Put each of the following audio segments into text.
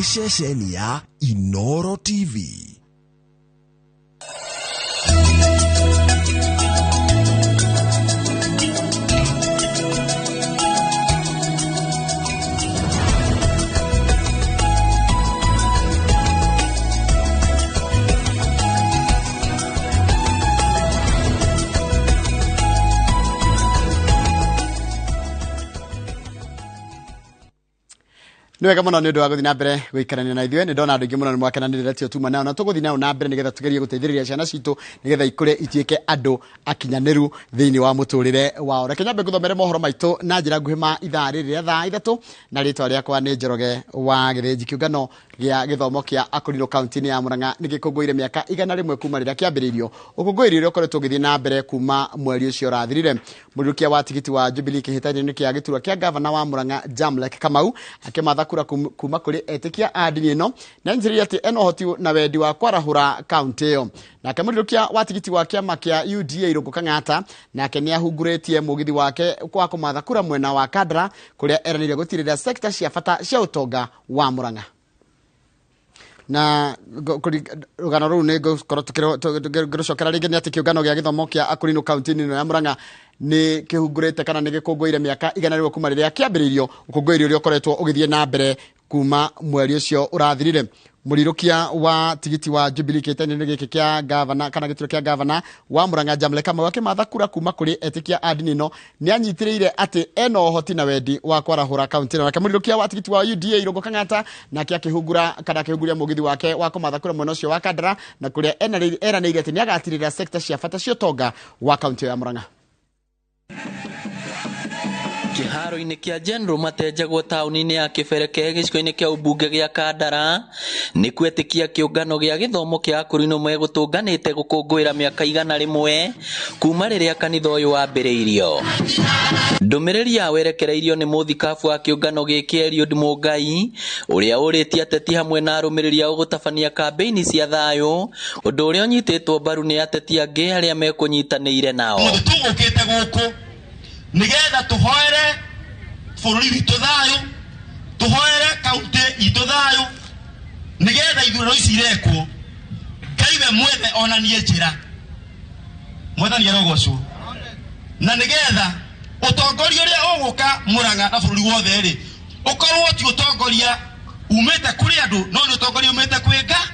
Nĩ ceceni ya Inoro TV. Nĩ wega mũno nĩ ũndũ wa gũthiĩ na mbere gũikarania na ithuĩ. Nĩ ndona andũ aingĩ mũno nĩ mwakenanĩrĩra tio tuma nao, na tũgũthiĩ nao na mbere nĩgetha tũgerie gũteithĩrĩria ciana citũ nĩgetha ikũre ituĩke andũ akinyanĩru thĩinĩ wa mũtũrĩre wao. Reke nyambe ngũthomere mohoro maitũ na njĩra nguhĩ ma ithaa rĩrĩ rĩa thaa 3, na rĩtwa rĩakwa nĩ Njoroge wa Gĩthĩnji. Kĩũngano gĩa gĩthomo kĩa Akũrinũ kaunti-inĩ ya Murang'a nĩ gĩkũngũĩire mĩaka 100 kuma rĩrĩa kĩambĩrĩirio, ũkũngũĩri ũrĩa ũkoretwo ũgĩthiĩ na mbere kuma mweri ũcio ũrathirire. Mũrirũkia wa tigiti wa Jubilee kĩhĩtahĩtano-inĩ kĩa gĩturwa kĩa gavana wa Murang'a Jamlek Kamau akĩmatha kura kuma kũrĩ etĩkia a ndini ĩno nĩ anyitĩrĩire atĩ ena ũhoti na wendi wa kwarahũra kaunti ĩyo. Nake mũrirũkia wa tigiti wa kĩama kĩa UDA Irũngũ Kang'ata nake nĩ ahungurĩtie mũgithi wake wa kũmatha kura mwena wa Kandara kũrĩa eranĩire gũtirĩrĩra sekta cia bata cia ũtonga wa Murang'a. Na rũgano rũu nĩ ngũkorwo ngĩrũcokera rĩngĩ nĩ atĩ kĩũngano gĩa gĩthomo kĩa Akũrinũ kaunti-inĩ ĩno ya Murang'a nĩ kĩhungurĩte kana nĩ gĩkũngũĩire mĩaka 100 kuma rĩrĩa kĩambĩrĩirio, ũkũngũĩri ũrĩa ũkoretwo ũgĩthiĩ na mbere kuma mweri ũcio ũrathirire. Mũrirũkia wa tigiti wa Jubilee kĩhĩtahĩtano-inĩ gĩkĩ kĩa gavana kana gĩturwa kĩa gavana wa Murang'a Jamlek Kamau akĩmatha kura kuma kũrĩ etĩkia a ndini ĩno nĩ anyitĩrĩire atĩ ena ũhoti na wendi wa kwarahũra kaunti ĩno. Nake mũrirũkia wa tigiti wa UDA Irũngũ Kang'ata nake akĩhungura kana akĩhunguria mũgithi wake wa kũmatha kura mwena ũcio wa Kandara na kũrĩa eranĩire atĩ nĩ agatirĩrĩra sekta cia bata cia ũtonga wa kaunti ĩyo ya Murang'a. Kĩharo-inĩ kĩa General Matenjagwo taũni-inĩ ya Kĩbereke gĩcigo-inĩ kĩa ũmbunge gĩa Kandara nĩ kwetĩkia kĩũngano gĩa gĩthomo kĩa Akũrinũ megũtũnganĩte gũkũngũĩra mĩaka 100 kuma rĩrĩa kanitha ũyũ wambĩrĩirio. Ndũmĩrĩri ya werekereirio nĩ mũthikabu wa kĩũngano gĩkĩ Eliud Mũngai ũrĩa ũrĩtie ateti hamwe na arũmĩrĩri ao gũtabania kambĩini cia thayũ, ũndũ ũrĩa ũnyitĩtwo mbaru nĩ ateti angĩ arĩa mekũnyitanĩire nao. Mũthĩ tũgũkĩte gũkũ nĩgetha tũhoere bũrũri witũ thayũ, tũhoere kaunti itũ thayũ, nĩgetha ithurano ici irekwo Ngai we mwene onanie njĩra. Mwathani arogocwo. Na nĩgetha ũtongoria ũrĩa ũgũka Murang'a na bũrũri wothe rĩ, ũkorwo ti ũtongoria umĩte kũrĩ andũ, no nĩ ũtongoria umĩte kwĩ Ngai.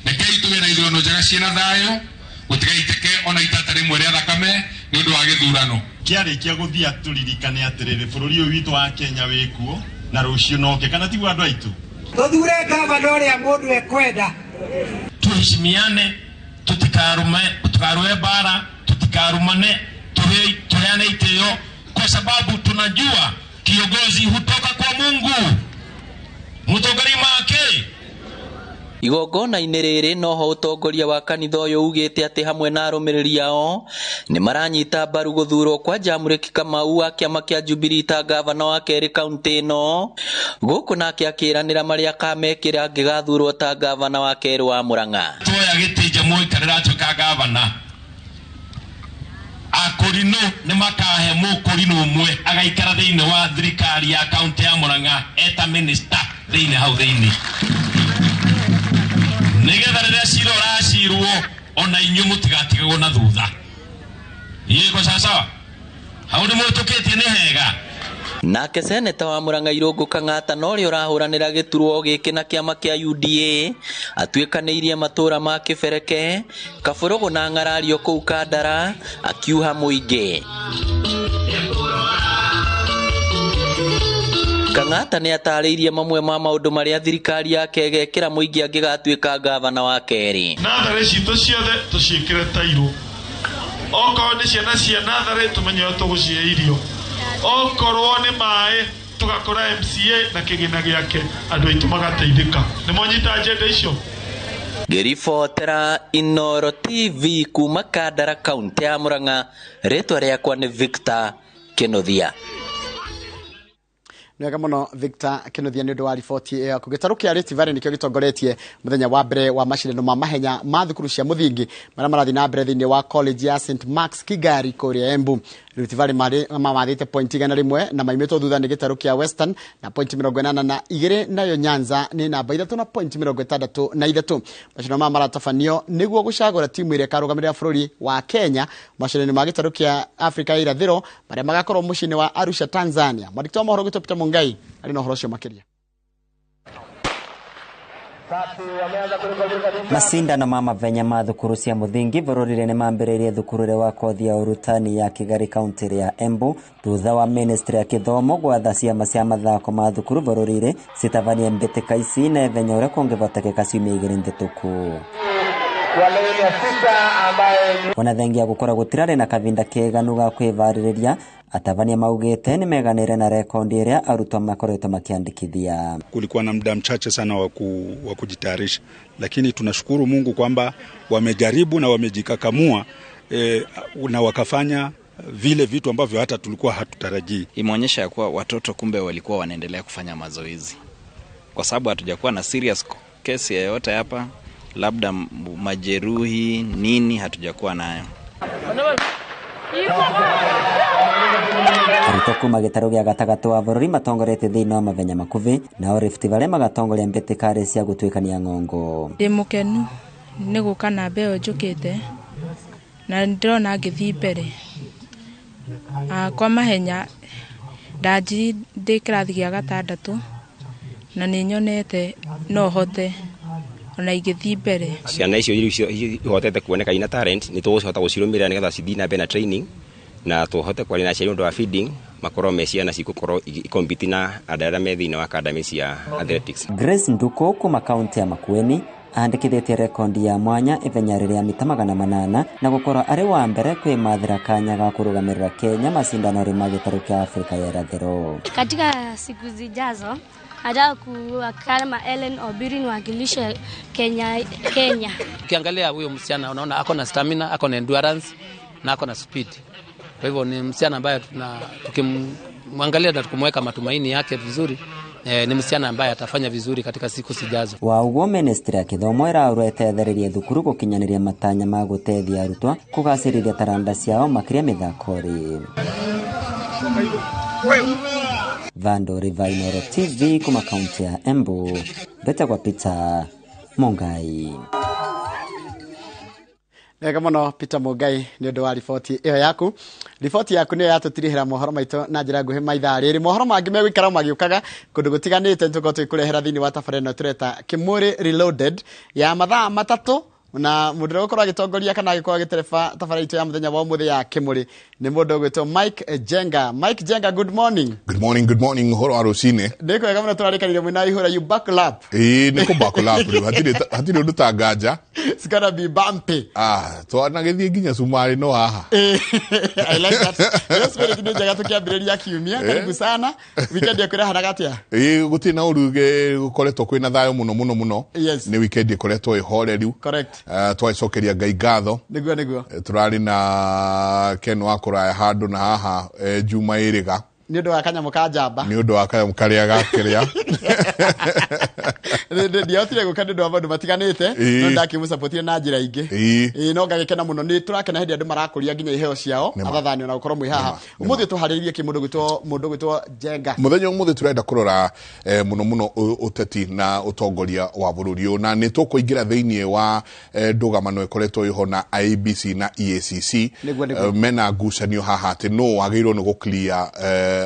Rekei tũgĩe na ithurano njega ciĩna thayũ, gũtigaitĩke ona itata rĩmwe rĩa thakame nĩ ũndũ wa gĩthurano. Kĩarĩkia gũthia tũririkane atĩrĩrĩ, bũrũri ũyũ witũ wa Kenya wĩkuo na rũciũ noke, kana tiguo andũ aitũ? Tũthure gavana ũrĩa mũndũ ekwenda. Tuheshimiane, tutikarume, tukarue bara, tutikarumane, tuheane itĩo, kwa sababu tunajua kiongozi hutoka kwa Mungu. Mũtongoria make. Igongona-inĩ rĩrĩ noho ũtongoria wa kanitha ũyũ ugĩte atĩ hamwe na arũmĩrĩri ao nĩ maranyita mbaru gũthurwo kwa Jamlek Kamau wa kĩama kĩa Jubilee ta gavana wa kerĩ kaunti ĩno, gũkũ nake akĩranĩra marĩa akamekĩra angĩgathurwo ta gavana wa kerĩ wa Murang'a. Tuoya gĩtĩ Jamhuri rĩratuĩka gavana, Akũrinũ nĩ makahe mũkũrinũ ũmwe agaikara thĩinĩ wa thirikari ya kaunti ya Murang'a eta minister thĩinĩ hau thĩinĩ, nĩgetha rĩrĩa cira ũracirwo ona inyuĩ mũtigatigagwo na thutha. Iko sawa? Hau nĩ mũhĩtũkĩtie nĩ hega. Nake seneta wa Murang'a Irũngũ Kang'ata na ũrĩa ũrahũranĩra gĩturwa gĩkĩ na kĩama kĩa UDA atuĩkanĩirie matũũra ma Kĩbereke, Kabũrũgũ na Ng'arario kũu Kandara akiuha mũingĩ. Kang'ata nĩ atarĩirie mamwe ma maũndũ marĩa thirikari yake ĩgekĩra mũingĩ angĩgatuĩka gavana wa kerĩ. Natharĩ citũ ciothe tũciĩkĩre tairũ, okorwo nĩ ciana cia natharĩ tũmenye ũrĩa tũgũcihe irio, okorwo nĩ maĩ tũgakora MCA na kĩgĩna gĩake, andũ aitũ magateithĩka. Nĩ mwanyita agenda icio? Ngĩribotera Inooro TV kuma Kandara kaunti ya Murang'a, rĩtwa rĩakwa nĩ Victor Kĩnuthia. Nĩ wega mũno Victor Kinuthia nĩ ũndũ wa riboti ĩyo yaku. Gĩtarũ kĩa Rift Valley nĩkĩo gĩtongoretie mũthenya wa mbere wa macindano ma mahenya ma thukuru cia mũthingi marĩa marathiĩ na mbere thĩinĩ wa college ya St Mark's Kigari kũrĩa Embu. Rift Valley mamathĩte point 100 na maimĩtwo thutha nĩ gĩtarũ kĩa Western na point 82, nayo Nyanza nĩ namba 3 na point 63. Macindano maya maratabanio nĩguo gũcagũra timu ĩrĩa ĩkarũgamĩrĩra bũrũri wa Kenya macindano ma gĩtarũ kĩa Afrika ya irathĩro marĩa magakorwo mũciĩ-inĩ wa Arusha, Tanzania. Mwandĩki wa mohoro gwitũ Peter Mungai arĩ na ũhoro ũcio makĩria. Macindano ma mavenya ma thukuru cia muthingi bururi-ini nimambiriirie thukuru wa kothi ya urutani ya Kigari kaunti ya Embu thutha wa ministry ya kithomo gwatha ciama cia mathako ma thukuru bururi-ini citabanie mbitika ici na ithenya uria kungivotekeka ciumia igiri ndituku. Ona thengia gukora gutirari na kavinda keganu ga kwivaririria, atabania maugite ni meganire na rekondi iria arutwo makoretwo makiandikithia. Kulikuwa na muda mchache sana wa kujitayarisha, lakini tunashukuru Mungu kwamba wamejaribu na wamejikakamua na wakafanya vile vitu ambavyo hata tulikuwa hatutarajii. Imeonyesha ya kuwa watoto kumbe walikuwa wanaendelea kufanya mazoezi, kwa sababu hatujakuwa na serious kesi yoyote hapa, labda majeruhi nini hatujakuwa nayo. Arutwo kuma gĩtarũ gĩa gatagatĩ wa bũrũri matongoretie thĩinĩ wa mavenya makuhĩ, nao Rift Valley magatongoria mbĩtĩka cia gũtuĩkania ng'ongo. Ndĩ mũkenu nĩ gũka na mbeo njũkĩte na ndĩrona ngĩthiĩ mbere. Kwa mahenya ndanjirie ndĩ kĩrathi gĩa gatandatũ na nĩ nyonete no hote ona ingĩthiĩ mbere. Ciana icio ihotete kuoneka ina talent nĩ tũgũcihota gũcirũmĩrĩra nĩgetha cithiĩ na mbere na training na tũhote kwaria na aciari ũndũ wa feeding makorwo me ciana cigũkorwo igĩkompete na andũ arĩa me thĩinĩ wa academy cia athletics. Grace Nduku kuma kaunti ya Makueni andĩkithĩtie rekondi ya mwanya ithenya rĩrĩa mita 800 na gũkorwo arĩ wa mbere kwĩmathĩra kanya ga kũrũgamĩrĩra Kenya macindano ma gĩtarũ kĩa Afrika ya irathĩro. Katika siku zijazo nataka kuwa kama Ellen Obiri niwakilishe Kenya. Ukiangalia huyo msichana unaona ako na stamina, ako na endurance na ako na speed. Kwa hivyo ni msichana ambaye tukimwangalia na tukumweka matumaini yake vizuri, ni msichana ambaye atafanya vizuri katika siku zijazo. Wa uguo ministry ya kithomo ĩraũrwo ĩtethererie thukuru gũkinyanĩria matanya ma gũteithia arutwo kũgacĩrithia taranda ciao makĩria mĩthako-rĩ. Vando River, Inooro TV kuma kaunti ya Embu, betagwa Peter Mungai. Wega mũno Peter Mungai nĩ ũndũ wa riboti ĩyo yaku. Riboti yaku nĩyo yatũtirihĩra mohoro maitũ na njĩra nguhĩ maithaa rĩrĩ. Mohoro mangĩ megũikara magĩũkaga kũndũ gũtiganĩte nĩtũkorwo tũgĩkũrehera thĩinĩ wa tabarĩra ĩno tũreta Kĩmũrĩ Reloaded ya mathaa 3, na mũndũ ũrĩa ũgũkorwo agĩtongoria kana agĩkorwo agĩtereba tabarĩra itũ ya mũthenya wa ũmũthĩ ya Kĩmũrĩ nĩ mũndũ ũgwĩtwo Mike Jenga. Mike Jenga, good morning. Good morning, good morning. Ũhoro wa rũcinĩ? Nĩ kwega mũno, tũrarĩkanire mwĩna ihũra, you buckle up. Ĩĩ nĩ kũ buckle up rĩu, hatirĩ ũndũ ta nganja. It's gonna be bumpy. Twanagĩthiĩ nginya cumarĩ no haha. I like that. Yes, very good. Njega tũkĩambĩrĩria kiumia. Karibu sana. Weekend yaku ĩrahanaga atĩa? Ĩĩ gũtirĩ na ũru, gũkoretwo kwĩna thayũ mũno mũno mũno. Nĩ weekend ĩkoretwo ĩhoreru. Correct. Twacokeria Ngai ngatho. Nĩguo nĩguo. Tũrarĩ na Ken wa kũraya handũ na haha Juma ĩrĩga. Nĩ ũndũ wa kanyamũ ka njamba. Nĩ ũndũ wa kanyamũ karĩa gakĩrĩa. Ndiahotire gũka nĩ ũndũ wa maũndũ matiganĩte, no ndakĩmũcapotire na njĩra ingĩ. Ĩĩ no ngagĩkena mũno, nĩ tũrakena hĩndĩ andũ marakũria nginya iheo ciao athathani ona gũkorwo mwĩ haha. Ũmũthĩ tũharĩrĩirie kĩ mũndũ ũgwĩtwo Jenga. Mũthenya ũmũthĩ tũrenda kũrora mũno mũno ũteti na ũtongoria wa bũrũri ũyũ, na nĩ tũkũingĩra thĩinĩ wa ndũgamano ĩkoretwo ĩho na IEBC na EACC. Mena ngucanio haha atĩ nũ wagĩrĩirwo nĩ gũ-clear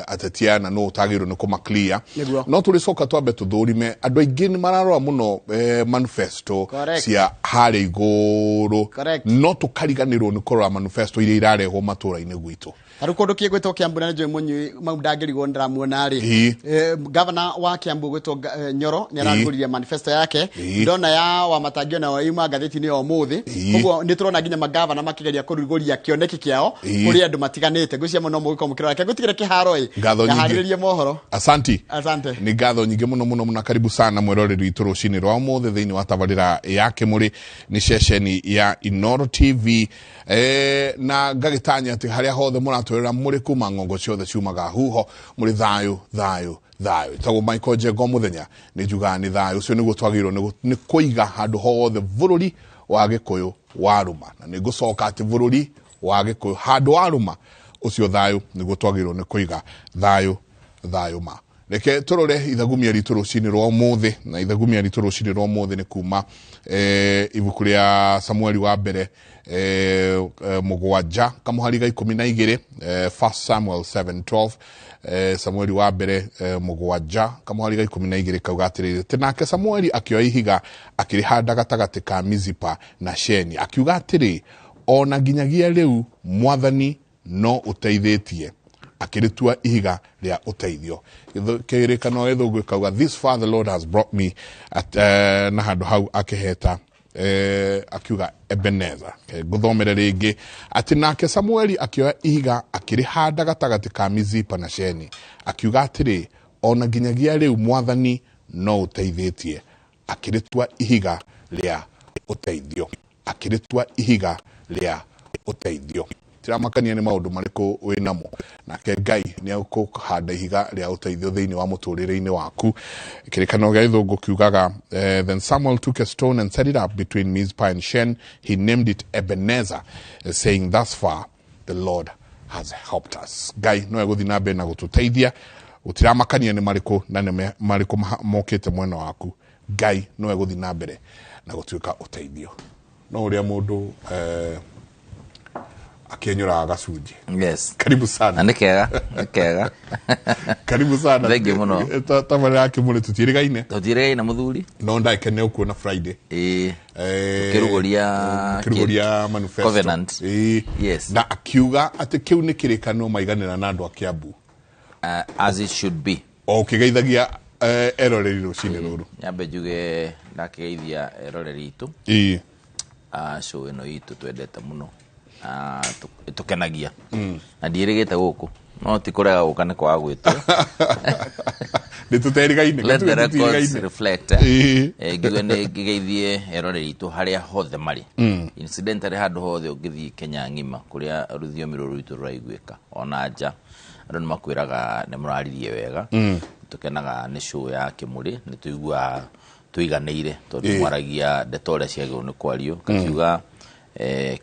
ateti aya na nũ ũtagĩrĩirwo nĩ kũma-clear. No tũrĩcoka twambe tũthũrime andũ aingĩ nĩ mararora mũno manifesto cia harĩa igũrũ, no tũkariganĩrwo nĩ kũrora manifesto iria irarehwo matũra-inĩ gwitũ. Tarĩu kũndũ kĩgwĩtwo Kiambu na nĩnjũĩ mũnyui mau ndangĩrigwo nĩndĩramuona rĩ, gavana wa Kiambu gwĩtwo Nyoro nĩ ararugũririe manifesto yake, ndona ya Wamatangi onayo yuma ngathĩti-inĩ ya ũmũthĩ. Koguo nĩ tũrona nginya magavana makĩgeria kũrugũria kĩoneki kĩao kũrĩ andũ matiganĩte. Ngwĩciria mũno mũgĩkorwo mũkĩrora. Reke ngũtigĩre kĩharo ĩ, ngaharĩrĩrie mohoro. Asanti. Asante. Nĩ ngatho nyingĩ mũno mũno mũno, karibu sana mwĩroreri witũ rũcinĩ rwa ũmũthĩ thĩinĩ wa tabarĩra ya Kĩmũrĩ nĩ ceceni ya Inooro TV, na ngagĩtanya atĩ harĩa hothe mũratwĩrora mũrĩ kuma ng'ongo ciothe ciumaga huho mũrĩ thayũ thayũ Thayũ. Ĩtagwo Michael Njenga mũthenya nĩ njugaga nĩ thayũ ũcio nĩguo twagĩrĩirwo nĩ kũiga handũ hothe bũrũri wa Gĩkũyũ warũma, na nĩ ngũcoka atĩ bũrũri wa Gĩkũyũ handũ warũma ũcio thayũ nĩguo twagĩrĩirwo nĩ kũiga thayũ thayũ ma. Reke tũrore ithagumia ritũ rũcinĩ rwa ũmũthĩ, na ithagumia ritũ rũcinĩ rwa ũmũthĩ nĩ kuma ibuku rĩa Samueli wa mbere 7 kamũhari ga 12, 1 Samuel 7:12. Samueli wa mbere 7 kamũhari ga 12 kauga atĩrĩrĩ, atĩ nake Samueli akĩoya ihiga akĩrĩhanda gatagatĩ ka Mizipa na Sheni, akiuga atĩrĩ, ona nginyagia rĩu Mwathani no ũteithĩtie, akĩrĩtua ihiga rĩa ũteithio. Kĩrĩkano gĩthũngũ kauga, this far the Lord has brought me at, na handũ hau akĩheta akiuga Ebeneza. Ngũthomere rĩngĩ atĩ nake Samueli akĩoya ihiga akĩrĩhanda gatagatĩ ka Mizipa na Sheni, akiuga atĩrĩ, ona nginyagia rĩu Mwathani no ũteithĩtie, akĩrĩtua ihiga rĩa ũteithio, akĩrĩtua ihiga rĩa ũteithio. Tiramakania nĩ maũndũ marĩkũ wĩnamo, nake Ngai nĩ egũkũhanda ihiga rĩa ũteithio thĩinĩ wa mũtũrĩre-inĩ waku. Kĩrĩkanĩro gĩa gĩthũngũ kiugaga, then Samuel took a stone and set it up between Mizpah and Shen. He named it Ebenezer, saying, thus far the Lord has helped us. Ngai no egũthiĩ na mbere na gũtũteithia. Gũtiramakania nĩ marĩkũ na nĩ marĩkũ mokĩte mwena waku, Ngai no egũthiĩ na mbere na gũtuĩka ũteithio. No ũrĩa mũndũ akienyũraga gacunjĩ. Yes. Karibu sana. Na nĩ kega, nĩ kega. Karibu sana. Thank you mũno. Tabarĩra ya Kĩmũrĩ tũtiĩrĩgaine. Tũtiĩrĩgaine mũthuri. No ndakene ũkuona Friday. Ĩĩ. Tũkĩrugũria manifesto. Covenant. Ĩĩ. Yes. Na akiuga atĩ kĩu nĩ kĩrĩkanĩro maiganĩra na andũ a Kiambu. As it should be. O ũkĩgeithagia eroreri rũcinĩ rũrũ. Nyambe njuge ndakĩgeithia eroreri itũ. Ĩĩ. Show ĩno itũ twendete mũno. Tũkenagia. Na ndiĩrĩgĩte gũkũ. No ti kũrega gũka nĩ kwaga gwĩtwo. Nĩ tũterigaine. Let the records reflect. Ngiuge nĩ ngĩgeithie eroreri itũ harĩa hothe marĩ. Incidentally handũ hothe ũngĩthiĩ Kenya ng'ima kũrĩa rũthiomi rũrũ rwitũ rũraiguĩka ona nja andũ nĩ makwĩraga nĩ mũraririe wega. Tũkenaga nĩ show ya Kĩmũrĩ, nĩ tũiguaga tũiganĩire tondũ mwaragia ndeto ũrĩa ciagĩrĩirwo nĩ kwario. Ngakiuga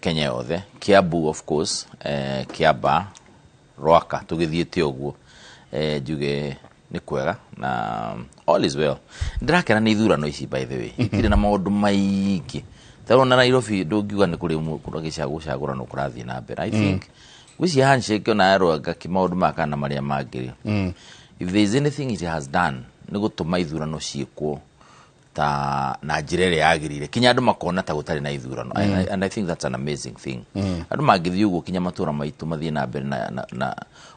Kenya yothe, Kiambu of course, Kiamba, Rwaka tũgĩthiĩte ũguo, njuge nĩ kwega na all is well. Ndĩrakena nĩ ithurano ici by the way, itirĩ na maũndũ maingĩ. Ta rĩu ona Nairobi ndũngiuga nĩ kũrĩ gũcagũrano kũrathiĩ na mbere. I think gwĩciria handshake ona ya Rwanga maũndũ maya kana marĩa mangĩ. If there is anything it has done nĩ gũtũma ithurano ciĩkwo ta na njĩra ĩrĩa yagĩrĩire, kinya andũ makona ta gũtarĩ na ithurano. And I think that's an amazing thing. Andũ mangĩthiĩ ũguo kinya matũra maitũ mathiĩ na mbere na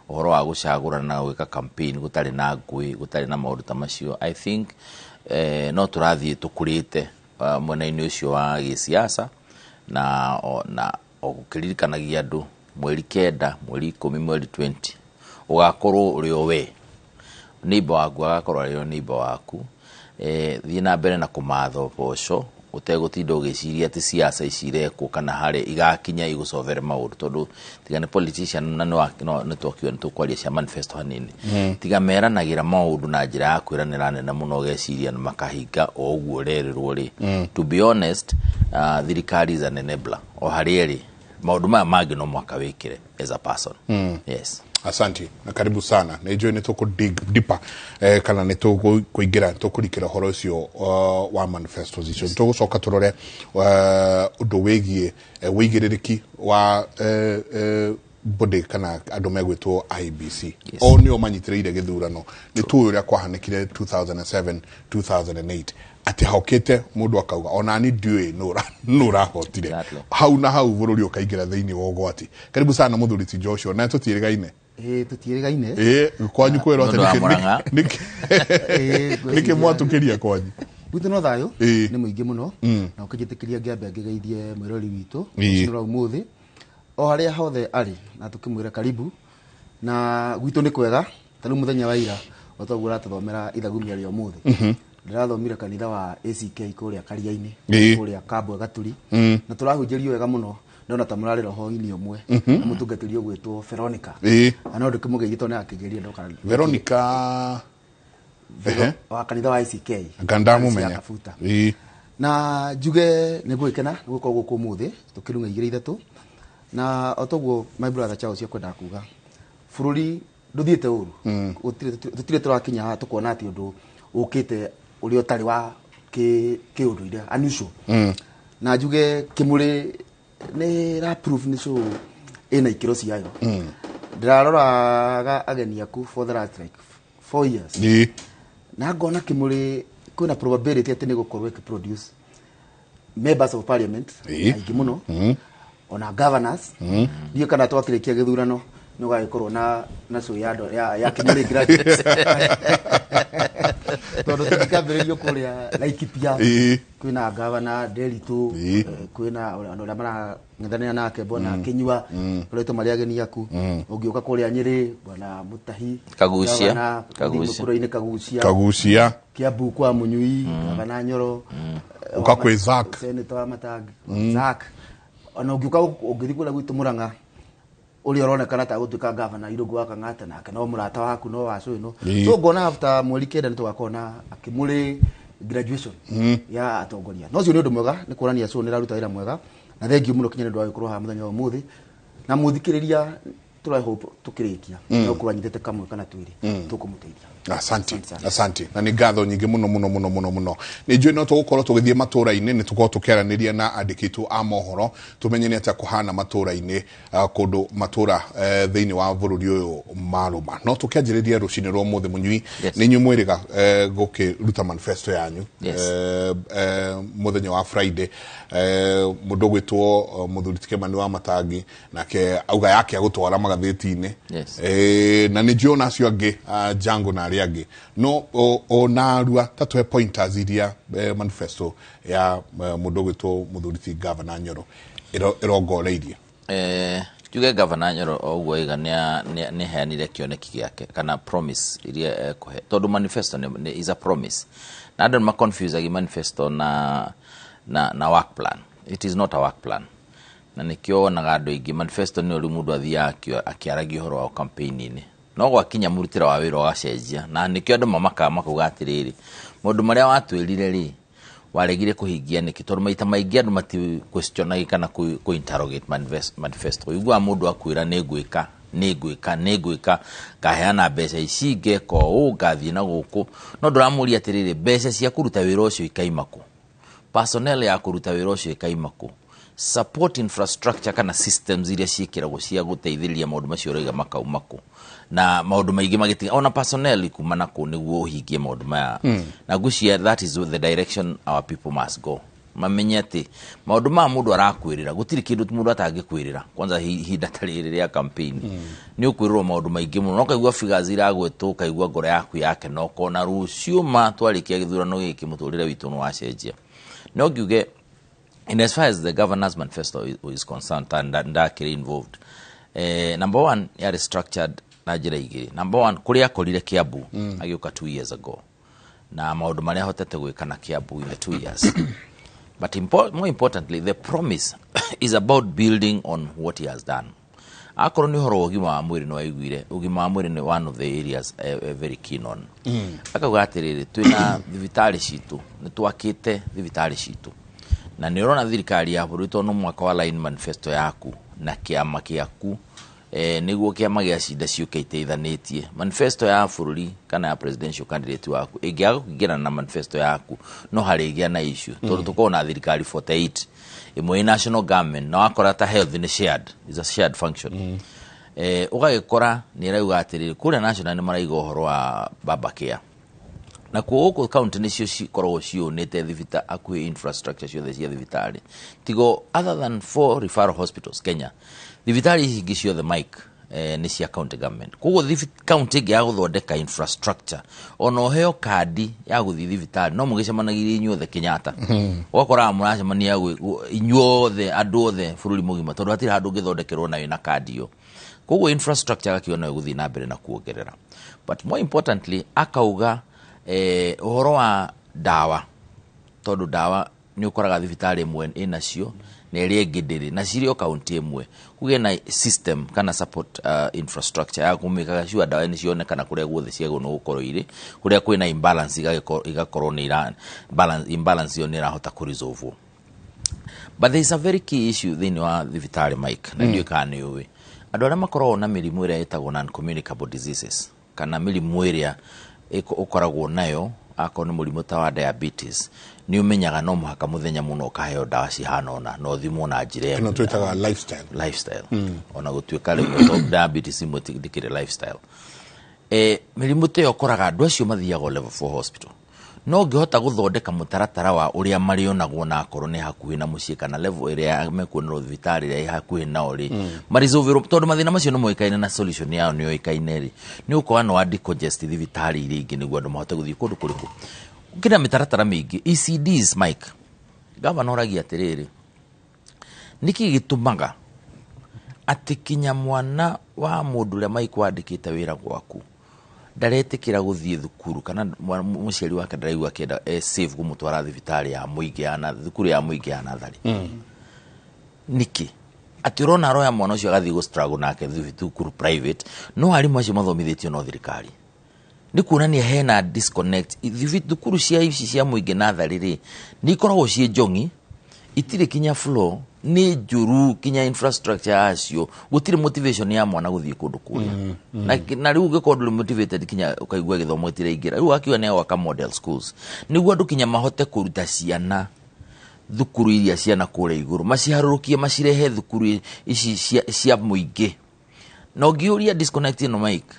ũhoro wa gũcagũrana na gwĩka campaign gũtarĩ na ngũĩ, gũtarĩ na maũndũ ta macio. I think no tũrathiĩ tũkũrĩte mwena-inĩ ũcio wa gĩsiasa na gũkĩririkanagia andũ mweri 9, mweri 10, mweri 20 ũgakorwo ũrĩ o we neighbor waku agakorwo arĩ o neighbor waku. Thiĩ na mbere na kũmatha ũboco ũtegũtinda ũgĩciria atĩ siasa ici irekwo kana harĩa igakinya igũcovere maũndũ, tondũ tiga nĩ politician na nĩ twakiuga nĩ tũkwaria cia manifesto hanini. Tiga meranagĩra maũndũ na njĩra ya kwĩranĩra nene mũno ũgeciria nĩ makahinga o ũguo ũrerĩrwo rĩ. To be honest, thirikari is an enabler o harĩa ĩrĩ maũndũ maya mangĩ no mũhaka wĩkĩre as a person. Yes. Asante na karibu sana. Nĩ njũĩ nĩ tũkũ dig deeper kana nĩ tũkũingĩra tũkũrikĩra ũhoro ũcio wa manifestos icio. Nĩ tũgũcoka tũrore ũndũ wĩgiĩ wĩigĩrĩrĩki wa body kana andũ megwĩtwo IEBC. O nĩo manyitĩrĩire gĩthurano. Nĩ tũĩ ũrĩa kwahanĩkire 2007 2008 atĩ hokĩte mũndũ akauga ona ni ndiũĩ nũ ũrahotire. Hau na hau bũrũri ũkaingĩra thĩinĩ wa ũgwati. Karibu sana mũthuri ti Joshua, na tũtiĩrĩgaine. Tũtiĩrĩgaine. Kwanyu kwĩrwo atĩ nĩkĩ mwatũkĩria kwanyu? Gwitũ no thayũ nĩ mũingĩ mũno na ũkĩnjĩtĩkĩria ngĩambe ngĩgeithie mwĩrori witũ rũcinĩ rwa ũmũthĩ o harĩa hothe arĩ na tũkĩmwĩra karibu. Na gwitũ nĩ kwega ta rĩu mũthenya wa ira o toguo ũratũthomera ithagumia rĩa ũmũthĩ. Ndĩrathomire kanitha wa ACK kũrĩa Karia-inĩ, kũrĩa Kambwe Gaturi, na tũrahunjĩrio wega mũno. Ndona ta mũrarĩ roho-inĩ ũmwe na mũtungatĩri ũgwĩtwo Veronica. Na no ndĩkĩmũgeithie tondũ nĩ akĩnjĩrire ndoka. Veronica Wa kanitha wa ICK. Anga ndamũmenya. Kabuta. Na njuge nĩ ngũgĩkena nĩ gũkorwo gũkũ ũmũthĩ tũkĩrung'a igĩrĩ ithatũ, na o toguo my brother Charles ekwendaga kuga, bũrũri ndũthiĩte ũru. Tũtirĩ tũrakinya haha tũkona atĩ ũndũ ũkĩte ũrĩa ũtarĩ wa kĩũndũire, unusual. Na njuge Kĩmũrĩ nĩ ra proof nĩ show ĩna ikĩro ciayo. Ndĩraroraga ageni aku for the last like 4 years. Na ngona Kĩmũrĩ kwĩna probability atĩ nĩ gũkorwo ĩkĩproduce members of parliament aingĩ mũno, ona governors. Ndiũĩ kana twakĩrĩkia gĩthurano nĩ ũgagĩkorwo na show ya andũ ya Kĩmũrĩ graduates, tondũ tũngĩkambĩrĩrio kũrĩa Laikipia, kwĩna governor Nderitu, kwĩna andũ arĩa marang'ethanĩra nake bwana Kinyua, koretwo marĩ ageni aku. Ũngĩũka kũrĩa Nyĩrĩ, bwana Mutahi. Kagucia. Governor Kagucia. Mũkũrũ-inĩ Kagucia. Kagucia. Kiambu kwa Munyui, gavana Nyoro. Ũka kwĩ Zack. Senator wa Matangi. Zack. Ona ũngĩũka ũngĩthiĩ kũrĩa gwitũ Murang'a, ũrĩa ũronekana ta gũtuĩka gavana Irũngũ wa Kang'ata, nake no mũrata waku, no wa cũ ĩno. So ngona after mweri 9 nĩ tũgakorwo na Kĩmũrĩ graduation ya atongoria, no ũcio nĩ ũndũ mwega, nĩ kuonania show nĩ ĩraruta wĩra mwega. Na thengiũ mũno kinya nĩ ũndũ wa gũkorwo haha mũthenya wa ũmũthĩ, na mũthikĩrĩria tũra hope tũkĩrĩkia no gũkorwo anyitĩte kamwe kana twĩrĩ tũkũmũteithia. Asante, asante, na nĩ ngatho nyingĩ mũno mũno mũno mũno mũno. Nĩ njũĩ no tũgũkorwo tũgĩthiĩ matũra-inĩ, nĩ tũkorwo tũkĩaranĩria na andĩki aitũ a mohoro, tũmenye nĩ atĩa kũhana matũra-inĩ, kũndũ matũra thĩinĩ wa bũrũri ũyũ marũma. No tũkĩanjĩrĩria rũcinĩ rwa ũmũthĩ, mũnyui, nĩ inyuĩ mwĩrĩga gũkĩruta manifesto yanyu mũthenya wa Friday. Mũndũ ũgwĩtwo mũthuri ti Kĩmani wa Matangi nake auga yake agũtwara magathĩti-inĩ. Na nĩ njũĩ ona acio angĩ, Jango na arĩa angĩ, no o narua ta tũhe pointers iria manifesto ya mũndũ ũgwĩtwo mũthuri ti Gavana Nyoro ĩrongoreirie. Njuge Gavana Nyoro o ũguo aiga nĩ heanire kĩoneki gĩake kana promise iria ekũhe, tondũ manifesto nĩ is a promise, na andũ nĩ maconfusagi manifesto na work plan. It is not a work plan, na nĩkĩo wonaga andũ aingĩ manifesto nĩ ũrĩ mũndũ athiaga akĩaragia ũhoro wa campaign-inĩ, no gwakinya mũrutĩre wa wĩra ũgacenjia, na nĩkĩo andũ mamakaga makauga atĩrĩrĩ, maũndũ marĩa watwĩrire rĩ, waregire kũhingia nĩkĩ? Tondũ maita maingĩ andũ mati questionagi kana kũ interrogate manifesto. Ũiguaga mũndũ akwĩra nĩ ngwĩka, nĩ ngwĩka, nĩ ngwĩka, ngaheana mbeca ici, ngeka ũũ, ngathiĩ na gũkũ, no ndũramũria atĩrĩrĩ, mbeca cia kũruta wĩra ũcio ikaima kũ? Personnel ya kũruta wĩra ũcio ĩkaima kũ? Support infrastructure kana systems iria ciĩkĩragwo cia gũteithĩrĩria maũndũ macio ũrauga makauma kũ? Na maũndũ maingĩ magĩtiga ona personnel ikuma na kũ nĩguo ũhingie maũndũ maya? Na ngwĩciria that is the direction our people must go, mamenye atĩ maũndũ maya mũndũ arakwĩrĩra, gũtirĩ kĩndũ mũndũ atangĩkwĩrĩra. Kwanza ihinda ta rĩrĩ rĩa campaign nĩ ũkwĩrĩrwo maũndũ maingĩ mũno, no ũkaigua figures iragwetwo, ũkaigua ngoro yaku yakena, ũkona rũciũ ma twarĩkia gĩthurano gĩkĩ mũtũrĩre witũ nĩ wacenjia. No ngiuge in as far as the governor's manifesto is concerned, ta ndakĩrĩ involved, number one, yarĩ structured na njĩra igĩrĩ. Number one, kũrĩa akorire Kiambu agĩũka 2 years ago na maũndũ marĩa ahotete gwĩka na Kiambu in the 2 years, but more importantly, the promise is about building on what he has done. Akorwo nĩ ũhoro wa ũgima wa mwĩrĩ, nĩ waiguire ũgima wa mwĩrĩ nĩ one of the areas very keen on. Akauga atĩrĩrĩ, twĩna thibitarĩ citũ, nĩ twakĩte thibitarĩ citũ, na nĩ ũrona thirikari ya bũrũri, tondũ no mwaka wa line manifesto yaku na kĩama gĩaku, nĩguo kĩama gĩa cinda ciũke iteithanĩtie manifesto ya bũrũri kana ya presidential candidate waku ĩngĩaga kũingĩrana na manifesto yaku, no harĩgĩa na issue, tondũ tũkoragwo na thirikari 48, ĩmwe ĩ national government, na wakora ta health nĩ shared, is a shared function. Ũgagĩkora nĩ ĩrauga atĩrĩrĩ, kũrĩa national nĩ maraiga ũhoro wa baba care, na kuo gũkũ county nĩcio cikoragwo ciũnĩte hakuhĩ infrastructure ciothe cia thibitarĩ, tigo other than four referral hospitals Kenya, thibitarĩ ici ingĩ ciothe, Mike, nĩ cia county government. Koguo county ĩngĩ ya gũthondeka infrastructure, ona ũheo kandi ya gũthiĩ thibitarĩ, no mũgĩcemanagirie inyuothe Kenyatta, ũgakoraga mũracemania inyuothe, andũ othe bũrũri mũgima, tondũ hatirĩ handũ ũngĩthondekerwo na wĩna kandi ĩyo. Koguo infrastructure agakĩona ĩgũthiĩ na mbere na kuongerera. But more importantly, akauga ũhoro wa ndawa, tondũ ndawa nĩ ũkoraga thibitarĩ ĩmwe ĩnacio Na ĩrĩa ĩngĩ ndĩrĩ na cirĩ o kaunti ĩmwe. Kũgĩe na system kana support infrastructure ya kũmĩkaga sure ndawa nĩ cionekana kũrĩa guothe ciagĩrĩirwo nĩ gũkorwo irĩ. Kũrĩa kwĩna imbalance igakorwo nĩ ira balance, imbalance ĩyo nĩ ĩrahota kũresolve. But there is a very key issue thĩinĩ wa thibitarĩ, Mike, na ndiũĩ kana nĩ ũĩ andũ arĩa makoragwo na mĩrimũ ĩrĩa ĩtagwo non-communicable diseases, kana mĩrimũ ĩrĩa ũkoragwo nayo, akorwo nĩ mũrimũ ta wa diabetes, nĩ ũmenyaga no mũhaka mũthenya mũno ũkaheo ndawa cihana ũna na ũthimwo na njĩra ĩno twĩtaga lifestyle. Lifestyle, ona gũtuĩka rĩmwe to diabetes imwe ndĩkĩrĩ lifestyle. Mĩrimũ ta ĩyo ũkoraga andũ acio mathiaga o level 4 hospital, no ũngĩhota gũthondeka mũtaratara wa ũrĩa marĩonagwo, na akorwo nĩ hakuhĩ na mũciĩ kana level ĩrĩa mekuonerwo thibitarĩ ĩrĩa ĩ hakuhĩ nao rĩ, marisolverwo, tondũ mathĩna macio nĩ moĩkaine na solution yao nĩ yoĩkaine rĩ, nĩ ũkora no wa decongest thibitarĩ iria ingĩ nĩguo andũ mahote gũthiĩ kũndũ kũrĩkũ. Gũkĩrĩ na mĩtaratara mĩingĩ, ECDs. Mike, gavana oragia atĩrĩrĩ, nĩkĩ gĩtũmaga atĩ kinya mwana wa mũndũ ũrĩa, Mike, wandĩkĩte wĩra gwaku ndaretĩkĩra gũthiĩ thukuru, kana mũciari wake ndaraigua akĩenda e safe kũmũtwara thibitarĩ ya mũingĩ ya na thukuru ya mũingĩ ya natharĩ? Nĩkĩ atĩ ũrona aroya mwana ũcio agathiĩ gũ struggle nake thukuru private, no arimũ acio mathomithĩtio no thirikari? Nĩ kuonania hena disconnect. Thukuru cia ici cia mũingĩ natharĩ rĩ, nĩ ikoragwo ciĩ njong'i, itirĩ kinya floor, nĩ njũru kinya infrastructure yacio, gũtirĩ motivation ya mwana gũthiĩ kũndũ kũrĩa. Na rĩu ũngĩkorwo ndũrĩ motivated, kinya ũkaigua gĩthomo gĩtiraingĩra. Rĩu akiuga nĩ agwaka model schools nĩguo andũ kinya mahote kũruta ciana thukuru iria ciana kũrĩa igũrũ, maciharũrũkie macirehe thukuru ici cia mũingĩ. Na ũngĩũria disconnect ĩno, Mike,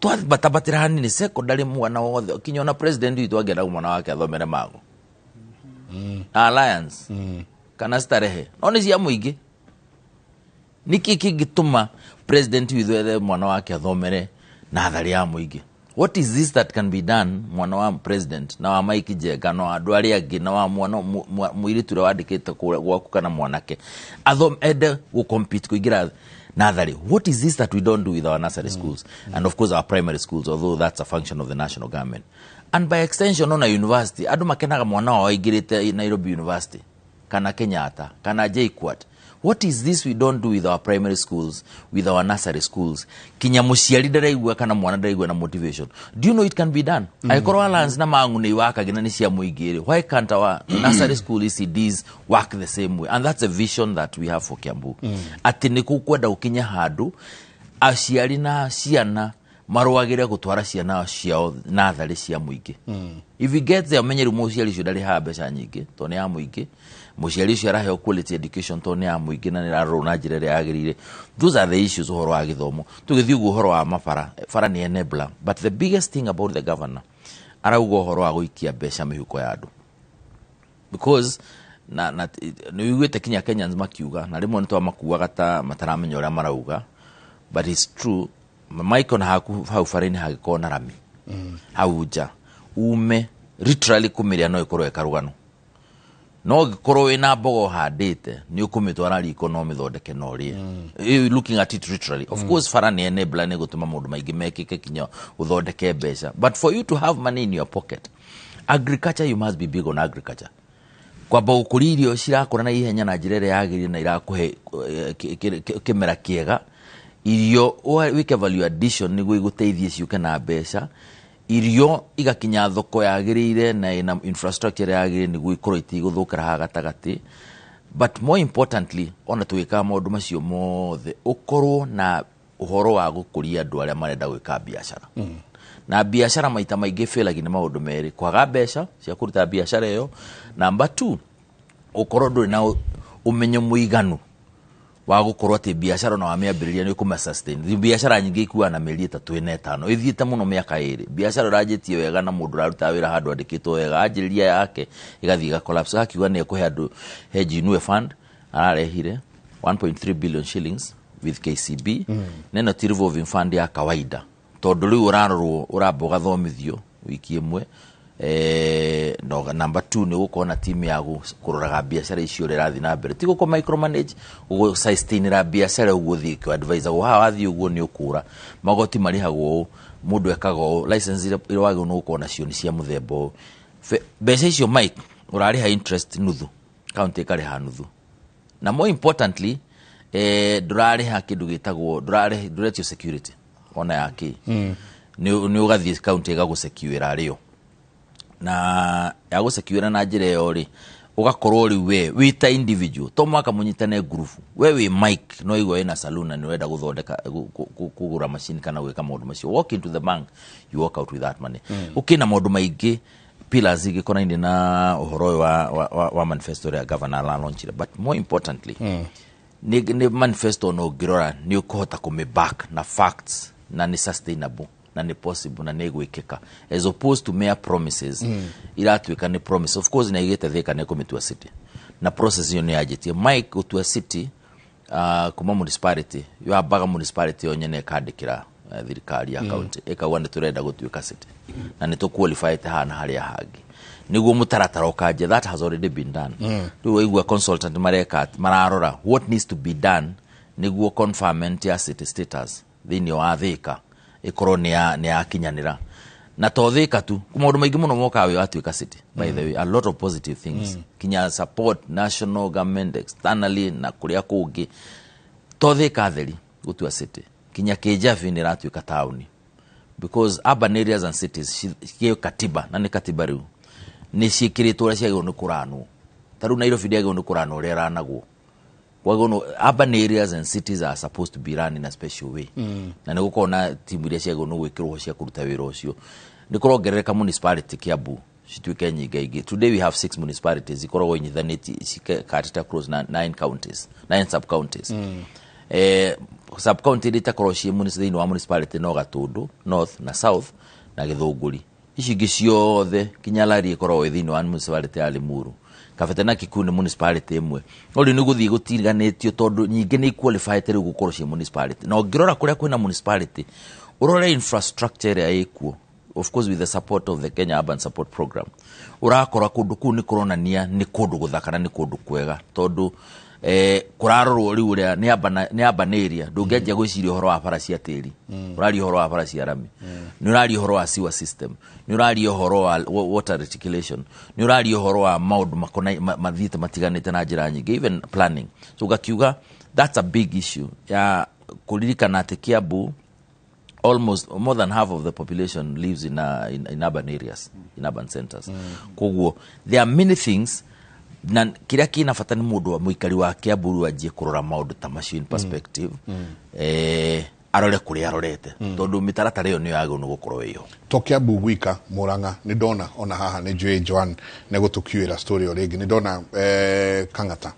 twambatambatĩra hanini secondary, mwana wothe, kinya ona president witũ angĩenda mwana wake athomere Mago na Alliance kana Starehe, no nĩ cia mũingĩ. Nĩkĩ kĩngĩtũma president witũ ethe mwana wake athomere natharĩ ya mũingĩ? What is this that can be done, mwana wa president na wa Mike Njenga na wa andũ arĩa angĩ na wa mwana mũirĩtu ũrĩa wandĩkĩte kũrĩa gwaku kana mwanake athom ende gũcompete kũingĩra natharĩ? What is this that we don't do with our nursery schools and of course our primary schools, although that's a function of the national government and by extension ona university? Andũ makenaga mwana wao aingĩrĩte Nairobi University kana Kenyatta kana JKUAT. What is this we don't do with our primary schools, with our nursery schools, kinya mũciari ndaraigua kana mwana ndaraigua na motivation? Do you know it can be done? Angĩkorwo Alliance na Mang'u nĩ iwakagĩ na nĩ cia mũingĩ rĩ, why can't our nursery school ECDs work the same way? And that's a vision that we have for Kiambu, atĩ nĩ kũkwenda gũkinya handũ aciari na ciana marũagĩre gũtwara ciana ciao natharĩ cia mũingĩ. If he gets there, ũmenye rĩu mũciari ũcio ndarĩhaga mbeca nyingĩ tondũ nĩ ya mũingĩ, mũciari ũcio araheo quality education tondũ nĩ ya mũingĩ na nĩ ĩrarorwo na njĩra ĩrĩa yagĩrĩire. Those are the issues. Ũhoro wa gĩthomo, tũgĩthiĩ ũguo, ũhoro wa mabara, bara nĩ enabler, but the biggest thing about the governor, arauga ũhoro wa gũikia mbeca mĩhuko ya andũ, because na nĩ ũiguĩte kinya Kenyans makiuga, na rĩmwe nĩ twamakuaga ta mataramenya ũrĩa marauga, but it's true, Mike. Ona haku hau bara-inĩ hangĩkorwo na rami hau nja, ume literally kũmĩrĩa no ĩkorwo ĩkarũgano, no ũngĩkorwo wĩna mboga ũhandĩte, nĩ ũkũmĩtwara riko no ũmĩthondeke na ũrĩe. Looking at it literally, of course bara nĩ enabler, nĩ gũtũma maũndũ maingĩ mekĩke kinya ũthondeke mbeca, but for you to have money in your pocket, agriculture, you must be big on agriculture, kwamba gũkũria irio cirakũra na ihenya na njĩra ĩrĩa yagĩrĩire na irakũhe kĩmera kĩega, irio wĩke value addition nĩguo igũteithie ciũke na mbeca, irio igakinya thoko yagĩrĩire na ĩna infrastructure ĩrĩa yagĩrĩire nĩguo ikorwo itigũthũkĩra haha gatagatĩ. But more importantly, ona tũgĩkaga maũndũ macio mothe, ũkorwo na ũhoro wa gũkũria andũ arĩa marenda gwĩka biacara. Na biacara maita maingĩ failagi nĩ maũndũ merĩ: kwaga mbeca cia kũruta biacara ĩyo, number two, ũkorwo ndũrĩ na ũmenyo mũiganu wa gũkorwo atĩ biacara ona wamĩambĩrĩria nĩ ũkũma sustain. Biacara nyingĩ ikuaga na mĩeri 3 na 5, ĩthiĩte mũno mĩaka 2. Biacara ũranjĩtie wega na mũndũ ũraruta wĩra handũ andĩkĩtwo wega, anjĩrĩria yake ĩgathiĩ ĩga collapse. Akiuga nĩ ekũhe andũ he Jiinue Fund, ararehire 1.3 billion shillings with KCB. Na ĩno ti revolving fund ya kawaida, tondũ rĩu ũrarorwo, ũramba ũgathomithio wiki 1. No number two, nĩ gũkorwo na team ya kũroraga biacara icio ũrĩa ĩrathiĩ na mbere, ti gũkũ micromanage, gũsustainĩra biacara ũguo, thiĩ kũ haha, wathiĩ ũguo nĩ ũkũra, magoti marĩhagwo ũũ, mũndũ ekaga ũũ, license iria wagĩrĩirwo nĩ gũkorwo nacio nĩ cia mũthemba ũyũ. Mbeca icio, Mike, ũrarĩha interest nuthu, county ĩkarĩha nuthu. Na more importantly, ndũrarĩha kĩndũ gĩtagwo ndũretio security ona ya kĩ. Nĩ ũgathiĩ county ĩgagũsecuĩra rĩo, na yagũsecuĩra na njĩra ĩyo rĩ, ũgakorwo rĩu we wĩ ta individual, to mwaka mũnyitane ngurubu. We wĩ Mike, no igua wĩna saloon na nĩ ũrenda gũthondeka, kũgũra machine kana gwĩka maũndũ macio, walk into the bank, you walk out with that money. Gũkĩna maũndũ maingĩ, pillars igĩkonainie na ũhoro ũyũ wa manifesto ĩrĩa governor aralaunchire. But more importantly, nĩ manifesto no ũngĩrora nĩ ũkũhota kũmĩ back na facts, na nĩ sustainable, na nĩ possible, na nĩ gwĩkĩka, as opposed to mere promises. Iratuĩka nĩ promise. Of course, nĩ aigĩte Thika nĩ kũmĩtua city, na process ĩyo nĩ yanjĩtie. Mike, gũtua city kuma municipality, yambaga municipality yo nyene ĩkandĩkĩra thirikari ya county, ĩkauga nĩ tũrenda gũtuĩka city na nĩ tũqualifyĩte haha na harĩa hangĩ, nĩguo mũtaratara ũkanjia. That has already been done. Rĩu waigua consultant mareka mararora what needs to be done nĩguo conferment ya city status thĩinĩ wa Thika ĩkorwo nĩ yakinyanĩra. Na to Thika tu, maũndũ maingĩ mũno mokaga wĩ watuĩka city, by the way, a lot of positive things, kinya support national government, externally na kũrĩa kũngĩ. To Thika theri gũtua city, kinya Kĩjabi nĩ ĩratuĩka taũni, because urban areas and cities ciĩ katiba, na nĩ katiba rĩu nĩ ciĩkĩrĩtwo ũrĩa ciagĩrĩirwo nĩ kũranwo. Ta rĩu Nairobi ndĩagĩrĩirwo nĩ kũranwo ũrĩa ĩranagwo. Kwagĩrĩirwo urban areas and cities are supposed to be run in a special way, na nĩ gũkorwo na timu iria ciagĩrĩirwo nĩ gwĩkĩrwo cia kũruta wĩra ũcio. Nĩ kũrongerereka municipality Kiambu cituĩke nyingaingĩ. Today we have six municipalities ikoragwo inyithanĩtie cikatĩte across nine counties, nine sub counties. Sub county iria itakorwo ciĩ thĩinĩ wa municipality no Gatũndũ North na South na Gĩthũngũri. Ici ingĩ ciothe, kinya Lari ĩkoragwo ĩ thĩinĩ wa municipality ya Limuru. Kabete na Kikuyu nĩ municipality ĩmwe, no rĩu nĩ gũthiĩ gũtiganĩtio tondũ nyingĩ nĩ qualified rĩu gũkorwo ciĩ municipality. Na ũngĩrora kũrĩa kwĩna municipality, ũrore infrastructure ĩrĩa ĩkuo, of course with the support of the Kenya Urban Support Program, ũrakora kũndũ kũu nĩ kũronania nĩ kũndũ gũthaka na nĩ kũndũ kwega, tondũ kũrarorwo rĩu ũrĩa nĩ urban area. Ndũngĩanjia gwĩciria ũhoro wa bara cia tĩri, ũraria ũhoro wa bara cia rami, nĩ ũraria ũhoro wa sewer system, nĩ ũraria ũhoro wa water reticulation, nĩ ũraria ũhoro wa maũndũ mathiĩte matiganĩte na njĩra nyingĩ, even planning. So ngakiuga that's a big issue ya kũririkana atĩ Kiambu, almost more than half of the population lives in urban areas, in urban centers. Koguo there are many things, na kĩrĩa kĩna bata nĩ mũndũ wa mũikari wa Kiambu rĩu anjie kũrora maũndũ ta macio in perspective, arore kũrĩa arorete, tondũ mĩtaratara ĩyo nĩyo yagĩrĩirwo nĩ gũkorwo ĩyo. To Kiambu gwika, Murang'a nĩ ndona ona haha nĩ njũĩ Joan nĩ gũtũkiuĩra story o rĩngĩ. Nĩ ndona Kang'ata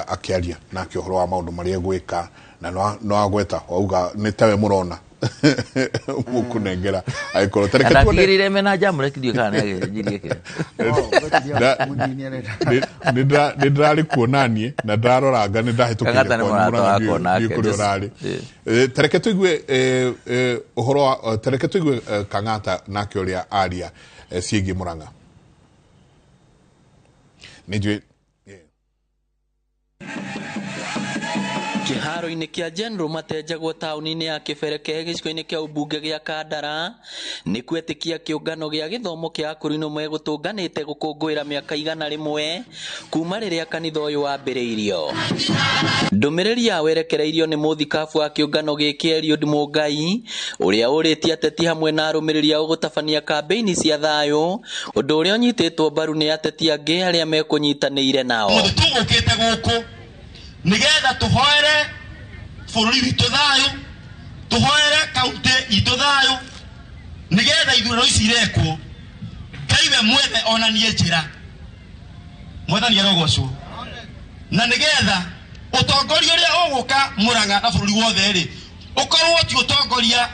akĩaria nake ũhoro wa maũndũ marĩa egwĩka, na no agweta wauga nĩ tawe mũrona mũkũnengera angĩkorwo ta reke tuone. Ndatigĩrĩire mena Jamrek, ndiũĩ kana nĩ agĩcenjirie kĩ. Nĩ ndĩrarĩ kuo naniĩ na ndaroranga nĩ ndahĩtũkĩire Kang'ata nĩ kwanyu mũrata Mũrang'a, wakwa nake, ndiũĩ kũrĩa ũrarĩ. Ta reke tũigue ũhoro wa ta reke tũigue Kang'ata nake ũrĩa aria ciĩgiĩ Mũrang'a. Nĩ njũĩ. Kĩharo-inĩ kĩa General Matenjagwo taũni-inĩ ya Kĩbereke gĩcigo-inĩ kĩa ũmbunge gĩa Kandara nĩ kwetĩkia kĩũngano gĩa gĩthomo kĩa akũrinũ megũtũnganĩte gũkũngũĩra mĩaka 100 kuma rĩrĩa kanitha ũyũ wambĩrĩirio. Ndũmĩrĩri ya werekereirio nĩ mũthikabu wa kĩũngano gĩkĩ Eliud Mũngai, ũrĩa ũrĩtie ateti hamwe na arũmĩrĩri ao gũtabania kambĩini cia thayũ, ũndũ ũrĩa ũnyitĩtwo mbaru nĩ ateti angĩ arĩa mekũnyitanĩire nao. Mũthĩ tũgũkĩte gũkũ nĩgetha tũhoere bũrũri witũ thayũ, tũhoere kaunti itũ thayũ, nĩgetha ithurano ici irekwo Ngai we mwene onanie njĩra. Mwathani arogocwo. Na nĩgetha ũtongoria ũrĩa ũgũka Mũrang'a na bũrũri wothe rĩ, ũkorwo ti ũtongoria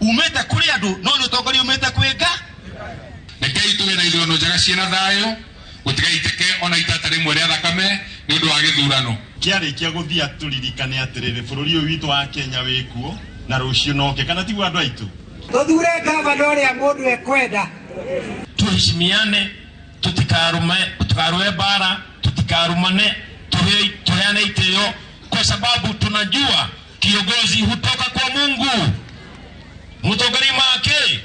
umĩte kũrĩ andũ, no nĩ ũtongoria umĩte kwĩ Ngai. Rekei tũgĩe na ithurano njega ciĩna thayũ, gũtigaitĩke ona itata rĩmwe rĩa thakame nĩ ũndũ wa gĩthurano. Kĩarĩkia gũthia tũririkane atĩrĩrĩ, bũrũri ũyũ witũ wa Kenya wĩkuo na rũciũ noke, kana tiguo andũ aitũ? Tũthure gavana ũrĩa mũndũ ekwenda. Tuheshimiane, tutikarume bara, tutikarumane, tuheane itĩo, kwa sababu tunajua kiongozi hutoka kwa Mungu. Mũtongoria make.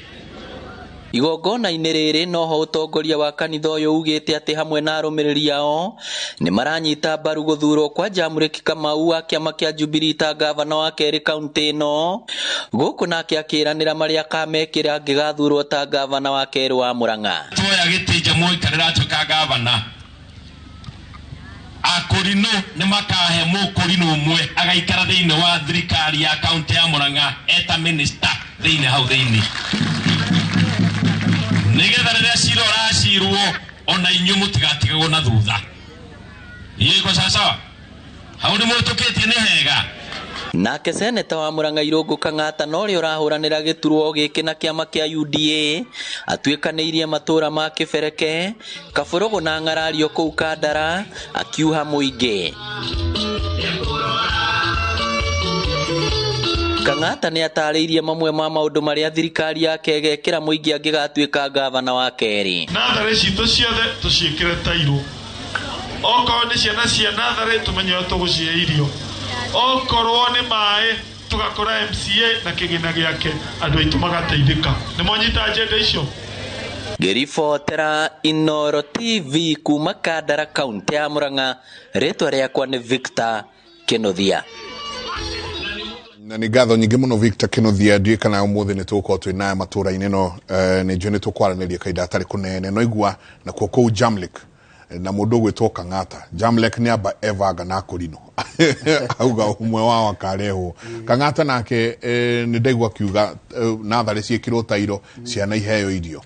Igongona-inĩ rĩrĩ noho ũtongoria wa kanitha ũyũ ugĩte atĩ hamwe na arũmĩrĩri ao nĩ maranyita mbaru gũthurwo kwa Jamũrĩki Kamau wa kĩama kĩa Jubilee ta gavana wa kerĩ kaunti ĩno. Gũkũ nake akĩranĩra marĩa akamekĩra angĩgathurwo ta gavana wa kerĩ wa Murang'a. Tuoya gĩtĩ Jamũrĩki rĩratuĩka gavana, akũrinũ nĩ makahe mũkũrinũ ũmwe agaikara thĩinĩ wa thirikari ya kaunti ya Murang'a eta minister thĩinĩ hau thĩinĩ, nĩgetha rĩrĩa cira ũracirwo ona inyuĩ mũtigatigagwo na thutha. Iyo iko sawasawa? Hau nĩ mũhĩtũkĩtie nĩ hega. Nake seneta wa Murang'a Irũngũ Kang'ata na ũrĩa ũrahũranĩra gĩturwa gĩkĩ na kĩama kĩa UDA atuĩkanĩirie matũra ma Kĩbereke, Kabũrũgũ na Ng'arario kũu Kandara akiuha mũingĩ. Kang'ata nĩ atarĩirie mamwe ma maũndũ marĩa thirikari yake ĩgekĩra mũingĩ angĩgatuĩka gavana wa kerĩ. Natharĩ citũ ciothe tũciĩkĩre tairũ, okorwo nĩ ciana cia natharĩ tũmenye ũrĩa tũgũcihe irio, okorwo nĩ maĩ tũgakora MCA na kĩgĩna gĩake, andũ aitũ magateithĩka. Nĩ mwanyita agenda icio? Ngĩribotera Inooro TV kuma Kandara kaunti ya Murang'a, rĩtwa rĩakwa nĩ Victor Kĩnuthia. Na nĩ ngatho nyingĩ mũno Victor Kĩnuthia. Ndiũĩ kana ũmũthĩ nĩ tũgũkorwo twĩ naye matũra-inĩ no nĩ njũĩ nĩ tũkwaranĩria kahinda gatarĩ kũnene. No igua nakuo kũu Jamlek na mũndũ ũgwĩtwo Kang'ata. Jamlek nĩ amba evanga na akũrinũ auga ũmwe wao akarehwo. Kang'ata nake nĩ ndaigua akiuga natharĩ ciĩkĩrwo tairo, ciana iheo irio.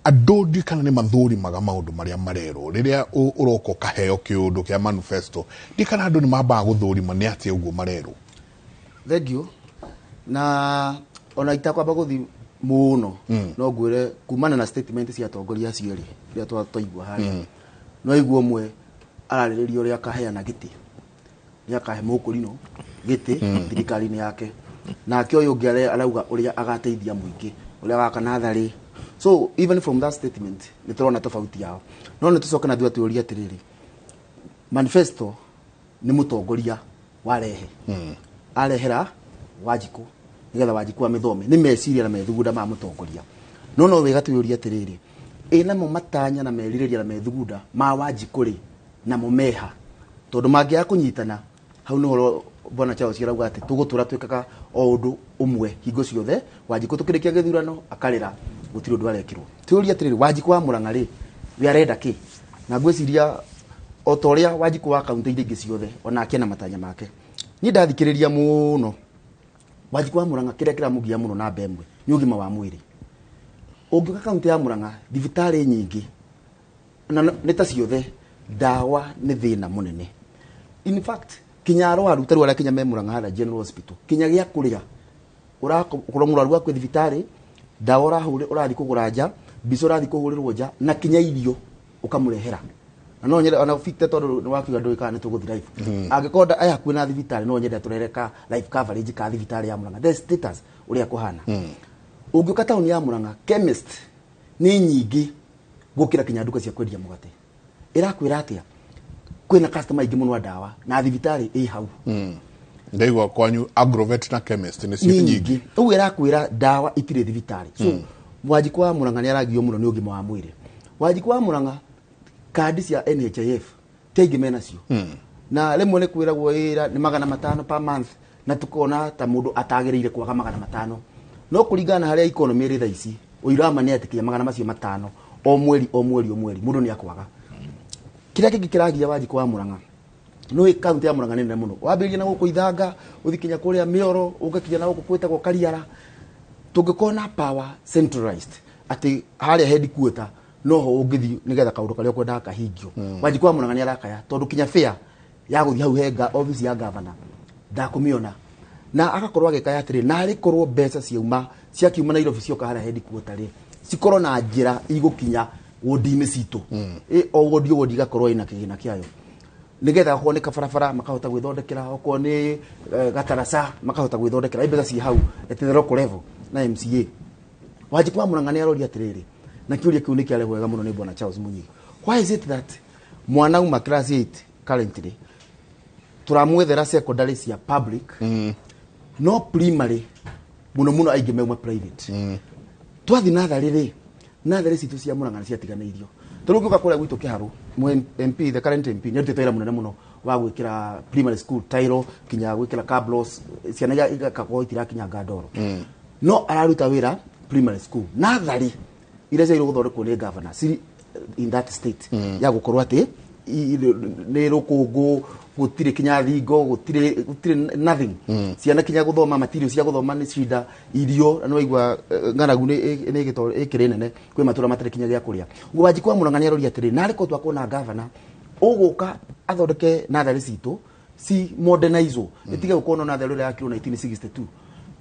Andũ ndiũĩ kana nĩ mathũrimaga maũndũ marĩa marerwo rĩrĩa ũroka ũkaheo kĩũndũ kĩa manifesto. Ndiũĩ kana andũ nĩ mambaga gũthũrima nĩ atĩa ũguo marerwo. Thank you. Na ona itakwamba gũthiĩ mũno, no ngwĩre kumana na statement cia atongoria acio erĩ iria twaigua harĩa. No igua ũmwe ararĩrĩria ũrĩa akaheana gĩtĩ, nĩ akahe mũkũrinũ gĩtĩ thirikari-inĩ yake, nake ũyũ ũngĩ arauga ũrĩa agateithia mũingĩ, ũrĩa agaka natharĩ. So even from that statement nĩ tũrona tofauti yao. No nĩ tũcoke na thutha twĩũrie atĩrĩrĩ, manifesto nĩ mũtongoria warehe, arehera Wanjikũ nĩgetha Wanjikũ amĩthome, nĩ meciria na methugunda ma mũtongoria. No no wega twĩũrie atĩrĩrĩ, ĩ namo matanya na merirĩria na methugunda ma Wanjikũ rĩ, namo meha? Tondũ mangĩaga kũnyitana hau nĩho Bwana Charles arauga atĩ tũgũtũra twĩkaga o ũndũ ũmwe hingo ciothe. Wanjikũ tũkĩrĩkia gĩthurano akarĩra gũtirĩ ũndũ arekĩrwo. Twĩũrie atĩrĩrĩ, Wanjikũ wa Murang'a rĩ, we arenda kĩ? Na ngwĩciria o ta ũrĩa Wanjikũ wa kaunti iria ingĩ ciothe onake ena matanya make. Niĩ ndathikĩrĩria mũno Wanjikũ wa Murang'a, kĩrĩa kĩramũgia mũno namba ĩmwe nĩ ũgima wa mwĩrĩ. Ũngĩũka kaunti ya Murang'a, thibitarĩ nyingĩ na nĩ ta ciothe, ndawa nĩ thĩna mũnene. In fact, kinya arwaru ta rĩu arĩa kinya me Murang'a harĩa General Hospital, kinya gĩa kũrĩa ũrakorwo mũrwaru waku thibitarĩ, ndawa ũrathiĩ kũgũra nja, mbica ũrathiĩ kũhũrĩrwo nja, na kinya irio ũkamũrehera. Na no nyende ona Victor, tondũ nĩ wakiuga ndũĩ kana nĩ tũgũthiĩ live. Angĩkorwo aya hakuhĩ na thibitarĩ, no nyende tũrehere ka live coverage ka thibitarĩ ya Murang'a, the status ũrĩa kũhana. Ũngĩũka taũni ya Murang'a, chemist nĩ nyingĩ gũkĩra kinya nduka cia kwendia mũgate. Ĩrakwĩra atĩa? Kwĩna customer aingĩ mũno a ndawa na thibitarĩ ĩ hau. Ndaigua kwanyu agrovet na chemist nĩ cio Nĩ nyingĩ. nyingĩ. Ũguo ĩrakwĩra ndawa itirĩ thibitarĩ. So Wanjikũ wa Murang'a nĩ aragio mũno nĩ ũgima wa mwĩrĩ. Wanjikũ wa Murang'a kandi cia NHIF ti aingĩ menacio. Na rĩmwe nĩ kwĩragwo wĩra nĩ 500 per month, na tukona ta mũndũ atagĩrĩire kwaga 500. No kũringana na harĩa economy ĩrĩ thaa ici, ũira ma nĩ atĩ kinya magana macio matano o mweri, o mweri, o mweri mũndũ nĩ akwaga. Kĩrĩa kĩngĩ kĩragia Wanjikũ wa Murang'a, no kaunti ya Murang'a nĩ nene mũno. Wambĩrĩria na gũkũ Ithanga, ũthiĩ kinya kũrĩa Mĩoro, ũke kinya na gũkũ kwĩtagwo Kariara. Tũngĩkorwo na power centralized atĩ harĩa headquarter noho ũngĩthiĩ nĩgetha kaũndũ karĩa ũkwendaga kahingio. Wanjikũ wa Murang'a nĩ arakaya tondũ kinya fare ya gũthiĩ hau he office ya governor ndakũmĩona, na agakorwo agĩkaya atĩrĩ, narĩ korwo mbeca ciauma ciakiuma Nairobi cioka harĩa headquarter rĩ, cikorwo na njĩra igũkinya wodi-inĩ citũ. O wodi o wodi igakorwo ĩna kĩgĩna kĩayo, nĩgetha okorwo nĩ kabarabara makahota gwĩthondekera, okorwo nĩ gataraca makahota gwĩthondekera, mbeca ci hau at the local level na MCA. Wanjikũ wa Murang'a nĩ aroria atĩrĩrĩ, na kĩũria kĩu nĩ kĩarehwo wega mũno nĩ Bwana Charles Mũnyigi. Why is it that mwana uma class 8 currently tũramwethera secondary cia public, no primary mũno mũno aingĩ meuma private? Twathi natharĩ rĩ, natharĩ citũ cia Murang'a nĩ ciatiganĩirio. Tarĩu ũngĩũka kũrĩa gwitũ Kĩharũ, MP, the current MP, nĩ arutĩte wĩra mũnene mũno wa gwĩkĩra primary school tile kinya gwĩkĩra cabros, ciana igakorwo itirakinyanga ndoro. No araruta wĩra primary school. Natharĩ iria ciagĩrĩirwo gũthondekwo nĩ governor ciri in that state ya gũkorwo atĩ nĩ rũkũngũ, gũtirĩ kinya thingo, gũtirĩ nothing. Ciana kinya gũthoma, material cia gũthoma nĩ cida, irio na nĩwaigua ng'aragu nĩ ĩkĩrĩ nene, kwĩ matũra matarĩ kinya gĩa kũrĩa. Ũguo Wanjikũ wa Murang'a nĩ aroria atĩrĩ, narĩ korwo twakorwo na governor ũgũka athondeke natharĩ citũ ci modernizwo, ĩtige gũkorwo no natharĩ ĩrĩa yakirwo 1962,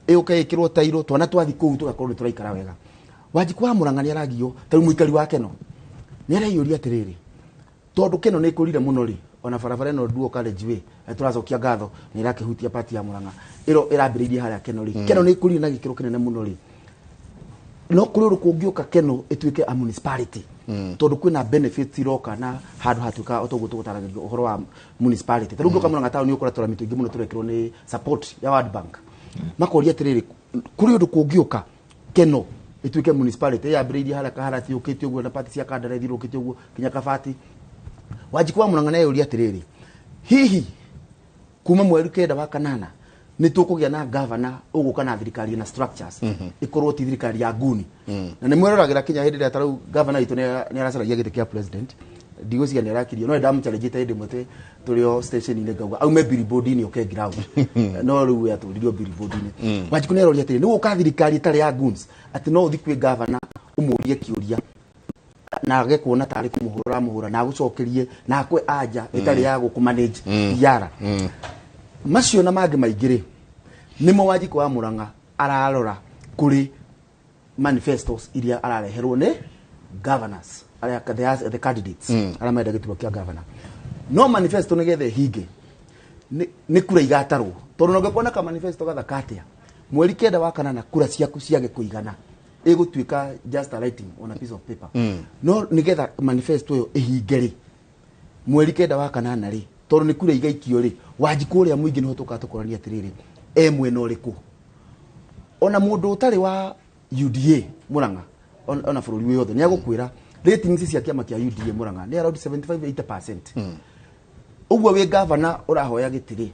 ĩũke ĩkĩrwo tairo, twana twathi kũu tũgakorwo nĩ tũraikara wega. Wanjikũ wa Murang'a nĩ aragio, tarĩu mũikari wa Keno nĩ areyũria atĩrĩrĩ, tondũ Keno nĩ ĩkũrire mũno rĩ, ona barabara ĩno Duo College Way, tũracokia ngatho nĩ ĩrakĩhutia part ya Murang'a ĩro ĩrambĩrĩirie harĩa Keno rĩ. Keno nĩ ĩkũrire na gĩkĩro kĩnene mũno rĩ, no kũrĩ ũndũ kũngĩũka Keno ĩtuĩke a municipality, tondũ kwĩna benefits iroka na handũ hatuĩka o toguo tũgũtaragĩrio ũhoro wa municipality. Tarĩu ũngĩũka Murang'a town nĩ ũkora tũrami tũingĩ mũno tũrekĩrwo nĩ support ya World Bank. Makoria atĩrĩrĩ, kũrĩ ũndũ kũngĩũka Keno ĩtuĩke municipality, yambĩrĩirie harĩa Kaharati yũkĩte ũguo na part cia Kandara ĩthiũrũrũkĩte ũguo kinya Kabati. Wanjikũ wa Murang'a nĩeyũria atĩrĩrĩ, hihi kuma mweri 9 wa kanana nĩ tũkũgĩa na governor ũgũka na thirikari na structures ĩkorwo ti thirikari ya nguni. Na nĩ mweroragĩra kinya hĩndĩ ĩrĩa tarĩu governor witũ nĩ aracaragia gĩtĩ kĩa president, ndigwĩciria nĩ arakirio, no nĩndamũchallengeĩte hĩndĩ ĩmwe tũrĩ o station-inĩ ngauga aume billboard-inĩ oke ground, no rĩu we atũririo billboard-inĩ. Wanjikũ nĩ aroria atĩrĩ, nĩ gũka thirikari ĩtarĩ ya goons, atĩ no ũthiĩ kwĩ governor ũmũrie kĩũria na age kuona tarĩ kũmũhũra mũhũra na agũcokerie na akwe anja ĩtarĩ ya gũkũmanage yara. Macio na mangĩ maingĩ rĩ, nĩmo Wanjikũ wa Murang'a ararora kũrĩ manifestos iria arareherwo nĩ governors arĩa the candidates arĩa marenda gĩturwa kĩa governor. No manifesto nĩgetha ĩhinge nĩ kura igatarwo, tondũ no ũngĩkorwo na ka manifesto gathaka atĩa, mweri 9 wa kanana kura ciaku ciage kũigana, ĩgũtuĩka just a writing on a piece of paper. No nĩgetha manifesto ĩyo ĩhinge rĩ, mweri 9 wa kanana rĩ, tondũ nĩ kura igaikio rĩ, Wanjikũ ũrĩa mũingĩ nĩho tũkaga tũkorania atĩrĩrĩ, e mwena ũrĩkũ. Ona mũndũ ũtarĩ wa UDA Murang'a, ona bũrũri wĩ wothe nĩ agũkwĩra ratings cia kĩama kĩa UDA Murang'a nĩ around 75-80%. Ũguo wĩ governor ũrahoya gĩtĩ rĩ,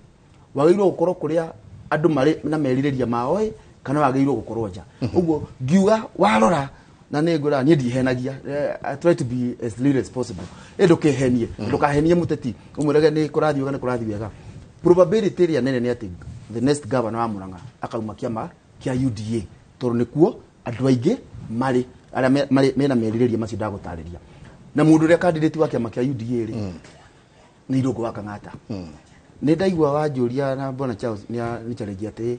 wagĩrĩirwo gũkorwo kũrĩa andũ marĩ na merirĩria mao ĩ, kana wagĩrĩirwo gũkorwo nja. Ũguo ngiuga warora na nĩ ngwĩra niĩ ndihenagia, I try to be as real as possible. Ĩ ndũkehenie, ndũkahenie mũteti ũmwĩrage nĩ kũrathiĩ wega, nĩ kũrathiĩ wega. Probability ĩrĩa nene nĩ atĩ the next governor wa Murang'a akauma kĩama kĩa UDA, tondũ nĩkuo andũ aingĩ marĩ arĩa marĩ mena merirĩria macio ndagũtarĩria. Na mũndũ ũrĩa candidate wa kĩama kĩa UDA rĩ, nĩ Irũngũ wa Kang'ata. Nĩ ndaigua wanjũria na Bwana Charles nĩ challenge atĩ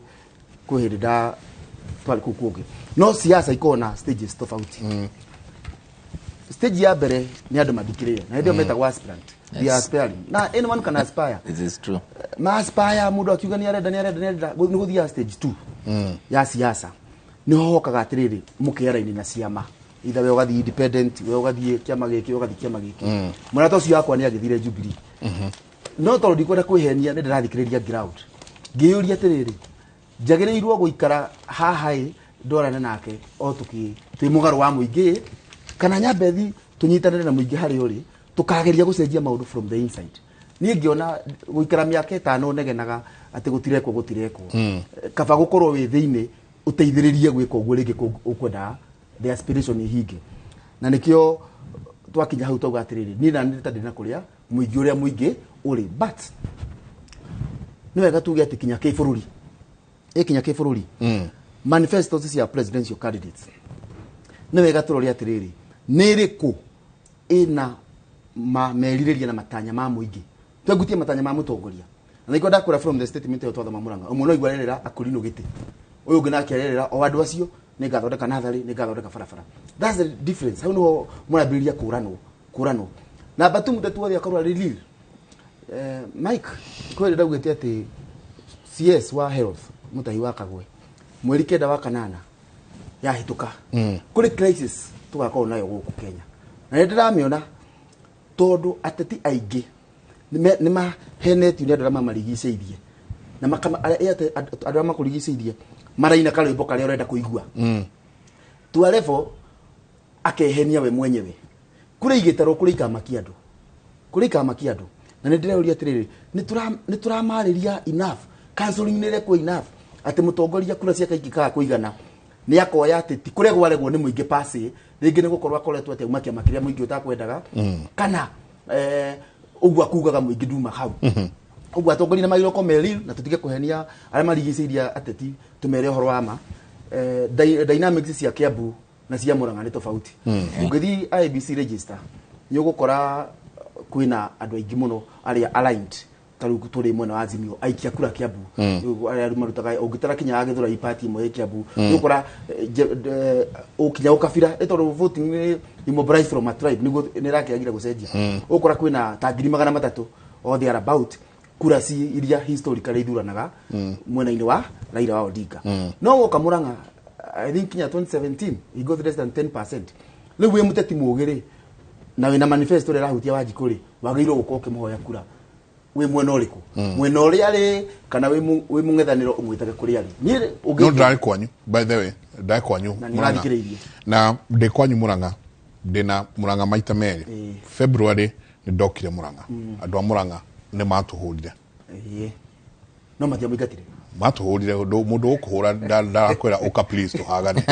kwĩ hĩndĩ nda twarĩ kũu kũngĩ. No siasa ikoragwo na stages tofauti. Stage ya mbere nĩ andũ mathikĩrĩria, na hĩndĩ ĩyo metagwo aspirant. They are aspiring. Na anyone can aspire. It is true. Ma aspire mũndũ akiuga nĩ arenda, nĩ arenda, nĩ arenda, nĩ gũthiaga stage 2 ya siasa. Nĩho hokaga atĩrĩrĩ, mũkĩara-inĩ na ciama. Either we ũgathiĩ independent, we ũgathiĩ kĩama gĩkĩ, we ũgathiĩ kĩama gĩkĩ. Mũrata ũcio wakwa nĩ agĩthire Jubilee. No tondũ ndikwenda kwĩhenia, nĩ ndĩrathikĩrĩria ground. Ngĩyũria atĩrĩrĩ, njagĩrĩirwo gũikara haha ĩ, ndwarane nake o twĩ mũgarũ wa mũingĩ, kana nyambe thi tũnyitanĩre na mũingĩ harĩa ũrĩ, tũkageria gũcenjia maũndũ from the inside. Niĩ ngĩona gũikara mĩaka 5 negenaga atĩ gũtirekwo, gũtirekwo. Kaba gũkorwo wĩ thĩinĩ ũteithĩrĩrie gwĩka ũguo rĩngĩ ũkwenda the aspiration ihinge. Na nĩkĩo twakinya hau twauga atĩrĩrĩ, niĩ na nĩ ta ndĩna kũrĩa mũingĩ ũrĩa mũingĩ ũrĩ, but nĩ wega tuge atĩ kinya kĩbũrũri, ĩ kinya kĩbũrũri, manifestos cia presidential candidates nĩ wega tũrore atĩrĩrĩ, nĩ ĩrĩkũ ĩna merirĩria na matanya ma mũingĩ. Twengutie matanya ma mũtongoria. Na nĩkĩo ndakwĩra from the statement ĩyo twathoma Murang'a, ũmwe no aigua arerera akũrinũ gĩtĩ, ũyũ ũngĩ nake arerera o andũ acio, nĩngathondeka natharĩ, nĩngathondeka barabara. That's the difference. Hau nĩho mũrambĩrĩria kũranwo, kũranwo. Namba 2 mũteti wothe akorwo arĩ real. Mike, kwĩ ndaugĩte atĩ CS wa health Mutahi wa Kagwe mweri 9 wa kanana yahĩtũka, kũrĩ crisis tũgakorwo nayo gũkũ Kenya. Na nĩ ndĩramĩona tondũ ateti aingĩ nĩ mahenetio nĩ andũ arĩa mamarigicĩirie. Na andũ arĩa makũrigicĩirie maraina karwĩmbo karĩa ũrenda kũigua. To a level akehenia we mwenyewe kure igitaro kure ikamakia andu kure ikamakia andu na nĩ ndĩreuria atĩrĩrĩ nĩ tũramarĩria enough counseling nĩ ĩrekwo enough atĩ mũtongoria kura ciake ingĩkaga kũigana nĩ akoya atĩ ti kũregwo aregwo nĩ mũingĩ pasi rĩngĩ nĩ gũkorwo akoretwo atĩ auma kĩama kĩrĩa mũingĩ ũtakwendaga kana ũguo akugaga mũingĩ nduma hau ũguo atongoria nĩ magĩrĩirwo kũmeril na tũtige kũhenia arĩa marigicĩirie ateti tũmere ũhoro wa ma dynamics cia Kiambu na cia Murang'a nĩ tofauti. Ũngĩthiĩ IEBC register nĩ ũgũkora kwĩna andũ aingĩ mũno arĩa aligned ta rĩu tũrĩ mwena wa Azimio aikia kura Kiambu arĩa marutaga ũngĩtara kinya ya Gĩthũrai party ĩmwe ĩ Kiambu nĩ ũkora ũkinya ũkabira ĩ tondũ voting nĩ you mobilize from a tribe nĩguo nĩ ĩrakĩagire gũcenjia ũkora kwĩna ta 300,000 or there about kura ci iria historically ithuranaga mwena-inĩ wa Raila wa Odinga. No woka Murang'a I think kinya 2017 he got less than 10%. Rĩu wĩ mũteti mũũgĩ rĩ na wĩna manifesto ĩrĩa ĩrahutia Wanjikũ rĩ wagĩrĩirwo gũkorwo ũkĩmũhoya kura wĩ mwena ũrĩkũ mwena ũrĩa arĩ kana wĩ mũng'ethanĩro ũmwĩtage kũrĩa arĩ. Niĩ no ndarĩ kwanyu by the way ndarĩ kwanyu na nĩũrathikĩrĩirie na ndĩ kwanyu Murang'a ndĩna Murang'a maita merĩ. February nĩ ndokire Murang'a andũ a Murang'a nĩ matũhũrire no matiamũingatire matũhũrire mũndũ ũkũhũra ndarakwĩra ũka please tũhagane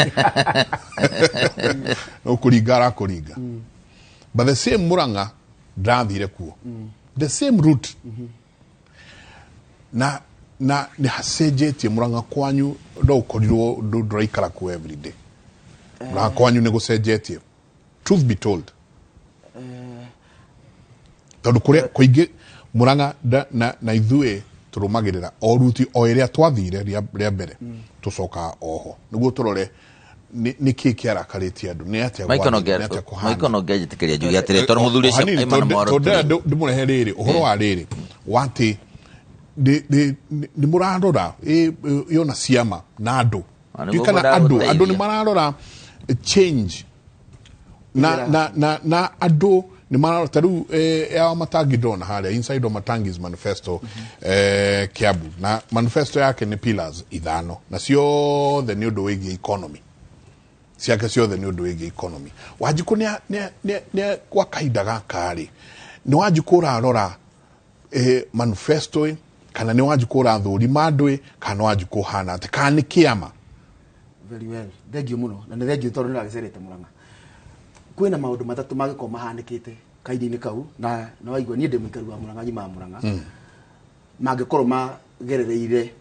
no kũringa arakũringa. But the same Murang'a ndathire kuo the same route na nĩ hacenjetie Murang'a kwanyu no ũkorirwo ndũraikara kuo every day. Murang'a kwanyu nĩ gũcenjetie truth be told tondũ kũrĩa kũingĩ Murang'a na ithuĩ tũrũmagĩrĩra o ruti o ĩrĩa twathire rĩa mbere tũcokaga oho nĩguo tũrore nĩ kĩĩ kĩarakarĩtie andũ nĩ atĩa kũhana. Michael no ngĩanjĩtĩkĩria njuge atĩrĩ tondũ mũthuri ũcio aimana mwaro ndĩmũrehe rĩrĩ ũhoro wa rĩrĩ wa atĩ nĩ mũrarora yona ciama na andũ kana andũ nĩ mararora change na andũ nĩ mararora ta rĩu ya Wamatangi ndona harĩa inside Wamatangi's manifesto Kiambu na manifesto yake nĩ pillars 5 na ciothe nĩ ũndũ wĩgiĩ economy ciake ciothe nĩ ũndũ wĩgiĩ economy. Wanjikũ nĩ kwa kahinda gaka rĩ nĩ Wanjikũ ũrarora manifesto kana nĩ Wanjikũ ũrathũrima andũ kana nĩ Wanjikũ ũhana atĩ kana nĩ kĩama. Very well thank you mũno na nĩ thank you tondũ nĩ ũragĩcerete Murang'a. Kwĩna maũndũ matatũ mangĩkorwo mahanĩkĩte kahinda-inĩ kau na waigua niĩ ndĩ mũikari wa Murang'a nyumaga Murang'a mangĩkorwo magerereire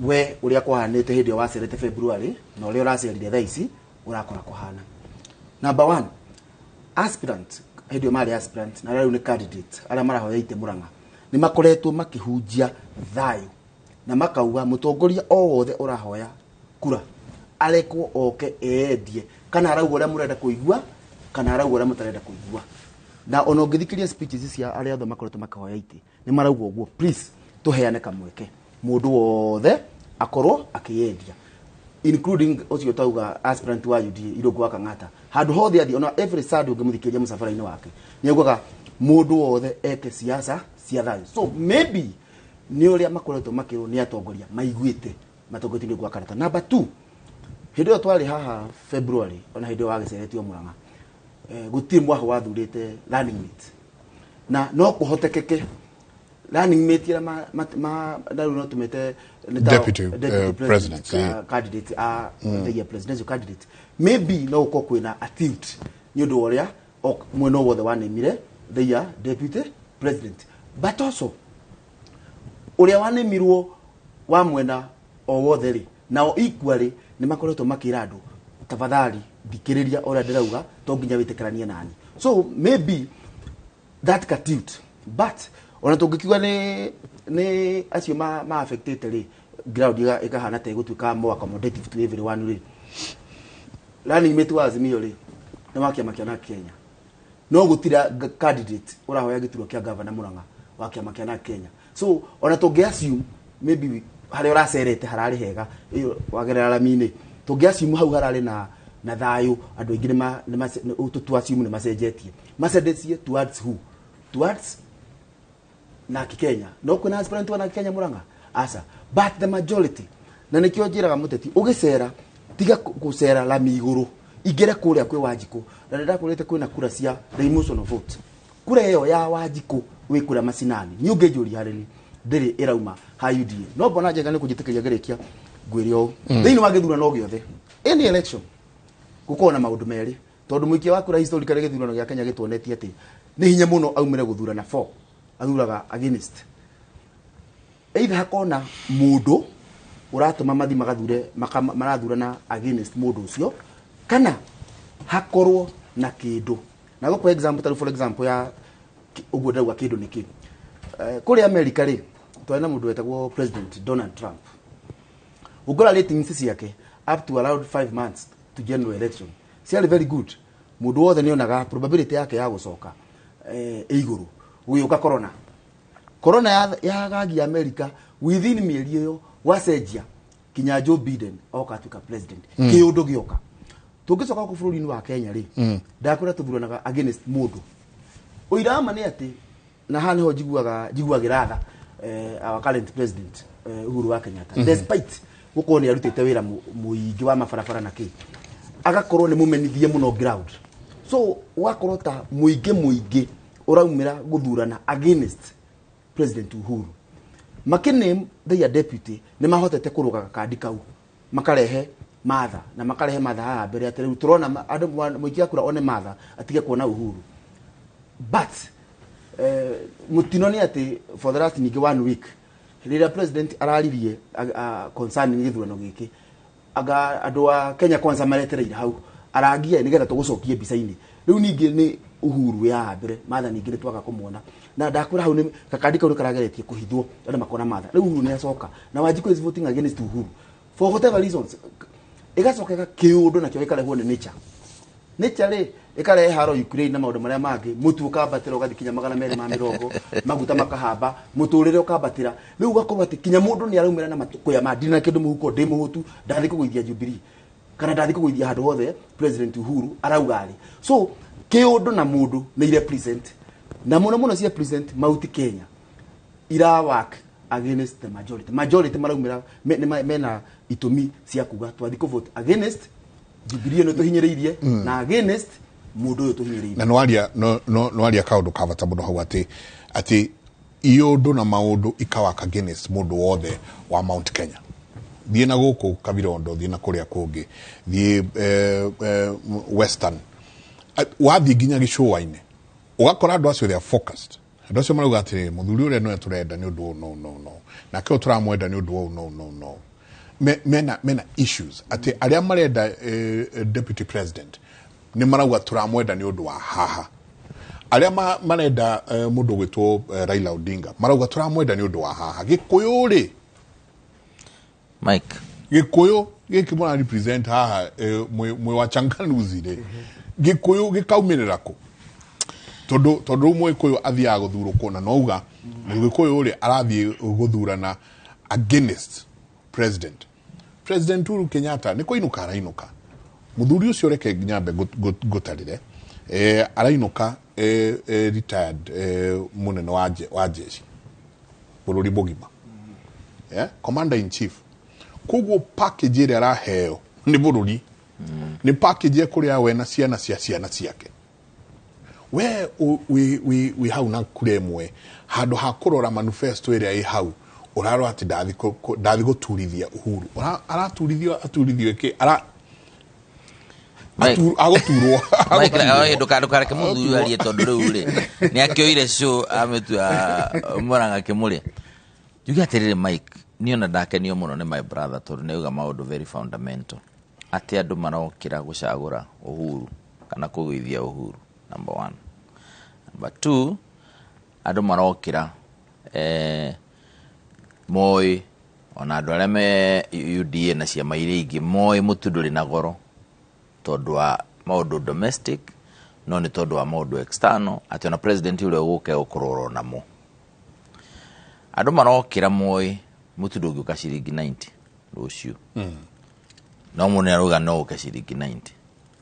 we ũrĩa kwahanĩte hĩndĩ ĩyo wacerete February na ũrĩa ũracerire thaa ici ũrakora kũhana. Number 1 aspirant hĩndĩ ĩyo marĩ aspirant na rĩu nĩ candidate arĩa marahoya itĩ Murang'a nĩ makoretwo makĩhunjia thayũ na makauga mũtongoria o wothe ũrahoya kura arekwo oke endie kana arauga ũrĩa mũrenda kũigua kana arauga ũrĩa mũtarenda kũigua. Na ona ũngĩthikĩria speeches cia arĩa othe makoretwo makĩhoya itĩ nĩ marauga ũguo please tũheane kamweke mũndũ wothe akorwo akĩyendia including ũcio tauga aspirant wa UDA Irũngũ wa Kang'ata handũ hothe athiĩ ona every Sunday ũngĩmũthikĩria mũcabara-inĩ wake nĩ augaga mũndũ wothe eke siasa cia thayũ. So maybe nĩ ũrĩa makoretwo makĩrwo nĩ atongoria maiguĩte matongoretio nĩ Irũngũ wa Kang'ata. Number 2 hĩndĩ ĩyo twarĩ haha February ona hĩndĩ ĩyo wagĩceretio Murang'a gũtirĩ mwaho wathurĩte running mate na no kũhotekeke running mate ĩrĩa rĩu no tũmĩte deputy president candidate a the presidential candidate maybe no gũkorwo kwĩna a tilt nĩ ũndũ wa ũrĩa mwena wothe wanemire the deputy president but also ũrĩa wanemirwo wa mwena o wothe rĩ nao equally nĩ makoretwo makĩra andũ tafadhali thikĩrĩria ũrĩa ndĩrauga to nginya wĩtĩkĩranie nani. So maybe that tilt but ona tũngĩkiuga nĩ acio ma affectĩte rĩ ground ĩkahana ta ĩgũtuĩka more accommodative to everyone rĩ running mate wa Azimio rĩ nĩ wa kĩama kĩa NARC Kenya no gũtira candidate ũrahoya gĩturwa kĩa governor Murang'a wa kĩama kĩa NARC Kenya. So ona tũngĩ assume maybe harĩa ũracerete hararĩ hega ĩyo wagerera rami-inĩ tũngĩ assume hau hararĩ na thayũ andũ aingĩ nĩ assume nĩ macenjetie macenjetie towards who towards NARC Kenya no kwĩna aspirant wa NARC Kenya Murang'a asa but the majority na nĩkĩo njĩraga mũteti ũgĩcera Tiga gũcera lami igũrũ, ingĩre kũrĩa kwĩ Wanjikũ. Na nĩndakwĩrĩte kwĩna kura cia the emotional vote. Kura ĩyo ya Wanjikũ wĩ kũrĩa macinani, niĩ ũngĩnjũria harĩ ni ndĩrĩ ĩrauma ha UDA. No mbona njega nĩ kũnjĩtĩkĩria ngĩrĩkia ngwĩre ũũ. Thĩinĩ wa gĩthurano gĩothe, any election, gũkorwo na maũndũ merĩ, tondũ mũikia wa kura historically gĩthurano gĩa Kenya gĩtuonetie atĩ nĩ hinya mũno aumĩre gũthurana for, athuraga against. Either hakona mũndũ ũratũma mathi magathure marathurana against mũndũ ũcio, kana hakorwo na kĩndũ. Na gũkũ example, tarĩu for example ya ũguo ndauga kĩndũ nĩ kĩ. Kũrĩa America rĩ, twarĩ na mũndũ wetagwo President Donald Trump. Ũngĩrora ratings ciake up to around 5 months to general election ciarĩ very good. Mũndũ wothe nĩonaga probability yake ya gũcoka ĩ igũrũ. Gũgĩũka corona. Corona yagagia America within mĩeri ĩyo gwacenjia kinya Joe Biden oka atuĩka president. Kĩũndũ gĩoka. Tũngĩcoka gũkũ bũrũri-inĩ wa Kenya rĩ, ndakwĩra tũthuranaga against mũndũ. Ũira wa ma nĩ atĩ, na haha nĩho njiguagĩra tha our current president Uhuru wa Kenyatta. Despite gũkorwo nĩ arutĩte wĩra mũingĩ wa mabarabara na kĩ, agakorwo nĩ mũmenithie mũno ground. So ũgakorwo ta mũingĩ mũingĩ ũraumĩra gũthurana against President Uhuru. Makĩname their deputy nĩ mahotete kũrũga gakandi kau, makarehe Martha, na makarehe Martha haha mbere atĩ rĩu tũrona andũ mũikia kura one Martha atige kuona Uhuru. But mũtino nĩ atĩ for the last ningĩ 1 week rĩrĩa president araririe concerning gĩthurano gĩkĩ, anga andũ a Kenya Kwanza maretereire hau arangia nĩgetha tũgũcokie mbica-inĩ. Rĩu ningĩ nĩ Uhuru ya mbere, Martha ningĩ nĩ twaga kũmuona. Na ndakwĩra hau nĩ gakandi kau nĩ karageretie kũhithwo andũ makona Martha. Rĩu Uhuru nĩ acoka na Wanjikũ is voting against Uhuru for whatever reasons. Ĩgacoka kĩũndũ nakĩo gĩkarehwo nĩ nature. Nature rĩ ĩkarehe haro Ukraine na maũndũ marĩa mangĩ, mũtu ũkambatĩra ũgathiĩ kinya magana merĩ ma mĩrongo, maguta makahamba, mũtũrĩre ũkambatĩra. Rĩu ũgakorwo atĩ kinya mũndũ nĩ araumĩra na matũkũya ma ndina kĩndũ mũhuko, ndĩ mũhũtu, ndathiĩ kũgũithia Jubilee kana ndathiĩ kũgũithia handũ hothe President Uhuru arauga rĩ. So kĩũndũ na mũndũ nĩ represent, na mũno mũno cia present Mount Kenya ira work against the majority. Majority maraumĩra mena itũmi cia kuga twathi kũ vote against Jubilee ĩno tũhinyĩrĩirie na against mũndũ ũyũ tũhinyĩrĩirie. Na nwaria kaũndũ ka bata mũno hau atĩ iũndũ na maũndũ ikawaka against mũndũ wothe wa Mount Kenya. Thiĩ na gũkũ Kabirondo, thiĩ na kũrĩa kũngĩ, thiĩ Western, wathiĩ nginya gĩcũa-inĩ ũgakora andũ acio they are focused. Andũ acio marauga atĩrĩ, mũthuri ũrĩa nĩwe tũrenda nĩ ũndũ ũũ, no, no, no. Nake ũyũ tũramwenda nĩ ũndũ ũũ, no, no, no. Mena issues atĩ arĩa marenda deputy president nĩ marauga tũramwenda nĩ ũndũ wa haha. Arĩa marenda mũndũ ũgwĩtwo Raila Odinga marauga tũramwenda nĩ ũndũ wa haha. Gĩkũyũ rĩ, Mike, Gĩkũyũ gĩkĩ mũra represent haha mwĩ wa Changanuzi rĩ, Gĩkũyũ gĩkaumĩrĩra kũ? Tondũ rĩu Mũgĩkũyũ athiaga gũthurwo kũ, na nouga Mũgĩkũyũ rĩ arathiĩ gũthurana against president. President Uhuru Kenyatta nĩ kũinũka arainũka. Mũthuri ũcio reke nyambe ngũtarĩre. Arainũka retired mũnene wa jeshi bũrũri mũgima. Commander in chief. Koguo package ĩrĩa araheo nĩ bũrũri. Nĩ package ekũrĩa we na ciana cia ciana ciake. We wĩ hau na kura ĩmwe, handũ ha kũrora manifesto ĩrĩa ĩ hau, ũrarora atĩ ndathi gũturithia Uhuru. Araturithio, aturithio ĩkĩ? Agũturwo. Mike, oye, ndũkareke mũthuri ũyũ arie tondũ rĩu rĩ, nĩ akĩoire show amĩtua Mũrang'a kĩmũrĩa. Njuge atĩrĩrĩ Mike, niĩ ona ndakenio mũno nĩ my brother tondũ nĩ auga maũndũ very fundamental. Atĩ andũ marokĩra gũcagũra Uhuru kana kũgũithia Uhuru, number one. Number two, andũ marokĩra moĩ ona andũ arĩa me UDA na ciama iria ingĩ moĩ mũtu ndũrĩ na goro tondũ wa maũndũ domestic, no nĩ tondũ wa maũndũ external, atĩ ona president ũrĩa ũgũka egũkorwo namo. Andũ marokĩra moĩ mũtu ndũngĩũka ciringi 90 rũciũ. No mũndũ nĩarauga no ũke ciringi 90.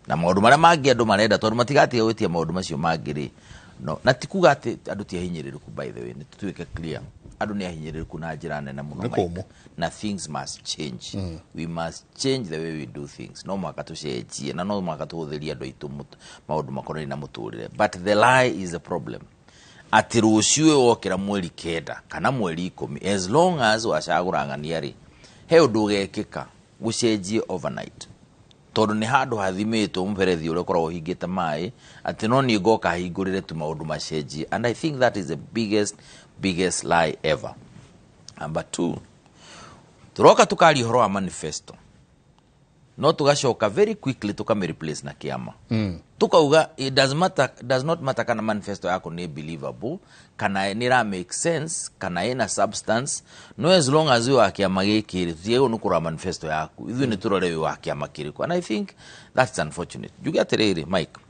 Na maũndũ marĩa mangĩ andũ marenda tondũ matigatiga gwĩtia maũndũ macio mangĩ rĩ. No, na ti kuga atĩ andũ ti ahinyĩrĩrĩku, by the way, nĩ tũtuĩke clear. Andũ nĩ ahinyĩrĩrĩku na njĩra nene mũno, Nĩ Mike. kũmũ. Na things must change. We must change the way we do things. No mũhaka tũcenjie na no mũhaka tũhũthĩrie andũ aitũ maũndũ makonainie na mũtũrĩre, but the lie is a problem atĩ rũciũ ũyũ wokĩra mweri 9 kana mweri 10, as long as wacagũra ng'ania rĩ, he ũndũ ũgekĩka gũcenjie overnight, tondũ nĩ handũ hathimĩtwo mũberethi ũrĩa ũkoragwo ũhingĩte maĩ atĩ no niĩ ngoka hingũrĩre tu maũndũ macenjie. And I think that is the biggest, biggest lie ever. Number two, tũroka tũkaria ũhoro wa manifesto, no tũgacoka very quickly tũkamĩ na kĩama. Tukauga it does, matter, does not matter kana manifesto yako nĩ believable, kana nĩ ĩra make sense, kana ĩna substance, no as long as wĩ wa kĩama gĩkĩ rĩ, tũtiagĩrĩirwo nĩ kũrora manifesto yaku, ithuĩ nĩ tũrore wĩ wa kĩama kĩrĩkũ. And I think that's unfortunate. Njuge atĩrĩrĩ, Mike,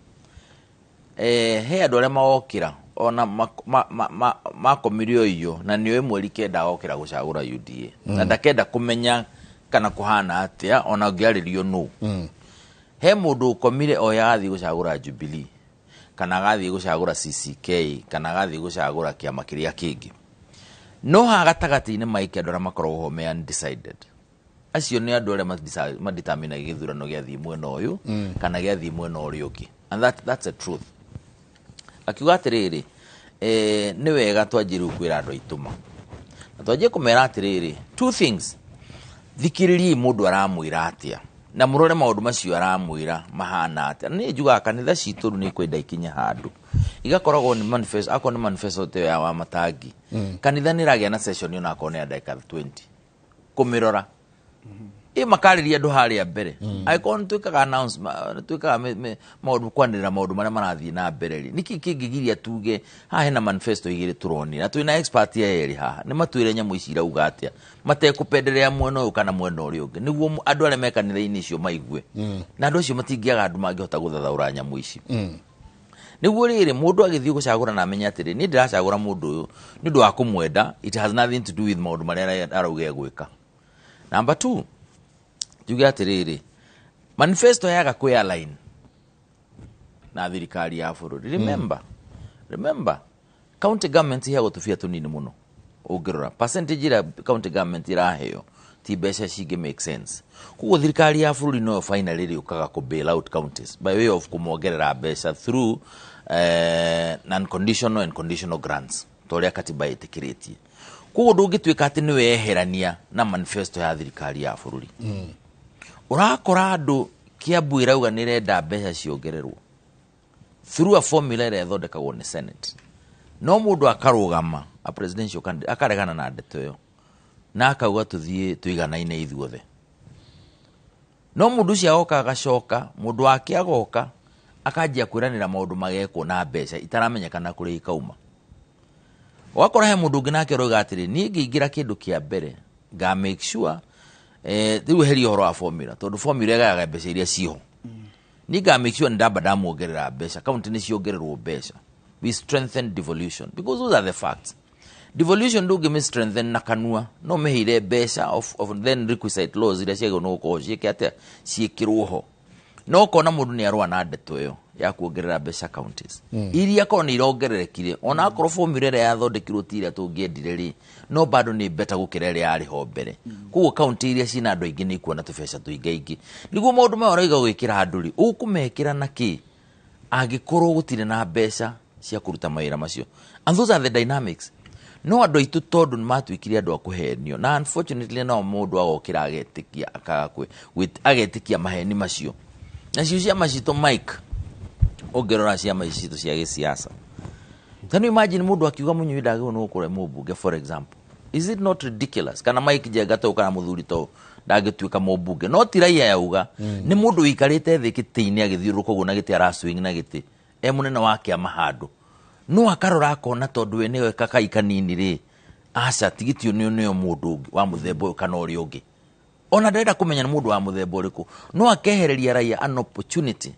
he andũ arĩa magokĩra ona makomire o iyo na nĩoĩ mweri 9 agokĩra gũcagũra UDA na ndakenda kũmenya kana kũhana atĩa, ona ũngĩarĩrio nũ. He mũndũ ũkomire oya agathiĩ gũcagũra Jubilee, kana agathiĩ gũcagũra CCK, kana agathiĩ gũcagũra kĩama kĩrĩa kĩngĩ. No haha gatagatĩ-inĩ, Mike, andũ arĩa makoragwo ho me undecided, acio nĩ andũ arĩa madeterminaga gĩthurano gĩathiĩ mwena ũyũ kana gĩathiĩ mwena ũrĩa ũngĩ. And that's a truth. Akiuga atĩrĩrĩ, nĩ wega twanjie rĩu kwĩra andũ aitũ ma, na twanjie kũmera atĩrĩrĩ, two things: thikĩrĩriai mũndũ aramwĩra atĩa, na mũrore maũndũ macio aramwĩra mahana atĩa. Na niĩ njugaga kanitha citũ rĩu nĩ ikwenda ikinye handũ igakoragwo nĩ manifesto, akorwo nĩ manifesto ta ĩyo ya Wamatangi, kanitha nĩ ĩragĩa na session ona akorwo nĩ ya ndagĩka 20 kũmĩrora, ĩ makarĩria andũ harĩa mbere. Angĩkorwo nĩ twĩkaga announce, nĩ twĩkaga maũndũ kwanĩrĩra maũndũ marĩa marathiĩ na mbere rĩ, nĩkĩ kĩngĩgiria tuge haha hena manifesto igĩrĩ tũronire, na twĩna expert ya erĩ haha, nĩ matwĩre nyamũ ici irauga atĩa matekũpenderea mwena ũyũ kana mwena ũrĩa ũngĩ, nĩguo andũ arĩa me kanitha-inĩ icio maigue, na andũ acio matingĩaga andũ mangĩhota gũthathaũra nyamũ ici, nĩguo rĩrĩ mũndũ agĩthiĩ gũcagũra na amenye atĩrĩ, niĩ ndĩracagũra mũndũ ũyũ nĩ ũndũ wa kũmwenda, it has nothing to do with maũndũ marĩa arauga egwĩka. Number two, njuge atĩrĩrĩ, manifesto yaga kwĩ align na thirikari ya bũrũri, remember county government iheagwo tũbia tũnini mũno. Ũngĩrora percentage ĩrĩa county government ĩraheo ti mbeca cingĩ make sense. Koguo thirikari ya bũrũri noyo finally ĩrĩũkaga kũ bail out counties by way of kũmongerera mbeca through non-conditional and conditional grants, ta ũrĩa katiba ĩtĩkĩrĩtie. Koguo ndũngĩtuĩka atĩ nĩ weherania na manifesto ya thirikari ya bũrũri. Ũrakora andũ Kiambu ĩrauga nĩ ĩrenda mbeca ciongererwo through a formula ĩrĩa ĩthondekagwo nĩ Senate, no mũndũ akarũgama a presidential candidate akaregana na ndeto ĩyo na akauga tũthiĩ tũiganaine ithuothe. No mũndũ ũcio agoka agacoka, mũndũ wake agoka akanjia kwĩranĩra maũndũ magekwo na mbeca itaramenyekana kũrĩa ikauma. Ũgakora he mũndũ ũngĩ nake ũroiga atĩrĩ, niĩ ngĩingĩra kĩndũ kĩa mbere nga make sure rĩu eheria ũhoro wa formula, tondũ formula ĩgayaga mbeca iria ciho, niĩ nga make sure nĩ ndamba ndamuongerera mbeca, kaunti nĩ ciongererwo mbeca, we strengthen devolution, because those are the facts. Devolution ndũngĩmĩ strengthen na kanua, no mĩheire mbeca of then requisite laws iria ciagĩrĩirwo nĩ gũkorwo ciĩke atĩa, ciĩkĩrwo ho. No ũkona mũndũ nĩ arũa na ndeto ĩyo ya kuongerera mbeca counties, iria korwo nĩ irongererekire, ona akorwo formula ĩrĩa yathondekirwo ti ĩrĩa tũngĩendire rĩ, no bado nĩ better gũkĩra ĩrĩa yarĩ ho mbere. Koguo kaunti iria ciĩna andũ aingĩ nĩ ikuona tũbeca tũingaingĩ. Nĩguo maũndũ maya ũrauga gwĩkĩra andũ rĩ, ũkũmekĩra na kĩ angĩkorwo gũtirĩ na mbeca cia kũruta mawĩra macio? And those are the dynamics. No andũ aitũ tondũ nĩ matuĩkire andũ a kũhenio, na unfortunately no mũndũ agokĩra agetĩkia, akaga agetĩkia maheni macio. Nacio ciama citũ, Mike, ũngĩrora ciama ici citũ cia gĩsiasa, can you imagine mũndũ akiuga Mũnyui ndagĩrĩirwo nĩ gũkorwo e mũmbunge, for example? Is it not ridiculous? Kana Mike Njenga to kana mũthuri to ndangĩtuĩka mũmbunge, no ti raia yauga, nĩ mũndũ ũikarĩte thĩ gĩtĩ-inĩ agĩthiũrũrũka ũguo na gĩtĩ, araswing na gĩtĩ e mũnene wa kĩama handũ, no akarora akona tondũ we nĩwe kakai kanini rĩ, aca tigitio nĩ nĩo mũndũ ũngĩ wa mũthemba ũyũ kana ũrĩa ũngĩ, ona ndarenda kũmenya nĩ mũndũ wa mũthemba ũrĩkũ, no akehereria raia an opportunity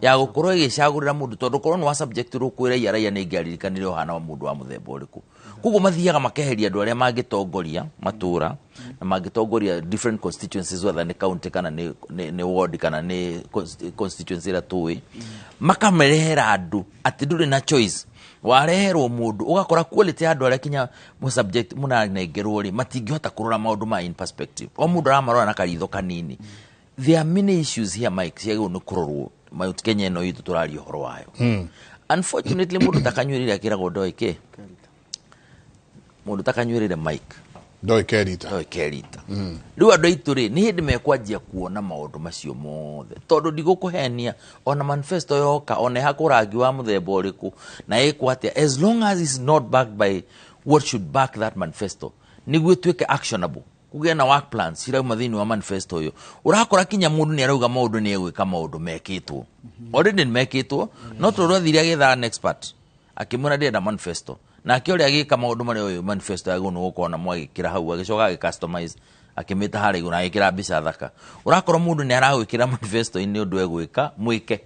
ya gũkorwo ĩgĩcagũrĩra mũndũ, tondũ korwo nĩ wa subject rũ kwĩ raia, raia nĩ ĩngĩaririkanire ũhana wa mũndũ wa mũthemba ũrĩkũ. Koguo mathiaga makeheria andũ arĩa mangĩtongoria matũra. Na mangĩtongoria different constituencies, whether nĩ county kana nĩ ward kana nĩ constituency ĩrĩa tũĩ, makamerehera andũ atĩ ndũrĩ na choice. Wareherwo mũndũ, ũgakora quality ya andũ arĩa kinya mu subject mũranengerwo rĩ, matingĩhota kũrora maũndũ ma in perspective. O mũndũ aramarora na karitho kanini. There are many issues here, Mike, ciagĩrĩirwo nĩ kũrorwo Mount Kenya ĩno itũ tũraria ũhoro wayo. Unfortunately, mũndũ takanyuĩrĩre akĩragwo ndoĩ kĩ mũndũ takanyuĩrĩre, Mike. Ndoĩ kerita. Ndoĩ kerita. Rĩu andũ aitũ rĩ, nĩ hĩndĩ mekwanjia kuona maũndũ macio mothe, tondũ ndigũkũhenia, ona manifesto yoka, ona ĩhakwo rangi wa mũthemba ũrĩkũ na ĩkwo atĩa, as long as it's not backed by what should back that manifesto nĩguo ĩtuĩke actionable, kũgĩe na work plans cirauma thĩinĩ wa manifesto ũyũ, ũrakora kinya mũndũ nĩ arauga maũndũ, nĩ egwĩka maũndũ mekĩtwo already, nĩ mekĩtwo, no tondũ athire agĩetha an expert akĩmwĩra ndĩrenda manifesto, nake ũrĩa agĩka maũndũ marĩa ũyũ manifesto yagĩrĩirwo nĩ gũkorwo namo, agĩkĩra hau, agĩcoka agĩcustomize, akĩmĩta harĩa igũrũ na agĩkĩra mbica thaka. Ũrakora mũndũ nĩ aragwĩkĩra manifesto-inĩ ũndũ egwĩka mwĩke.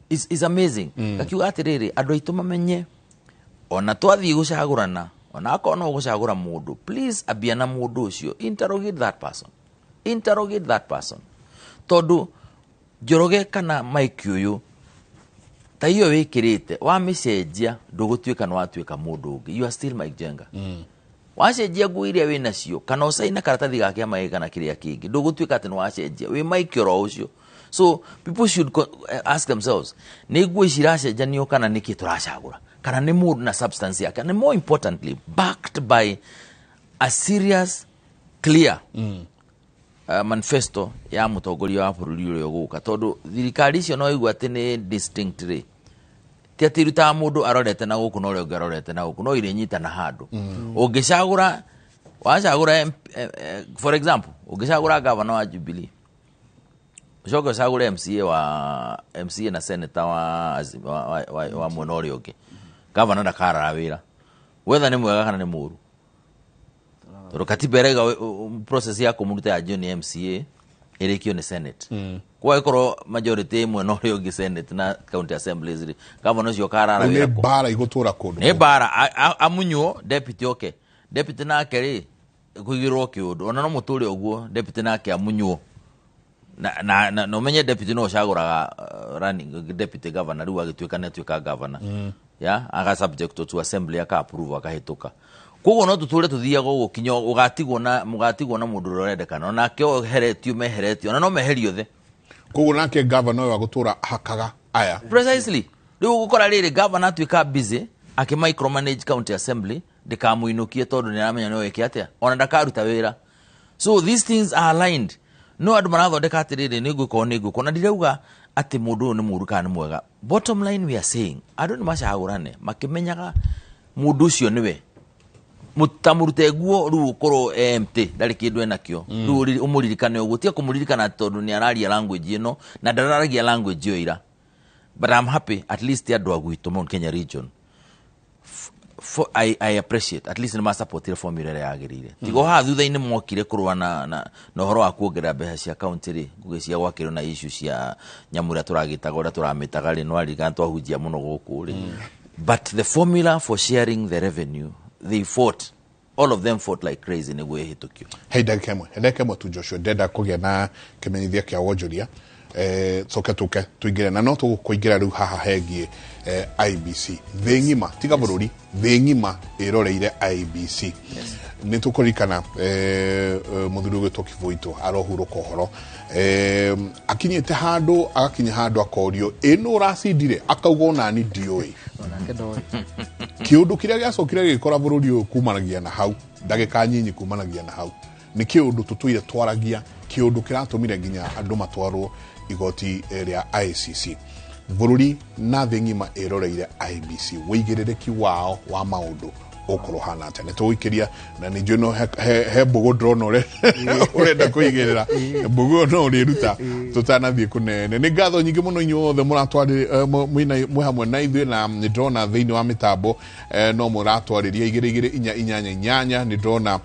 Is amazing. Ngakiuga atĩrĩrĩ, andũ aitũ mamenye ona twathiĩ gũcagũrana, ona akorwo no gũcagũra mũndũ, please ambia na mũndũ ũcio, interrogate that person, interrogate that person, tondũ Njoroge kana Mike ũyũ ta iyo wĩkĩrĩte wamĩcenjia, ndũgũtuĩka nĩ watuĩka mũndũ ũngĩ. You are still Mike Njenga. Wacenjia nguo iria wĩ nacio kana ũcaina karatathi ga kĩama gĩkĩ kana kĩrĩa kĩngĩ, ndũgũtuĩka atĩ nĩ wacenjia, wĩ Mike oro ũcio. So people should ask themselves, nĩ nguo ici iracenjanio kana nĩkĩ tũracagũra, kana nĩ mũndũ na substance yake, and more importantly backed by a serious, clear manifesto ya mũtongoria wa bũrũri ũrĩa ũgũka, tondũ thirikari icio no igua atĩ nĩ distinct rĩ, ti atĩ irutaga mũndũ arorete na gũkũ na ũrĩa ũngĩ arorete na gũkũ, no irĩnyitana handũ. Ũngĩcagũra, wacagũra for example, ũngĩcagũra gavana wa Jubilee, ũcoke ũcagũre MCA wa MCA na senator wa mwena ũrĩa ũngĩ, gavana ndakarara wĩra wetha nĩ mwega kana nĩ mũru, tondũ katiba ĩraiga process ya kũmũruta yanjio nĩ MCA, ĩrĩkio nĩ senate. Kwa ĩkorwo majority ĩmwe na ũrĩa ũngĩ senate na county assemblies rĩ, gavana ũcio karara Rĩu wĩra nĩ kũ? Mbara igũtũra kũndũ. Nĩ mbara. Amunywo, deputy oke, deputy nake rĩ kũigĩrwo kĩũndũ, ona no mũtũre ũguo, deputy nake amunywo na ũmenye deputy no ũcagũraga running deputy governor. Rĩu agĩtuĩka nĩ atuĩka governor, ya aga subject to assembly, aka approve, akahĩtũka. Koguo no tũtũre tũthiaga ũguo kinya ũgatigwo na mũgatigwo na mũndũ ũrĩa ũrendekana, onake oheretio, meheretio, ona no meherio the. Koguo nake gavana ũyũ agũtũra hakaga aya. Precisely. Rĩu ũgũkora rĩrĩ, governor atuĩka busy akĩ micromanage county assembly, ndĩkamũinũkie, tondũ nĩ aramenya no ĩke atĩa, ona ndakaruta wĩra. So these things are aligned. No andũ marathondeka atĩrĩrĩ, nĩ ngwĩka ũũ, nĩ ngwĩka ũũ, na ndirauga atĩ mũndũ ũyũ nĩ mũũru kana nĩ mwega. Bottom line, we are saying andũ nĩ macagũrane makĩmenyaga mũndũ ũcio nĩwe. Ta mũrute nguo rĩu ũkorwo empty, ndarĩ kĩndũ enakĩo. Rĩu ũmũririkane ũguo, tiga kũmũririkana atĩ tondũ nĩ araria language ĩno na ndararagia language ĩyo ira. But I'm happy at least andũ a gwitũ Mount Kenya region, I appreciate at least nĩ masupportire formula ĩrĩa yagĩrĩire, tiga haha thutha-inĩ mokire kũrũa na ũhoro wa kuongerera mbeca cia county rĩ, ngũgĩcia gwakĩrwo na issue cia nyamũ ĩrĩa tũragĩtaga, ũrĩa tũramĩtaga rĩ, nĩwaririkana twahunjia mũno gũkũ rĩ. But the formula for sharing the revenue, they fought, all of them fought like crazy nĩguo ĩhĩtũkio. Hei, ndagĩka ĩmwe, ndagĩka ĩmwe tu, Joshua, ndenda kũgĩa na kĩmenyithia kĩa wonjoria, coke tũke tũingĩre na no tũkũingĩra rĩu haha hegiĩ IEBC. Thĩ ng'ima, tiga bũrũri, thĩ ng'ima ĩroreire IEBC. Nĩ tũkũririkana mũthuri ũgwĩtwo Kivuitu arohurũka ũhoro, akinyĩte handũ, agakinya handũ akorio ĩ nũ ũracindire, akauga onani ndiũĩ. Onake ndoĩ. Kĩũndũ kĩrĩa gĩacokire gĩgĩkora bũrũri ũyũ kumanagia na hau, ndagĩka nyinyi kumanagia na hau, nĩ kĩũndũ tũtũire twaragia, kĩũndũ kĩratũmire nginya andũ matwarwo igoti rĩa ICC. Bũrũri na thĩ ng'ima ĩroreire IEBC, wĩigĩrĩrĩki wao wa maũndũ ũkorwo hana atĩa. Nĩ tũgũikĩria na nĩ njũĩ no he mbũgũ ndĩrona ũrenda kũigĩrĩra mbũgũ ĩyo, no ũrĩruta tũtanathiĩ kũnene. Nĩ ngatho nyingĩ mũno inyuothe mũratwarĩ mwĩ hamwe na ithuĩ, na nĩ ndĩrona thĩinĩ wa mĩtambo no mũratwarĩria 22488. Nĩ ndĩrona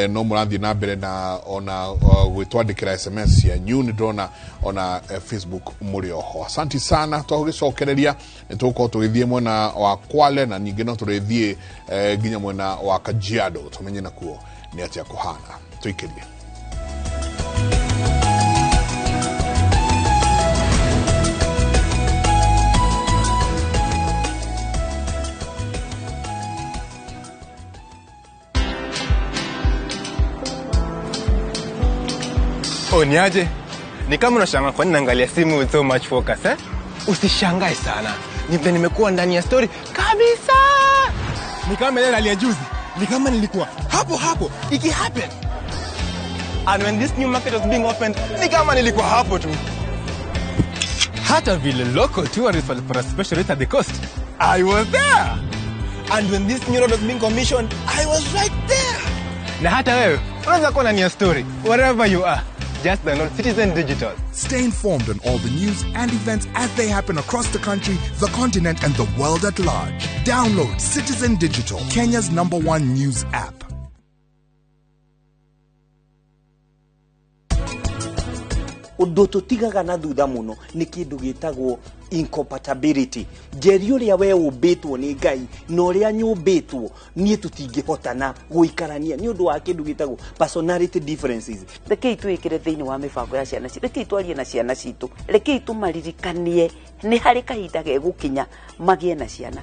no mũrathiĩ na mbere na ona gwĩtwandĩkĩra SMS cianyu. Nĩ ndĩrona ona Facebook mũrĩ oho. Asanti sana. Twagũgĩcokereria nĩ tũgũkorwo tũgĩthiĩ mwena wa Kwale, na ningĩ no tũrĩthiĩ nginya mwena wa Kajiado tũmenye nakuo. nĩ atĩa kũhana. Tũikĩrie. Oh, niaje? Ni kama unashangaa kwa nini naangalia simu with so much focus, eh? Usishangae sana. Ni vile nimekuwa ndani ya story kabisa. Ni kama ile rally ya juzi. Ni kama nilikuwa hapo hapo iki happen. And when this new market was being opened, ni kama nilikuwa hapo tu. Hata vile local tourists walipata special rate at the coast, I was there. And when this new road was being commissioned, I was right there. Na hata wewe unaweza kuwa ndani ya story wherever you are. Just download Citizen Digital. Stay informed on all the news and events as they happen across the country, the continent, and the world at large. Download Citizen Digital, Kenya's #1 news app. Ũndũ tũtigaga na thutha mũno nĩ kĩndũ gĩtagwo incompatibility. Njeri ũrĩa we ũmbĩtwo nĩ Ngai na ũrĩa nyũmbĩtwo niĩ tũtingĩhotana gũikarania nĩ ũndũ wa kĩndũ gĩtagwo personality differences. Rekei twĩkĩre thĩinĩ wa mĩbango ya ciana citũ, rekei twarie na ciana citũ, rekei tũmaririkanie nĩ harĩ kahinda gegũkinya magĩe na ciana.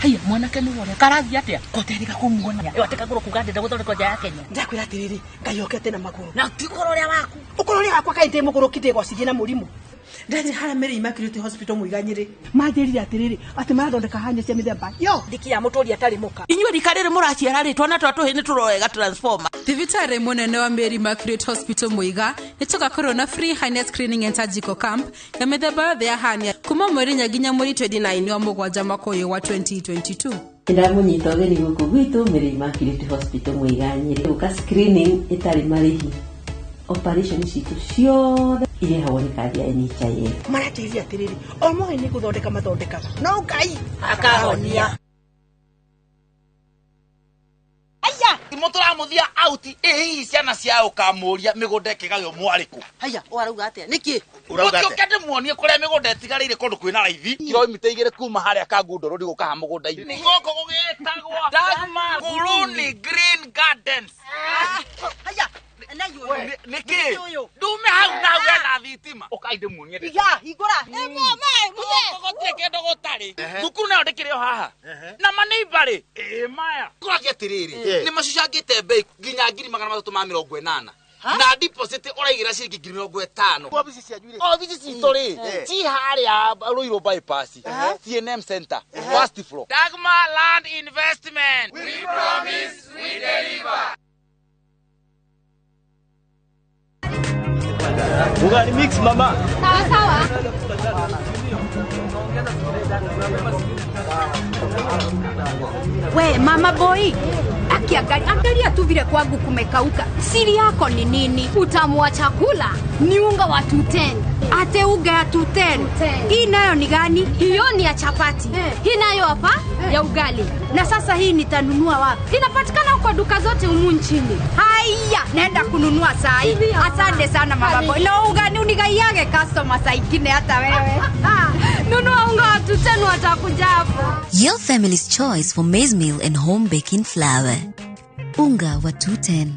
Haya mwanake nĩ wone karathi atia koterika kumuona yo atekagũrwo kuga ndenda gũthondekwo nja ya Kenya. Ndakwĩra atĩrĩrĩ, Ngai okete na magũrũ na ti ũhoro ũrĩa waku, ũkorwo ũrĩa wakwa kaĩ ndĩ mũgũrũki ndĩgocithie na mũrimũ. Ndathiĩ harĩa Mary Immaculate Hospital Mũiga Nyĩrĩ, manjĩrire atĩrĩrĩ atĩ marathondeka hanya cia mĩthemba yo ndikia mũtũri atarĩ mũka. Inyuĩ rika rĩrĩ mũraciara rĩ twana twa tũhĩ nĩ tũroega transformer. Thibitarĩ mũnene wa Mary Immaculate Hospital Mũiga nĩ tũgakorwo na free hernia screening and surgical camp ya mĩthemba yothe ya hernia kuma mweri 4 nginya mweri 29 wa mũgwanja mwaka ũyũ wa 2022. Ndamũnyita ũgeni gũkũ gwitũ Mary Immaculate Hospital Mũiga Nyĩrĩ gũka screening ĩtarĩ marĩhi. Operation citũ ciothe irehagwo nĩ kandi ya NHIF. Maratĩria atĩrĩrĩ o moĩ nĩ gũthondeka mathondekaga no Ngai akahonia. Aya mũtũramuthia out ĩ hihi ciana cia ũkamũria mĩgũnda ĩkĩgaywo mwarĩkũ. Haya ũrauga atĩa nĩkĩ ũrauga atĩa? Ũkĩũke ndĩmuonie kũrĩa mĩgũnda ĩtigarĩire kũndũ kwĩna raithi kilomita 2 kuma harĩa Kangundo Road gũka ha mũgũnda-inĩ. Gũkũ gũgĩtagwo Dagmar Nguruni Green Gardens. Haya nĩkĩ ndume hau na hau hena thitima ũkai ndĩmuonie. Ya hingũra gũtirĩ kĩndũ gũtarĩ thukuru nayo ndĩkĩrĩ o haha na maneiba rĩ ĩ maya kũragia atĩrĩrĩ nĩ macucangĩte mbei nginya 380,000 na deposit ũraigĩra ciringi 50,000. Obici cianyu rĩ? Obici citũ rĩ ci harĩa Ruiru bypass CNM Center first floor. Dagmar Land Investment, we promise we deliver. Ugali mix mama. Sawa sawa. We mama boy, akiangalia tu vile kwangu kumekauka. Siri yako ni nini? Utamu wa chakula ni unga wa 210. Ate unga ya 210. Hii nayo ni gani? Hiyo ni ya chapati. Hii nayo hapa ya ugali. Na sasa hii nitanunua wapi? Inapatikana kwa duka zote humu nchini. Haya, naenda kununua saa hii. Asante sana mama boy. Na uga unigaiage customer saa ingine hata wewe. Nunua unga wa 210 watakuja hapo. Your family's choice for maize meal and home baking flour. Unga wa 210.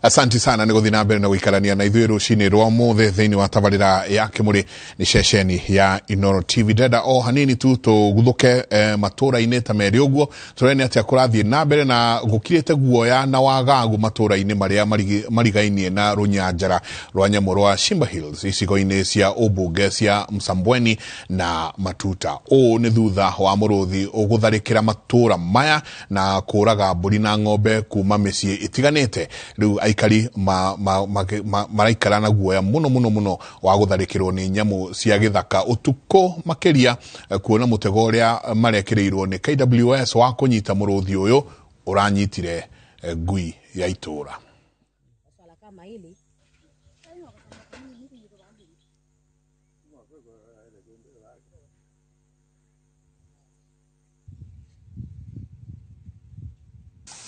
Asanti sana nĩ gũthiĩ na mbere na gũikarania na ithuĩ rũcinĩ rwa ũmũthĩ thĩinĩ wa tabarĩra ya Kĩmũrĩ nĩ ceceni ya Inooro TV. Ndĩrenda o hanini tu tũguthũke matũra-inĩ ta merĩ ũguo tũrore nĩ atĩa kũrathiĩ na mbere na gũkirĩte guoya na wagagu matũra-inĩ marĩa marigainie na rũnyanjara rwa nyamũ rwa Shimba Hills icigo-inĩ cia ũmbunge cia Msambweni na Matuta. Ũũ nĩ thutha wa mũrũthi gũtharĩkĩra matũra maya na kũraga mbũri na ng'ombe kuma mĩciĩ ĩtiganĩte. Rĩu aikari maraikara na guoya mũno mũno mũno wa gũtharĩkĩrwo nĩ nyamũ cia gĩthaka ũtukũ makĩria kuona mũtego ũrĩa marekĩrĩirwo nĩ KWS wa kũnyita mũrũthi ũyũ ũranyitire ngui ya itũra.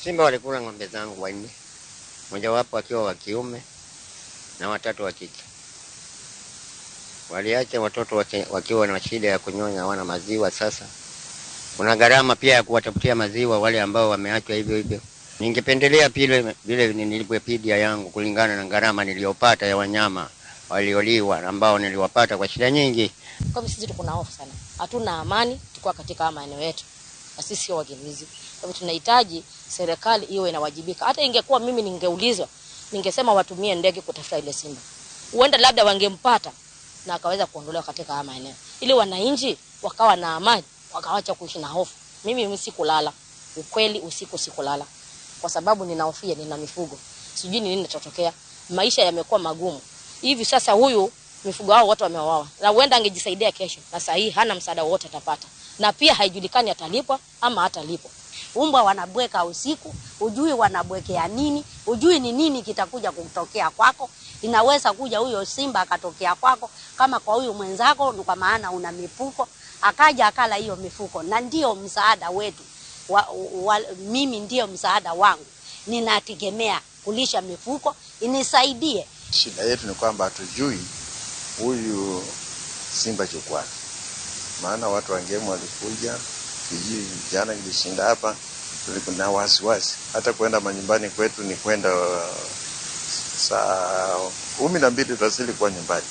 Simba walikula ng'ombe zangu 4, mojawapo akiwa wa kiume na 3 wa kike. Waliacha watoto wakiwa na shida ya kunyonya, hawana maziwa. Sasa kuna gharama pia ya kuwatafutia maziwa wale ambao wameachwa hivyo hivyo. Ningependelea pile vile nilipwe fidia yangu kulingana na gharama niliyopata ya wanyama walioliwa ambao niliwapata kwa shida nyingi. Kwa hivyo sisi tuko na hofu sana, hatuna amani tukiwa katika maeneo yetu, na sisi sio wakimbizi. Kwa hivyo tunahitaji serikali iwe inawajibika. Hata ingekuwa mimi ningeulizwa, ningesema watumie ndege kutafuta ile simba, huenda labda wangempata na akaweza kuondolewa katika haya maeneo, ili wananchi wakawa na amani, wakawacha kuishi na hofu. Mimi sikulala, ukweli usiku sikulala, kwa sababu ninahofia, nina mifugo, sijui ni nini kitatokea. Maisha yamekuwa magumu hivi sasa, huyu mifugo hao wote wameuawa, na huenda angejisaidia kesho, na sasa hii hana msaada wote atapata, na pia haijulikani atalipwa ama hatalipwa. Umbwa wanabweka usiku, hujui wanabwekea nini, hujui ni nini kitakuja kutokea kwako. Inaweza kuja huyo simba akatokea kwako, kama kwa huyu mwenzako, kwa maana una mifuko, akaja akala hiyo mifuko. Na ndio msaada wetu mimi ndio msaada wangu, ninategemea kulisha mifuko inisaidie. Shida yetu ni kwamba hatujui huyu simba chukwani, maana watu wa ngemu walikuja kijiji jana, kilishinda hapa, tulikuwa na wasiwasi hata kwenda manyumbani kwetu ni kwenda saa 12 tutasili kwa nyumbani.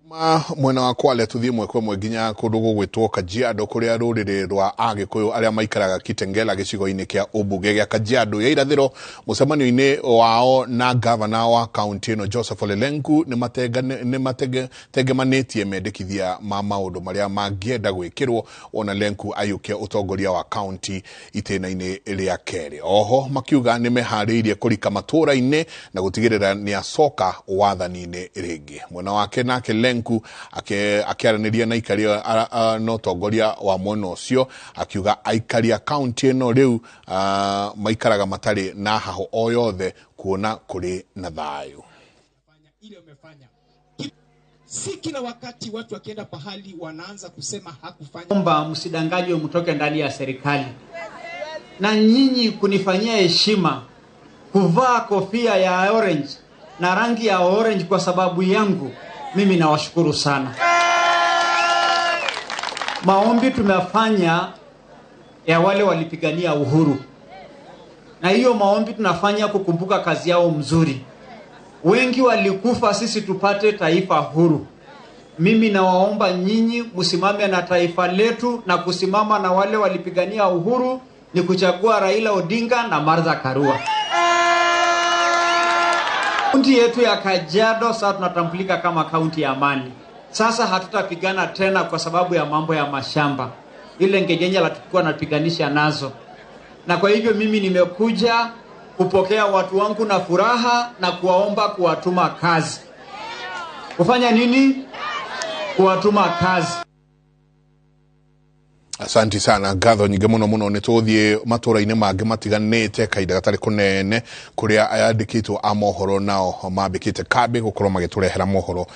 Ma mwena wa Kwale tuthie mwe kwa nginya kundu gugwitwo Kajiado kuria ruriri rwa Agikuyu aria maikaraga Kitengela gicigo-ini kia ubunge gia Kajiado ya irathiro mucemanio-ini wao na gavana wa kaunti ino Joseph Ole Lenku ni matengemanitie mendekithia ma maundu maria mangienda gwikirwo ona Lenku ayukia utongoria wa kaunti itena-ini ria keri. Oho makiuga ni mehariirie kurika matura-ini na gutigirira ni acoka wathani-ini ringi. Mwena wake nake Lenku akiaraniria na ikaria na utongoria wa mwena ucio akiuga aikaria kaunti ino riu maikaraga matari na haho o yothe kuona kuri na thayu. Si kila wakati watu wakienda pahali wanaanza kusema hakufanya. Omba msidanganywe mtoke ndani ya serikali. Na nyinyi kunifanyia heshima kuvaa kofia ya orange na rangi ya orange kwa sababu yangu, mimi nawashukuru sana. Maombi tumefanya ya wale walipigania uhuru, na hiyo maombi tunafanya kukumbuka kazi yao mzuri. Wengi walikufa sisi tupate taifa huru. Mimi nawaomba nyinyi msimame na taifa letu, na kusimama na wale walipigania uhuru ni kuchagua Raila Odinga na Martha Karua. Kaunti yetu ya Kajiado sasa tunatambulika kama kaunti ya amani. Sasa hatutapigana tena kwa sababu ya mambo ya mashamba. Ile ngejenya la tulikuwa tunapiganisha nazo. Na kwa hivyo mimi nimekuja kupokea watu wangu na furaha na kuwaomba kuwatuma kazi. Kufanya nini? Kuwatuma kazi. Asante sana ngatho nyingĩ mũno mũno nĩ tũthiĩ matũra-inĩ mangĩ matiganĩte kahinda gatarĩ kũnene kũrĩa ayandĩkĩtwo a mohoro nao mambĩkĩte kambĩ gũkorwo magĩtũrehera mohoro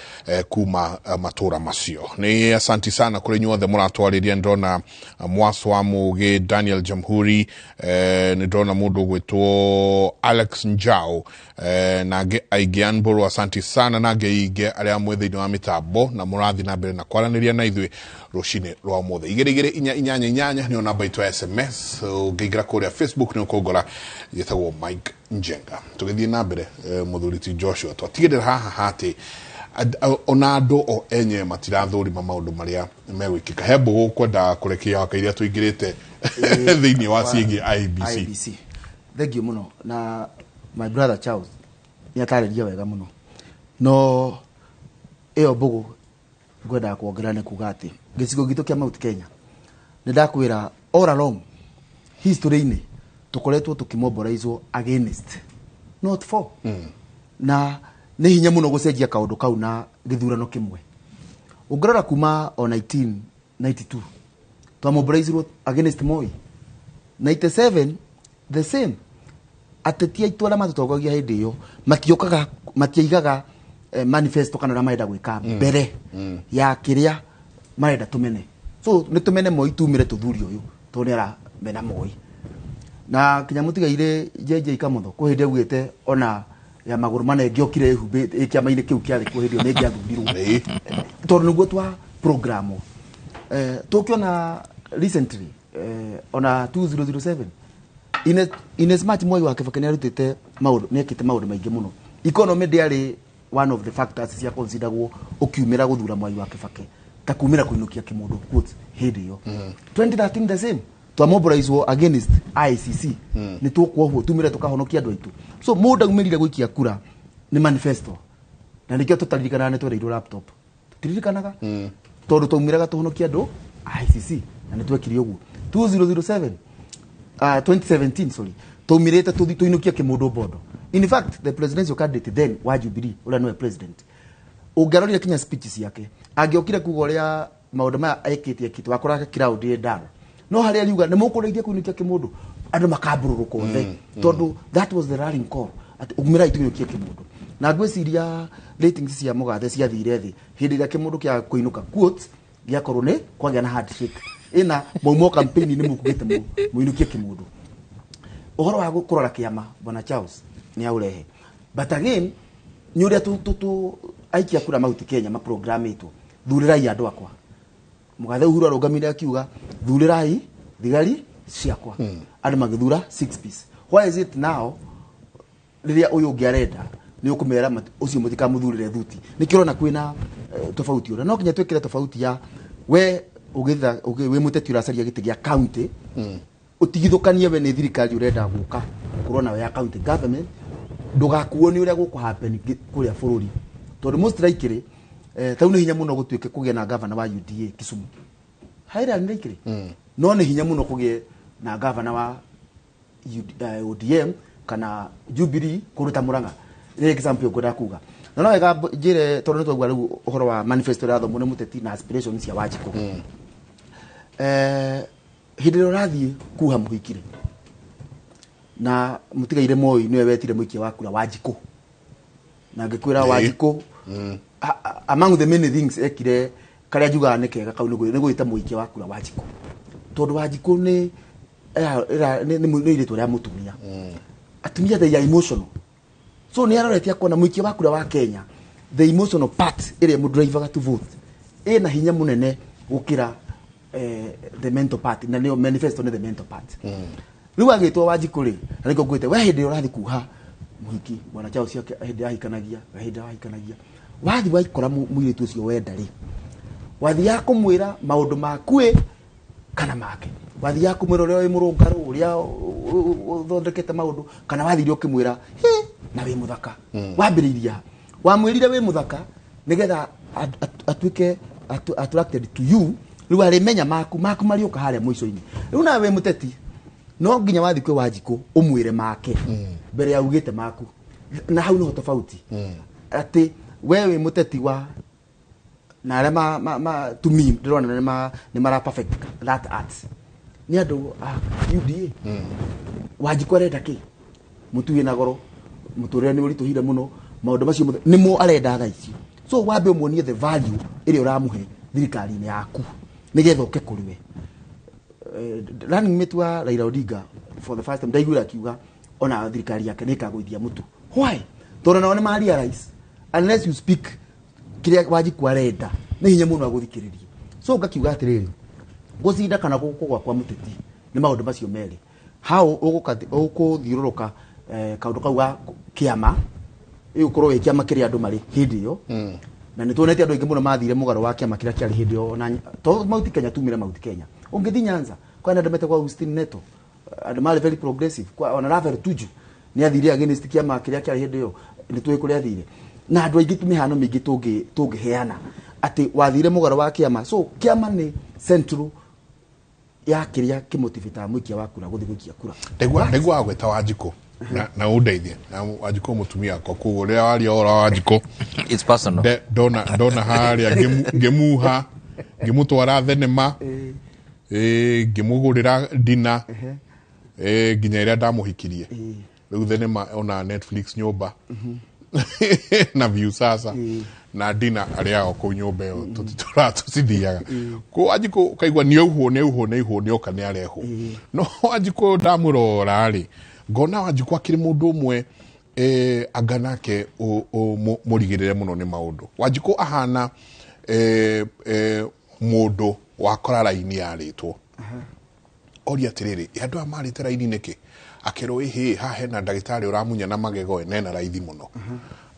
kuma matũra macio. Nĩ asanti sana kũrĩ inyuothe mũratwarĩria. Ndĩrona Mwaso wa Mũgĩ, Daniel Jamhuri, nĩ ndĩrona mũndũ ũgwĩtwo Alex Njau, na angĩ aingĩ Anburu, asanti sana, na angĩ aingĩ arĩa mwĩ thĩinĩ wa mĩtambo na mũrathiĩ na mbere na kwaranĩria na ithuĩ rũcinĩ rwa ũmũthĩ. 2 2 4 8 8 nĩyo namba itũ ya SMS. Ũngĩingĩra kũrĩa Facebook nĩ ũkũngora gĩtagwo Mike Njenga. Tũgĩthiĩ na mbere, mũthuri ti Joshua, twatigĩrĩra haha atĩ ona andũ o enyewe matirathũrima maũndũ marĩa megwĩkĩka. He mbũgũ kwenda kũrekia waka iria tũingĩrĩte thĩinĩ wa ciĩgiĩ IEBC. IEBC. Thank you mũno. Na my brother Charles nĩ atarĩria wega mũno. No ĩyo mbũgũ ngwendaga kuongerera nĩ kuga atĩ gĩcigo gitũ kĩa Mount Kenya nĩ ndakwĩra all along history-inĩ tũkoretwo tũkĩmobilizwo against not for. Na nĩ hinya mũno gũcenjia kaũndũ kau na gĩthurano kĩmwe. Ũngĩrora kuma o 1992 twamobilizirwo against Moi, 97 the same. Ateti aitũ arĩa matũtongoragia hĩndĩ ĩyo matiũkaga, matiaigaga manifesto kana ũrĩa marenda gwĩka mbere ya kĩrĩa marenda tũmene. So nĩ tũmene Moi tumire tũthuri ũyũ tondũ nĩ mena Moi na kinya mutigaire JJ Kamotho kwĩ hĩndĩ augĩte ona ya magũrũ mana ĩngĩokire ĩhumbĩte kĩama-inĩ kĩu kĩarĩ kuo hĩndĩ ĩyo nĩ ĩngĩathurirwo tondũ nĩguo twa program tũkĩona recently ona 2007 in as much Moi wa Kibaki nĩarutĩte maũndũ nĩekĩte maũndũ maingĩ mũno economy ndĩarĩ one of the factors cia consideragwo ũkiumĩra gũthura Mwai wa Kibaki ta kumĩra kũinũkia kĩmũndũ quotes hĩndĩ ĩyo 2013 the same twamobilizwo against ICC nĩ tũkuohwo tumire tũkahonokia andũ aitũ so mũndũ aumĩrire gũikia kura nĩ manifesto na nĩkĩo tũtaririkanaga nĩ twereirwo laptop tũtiririkanaga tondũ twaumĩraga tũhonokia andũ ICC na nĩ twekire ũguo 2007 2017 sorry twaumĩrĩte tũthi tũinũkie kĩmũndũ bondo. In fact the presidential candidate then wa Jubilee ũrĩa nĩwe president ũngĩarorire kinya speech ciake angĩokire kuga ũrĩa maũndũ maya ekĩte ekĩte wakoraga crowd ĩ down no harĩa ariuga nĩ mũkũrĩithia kũinũkia kĩmũndũ andũ makambũrũrũka othe tondũ that was the rallying call atĩ umĩrai tũinũkie kĩmũndũ na ngwĩciria ratings cia mũgathe ciathire thĩ hĩndĩ ĩrĩa kĩmũndũ kĩa kũinũka quotes gĩakorwo nĩ kwagĩa na handshake ĩna maumo campaign nĩ mũkugĩte mũinũkie kĩmũndũ. Ũhoro wa kũrora kĩama bwana Charles nĩ aũrehe but again nĩ ũrĩa tũ aikia kura Mount Kenya maprogramĩtwo thurĩrai andũ akwa mũgathe Uhuru arũgamire akiuga thurĩrai thigari ciakwa andũ magĩthura 6 piece. Why is it now rĩrĩa ũyũ ũngĩ arenda nĩ ũkũmera ũcio mũtikamũthurĩre thuti nĩkĩo ũrona kwĩna tofauti ũrĩa no nginya twĩkĩre tofauti ya we ũgĩtha wĩ mũteti ũracaria gĩtĩ gĩa county ũtigithũkanie we nĩ thirikari ũrenda gũka gũkorwo nayo ya county government ndũgakuo nĩ ũrĩa gũkũ happen kũrĩa bũrũri tondũ most likely tau nĩ hinya mũno gũtuĩke kũgĩa na governor wa UDA Kisumu haira nĩ likely no nĩ hinya mũno kũgĩe na governor wa ODM kana Jubilee kũndũ ta Murang'a nĩ example ngwenda kuga na no wega njĩre tondũ nĩ twaigua rĩu ũhoro wa manifesto ĩrathomwo nĩ mũteti na aspirations cia Wanjikũ hĩndĩ ĩrĩa ũrathiĩ kuha mũhikire na mũtigaire Moi nĩwe wetire mũikia wa kura Wanjikũ na ngĩkwĩra Wanjikũ among the many things ekire karĩa njugaga nĩ kega kau nĩ gwĩta mũikia wa kura Wanjikũ tondũ Wanjikũ nĩ nĩ irĩtwa rĩa mũtumia atumia they are emotional so nĩ aroretie kuona mũikia wa kura wa Kenya the emotional part ĩrĩa mũdrivaga to vote ĩna hinya mũnene gũkĩra the mental part na nĩyo manifesto nĩ the mental part rĩu agĩtwo Wanjikũ rĩ na nĩkĩo ngwĩte we hĩndĩ ĩrĩa ũrathiĩ kuha mũhiki bwana Charles ciake hĩndĩ ahikanagia hĩndĩ ahikanagia wathi waikora mũirĩtu ũcio wenda rĩ wathiaga kũmwĩra maũndũ maku ĩ kana make wathiaga kũmwĩra ũrĩa wĩ mũrũngarũ ũrĩa ũthondekete maũndũ kana wathire ũkĩmwĩra hĩ na wĩ mũthaka wambĩrĩirie wamwĩrire wĩ mũthaka nĩgetha atuĩke attracted to you rĩu arĩmenya maku maku marĩũka harĩa mũico-inĩ rĩu nawe wĩ mũteti no nginya wathi kwĩ Wanjikũ ũmwĩre make mbere ya ugĩte maku na hau nĩho tofauti atĩ we wĩ mũteti wa na arĩa ma to me ndĩrona nĩ mara perfect that art nĩ andũ a UDA Wanjikũ arenda kĩ mũtu wĩna goro mũtũrĩre nĩ ũritũhire mũno maũndũ macio mothe nĩmo arenda thaa icio so wambe ũmuonie the value ĩrĩa ũramũhe thirikari-inĩ yaku nĩgetha ũke kũrĩ we. Running mate wa Raila Odinga for the first time ndaiguire akiuga ona thirikari yake nĩ ĩkagũithia mũtu why tondũ nao nĩ ma realize unless you speak kĩrĩa Wanjikũ arenda nĩ hinya mũno agũthikĩrĩrie so ngakiuga atĩrĩrĩ gũcinda kana kũgwa kwa mũteti nĩ maũndũ macio merĩ how ũgũthiũrũrũka kaũndũ kau ga kĩama ĩgũkorwo wĩ kĩama kĩrĩa andũ marĩ hĩndĩ ĩyo na nĩ tuonete andũ aingĩ mũno mathire mũgarũ wa kĩama kĩrĩa kĩarĩ hĩndĩ ĩyo ona to Mount Kenya tumire Mount Kenya ũngĩthiĩ Nyanza kwĩna andũ metagwo Augustine Neto andũ marĩ very progressive kwa ona Rafael Tuju nĩ athire against kĩama kĩrĩa kĩarĩ hĩndĩ ĩyo nĩ tũĩ kũrĩa athire na andũ aingĩ mĩhano mĩingĩ tũngĩheana atĩ wathire mũgarũ wa kĩama so kĩama nĩ central ya kĩrĩa kĩmotivĩtaga mũikia wa kura gũthiĩ gũikia kura. Ndaigua wagwĩta Wanjikũ na ũndeithie na Wanjikũ mũtumia wakwa koguo rĩrĩa waria ũhoro wa Wanjikũ it's personal ndona harĩa ngĩmuha ngĩmũtwara thenema ngĩmũgũrĩra dina nginya ĩrĩa ndamũhikirie rĩu thenema ona Netflix nyũmba na view sasa Na dina arĩa o kũu nyũmba ĩyo tũtitũraga tũcithiaga kũ Wanjikũ ũkaigua nĩ auhwo, nĩ auhwo, nĩ auhwo, nĩ oka, nĩ arehwo. No Wanjikũ ndamũrora rĩ, ngona Wanjikũ akĩrĩ mũndũ ũmwe anga nake mũrigĩrĩre mũno nĩ maũndũ. Wanjikũ ahana mũndũ wakora raini yarĩtwo, oria atĩrĩrĩ, "Ĩ, andũ aya marĩte raini nĩkĩ?" Akerwo, "Ĩhĩ, haha hena ndagĩtarĩ ũramunya na magego ĩ, nena raithi mũno."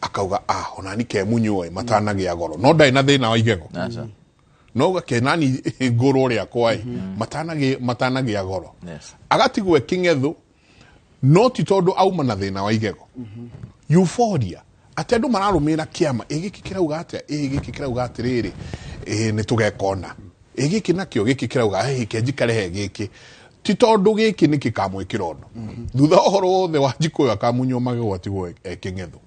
Akauga, "Ah, onani kemunywo ĩ, matanagĩa goro." No ndarĩ na thĩna wa igego, no uga kenani ngũrwo rĩakwa ĩ, matanagĩa goro. Agatigwo e kĩng'ethu, no ti tondũ auma na thĩna wa igego. Euphoria atĩ andũ mararũmĩrĩra kĩama, ĩ gĩkĩ kĩrauga atĩa? Ĩ gĩkĩ kĩrauga atĩrĩrĩ, ĩ nĩ tũgeka ũna. Ĩ gĩkĩ nakĩo gĩkĩ kĩrauga, ĩ ke njikare he gĩkĩ, ti tondũ gĩkĩ nĩ gĩkamwĩkĩra ũndũ. Thutha wa ũhoro wothe, Wanjikũ ũyũ akamunywo magego, atigwo e kĩng'ethu.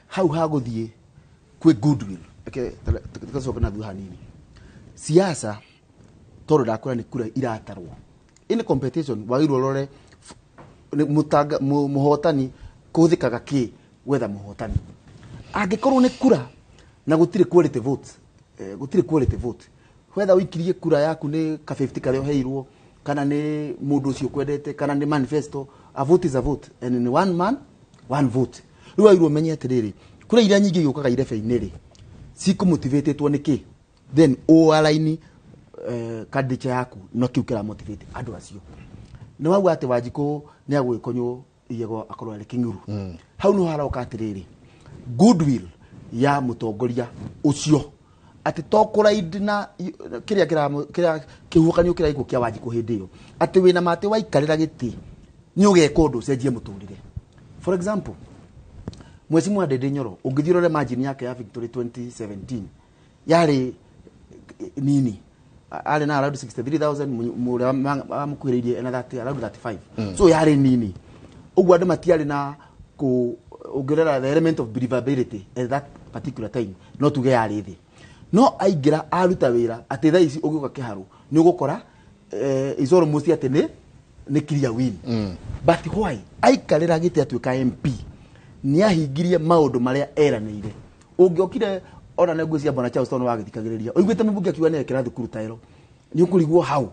Hau hagũthiĩ kwĩ goodwill. Reke tũcoke na thutha hanini. Siasa, tondũ ndakwĩra nĩ kura iratarwo in competition, wagĩrĩirwo ũrore nĩ mũhotani kũhũthĩkaga kĩ gwetha mũhotani. Angĩkorwo nĩ kura na gũtirĩ quality vote, gũtirĩ quality vote, whether ũikirie kura yaku nĩ ka 50 karĩa ũheirwo, kana nĩ mũndũ ũcio ũkwendete, kana nĩ manifesto, a vote is a vote and in one man one vote. Rĩu wagĩrĩirwo ũmenye atĩrĩrĩ, kura iria nyingĩ igĩũkaga irebe-inĩ rĩ, cikũmotivatĩtwo nĩ kĩ? Then ũaraini candidature yaku no kĩu kĩramotivate andũ acio. Nĩ wauga atĩ Wanjikũ nĩ agũgĩkonywo igego akorwo arĩ kĩng'uru. Hau nĩho haroka atĩrĩrĩ, goodwill ya mũtongoria ũcio, atĩ to kũraidi na kĩrĩa kĩrĩa kĩhuhũkanio kĩrĩa gĩkuo kĩa Wanjikũ hĩndĩ ĩyo, atĩ wĩna ma atĩ waikarĩra gĩtĩ nĩ ũgeka ũndũ ũcenjie mũtũrĩre. For example, Mheshimiwa Ndindi Nyoro, ũngĩthiĩ ũrore margin yake ya victory 2017 yarĩ nini, arĩ na around 63,000, mũrĩa amũkuhĩrĩirie ena 30, around 35. So yarĩ nini ũguo, andũ matiarĩ na kũ ũngĩrora the element of believability at that particular time, no tuge yarĩ thĩ. No aingĩra aruta wĩra atĩ thaa ici ũgĩũka kĩharũ nĩ ũgũkora is almost atĩ nĩ clear win. But why aikarĩra gĩtĩ atuĩka MP nĩ ahingirie maũndũ marĩa eranĩire. Ũngĩokire ona nĩ ngwĩciria bwana Charles tondũ wagĩthikagĩrĩria ũiguĩte mũmbunge akiuga nĩ ekĩra thukuru tairo, nĩ ũkũrigwo hau.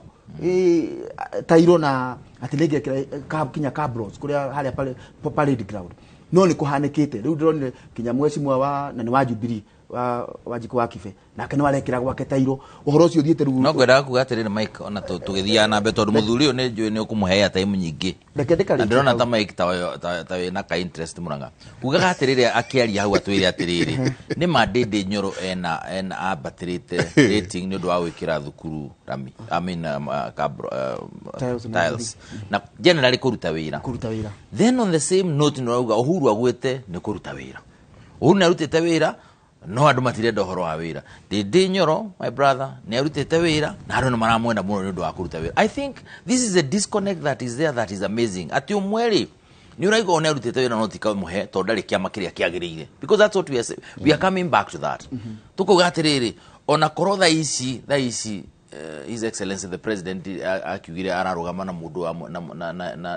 Tairo na atĩ nĩ ngekĩra kinya cabros kũrĩa harĩa parade ground, no nĩ kũhanĩkĩte. Rĩu ndĩronire kinya mheshimiwa wa na nĩ wa Jubilee wa Wanjikũ wa Kibe, nake nĩ warekĩra gwake tairo. Ũhoro ũcio ũthiĩte rĩu. No ngwendaga kuga atĩrĩrĩ, Mike, ona tũgĩthiaga na mbere, tondũ mũthuri ũyũ nĩ njũĩ nĩ ũkũmũhe airtime nyingĩ. Reke na ndĩkarĩkie ndĩrona hau. Ta Mike ta wĩna ka interest mũranga kugaga atĩrĩrĩ, akĩaria hau atwĩre atĩrĩrĩ, nĩ ma Ndindi Nyoro ena ambatĩrĩte rating nĩ ũndũ wa gwĩkĩra thukuru rami, I mean, Tiles na tiles na generally kũruta wĩra. Kũruta wĩra. Then on the same note, nĩ ũrauga Uhuru agwĩte nĩ kũruta wĩra. Uhuru nĩ arutĩte wĩra, no andũ matirenda ũhoro wa wĩra. Ndindi Nyoro, my brother, nĩ arutĩte wĩra na andũ nĩ maramwenda mũno nĩ ũndũ wa kũruta wĩra. I think this is a disconnect that is there, that is amazing, atĩ ũmwe rĩ nĩ ũraigua nĩ arutĩte wĩra, no tikamũhe tondũ ndarĩ kĩama kĩrĩa kĩagĩrĩire, because that's what we are, we are coming back to that. Tũkauga atĩrĩrĩ, ona korwo thaa ici His Excellency the President akiugire ararũgama na mũndũ wa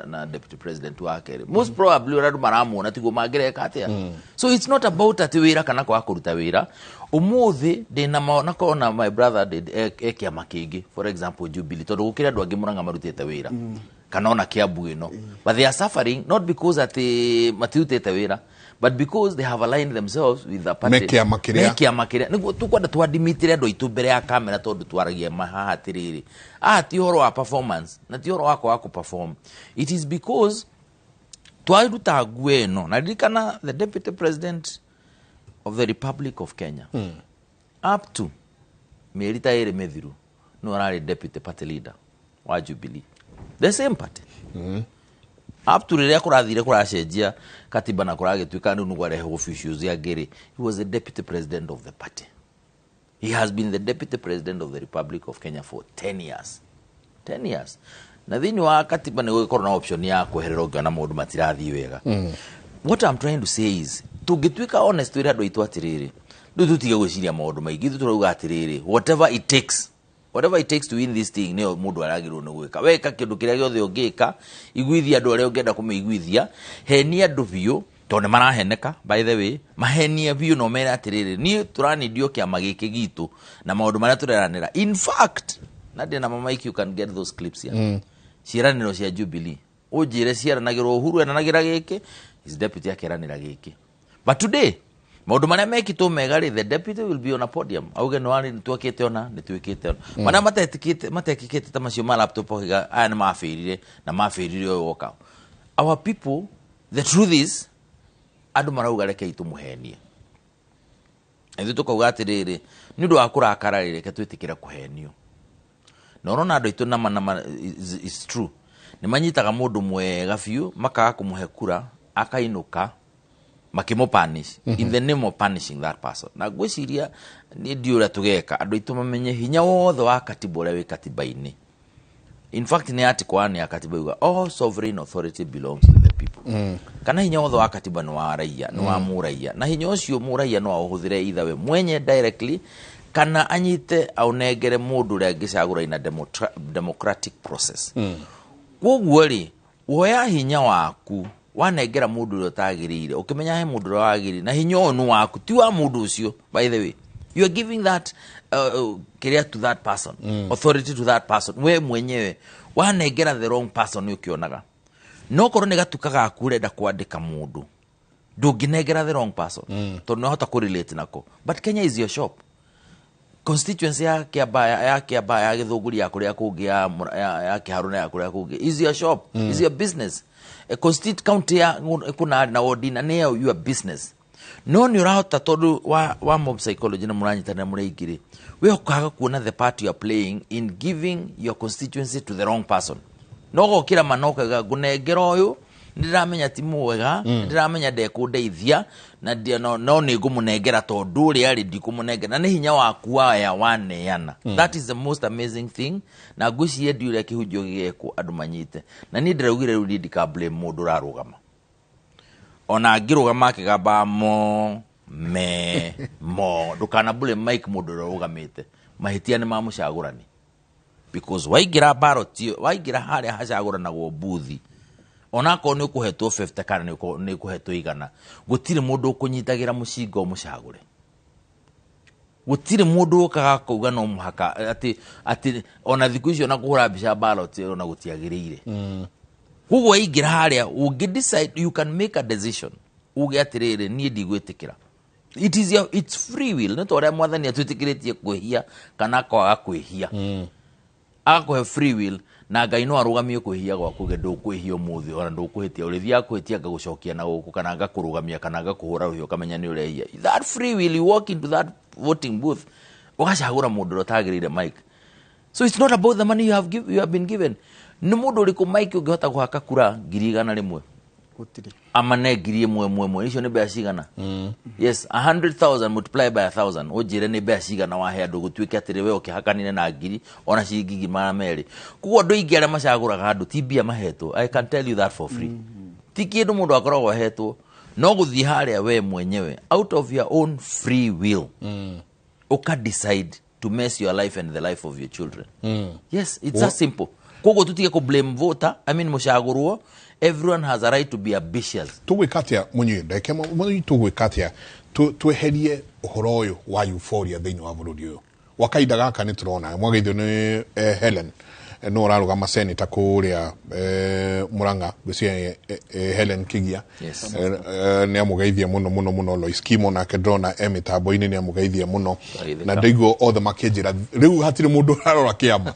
na deputy president wake rĩ, most probably ũrĩa andũ maramuona tiguo mangĩreka atĩa. So it's not about atĩ wĩra kana kwaga kũruta wĩra. Ũmũthĩ ndĩna ma na my brother e kĩama kĩngĩ, for example Jubilee, tondũ gũkĩrĩ andũ angĩ Mũrang'a marutĩte wĩra, kana ona Kiambu ĩno, but they are suffering not because atĩ matirutĩte wĩra, but because they have aligned themselves with the party. Me kĩama kĩrĩa. Me kĩama kĩrĩa. Nĩguo tũkwenda twandimitire andũ aitũ mbere ya kamera, tondũ twaragia ma haha atĩrĩrĩ, haha ti ũhoro wa performance na ti ũhoro wa kwaga kũ-perform. It is because twaruta nguo ĩno, na ririkana the deputy president of the Republic of Kenya up to mĩeri ta 2 mĩthiru no ararĩ deputy party leader wa Jubilee, the same party, up to rĩrĩa kũrathire kũracenjia katiba na kũragĩtuĩka rĩu nĩ kwarehwo officials angĩ rĩ, he was the deputy president of the party. He has been the deputy president of the Republic of Kenya for 10 years, 10 years. Na thĩinĩ wa katiba nĩ gũgĩkorwo na option ya kweherera ũngĩona maũndũ matirathiĩ wega. What I'm trying to say is, tũngĩtuĩka honest, twĩre andũ aitũ atĩrĩrĩ, rĩu tũtige gwĩciria maũndũ maingĩ. Ithuĩ tũrauga atĩrĩrĩ, whatever it takes, whatever it takes to win this thing, nĩyo mũndũ aragĩrĩirwo nĩ gwĩka. Weka kĩndũ kĩrĩa gĩothe ũngĩka, iguithia andũ arĩa ũngĩenda kũmĩiguithia, henia andũ biũ. Tondũ nĩ maraheneka, by the way, mahenie biũ no mere atĩrĩrĩ, niĩ tũranindio kĩama gĩkĩ gitũ na maũndũ marĩa tũreranĩra. In fact, Nadia na Mama Mike, you can get those clips here. Ciĩranĩro cia Jubilee, ũnjĩre ciaranagĩrwo, Uhuru eranagĩra gĩkĩ, his deputy akeranĩra gĩkĩ. But today, maũndũ marĩa mekĩtwo mega rĩ, the deputy will be on a podium auge nĩ warĩ nĩtwakĩte ona nĩtwĩkĩte ona marĩa matetĩkĩte matekĩkĩte ta macio ma laptop, auga aya nĩ mabĩrire na mabĩrire ũyũ woka. Our people, the truth is, andũ marauga rekei tũmũhenie. Ithuĩ tũkauga atĩrĩrĩ, nĩ ũndũ wa kũrakara rĩ, reke twĩtĩkĩre kũhenio. Na ũrona andũ aitũ nama is true, nĩ manyitaga mũndũ mwega biũ, makaga kũmũhe kura, akainũka makĩmũ-punish in the name of punishing that person. Na ngwĩciria niĩ ndiũ ũrĩa tũgeka andũ aitũ mamenye hinya wothe wa katiba ũrĩa wĩ katiba-inĩ. In fact, nĩ article 1 ya katiba yuga all sovereign authority belongs to the people. Kana hinya wothe wa katiba nĩ wa raia, nĩ wa mũraia, na hinya ũcio mũraia no aũhũthĩre either we mwenye directly kana anyite aũnengere mũndũ ũrĩa angĩcagũra in a democratic process. Koguo rĩ, woya hinya waku wanengera mũndũ ũrĩa ũtagĩrĩire, ũkĩmenya he mũndũ ũrĩa wagĩrĩire, na hinya ũyũ nĩ waku, ti wa mũndũ ũcio. By the way, you are giving that kĩrĩa to that person, authority to that person. We mwenyewe wanengera the wrong person, nĩ ũkĩonaga. No korwo nĩ gatuka gaku ũrenda kwandĩka mũndũ, ndũngĩnengera the wrong person, tondũ nĩ wahota kũrelate nako. But Kenya is your shop. Constituency ya Kiambaa, ya Kiambaa, ya Gĩthũngũri, ya kũrĩa kũngĩ, ya Kĩharũ na ya kũrĩa kũngĩ is your shop, is your business. A constitute county ya kũna na wodi na nĩyo your business. No nĩ ũrahota, tondũ wa mob psychology na mũranyitanĩra mũrĩ aingĩ rĩ, we ũkaga kuona the part you are playing in giving your constituency to the wrong person. No gokĩra ma no kauga ngũnengera ũyũ, nĩndĩramenya ti mwega, nĩndĩramenya ndekũndeithia na no nĩ ngũmũnengera tondũ ũrĩa rĩ ndikũmũnengera, na nĩ hinya waku waya waneana. That is the most amazing thing. Na ngwĩciria ndi ũrĩa kĩhunjio gĩgekwo andũ manyite. Na niĩ ndĩraugire rĩu niĩ ndika blame mũndũ ũrarũgama, ona angĩrũgama akĩgamba mo me mo, ndũkana blame Mike mũndũ ũrĩa ũrũgamĩte. Mahĩtia nĩ ma mũcagũrani, because waingĩra ballot, waingĩra harĩa hacagũranagwo mbuthi, onakorwo nĩ ũkũhetwo 50 kana nĩ ũkũhetwo 100, gũtirĩ mũndũ ũkũnyitagĩra mũcinga ũmũcagũre. Gũtirĩ mũndũ ũkaga kuga no mũhaka atĩ ona thikũ icio na kũhũra mbica ballot ona gũtiagĩrĩire. Koguo waingĩra harĩa, ũngĩ decide, you can make a decision uge atĩrĩrĩ, niĩ ndigwĩtĩkĩra. It is your, it's free will. Nĩ ta ũrĩa mwathani atwĩtĩkĩrĩtie kwĩhia kana kwaga kwĩhia, agakũhe free will, na Ngai no arũgamie kwĩhia gwaku ge ndũkwĩhia ũmũthĩ ona ndũkũhĩtia, ũrĩthiaga kũhĩtia ngagũcokia na gũkũ kana ngakũrũgamia kana ngakũhũra rũhiũ ũkamenya nĩ ũrehia. That free will, you walk into that voting booth, ũgacagũra mũndũ ũrĩa ũtagĩrĩire, Mike. So it's not about the money you have been given. Nĩ mũndũ ũrĩkũ, Mike, ũngĩhota kũhaka kura 100,000? Gũtirĩ. Amane 1000 ĩmwe ĩmwe, icio nĩ mbeca cigana? Yes, 100,000 multiply by 1,000, ũnjĩre nĩ mbeca cigana wahe andũ gũtuĩke atĩrĩ we ũkĩhakanire na ngiri ona ciringi 200,000. Koguo andũ aingĩ arĩa macagũraga andũ ti mbia mahetwo. I can tell you that for free. Ti kĩndũ mũndũ akoragwo ahetwo, no gũthiĩ harĩa we mwenyewe out of your own free will ũka decide to mess your life and the life of your children. Yes, it's that simple. Koguo tutige ku blame voter, I mean mũcagũrwo. Everyone has a right to be ambitious. Tũgwĩka atĩa, mũnyui ndeke mũnyui, tũgwĩka atĩa tweherie ũhoro ũyũ wa euphoria thĩinĩ wa bũrũri ũyũ gwa kahinda gaka? Nĩ tũrona mwageithio nĩ Helen, no ũrarũgama senator kũrĩa Murang'a, ngwĩciria Helen Kigia. Yes. Nĩ amũgeithia mũno mũno mũno. Lois Kimo nake ndĩrona e mĩtambo-inĩ, nĩ amũgeithia mũno. Twageithĩka. Na ndaigua othe makĩnjĩra rĩu hatirĩ mũndũ ũrarora kĩama,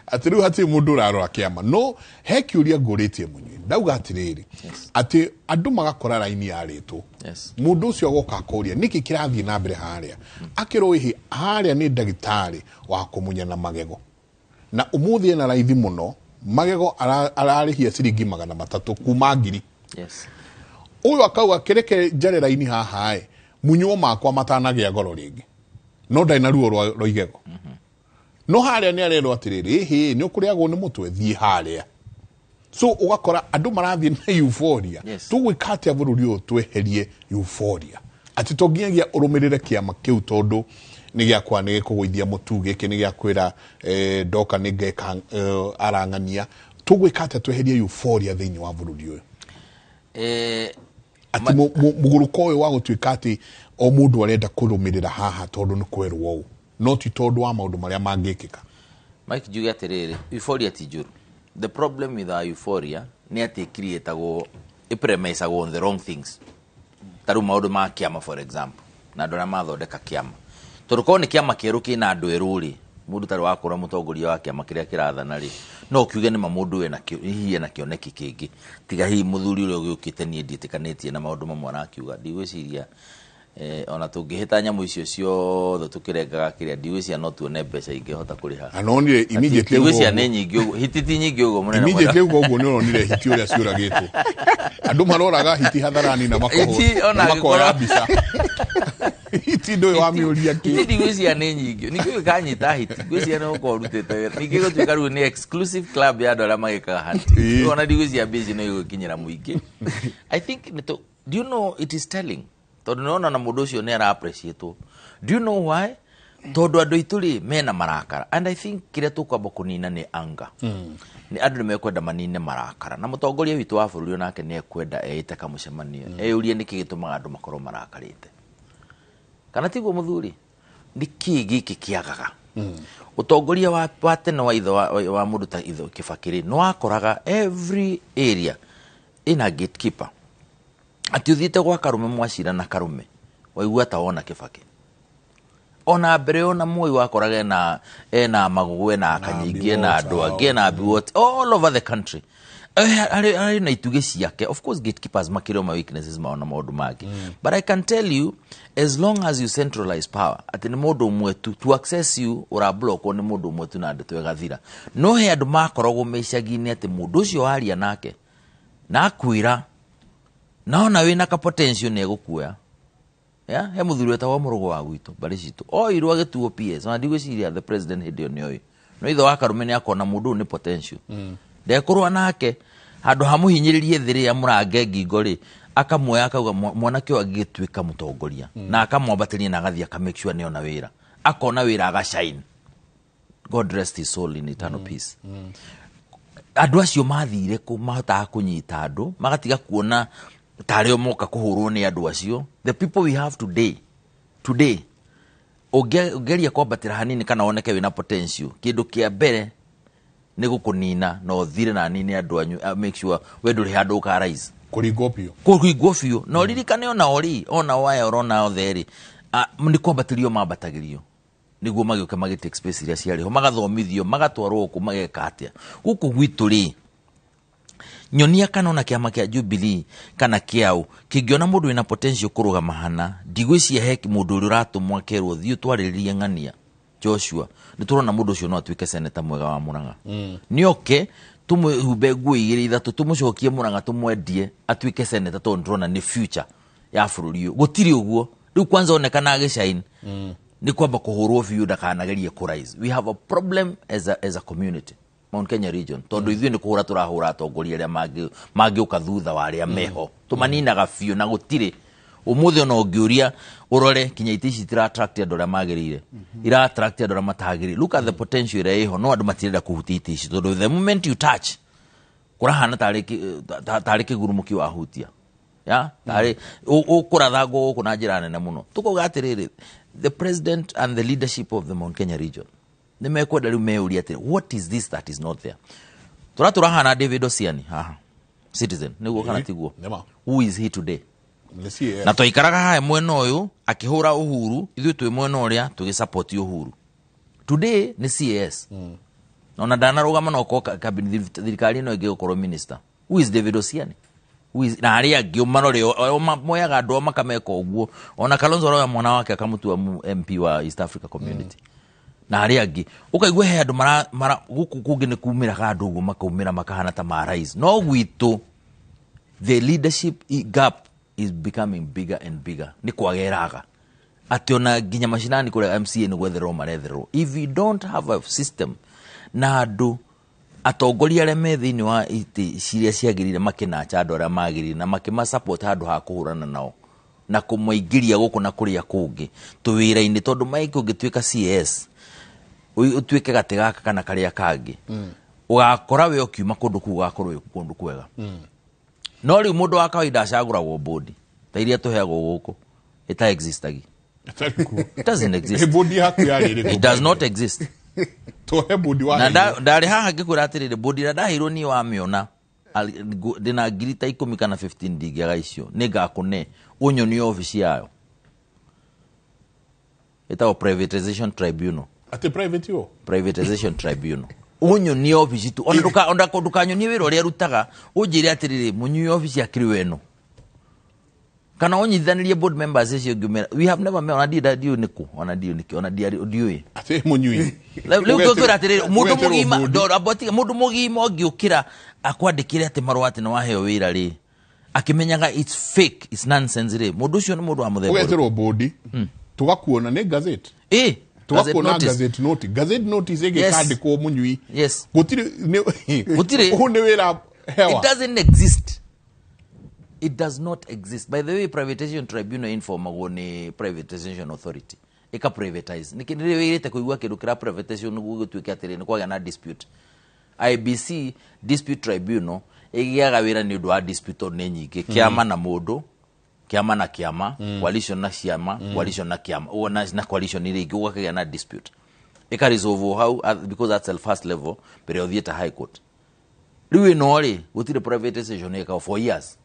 atĩ rĩu hatirĩ mũndũ ũrarora kĩama. No he kĩũria ngũrĩtie mũnyui, ndauga atĩrĩrĩ, atĩ andũ magakora raini yarĩtwo, mũndũ ũcio agoka akoria nĩkĩ kĩrathiĩ na mbere harĩa, akĩrwo ĩhĩ harĩa nĩ ndagĩtarĩ wa kũmunya na magego, na ũmũthĩ ena raithi mũno, magego ararĩhia ciringi 300 kuma 1,000. Ũyũ akauga kĩreke njare raini haha ĩ munywo makwa matanagĩa goro rĩngĩ, no ndarĩ na ruo rwa igego. No harĩa nĩ arerwo atĩrĩrĩ, ĩhĩ nĩ ũkũrĩagwo nĩ mũtwe, thiĩ harĩa. So ũgakora andũ marathiĩ na euphoria. Tũgwĩka atĩa bũrũri ũyũ tweherie euphoria, atĩ to nginyagia ũrũmĩrĩre kĩama kĩu tondũ nĩ gĩakwa nĩ gĩkũgũithia mũtu, gĩkĩ nĩ gĩakwĩra ndoka nĩ ngeka arang'ania. Tũgwĩka atĩa tweherie euphoria thĩinĩ wa bũrũri ũyũ? Atĩ mũgũrũko ũyũ wa gũtuĩka atĩ o mũndũ arenda kũrũmĩrĩra haha tondũ nĩ kwerwo ũũ, no ti tondũ wa maũndũ marĩa mangĩkĩka. Mike, njuge atĩrĩrĩ, euphoria ti njũru. The problem with our euphoria nĩ atĩ ĩcreatagwo, ĩpremisagwo on the wrong things. Ta rĩu maũndũ ma kĩama, for example, na andũ arĩa mathondeka kĩama, tondũ korwo nĩ kĩama kĩerũ kĩna andũ erũ rĩ, mũndũ tarĩ wakũra mũtongoria wa kĩama kĩrĩa kĩrathana rĩ, no kiuge nĩma mũndũ ena hihi ena kĩoneki kĩngĩ, tiga hihi mũthuri ũrĩa ũgĩũkĩte. Niĩ ndiĩtĩkanĩtie na maũndũ mamwe arakiuga. Ndigwĩciria ona tũngĩhĩta nyamũ icio ciothe tũkĩrengaga kĩrĩa, ndigwĩciria no tuone mbeca ingĩhota kũrĩha. Na nonire immediately Ndigwĩciria nĩ nyingĩ ũguo, hiti ti nyingĩ ũguo mũnene. Immediately ũguo ũguo nĩ ũronire hiti ũrĩa ciũragĩtwo, andũ maroraga hiti hadharani na Hiti ona na makoya angĩkorwo- mbica hiti ndũyũ wamĩũria Hiti kĩ. Ndigwĩciria nĩ nyingĩ. Ningĩ ũgĩkanyita hiti, ngwĩciria nĩ gũkorwo ũrutĩte wĩra. Ningĩ gũtuĩka rĩu nĩ exclusive club ya andũ arĩa magĩkaga hunting. Rĩu ona ndigwĩciria mbia ici no igũkinyĩra mũingĩ. I think do you know it is telling, tondũ nĩwona na mũndũ ũcio nĩ ara appreciate. Do you know why? Tondũ andũ aitũ rĩ mena marakara, and I think kĩrĩa tũkwamba kũnina nĩ anger. Nĩ andũ nĩ mekwenda manine marakara, na mũtongoria witũ wa bũrũri onake nĩ ekwenda eĩte kamũcemanio, eyũrie nĩkĩ gĩtũmaga andũ makorwo marakarĩte, kana tiguo mũthuri? Nĩ kĩĩ gĩkĩ kĩagaga ũtongoria wa tene wa ithe wa mũndũ ta ithe Kĩbakĩ rĩ, nĩ wakoraga every area ĩna gatekeeper, atĩ ũthiĩte gwa Karume mwacira na Karume waigua ta wona Kĩbakĩ. Ona mbere ona Moi wakoraga ena Magũgũ, ena Kanyingĩ, ena andũ angĩ, ena Biwott all over the country. Arĩ na itugĩ ciake. Of course gatekeepers makĩrĩ o ma weaknesses mao na maũndũ mangĩ, but I can tell you, as long as you centralize power atĩ nĩ mũndũ ũmwe tu to access you, ũrablokwo nĩ mũndũ ũmwe tu na ndeto ĩgathira. No he andũ makoragwo me icagi-inĩ atĩ mũndũ ũcio waria nake na akwĩra naona wĩna ka potential nĩ egũkuoya. Ya he mũthuri wetagwo Mũrũgũ wa gwitũ mbarĩ citũ, oirwo agĩtuo PS, ona ndigwĩciria the president hĩndĩ ĩyo nĩoĩ, no ithe wa Karume nĩ akona mũndũ ũyũ nĩ potential, ndekũrũa nake handũ ha mũhinyĩrĩrie thĩ rĩ, amũrange ngingo rĩ, akamuoya akauga mwanake ũyũ angĩgĩtuĩka mũtongoria, na akamwambatĩria na agathiĩ aka make sure nĩona wĩra, akona wĩra, agashine. God rest his soul in eternal peace. Andũ acio mathire kũ mahotaga kũnyita andũ magatiga kuona tarĩ o moka kũhũrwo nĩ andũ acio. The people we have today, ũngĩgeria kwambatĩra hanini kana woneke wĩna potential, kĩndũ kĩa mbere nĩ gũkũnina na ũthire na nini andũ anyu, make sure we ndũrĩ handũ ũkarise. Kũringwo biũ. Kũringwo biũ. Na ũririkane ona ori ona waya ũrona othe rĩ, nĩ kwambatĩrio mambatagĩrio nĩguo magĩũke magĩ take space iria ciarĩ ho, magathomithio, magatwarwo gũkũ, mageka atĩa gũkũ gwitũ rĩ. Nyonia kana ona kĩama kĩa Jubilee kana kĩao kĩngĩona mũndũ wĩna potential kũrũgama hana, ndigwĩciria he mũndũ ũrĩa ũratũmwo akerwo thiĩ ũtwarĩrĩrie ng'ania Joshua, nĩ tũrona mũndũ ũcio no atuĩke seneta mwega wa Murang'a, nĩ oke tũmũhumbe nguo igĩrĩ ithatũ, tũmũcokie Murang'a, tũmwendie atuĩke seneta, tondũ nĩtũrona nĩ future ya bũrũri ũyũ. Gũtirĩ ũguo. Rĩu kwanza onekana agĩshine nĩ kwamba kũhũrwo biũ ndakanagerie kũrise. We have a problem as a community, Mount Kenya region, tondũ ithuĩ nĩ kũhũra tũrahũra atongoria arĩa mangĩũka thutha wa arĩa meho, tũmaninaga biũ. Na gũtirĩ ũmũthĩ ona ũngĩũria ũrore kinya itĩ ici itira attract andũ arĩa magĩrĩire, ira attract andũ arĩa matagĩrĩire. Look at the potential ĩrĩa ĩho, no andũ matirenda kũhutia itĩ ici, tondũ the moment you touch kũrahana tarĩ kĩgurumũki wahutia ya tarĩ ũkũrathangwo gũkũ na njĩra nene mũno. Tũkauga atĩrĩrĩ, the president and the leadership of the Mount Kenya region nĩ mekwenda rĩu meyũrie atĩrĩ, what is this that is not there? Tũratũrahana David Osiani haha Citizen, nĩguo kana tiguo? Nĩma. Who is he today? Nĩ CAS. Na twaikaraga haha mwena ũyũ akĩhũra Uhuru, ithuĩ twĩ mwena ũrĩa tũgĩsupport Uhuru. Today nĩ CAS, ona ndanarũgama no korwo thirikari ĩno ĩngĩ gũkorwo minister. Who is David Osiani? Who is, na arĩa angĩ ũmarore moyaga andũ ao makameka ũguo. Ona Kalonzo aroya mwana wake akamũtua MP wa East Africa Community na arĩa angĩ, ũkaigua he andũ mara gũkũ kũngĩ nĩ kumĩraga andũ ũguo makaumĩra makahana ta ma rise, no gwitũ the leadership gap is becoming bigger and bigger. Nĩ kwageraga atĩ ona nginya macinani kũrĩa MCA nĩ gwethererwo marethererwo. If you don't have a system na andũ atongoria arĩa me thĩinĩ wa itĩ ciria ciagĩrĩire makĩnacha andũ arĩa magĩrĩire na makĩmasupport handũ ha kũhũrana nao na kũmaingĩria gũkũ na kũrĩa kũngĩ tũwĩra-inĩ, tondũ Mike ũngĩtuĩka CS ũtuĩke gatĩ gaka kana karĩa kangĩ, ũgakora we ũkiuma kũndũ kũu ũgakorwo wĩ kũndũ kwega. No rĩu mũndũ wa kawaida acagũragwo board ta iria tũheagwo gũkũ ĩta existagi. It doesn't exist. Ĩ board yaku yarĩ ĩrĩkũ? It does not exist. Tũhe board wa Na ndarĩ haha ngĩkwĩra atĩrĩrĩ, board ĩrĩa ndaheirwo niĩ wamĩona, ndĩna ngiri ta 10 kana 15 ndingĩaga icio, nĩngakũne ũnyonie obici yayo. Ĩtagwo Privatization Tribunal. Atĩ private yo? Privatization Tribunal. Ũnyonie obici tu. Ona ndũkanyonie wĩra ũrĩa arutaga, ũnjĩre atĩrĩrĩ, mũnyui obici akĩrĩ we ĩno. Kana ũnyitithanĩrie board members icio ngĩmera, we have never met, ona ndiũĩ nĩkũ, ona ndiũĩ nĩkĩ, ona ndiũĩ. Atĩ mũnyui. Rĩu tũkwĩra atĩrĩrĩ, mũndũ Ũgeterwo mũgima, board. ndora, amba ũtige, mũndũ mũgima ũngĩũkĩra akwandĩkĩre atĩ marũa atĩ nĩwaheo wĩra rĩ, akĩmenyaga it's fake, it's nonsense rĩ, mũndũ ũcio nĩ mũndũ wa mũthemba ũrĩkũ? Ũgeterwo board, tũgakuona nĩ gazette. Gazette Tũgakuona notice. gazette notice. Gazette notice ĩgĩkandĩkwo mũnyui. Yes. Gũtirĩ, nĩ- Gũtirĩ. Ũyũ nĩ wĩra hewa. It doesn't exist. It does not exist. By the way, Privatization Tribunal informagwo nĩ Privatization Authority. Ĩka privatize. Nĩkĩ nĩ wĩrĩte kũigua kĩndũ kĩra privatization nĩguo gĩtuĩke atĩrĩ, nĩ kwagĩa na dispute. IBC Dispute Tribunal ĩgĩaga wĩra nĩ ũndũ wa dispute tondũ nĩ nyingĩ. Kĩama na mũndũ, kĩama na kĩama, coalition na ciama, coalition na kĩama, ũguo na coalition iria ingĩ, ũgakĩgĩa na dispute. Ĩka resolve hau, because that's the first level, mbere ya ũthiĩte high court. Rĩu ĩno rĩ, gũtirĩ privatization ĩkagwo for years.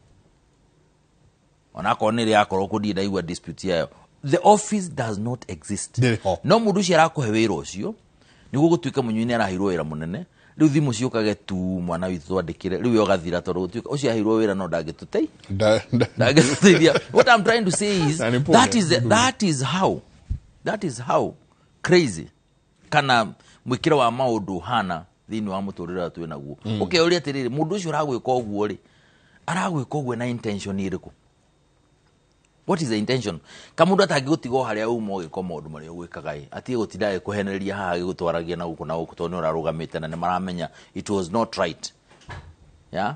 Onakorwo nĩ ĩrĩ yakorwo kũ ndirĩ ndaigua dispute yayo. The office does not exist. No mũndũ ũcio arakũhe wĩra ũcio, nĩguo gũtuĩke mũnyui nĩ araheirwo wĩra mũnene, rĩu thimũ ciũkage tu mwana witũ twandĩkĩre, rĩu we ũgathira tondũ gũtuĩka ũcio aheirwo wĩra no ndangĩtũteithia. What I'm trying to say is, Na nĩ pole. that is how crazy kana mwĩkĩre wa maũndũ ũhana thĩinĩ wa mũtũrĩre ũrĩa twĩ naguo. Ũkeyũria atĩrĩrĩ, mũndũ ũcio ũragwĩka ũguo rĩ, aragwĩka ũguo na intention ĩrĩkũ? What is the intention? Ka mũndũ atangĩgũtiga o harĩa uma ũgĩka maũndũ marĩa ũgwĩkaga ĩ, atige gũtinda agĩkũhenereria haha agĩgũtwaragia na gũkũ na gũkũ tondũ nĩ ũrarũgamĩte na nĩ maramenya it was not right. Yeah?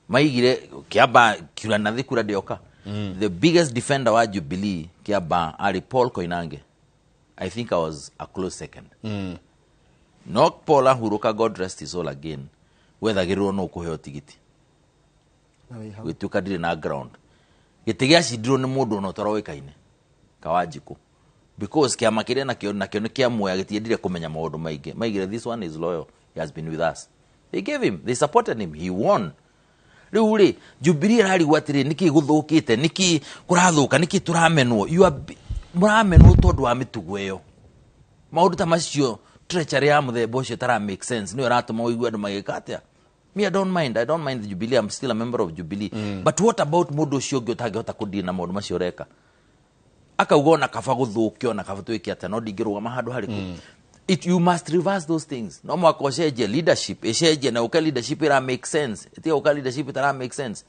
Maigire kĩamba kura na thĩ kura ndĩoka. The biggest defender wa Jubilee kĩamba arĩ Paul Koinange. I think I was a close second. No Paul ahurũka, God rest his soul again, wethagĩrĩrwo no kũheo tigiti. Gwĩtuĩka ndirĩ na ground. Gĩtĩ gĩacindirwo nĩ mũndũ ona ũtaroĩkaine, Kawanjikũ. Because kĩama kĩrĩa nakĩo nĩ kĩamuoya, gĩtiendire kũmenya maũndũ maingĩ. Maigire this one is loyal, he has been with us. They gave him, they supported him, he won. Rĩu rĩ, Jubilee ĩrarigwo atĩrĩ, nĩkĩ gũthũkĩte, nĩkĩ kũrathũka, nĩkĩ tũramenwo? You are mũramenwo tondũ wa mĩtugo ĩyo. Maũndũ ta macio, treachery ya mũthemba ũcio ĩtara make sense, nĩyo ĩratũma ũigue andũ magĩka atĩa? Me, I don't mind. I don't mind the Jubilee. I'm still a member of Jubilee. But what about mũndũ ũcio ũngĩ ũtangĩhota kũdeal na maũndũ macio ũreka? Akauga ona kaba gũthũke, ona kaba twĩke atĩa, no ndingĩrũgama handũ harĩkũ. You must reverse those things. No mũhaka ũcenjie leadership, ĩcenjie na ũke leadership ĩra make sense. Ĩtige gũka leadership ĩtara make sense.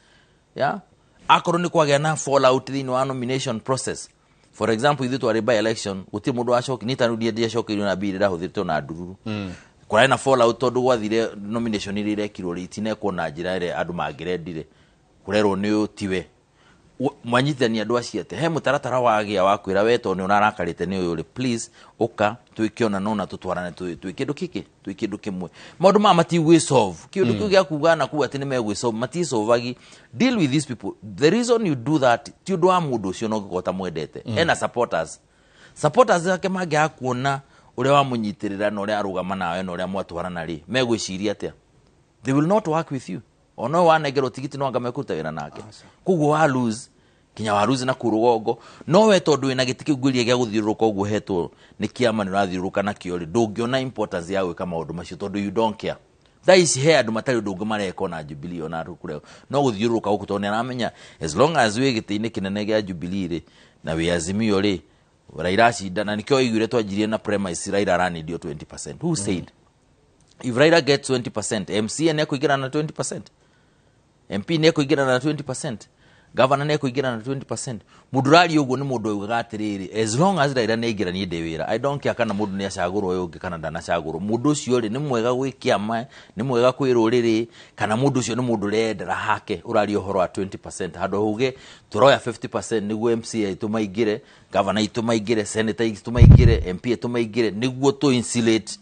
Yeah? Akorwo nĩ kwagĩa na fallout thĩinĩ wa nomination process. For example, ithuĩ twarĩ by election, gũtirĩ mũndũ wacoki, niĩ ta rĩu ndiacokeirio na mbia iria ndahũthĩrĩte ona ndururu. Kũrarĩ na fallout tondũ gwathire nomination iria irekirwo rĩ, itinekwo na njĩra ĩrĩa andũ mangĩrendire. Kũrerwo nĩ ũyũ tiwe. Mwanyitithania andũ acio atĩa? He mũtaratara wagĩa wa kwĩra we tondũ nĩ ũrarakarĩte nĩ ũyũ rĩ, please ũka twĩke ona no na tũtwarane twĩ kĩndũ kĩkĩ, twĩ kĩndũ kĩmwe. Maũndũ maya matigwĩsolve. Kĩũndũ kĩu gĩa kuga na kuga atĩ nĩ megwĩsolve, matisolvagi. Deal with these people. The reason you do that ti ũndũ wa mũndũ ũcio no ũngĩkorwo ũtamwendete. Ena supporters. Supporters ake mangĩaga kuona ũrĩa wamũnyitĩrĩra na ũrĩa arũgama nawe na ũrĩa mwatwarana rĩ, megwĩciria atĩa? They will not work with you. Ona ũyũ wanengerwo tigiti no anga mekũruta wĩra nake. Koguo wa lose, kinya wa lose na kũu rũgongo. No we tondũ wĩna gĩtĩ kĩu ngwĩria gĩa gũthiũrũrũka ũguo hetwo nĩ kĩama nĩ ũrathiũrũrũka nakĩo rĩ, ndũngĩona importance ya gwĩka maũndũ macio tondũ you don't care. Thaa ici he andũ matarĩ ũndũ ũngĩ mareka ona Jubilee ona kũrĩa no gũthiũrũrũka gũkũ tondũ nĩ aramenya as long as wĩ gĩtĩ-inĩ kĩnene gĩa Jubilee rĩ na wĩ Azimio rĩ, Raila acinda, na nĩkĩo waiguire twanjirie na premise Raila aranindio 20%. Who said? If Raila gets 20%, MCA nĩ ekũingĩra na 20%, MP nĩ ekũingĩra na 20%, governor nĩ ekũingĩra na 20%. Mũndũ ũraria ũguo nĩ mũndũ augaga atĩrĩrĩ, as long as Raila nĩ aingĩra niĩ ndĩ wĩra, I don't care kana mũndũ nĩ acagũrwo ũyũ ũngĩ kana ndanacagũrwo. Mũndũ ũcio rĩ, nĩ mwega gwĩ kĩama, nĩ mwega kwĩ rũrĩrĩ, kana mũndũ ũcio nĩ mũndũ ũreyendera hake, ũraria ũhoro wa 20%. Handũ hauge tũroya 50% nĩguo MCA aitũ maingĩre, governor aitũ maingĩre, senator aitũ maingĩre, MP aitũ maingĩre, nĩguo tũ insulate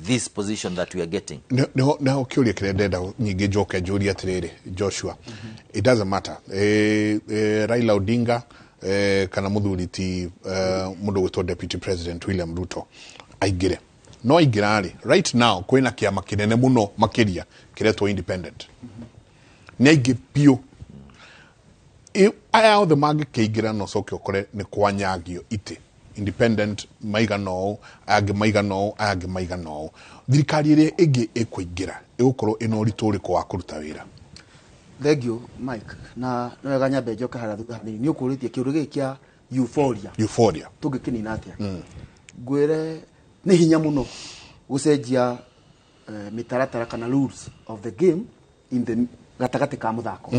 this position that we are getting. Niho kĩũria kĩrĩa ndenda nyingĩ njoke njũrie atĩrĩrĩ Joshua, it doesn't matter Raila Odinga kana mũthuri ti mũndũ gwĩtwo Deputy President William Ruto aingĩre, no aingĩra rĩ, right now kwĩna kĩama kĩnene mũno makĩria kĩretwo independent, nĩ aingĩ biũ. Aya othe mangĩkĩingĩra no coke ũkore nĩ kwanyagio itĩ, independent maigana ũũ, aya angĩ maigana ũũ, aya angĩ maigana ũũ. Thirikari ĩrĩa ĩngĩ ĩkũingĩra ĩgũkorwo ĩna ũritũ ũrĩkũ wa kũruta wĩra? Thank you Mike, na nĩ wega nyambe njoke harĩa thutha hanini. Nĩ ũkũrĩtie kĩũndũ gĩkĩ kĩa euphoria, euphoria tũngĩkĩnina atĩa? Ngwĩre nĩ hinya mũno gũcenjia mĩtaratara kana rules of the game in the gatagatĩ ka mũthako.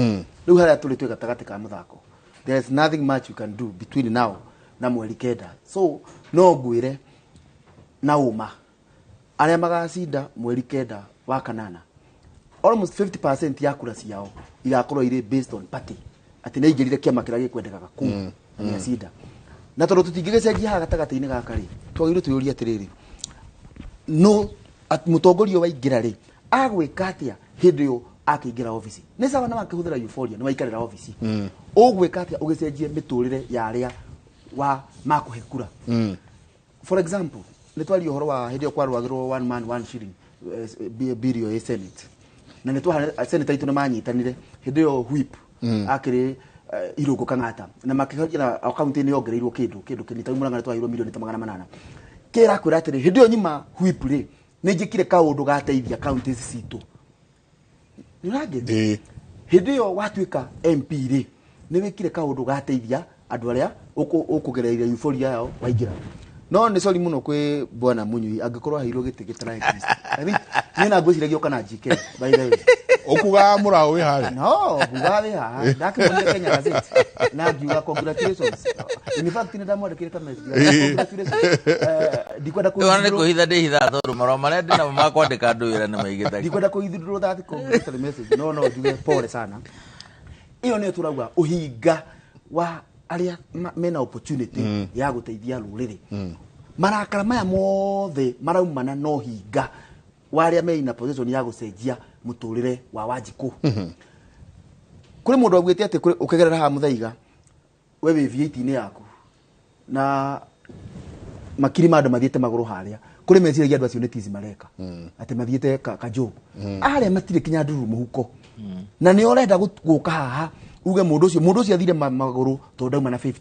Rĩu harĩa tũrĩ twĩ gatagatĩ ka mũthako, there is nothing much you can do between now na mweri 9. So no ngwĩre na ũma arĩa magacinda mweri 9 wa kanana, almost 50% ya kura ciao igakorwo irĩ based on party, atĩ nĩ aingĩrire kĩama kĩrĩa gĩkwendekaga kũu na nĩacinda. Na tondũ tũtingĩgĩcenjia haha gatagatĩ-inĩ gaka rĩ, twagĩrĩirwo twĩyũrie atĩrĩrĩ, no mũtongoria waingĩra rĩ agwĩka atĩa hĩndĩ ĩyo akĩingĩra obici? Nĩ sawa na wakĩhũthĩra euphoria nĩ waikarĩra obici, ũgwĩka atĩa ũgĩcenjie mĩtũrĩre ya arĩa wa makũhe kura? For example, nĩ twaria ũhoro wa hĩndĩ ĩyo kwarũagĩrwo one man one shilling bill ya Senate, na nĩ twa senator itũ nĩ manyitanire hĩndĩ ĩyo whip akĩrĩ Irũngũ Kang'ata, na makĩhoria na akaunti nĩ yongereirwo kĩndũ kĩnini, ta Murang'a twaheirwo milioni ta 800. Kĩra kwĩra atĩrĩ, hĩndĩ ĩyo nyuma whip rĩ, nĩ njĩkire kaũndũ gateithia kaunti ici citũ. Nĩ ũrangĩ? Hĩndĩ ĩyo watuĩka MP rĩ, nĩ wĩkire kaũndũ gateithia andũ arĩa ũkũgereire euphoria yao waingĩra. No nĩ sorry mũno kwĩ bwana Munyui angĩkorwo aheirwo gĩtĩ gĩtara exist. I think niĩ na ngwĩciragia ũka na GK by the way. Ũkugaga mũraũ wĩ harĩa? No, ngugaga wĩ haha. Ndakĩmuonia Kenya Gazette na ngiuga congratulations. In fact nĩ ndamwandĩkĩire ka message. Congratulations. Ndikwenda Ona nĩ kũhitha ndĩhithaga tondũ marũa marĩa ndĩnamo ma kwandĩka andũ wĩra nĩ maingĩ. Ndikwenda kũhithũrwo that congratulatory message. No njuge pole sana. Ĩyo nĩyo tũrauga ũhinga wa arĩa mena opportunity ya gũteithia rũrĩrĩ. Marakara maya mothe maraumana no hinga wa arĩa me in a position ya gũcenjia mũtũrĩre wa Wanjikũ. Kũrĩ mũndũ augĩte atĩ ũkĩgerera haha Mũthaiga we wĩ V8-inĩ yaku na makiri ma andũ mathiĩte magũrũ harĩa, kũrĩ meciragia andũ acio nĩ tizi mareka, atĩ mathiĩte kanjũ arĩa matirĩ kinya nduru mũhuko, na nĩ ũrenda gũka haha uge mũndũ ũcio athire magũrũ tondũ ndauma na 50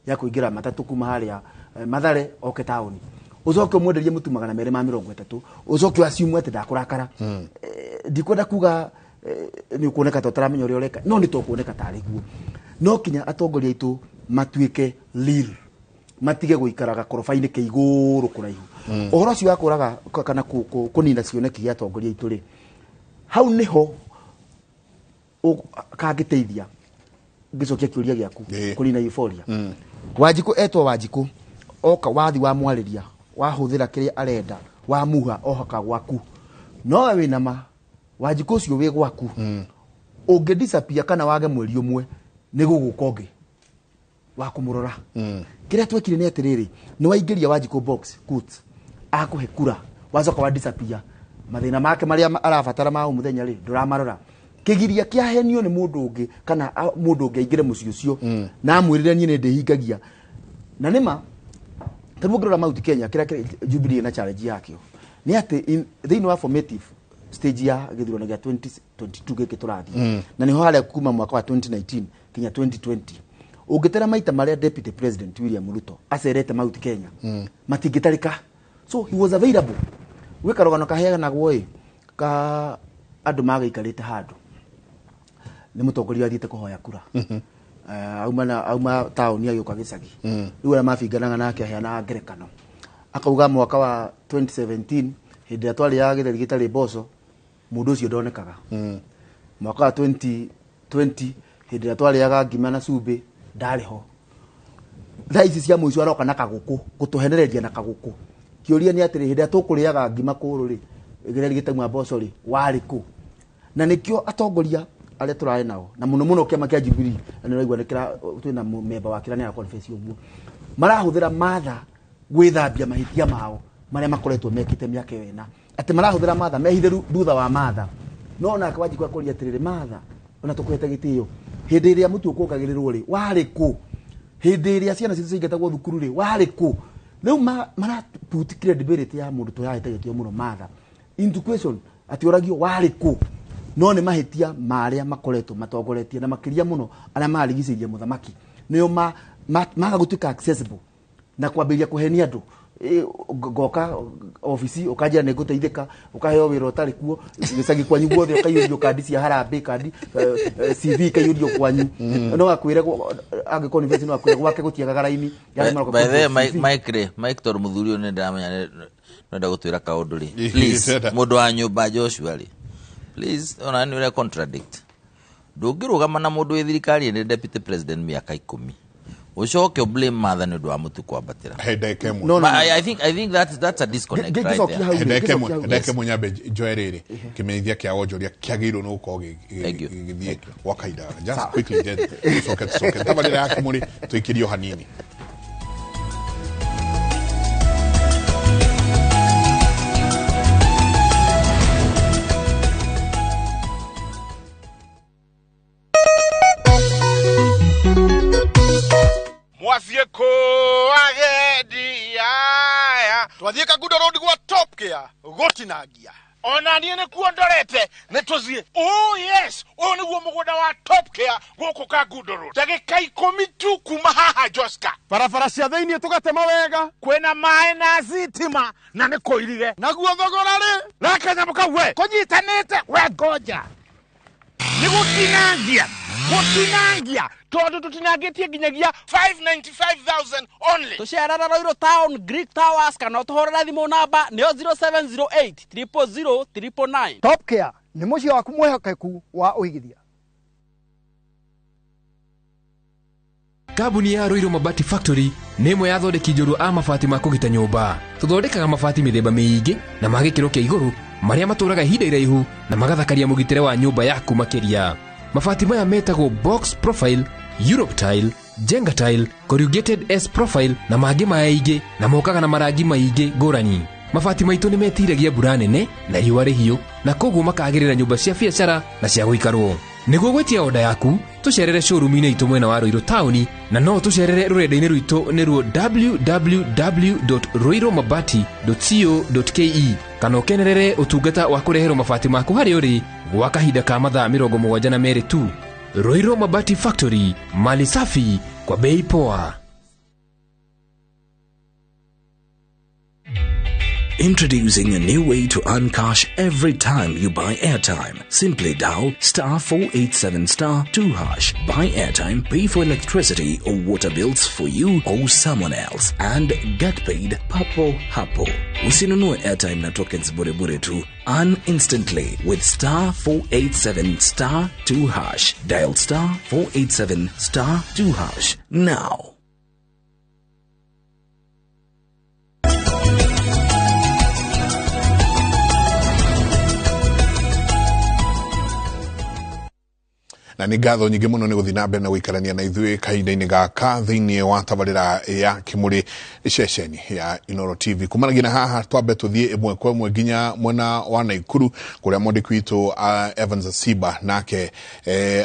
ya kũingĩra matatũ kuma harĩa Mathare oke taũni, ũcoke ũmwenderie mũtu 230, ũcoke ũaciumwe atĩ ndakũrakara. Ndikwenda kuga nĩ ũkuoneka ta ũtaramenya ũrĩa ũreka, no nĩ tũkuoneka tarĩ guo. No kinya atongoria aitũ matuĩke real, matige gũikaraga koroba-inĩ ke igũrũ kũraihu. Ũhoro ũcio wa kũraga kana kũnina cioneki gĩa atongoria aitũ rĩ, hau nĩho kangĩteithia ngĩcokia kĩũria gĩaku kũnina euphoria. Wanjikũ etwo Wanjikũ oka wathi wa mwarĩria wahũthĩra kĩrĩa arenda wamuha ohoka gwaku, no we wĩna ma Wanjikũ ũcio wĩ gwaku ũngĩ disappear kana wage mweri ũmwe nĩ gũgũka ũngĩ wa kũmũrora. Kĩrĩa twekire nĩ atĩrĩrĩ, nĩ waingĩria Wanjikũ box quotes akũhe kura, wacoka wa disappear, mathĩna make marĩa arabatara ma o mũthenya rĩ ndũramarora. Kĩgiria kĩahenio nĩ mũndũ ũngĩ kana mũndũ ũngĩ aingĩre mũciĩ ũcio na amwĩrĩre niĩ nĩ ndĩhingagia. Na nĩma tarĩu ũngĩrora Mount Kenya kĩrĩa Jubilee na challenge yakĩo nĩ atĩ thĩinĩ wa formative stage ya gĩthurano gĩa 2022 gĩkĩ tũrathiĩ, na nĩho harĩa kuma mwaka wa 2019 kinya 2020 ũngĩtara maita marĩa Deputy President William Ruto acerete Mount Kenya matingĩtarĩka. So he was available. Gwĩ karũgano kaheanagwo ĩ ka andũ magĩikarĩte handũ nĩ mũtongoria athiĩte kũhoya kura, auma taũni agĩũka gĩcagi, rĩu arĩa mabinganaga nake aheanaga ngerekano akauga mwaka wa 2017 hĩndĩ ĩrĩa twarĩaga gĩtheri gĩtarĩ mboco mũndũ ũcio ndonekaga, mwaka wa 2020 hĩndĩ ĩrĩa twarĩaga ngima na cumbĩ ndarĩ ho, thaa ici cia mũico aroka na kagũkũ gũtũhenereria na kagũkũ. Kĩũria nĩ atĩrĩ, hĩndĩ ĩrĩa tũkũrĩaga ngima kũrũ rĩ gĩtheri gĩtauma mboco rĩ warĩ kũ? Na nĩkĩo atongoria arĩa tũrarĩ nao na mũno mũno kĩama kĩa Jubilee, na nĩ ũraigua nĩkĩra twĩna memba wa kĩrĩa nĩ confess ũguo, marahũthĩra matha gwĩthambia mahĩtia mao marĩa makoretwo mekĩte mĩaka ĩyo ĩna atĩ marahũthĩra Martha mehithe thutha wa Martha no nake Wanjikũ akũria atĩrĩrĩ Martha ona tũkũhete gĩtĩo hĩndĩ ĩrĩa mũtu ũkuongagĩrĩrwo rĩ warĩ kũ hĩndĩ ĩrĩa ciana citũ ciaingatagwo thukuru rĩ warĩ kũ rĩu mara put credibility ya mũndũ tũrahete gĩtĩo mũno Martha into question atĩ ũragio warĩ kũ no nĩ mahĩtia marĩa makoretwo matongoretie na makĩria mũno arĩa marigicĩirie mũthamaki nĩo maga gũtuĩka accessible na kwambĩrĩria kũhenia andũ ngoka ofici ũkanjĩra nĩ ngũteithĩka ũkaheo wĩra ũtarĩ kuo gĩcagi kwanyu guothe ũkaiyũrio kandi cia harambĩ kandi CV ikaiyũrio kwanyu no akwĩre angĩkorwo nĩ no akwĩre gwake gũtiagaga raini. By the way, Mike rĩ Mike tondũ mũthuri ũyũ nĩ ndĩramenya nĩenda gũtwĩra kaũndũ rĩ please mũndũ wa nyũmba Joshua rĩ please ona nĩ ũrĩa contradict ndũngĩrũgama na mũndũ wĩ thirikari nĩ deputy president mĩaka 10 ucoke blame Martha nĩ ũndũ wa mũtu kwambatĩra. I think that's a disconnect right there. Ndeke ĩmwe nyambe njoe rĩrĩ kĩmenyithia kĩa wonjoria kĩagĩrĩirwo nĩ gũkorwo gĩgĩthiĩ gwa kahinda just quickly tũcoke tabarĩra ya Kĩmũrĩ tũikĩrio hanini. Twathiĩ Kangundo Road gwa Top Care gũtinangia ona niĩ nĩkuo ndorete nĩ tũthiĩ. Oh yes, ũyũ nĩguo mũgũnda wa Top Care gũkũ Kangundo Road, ndagĩka 10 tu kuma haha Joska. Barabara cia thĩiniĩ tũgatema wega, kwĩna maĩ na thitima na nĩ kũirige naguo thogora rĩ rakanyamũ kau we kũnyitanĩte we ngoja nĩ gũtinangia gũtinangia tondũ tũtinangĩtie nginyagia 595,000 only. Tũcerera Royal Town Greek Towers kana ũtũhũrĩre thimũ namba nĩyo 0708 000 999. Top Care nĩ mũciĩ waku mwĩhokeku wa ũigithia. Kambuni ya Ruiru Mabati Factory nĩ ĩmwe ya athondeki njorua a mabati ma kũgita nyũmba. Tũthondekaga mabati mĩthemba mĩingĩ na ma gĩkĩro kĩa igũrũ marĩa matũraga ihinda iraihu na magathakaria mũgitĩre wa nyũmba yaku makĩria. Mabati maya metagwo box profile, Europe tile, Jenga tile, corrugated S profile na mangĩ maingĩ na mokaga na marangi maingĩ ngũrani. Mabati maitũ nĩ metiragia mbura nene na riũa rĩhiũ na koguo makagĩrĩra nyũmba cia biacara na cia gũikarwo. Nĩguo gwĩtia oda yaku tũcerere showroom-inĩ itũ mwena wa Ruiru taũni na no tũcerere rũrenda-inĩ rwitũ nĩruo www.ruirumabati.co.ke kana ũkenerere ũtungata wa kũreherwo mabati maku harĩa ũrĩ gwa kahinda ka mathaa 72 tu. Ruiru Mabati Factory, mali safi kwa bei poa. Introducing a new way to earn cash every time you buy airtime. Simply dial *487*2#. Buy airtime, pay for electricity or water bills for you or someone else, and get paid papo hapo. Usinunue airtime na tokens bure bure tu. Earn instantly with *487*2#. Dial *487*2# now. Na nĩ ngatho nyingĩ mũno nĩ gũthiĩ na mbere na gũikarania na ithuĩ kahinda-inĩ gaka thĩinĩ wa tabarĩra ya Kĩmũrĩ ceceni ya Inooro TV. Kumanagia na haha twambe tũthiĩ ĩmwe kwa ĩmwe nginya mwena wa Naikuru kũrĩa mwandĩki witũ Evans Asiba nake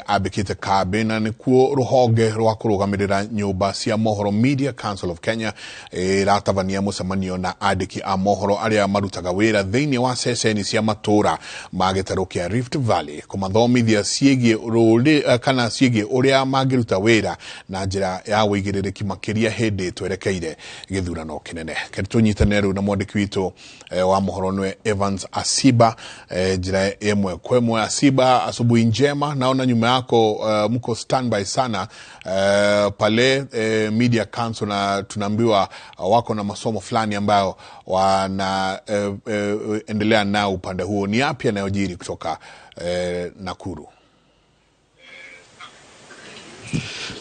ambĩkĩte kambĩ na nĩkuo rũhonge rwa kũrũgamĩrĩra nyũmba cia mohoro Media Council of Kenya ĩratabania mũcemanio na andĩki a mohoro arĩa marutaga wĩra thĩinĩ wa ceceni cia matũũra ma gĩtarũ kĩa Rift Valley kũmathomithia ciĩgiĩ kana ciĩgiĩ ũrĩa mangĩruta wĩra na njĩra ya ũigĩrĩrĩki makĩria hĩndĩ twerekeire gĩthurano kĩnene. Keri tũnyitanĩre rĩu na mwandĩki witũ wa mohoro nĩwe Evans Asiba njĩra ĩmwe kwa ĩmwe. Asiba, asubuhi njema. Naona nyuma yako mko standby sana pale Media Council na tunaambiwa wako na masomo fulani ambayo wana endelea nao upande huo. Ni yapi yanayojiri kutoka Nakuru?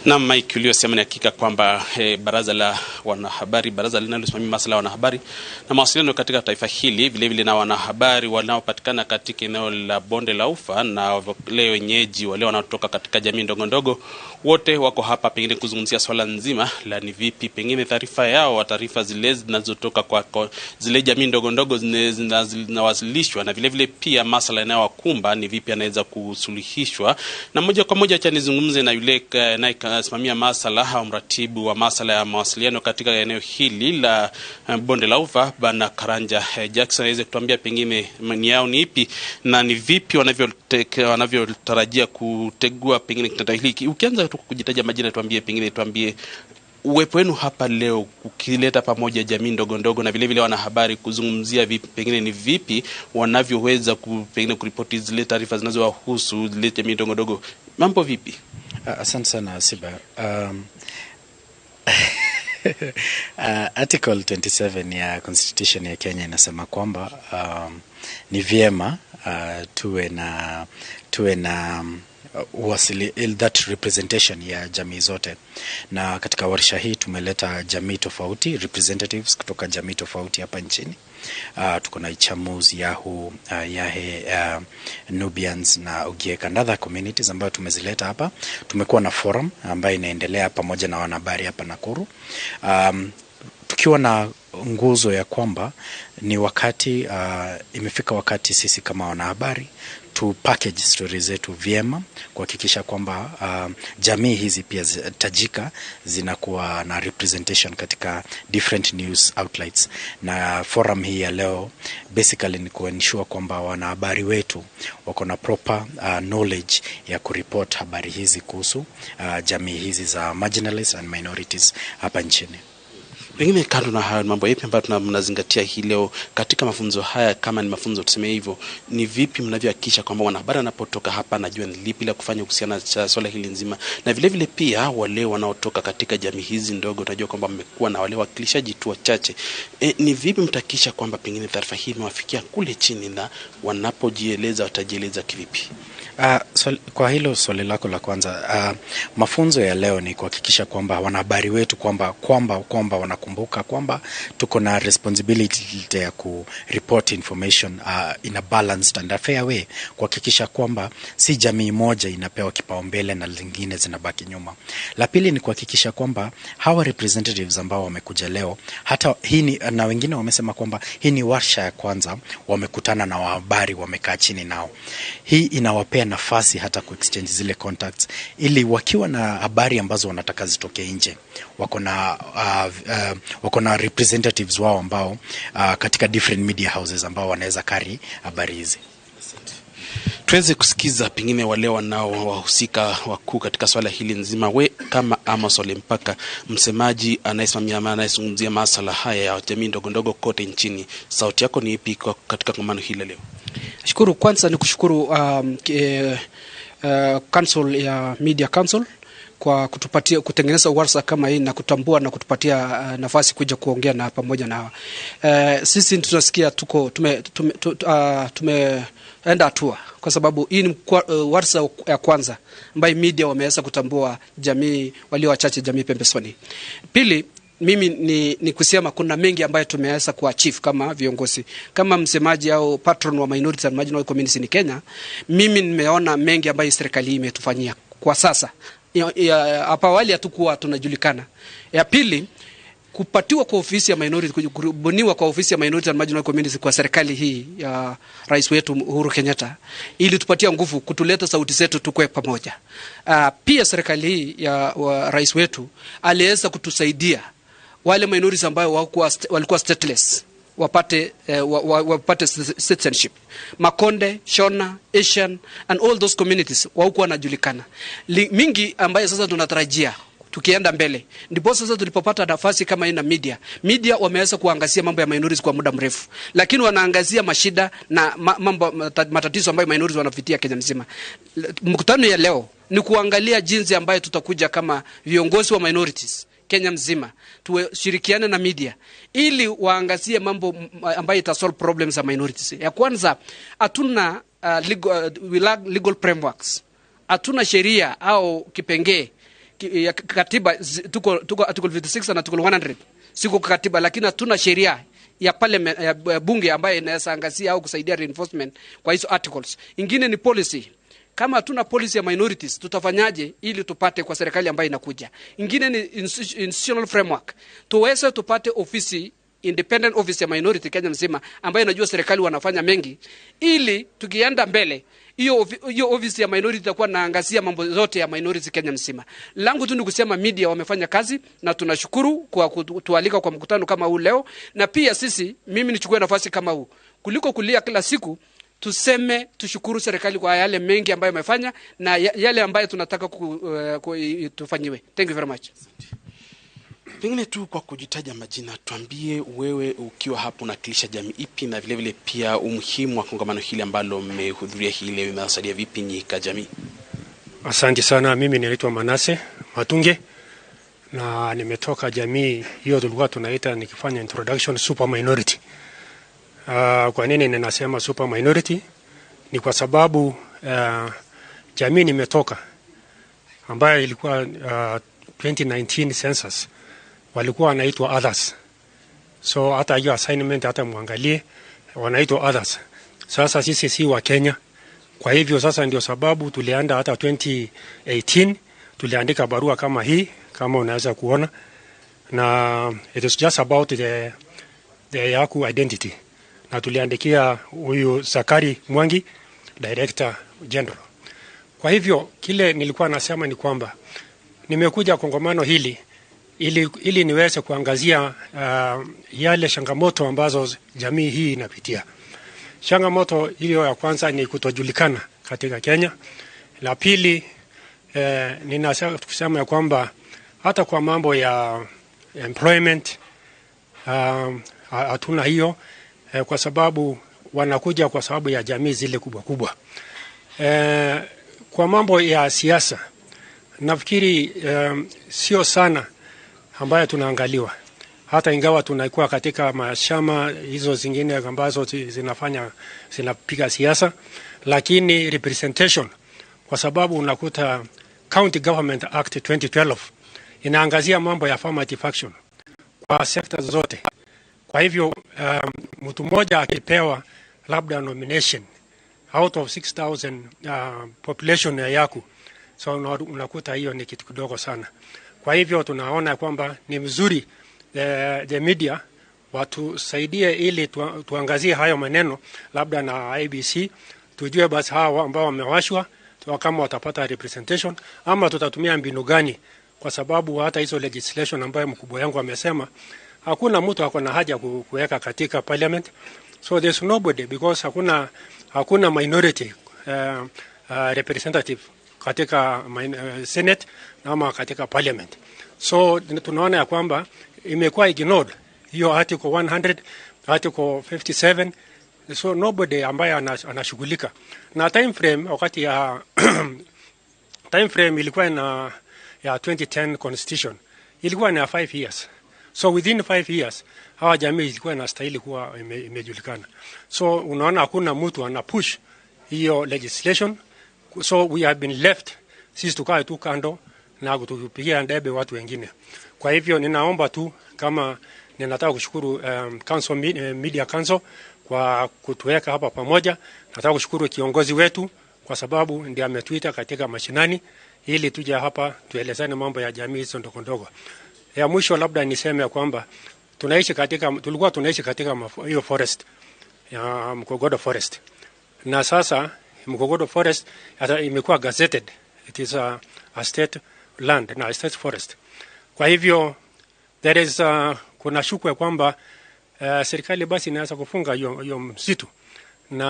Na Mike, uliyosema ni hakika kwamba baraza la wanahabari, baraza linalosimamia masuala ya wanahabari na mawasiliano katika taifa hili, vile vile na wanahabari wanaopatikana katika eneo la bonde la Ufa na wale wenyeji wale wanaotoka katika jamii ndogo ndogo, wote wako hapa pengine kuzungumzia swala nzima la ni vipi pengine taarifa yao, taarifa zile zinazotoka kwa zile jamii ndogo ndogo zinawasilishwa, na vile vile pia masuala yanayowakumba ni vipi yanaweza kusuluhishwa. Na moja kwa moja acha nizungumze na yule anayesimamia masuala au mratibu wa masuala ya mawasiliano katika eneo hili la bonde la Ufa, Bwana Karanja Jackson, aweze kutuambia pengine ni yao ni ipi na ni vipi wanavyotarajia kutegua pengine kitanda hiki. Ukianza tu kujitaja majina, tuambie uwepo wenu hapa leo ukileta pamoja jamii ndogo ndogo na vile vile wanahabari kuzungumzia vipi pengine ni vipi wanavyoweza pengine kuripoti zile taarifa zinazowahusu zile jamii ndogo ndogo, mambo vipi? Asante sana Siba. Article 27 ya Constitution ya Kenya inasema kwamba ni vyema tuwe na that representation ya jamii zote. Na katika warsha hii tumeleta jamii tofauti, representatives kutoka jamii tofauti hapa nchini. Tuko na Ichamus, Yahu, Yahe, Nubians na Ogiek and other communities ambayo tumezileta hapa. Tumekuwa na forum ambayo inaendelea pamoja na wanahabari hapa Nakuru. Tukiwa na nguzo ya kwamba ni wakati, imefika wakati sisi kama wanahabari tu package stories zetu vyema kuhakikisha kwamba jamii hizi pia tajika zinakuwa na representation katika different news outlets. Na forum hii ya leo basically ni kuensure kwamba wanahabari wetu wako na proper knowledge ya kureport habari hizi kuhusu jamii hizi za marginalized and minorities hapa nchini. Pengine kando na hayo, mambo yapi ambayo mnazingatia hii leo katika mafunzo haya, kama ni mafunzo tuseme hivyo, ni vipi mnavyohakikisha kwamba wanahabari wanapotoka hapa najua ni lipi la kufanya kuhusiana na swala hili nzima, na vile vile pia wale wanaotoka katika jamii hizi ndogo, tunajua kwamba mmekuwa na wale wakilishaji tu wachache, ni vipi mtahakikisha kwamba pengine taarifa hii imewafikia kule chini na wanapojieleza watajieleza kivipi? Kwa hilo swali lako la kwanza, mafunzo ya leo ni kuhakikisha kwamba wanahabari wetu kwamba wanakumbuka kwamba tuko na responsibility ya ku report information in a balanced and a fair way, kuhakikisha kwamba si jamii moja inapewa kipaumbele na lingine zinabaki nyuma. La pili ni kuhakikisha kwamba hawa representatives ambao wamekuja leo, hata hii ni, na wengine wamesema kwamba hii ni warsha ya kwanza wamekutana na wahabari, wamekaa chini nao. Hii inawapea nafasi hata ku exchange zile contacts, ili wakiwa na habari ambazo wanataka zitoke nje, wako na representatives wao ambao katika different media houses ambao wanaweza carry habari hizi. Tuweze kusikiza pengine wale wanaohusika wakuu katika swala hili nzima. We kama Amos Ole Mpaka, msemaji anayesimamia anayezungumzia masuala haya ya jamii ndogo ndogo kote nchini, sauti yako ni ipi katika kongamano hili leo? Shukuru, kwanza ni kushukuru Council ya Media Council kwa kutupatia kutengeneza warsha kama hii na kutambua na kutupatia nafasi kuja kuongea na pamoja na hawa. Sisi tunasikia tuko tumeenda hatua, kwa sababu hii ni warsha ya kwanza ambayo media wameweza kutambua jamii walio wachache, jamii pembezoni. Pili, mimi ni kusema kuna mengi ambayo tumeweza kuachieve kama viongozi. Kama msemaji au patron wa minorities and marginal communities in Kenya, mimi nimeona mengi ambayo serikali imetufanyia kwa sasa. Hapa awali hatukuwa tunajulikana. Ya pili, kupatiwa kwa ofisi ya minority, kubuniwa kwa ofisi ya minority and marginal communities kwa serikali hii ya rais wetu Uhuru Kenyatta, ili tupatia nguvu kutuleta sauti zetu tukue pamoja. Pia serikali hii ya rais wetu aliweza kutusaidia wale minorities ambao walikuwa stateless wapate citizenship. Makonde, Shona, Asian and all those communities waukuwa wanajulikana. Mingi ambayo sasa tunatarajia tukienda mbele. Ndipo sasa tulipopata nafasi kama ina media. Media wameweza kuangazia mambo ya minorities kwa muda mrefu, lakini wanaangazia mashida na mambo matatizo ambayo minorities wanapitia Kenya mzima. Mkutano ya leo ni kuangalia jinsi ambayo tutakuja kama viongozi wa minorities Kenya mzima, tushirikiane na media ili waangazie mambo ambayo ita solve problems za minorities. Ya kwanza, hatuna legal frameworks. Hatuna sheria au kipengee ya katiba. Tuko article 56 na article 100 siko katiba, lakini hatuna sheria ya parliament, ya bunge ambayo inaweza angazia au kusaidia reinforcement kwa hizo articles. Ingine ni policy. Kama hatuna policy ya minorities, tutafanyaje ili tupate kwa serikali ambayo inakuja? Ingine ni institutional framework. Tuweze tupate ofisi, independent office ya minority Kenya mzima, ambayo inajua serikali wanafanya mengi, ili tukienda mbele hiyo office ya minority itakuwa naangazia mambo yote ya minority Kenya mzima. Langu tu ni kusema media wamefanya kazi na tunashukuru kwa kutualika kwa mkutano kama huu leo, na pia sisi, mimi nichukue nafasi kama huu kuliko kulia kila siku, tuseme tushukuru serikali kwa yale mengi ambayo wamefanya na yale ambayo tunataka tufanyiwe. Thank you very much. Pengine tu kwa kujitaja majina, tuambie wewe ukiwa hapo unawakilisha jamii ipi, na vile vile pia umuhimu wa kongamano hili ambalo mmehudhuria hii leo imewasaidia vipi nyinyi jamii? Asante sana. Mimi ninaitwa Manase Matunge na nimetoka jamii hiyo tulikuwa tunaita, nikifanya introduction, super minority. Kwa nini ninasema super minority? Ni kwa sababu jamii nimetoka ambayo ilikuwa 2019 census walikuwa wanaitwa others. So hata hiyo assignment hata muangalie wanaitwa others. Sasa sisi si wa Kenya. Kwa hivyo sasa ndio sababu tulianda hata 2018 tuliandika barua kama hii, kama unaweza kuona, na it is just about the Yaku identity. Na tuliandikia huyu Zakari Mwangi, Director General. Kwa hivyo kile nilikuwa nasema ni kwamba nimekuja kongamano hili ili niweze kuangazia yale changamoto ambazo jamii hii inapitia. Changamoto hiyo ya kwanza ni kutojulikana katika Kenya. La pili, ninasema kusema ya kwamba hata kwa mambo ya employment hatuna hiyo, kwa sababu wanakuja kwa sababu ya jamii zile kubwa kubwa. Kwa mambo ya siasa nafikiri sio sana ambayo tunaangaliwa, hata ingawa tunakuwa katika mashama hizo zingine ambazo zinapiga siasa, lakini representation, kwa sababu unakuta County Government Act 2012 inaangazia mambo ya affirmative action kwa sekta zote. Kwa hivyo mtu mmoja akipewa labda nomination out of 6,000 population ya Yaku, so unakuta hiyo ni kitu kidogo sana. Kwa hivyo tunaona kwamba ni mzuri the media watusaidie ili tuangazie hayo maneno labda na IBC, tujue basi hawa ambao wamewashwa kama watapata representation ama tutatumia mbinu gani, kwa sababu hata hizo legislation ambayo mkubwa yangu amesema hakuna mtu ako na haja kuweka katika parliament. So there's nobody, because hakuna minority representative katika Senate ama katika parliament. So tunaona ya kwamba imekuwa ignored hiyo article 100, article 57. So nobody ambaye anashughulika na time frame. Wakati ya time frame ilikuwa na ya 2010 constitution ilikuwa na 5 years. So within 5 years hawa jamii ilikuwa inastahili kuwa imejulikana. So unaona hakuna mtu ana push hiyo legislation. So we have been left, sisi tukae tu kando na kutupigia ndebe watu wengine. Kwa hivyo ninaomba tu, kama ninataka kushukuru Council, Media Council kwa kutuweka hapa pamoja. Nataka kushukuru kiongozi wetu kwa sababu ndiye ametuita katika mashinani ili tuje hapa tuelezane mambo ya jamii hizo ndogo ndogo. Ya mwisho labda niseme ya kwamba tulikuwa tunaishi katika hiyo forest ya Mkogodo Forest. Na sasa Mkogodo Forest hata imekuwa gazetted. It is a state land na a state forest. Kwa hivyo there is kuna shuku ya kwamba serikali basi inaweza kufunga hiyo msitu. Na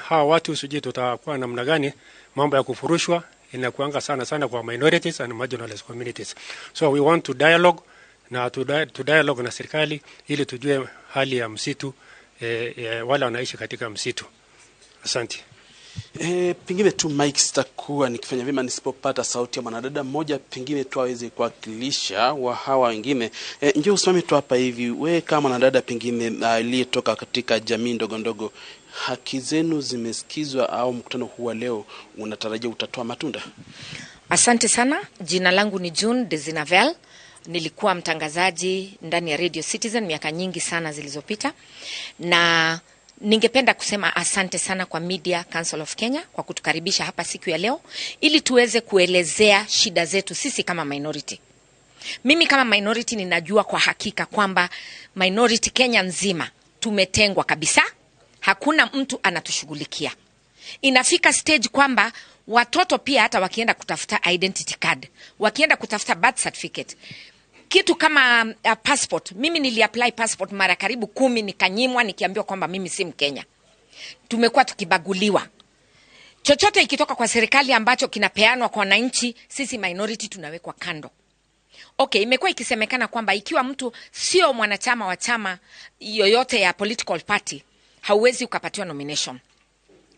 hawa watu sijui tutakuwa namna gani, mambo ya kufurushwa inakuanga sana sana kwa minorities and marginalized communities. So we want to dialogue na to dialogue na serikali ili tujue hali ya msitu, wale wanaishi katika msitu. Asante. Pengine tu Mike, sitakuwa nikifanya vyema nisipopata sauti ya mwanadada mmoja pengine tu aweze kuwakilisha wa hawa wengine. Njoo usimame tu hapa hivi, we kama mwanadada pengine aliyetoka katika jamii ndogo ndogo, haki zenu zimesikizwa au mkutano huu wa leo unatarajia utatoa matunda? Asante sana. Jina langu ni June Dezinavel. Nilikuwa mtangazaji ndani ya Radio Citizen miaka nyingi sana zilizopita, na ningependa kusema asante sana kwa Media Council of Kenya kwa kutukaribisha hapa siku ya leo ili tuweze kuelezea shida zetu sisi kama minority. Mimi kama minority ninajua kwa hakika kwamba minority Kenya nzima tumetengwa kabisa. Hakuna mtu anatushughulikia. Inafika stage kwamba watoto pia hata wakienda kutafuta identity card, wakienda kutafuta birth certificate, kitu kama passport. Mimi niliapply passport mara karibu 10 nikanyimwa, nikiambiwa kwamba mimi si Mkenya. Tumekuwa tukibaguliwa. Chochote ikitoka kwa serikali ambacho kinapeanwa kwa wananchi, sisi minority tunawekwa kando. Okay, imekuwa ikisemekana kwamba ikiwa mtu sio mwanachama wa chama yoyote ya political party, hauwezi ukapatiwa nomination.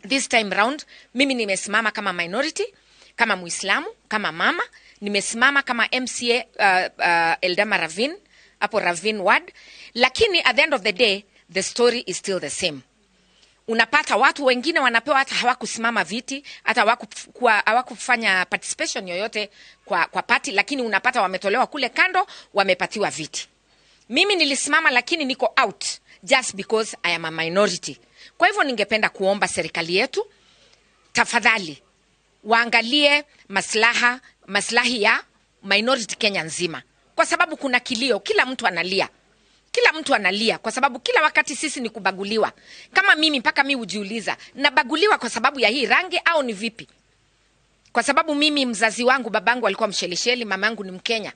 This time round, mimi nimesimama kama minority, kama Muislamu, kama mama, nimesimama kama MCA Eldama Ravine, hapo Ravine Ward. Lakini at the end of the day, the story is still the same. Unapata watu wengine wanapewa hata hawakusimama viti, hata hawakufanya participation yoyote kwa party, lakini unapata wametolewa kule kando, wamepatiwa viti. Mimi nilisimama lakini niko out just because I am a minority. Kwa hivyo ningependa kuomba serikali yetu tafadhali waangalie maslahi ya minority Kenya nzima. Kwa sababu kuna kilio, kila mtu analia. Kila mtu analia kwa sababu kila wakati sisi ni kubaguliwa. Kama mimi mpaka mimi hujiuliza, nabaguliwa kwa sababu ya hii rangi au ni vipi? Kwa sababu mimi mzazi wangu, babangu alikuwa Mshelisheli, mamangu ni Mkenya.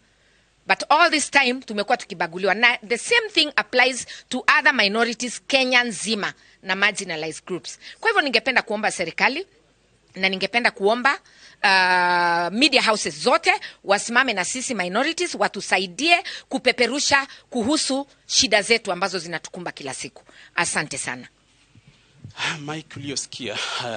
But all this time tumekuwa tukibaguliwa. Na the same thing applies to other minorities Kenya nzima na marginalized groups. Kwa hivyo ningependa kuomba serikali na ningependa kuomba media houses zote wasimame na sisi minorities, watusaidie kupeperusha kuhusu shida zetu ambazo zinatukumba kila siku. Asante sana. Mike, uliosikia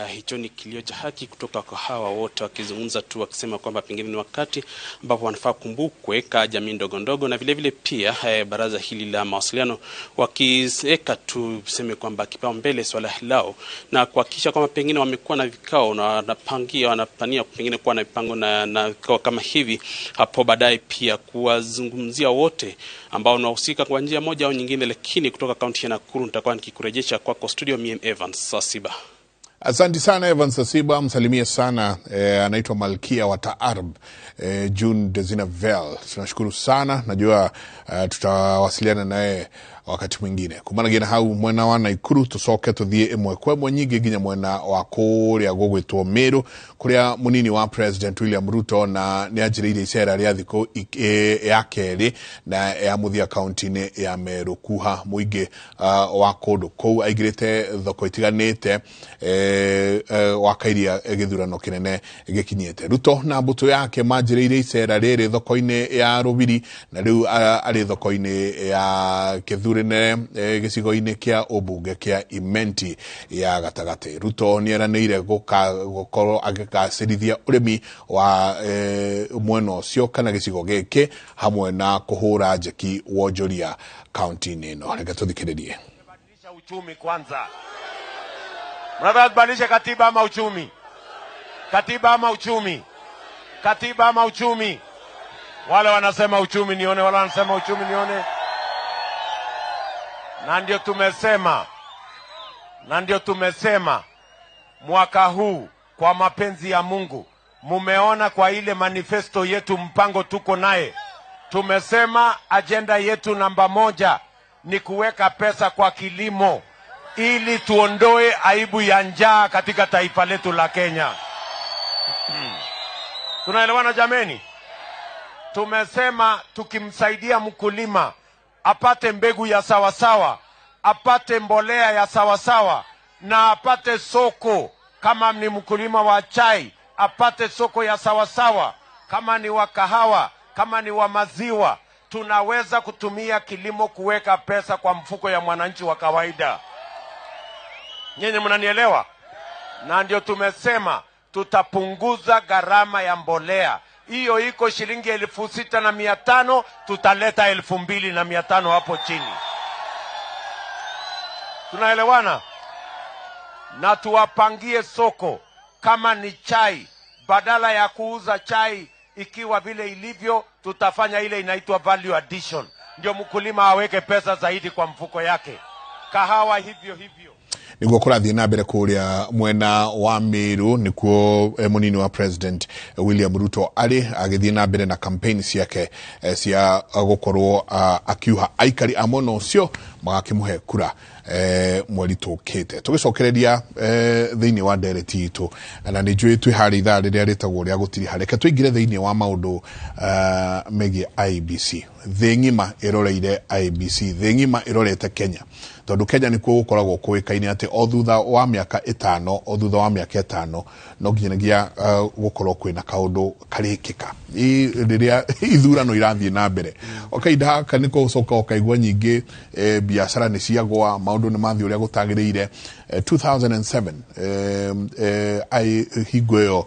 hicho ni kilio cha haki kutoka kwa hawa wote wakizungumza tu wakisema kwamba pengine ni wakati ambapo wanafaa kumbukwe ka jamii ndogo ndogo, na vile vile pia baraza hili la mawasiliano wakiweka tu tuseme kwamba kipaumbele swala lao na kuhakikisha kwamba pengine wamekuwa na vikao na wanapangia wanapania pengine kuwa na mipango na vikao kama hivi hapo baadaye, pia kuwazungumzia wote ambao wanahusika kwa njia moja au nyingine. Lakini kutoka kaunti ya Nakuru nitakuwa nikikurejesha kwako studio mimi Evans Sasiba. Asante sana Evans Sasiba, msalimie sana anaitwa Malkia wa Taarab June Dezinavel. Tunashukuru sana, najua tutawasiliana naye wakati mwingine. Kumana hau mwena wa Nakuru tucoke tuthie imwe kwa imwe nyingi nginya mwena wa kuria gugwitwo Meru kuria munini wa President William Ruto na nianjiriire icera ria thiku ya keri na ya muthia kaunti-ini ya Meru kuha muingi wa kundu kuu aingirite thoko itiganite wakairia githurano kinene gikinyite. Ruto na mbutu yake manjiriire icera riri thoko-ini ya Rubiri na riu ari thoko-ini ya Kithure gicigo-ini kia ubunge kia Imenti ya gatagati. Ruto nieranĩire gukorwo agĩgacĩrithia ũrĩmi wa mwena ũcio kana gĩcigo gĩkĩ hamwe na kũhũra njeki wonjoria kaunti-inĩ ĩno. Reke tũthikĩrĩrie. Uchumi kwanza. Mnataka tubadilishe katiba ama uchumi? Katiba ama uchumi? Katiba ama uchumi? Wale wanasema uchumi nione, wale wanasema uchumi nione. Na ndio tumesema mwaka huu kwa mapenzi ya Mungu, mumeona kwa ile manifesto yetu, mpango tuko naye, tumesema agenda yetu namba 1 ni kuweka pesa kwa kilimo ili tuondoe aibu ya njaa katika taifa letu la Kenya. Tunaelewana jameni? Tumesema tukimsaidia mkulima apate mbegu ya sawasawa, apate mbolea ya sawasawa, na apate soko. Kama ni mkulima wa chai, apate soko ya sawasawa. Kama ni wa kahawa, kama ni wa maziwa, tunaweza kutumia kilimo kuweka pesa kwa mfuko ya mwananchi wa kawaida. Nyinyi mnanielewa? Na ndio tumesema tutapunguza gharama ya mbolea. Hiyo iko shilingi 6,500, tutaleta 2,500 hapo chini. Tunaelewana? Na tuwapangie soko. Kama ni chai, Badala ya kuuza chai ikiwa vile ilivyo, tutafanya ile inaitwa value addition, ndio mkulima aweke pesa zaidi kwa mfuko yake. Kahawa hivyo hivyo. Niguo kũrathiĩ na mbere kũrĩa mwena wa Meru nĩkuo mũnini wa President William Ruto arĩ agĩthiĩ na mbere na campaign ciake cia gũkorwo akiuha aikari a mwena ũcio magakĩmũhe kura mweri tũkĩte. Tũgĩcokereria thĩinĩ wa ndereti itũ, na nĩ njũĩ twĩ harĩa ithaa rĩrĩa rĩtagwo rĩa gũtiriha, reke tũingĩre thĩinĩ wa maũndũ megiĩ IEBC. Thĩ ng'ima ĩroreire IEBC, thĩ ng'ima ĩrorete Kenya, tondũ Kenya nĩkuo gũkoragwo kũĩkaine atĩ o thutha wa mĩaka ĩtano, o thutha wa mĩaka ĩtano no nginyagia gũkorwo kwĩna kaũndũ karĩkĩka rĩrĩa ithurano irathiĩ na mbere. O kahinda gaka nĩko ũcoka ũkaigua nyingĩ biacara nĩ ciagwa, maũndũ nĩ mathiĩ ũrĩa gũtagĩrĩire. 2007 hingo ĩyo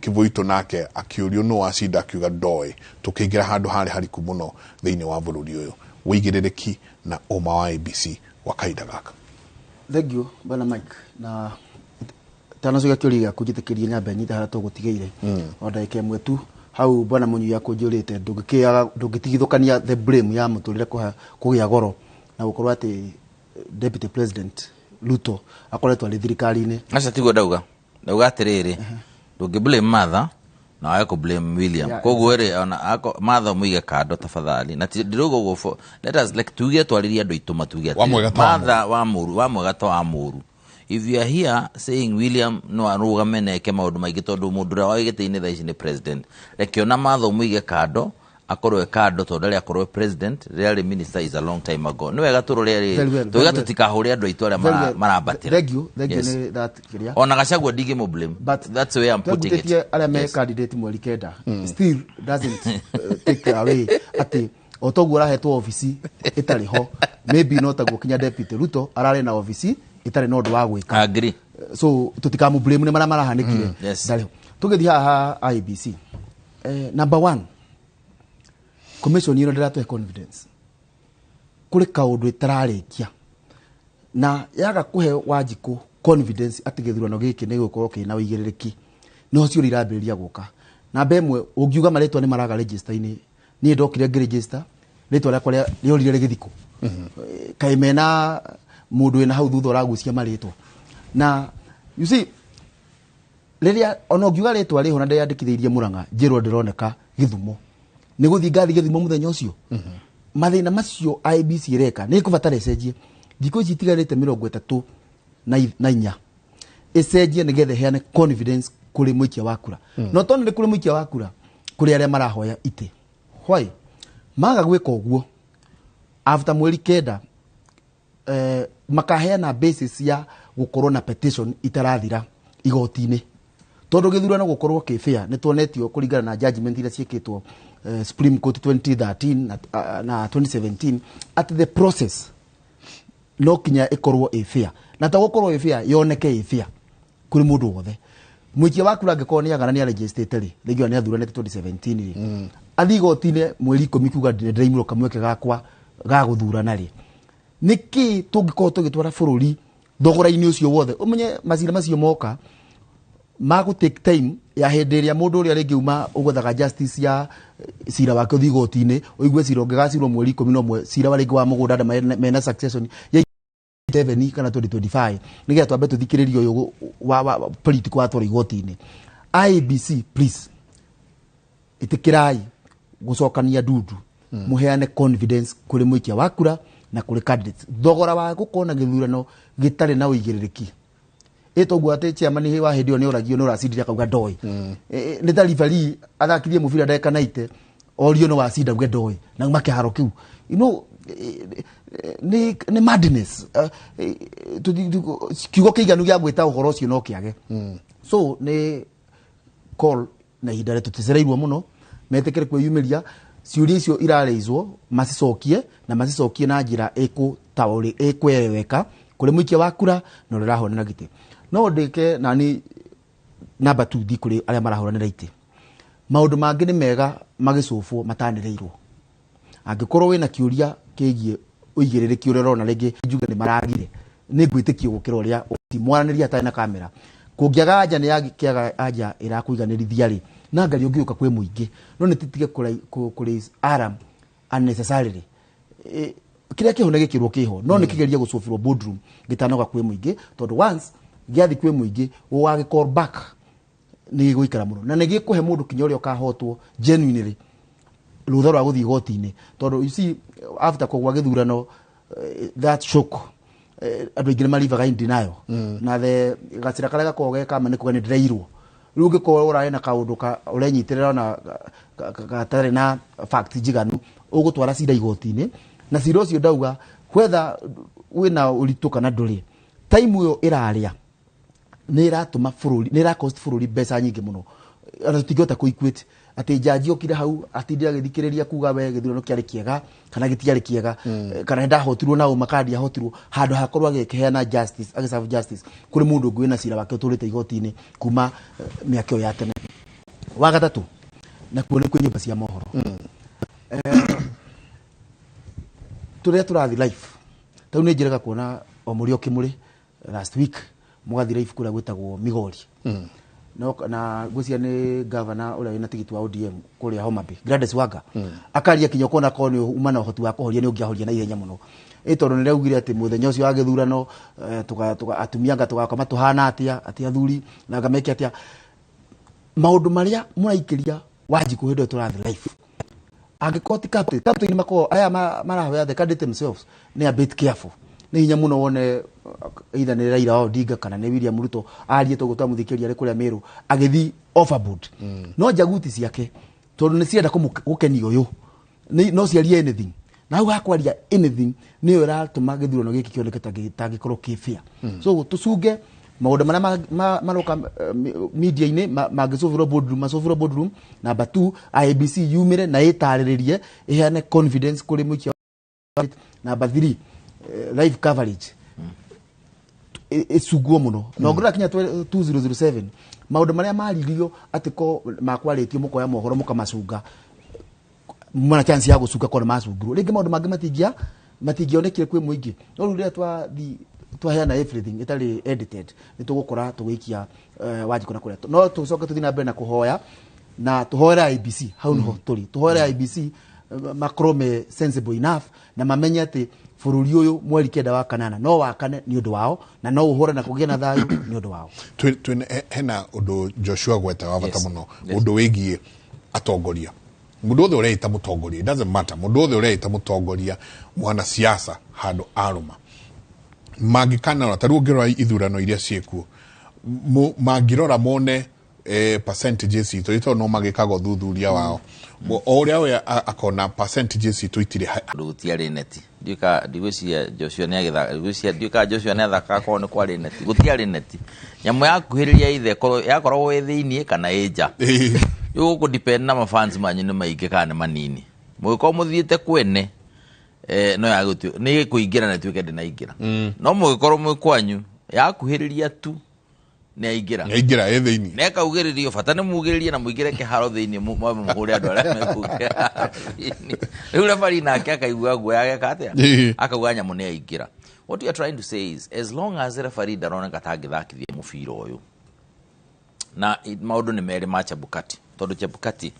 Kĩvũitũ nake akĩũrio nũ wacinda, akiuga ndoĩ. Tũkĩingĩra handũ harĩ hariku mũno thĩinĩ wa bũrũri ũyũ, wĩigĩrĩrĩki na ũma wa IEBC wa kahinda gaka. Thank you bwana Mike, na tanacokia kĩũria gĩaku njĩtĩkĩrie nyambe nyite harĩa tũgũtigĩire o ndagĩka ĩmwe tu hau bwana Mũnyui akũnjũrĩte, ndũngĩtigithũkania the blame ya mũtũrĩre kũgĩa goro na gũkorwo atĩ Deputy President Ruto akoretwo arĩ thirikari-inĩ. Aca tiguo ndauga, ndauga atĩrĩrĩ, ndũngĩ blame Martha na wage kũ blame William. Koguo rĩ, ona Martha mũige kando tafadhali, na ndirauga ũguo, let us like tuge twarĩrie andũ aitũ matuge atĩrĩ Martha wa mũru wa mwega ta wa mũru. If you are here saying William no arũgame na eke maũndũ maingĩ tondũ mũndũ ũrĩa wa gĩtĩ-inĩ thaa ici nĩ president, reke ona Martha ũmũige kando, akorwo e kando tondũ arĩa akorwo president rĩrĩa arĩ minister is a long time ago. Nĩ wega tũrore rĩ, tuge tũtikahũre andũ aitũ arĩa marambatĩra. Thank you, thank you nĩ that kĩrĩa. Ona Gachagua ndingĩmũ blame, but that's the way I'm putting it. Arĩa me candidate mweri 9 still doesn't take away atĩ o toguo ũrahetwo obici ĩtarĩ ho, maybe no taguo kinya Deputy Ruto ararĩ na obici ĩtarĩ na ũndũ wa gwĩka. Agree. So tũtikamũ blame nĩ marĩa marahanĩkire. Ndarĩ ho. Tũgĩthiĩ haha IEBC, number 1, commission ĩno ndĩratũhe confidence kũrĩ kaũndũ ĩtararĩkia, na yaga kũhe Wanjikũ confidence atĩ gĩthurano gĩkĩ nĩ gĩgũkorwo kĩna ũigĩrĩrĩki, no ciũria irambĩrĩria gũka. Namba ĩmwe, ũngiuga marĩtwa nĩ maraga register-inĩ, niĩ ndokire ngĩregister rĩtwa rĩakwa rĩorire rĩgĩthikwo, kaĩ mena mũndũ wĩna hau thutha ũragucia marĩtwa. Na you see, rĩrĩa ona ũngiuga rĩtwa rĩho na ndĩyandĩkithĩirie Mũrang'a, njĩrwo ndĩroneka Gĩthumo, nĩ gũthiĩ ngathi Gĩthumo mũthenya ũcio. Mathĩna macio IEBC ĩreka nĩ ĩkũbatara ĩcenjie. Thikũ ici itigarĩte 34 ĩcenjie nĩgetha ĩheane confidence kũrĩ mũikia wa kura. No tondũ nĩ kũrĩ mũikia wa kura, kũrĩ arĩa marahoya itĩ. Why? Maga gwĩka ũguo after mweri 9 makaheana basis ya gũkorwo na petition itarathira igoti-inĩ, tondũ gĩthurano gũkorwo kĩ fair nĩ tuonetio kũringana na judgment iria ciĩkĩtwo Supreme Court 2013 na 2017 at the process no kinya ĩkorwo ĩ fair, na ta gũkorwo ĩ fair yoneke ĩ fair kũrĩ mũndũ wothe. Mũikia wa kura angĩkorwo nĩ agana nĩ aregistrĩte rĩ, rĩngĩ nĩ athuranĩte 2017 rĩ, athiĩ igoti-inĩ mweri 10 kuga ndĩraimĩrwo kamweke gakwa ga gũthurana rĩ, nĩkĩ tũngĩkorwo tũgĩtwara bũrũri thogora-inĩ ũcio wothe? Ũmenye macira macio moka magũ take time ya hĩndĩ ĩrĩa mũndũ ũrĩa rĩngĩ uma ũgwethaga justice ya cira wake ũthiĩ igoti-inĩ, ũigue cira ũngĩgacirwo mweri 11, cira wa rĩngĩ wa mũgũnda andũ mena succession ya 7 kana 2025, nĩgetha twambe tũthikĩrĩrie ũyũ wa political watwarwo igoti-inĩ. IEBC please, ĩtĩkĩrai gũcokania ndundu, mũheane confidence kũrĩ mũikia wa kura na kũrĩ candidates. Thogora wa gũkorwo na gĩthurano gĩtarĩ na ũigĩrĩrĩki, ĩtoguo atĩ chairman wa hĩndĩ ĩyo nĩ oragio nĩ ũracindire akauga ndoĩ. Nĩ ta referee athakirie mũbira ndagĩka 90 orio nĩ wacinda auge ndoĩ, na uma kĩharo kĩu. You know, nĩ madness. Kiugo kĩiganu gĩa gwĩta ũhoro ũcio no kĩage. So nĩ call na ihinda rĩ tũticereirwo mũno, metĩkĩre kwĩyumĩria, ciũria icio irareizwo macicokie, na macicokie na njĩra ĩkwereweka kũrĩ mũikia wa kura na ũrĩa ũrahũranĩra gĩtĩ. No ndĩke nani namba 2 thi kũrĩ arĩa marahũranĩra itĩ. Maũndũ mangĩ nĩ mega magĩcũbwo matanĩrĩirwo. Angĩkorwo wĩna kĩũria kĩgiĩ ũigĩrĩrĩki ũrĩa ũrona rĩngĩ njuge nĩ maragire, nĩ ngwĩtĩkio gũkĩra ũrĩa mwaranĩria atarĩ na kamera. Kũngĩaga anja nĩ yagĩkĩaga anja ĩrakũiganĩrithia rĩ, na ngari ũngĩũka kwĩ mũingĩ, no nĩ tũtige kũ raise alarm unnecessarily. Kĩrĩa kĩho nĩ gĩkĩrwo kĩho, no nĩ kĩgerie gũcũbĩrwo boardroom gĩtanoka kwĩ mũingĩ, tondũ once gĩathi kwĩ mũingĩ ũgagĩ call back nĩ gĩgũikara mũno, na nĩ gĩkũhe mũndũ kinya ũrĩa ũkahotwo genuinely rũtha rwa gũthiĩ igoti-inĩ, tondũ you see after kũgwa gĩthurano, that shock, andũ aingĩ nĩ marivaga in denial. Na the gacĩra karĩa gakoragwo ge kama nĩ kuga nĩ ndĩreirwo. Rĩu ũngĩkorwo ũrarĩ na kaũndũ ka ũrenyitĩrĩra na gatarĩ na fact njiganu, ũgũtwara cira igoti-inĩ, na cira ũcio ndauga whether wĩna ũritũ kana ndũrĩ, time ĩyo ĩrarĩa nĩ ĩratũma bũrũri, nĩ ĩracost bũrũri mbeca nyingĩ mũno, ona tũtingĩhota kũ equate atĩ jaji okire hau atindire agĩthikĩrĩria kuga we gĩthurano kĩarĩ kĩega kana gĩtiarĩ kĩega, kana ndahotirwo na ũma kana ndiahotirwo, handũ hakorwo agĩkĩheana justice, agĩserve justice kũrĩ mũndũ ũngĩ wĩna cira wake ũtũrĩte igoti-inĩ kuma mĩaka ĩyo ya tene. Wa gatatũ nakuo nĩ kwĩ nyũmba cia mohoro. Tũrĩa tũrathiĩ live tau nĩ njĩraga kuona o mũrĩ o kĩmũrĩ last week mũgathiĩ live kũrĩa gwĩtagwo Migori. No, na ngwĩciria nĩ governor ũrĩa wĩna tigiti wa ODM kũrĩa Homa Bay, Gladys Wanga. Akaria kinya ũkona korwo nĩ uma na ũhoti wa kũhoria nĩ ũngĩahoria na ihenya mũno. Ĩ tondũ nĩ raugire atĩ mũthenya ũcio wa gĩthurano, atumia anga tũgakoma tũhana atĩa, atĩ athuri na anga meke atĩa. Maũndũ marĩa mũraikĩria Wanjikũ hĩndĩ ĩyo tũrathiĩ live. Angĩkorwo ti captain, captain makoragwo aya marahoya the candidate themselves nĩ a bit careful. Nĩ hinya mũno wone either nĩ Raila Odinga kana nĩ William Ruto arie toguo twamũthikĩrĩria arĩ kũrĩa Meru agĩthiĩ overboard. No njaguti ciake tondũ nĩ cienda gũkenia ũyũ, no ciarie anything. Na hau hakwaria anything nĩyo ĩratũma gĩthurano gĩkĩ kĩoneke ta gĩkorwo kĩ fair. So tũcunge maũndũ marĩa maroka media-inĩ, mangĩcũbĩrwo boardroom, macũbĩrwo boardroom. Number 2, IEBC yumĩre na ĩtarĩrĩrie, ĩheane confidence kũrĩ mũikia. Number 3, live coverage ĩcungwo mũno. Na ũngĩrora kinya 2007, maũndũ marĩa maririo atĩ ko makwarĩtio mũkoya mohoro mũkamacunga, mwana chance ya gũcunga korwo macungirwo rĩngĩ maũndũ mangĩ matingĩonekire kwĩ mũingĩ. No rĩu rĩrĩa twaheana everything ĩtarĩ edited, nĩ tũgũkora tũgĩikia Wanjikũ na kũrĩa. No tũcoke tũthiĩ na mbere na kũhoya na tũhoere IEBC, hau nĩho tũrĩ. Tũhoere IEBC makorwo me sensible enough na mamenye atĩ bũrũri ũyũ mweri 9 wa kanana no wakane nĩ ũndũ wao, na no ũhũre na kũgĩe na thayũ nĩ ũndũ wao. Hena ũndũ Joshua gweta wa bata mũno, ũndũ wĩgiĩ atongoria. Mũndũ wothe ũreita mũtongoria, it doesn't matter, mũndũ wothe ũreita mũtongoria mwanasiasa handũ arũma mangĩkanarora, ta rĩu ũngĩrora ithurano iria ciĩkuo, mangĩrora mone percentages citũ, ĩ tondũ no magĩkaga ũthuthuria wao. O ũrĩa we akona percentages citũ itirĩ Ũndũ gũtiarĩ neti. Ndigwĩciria Joshua nĩ agĩthaka, ndigwĩciria, ndiũĩ kana Joshua nĩ athakaga korwo nĩ kwarĩ neti. Gũtiarĩ neti. Nyamũ yakuhĩrĩria ithe, korwo yakoragwo ĩ thĩiniĩ kana ĩ nja. Rĩu gũkũ depend na mafans manyu nĩ maingĩ kana nĩ manini. Mũngĩkorwo mũthiĩte kwene, no nĩ ĩkũingĩra na ĩtuĩke ndĩnaingĩra. No mũngĩkorwo mwĩ kwanyu, yakuhĩrĩria tu nĩ aingĩra. Nĩ aingĩra ĩ thĩiniĩ. Nĩ akaugĩrĩrio, bata nĩ mugĩrĩrie na mũingĩre kĩharo thĩiniĩ, mwambe mũhũre andũ arĩa me kũu kĩharo thĩiniĩ. Rĩu referee nake akaigua guoya ageka atĩa? Akauga nyamũ nĩ aingĩra. What you are trying to say is, as long as referee ndaroneka ta angĩthakithia mũbira ũyũ, na maũndũ nĩ merĩ ma Chebukati, tondũ Chebukati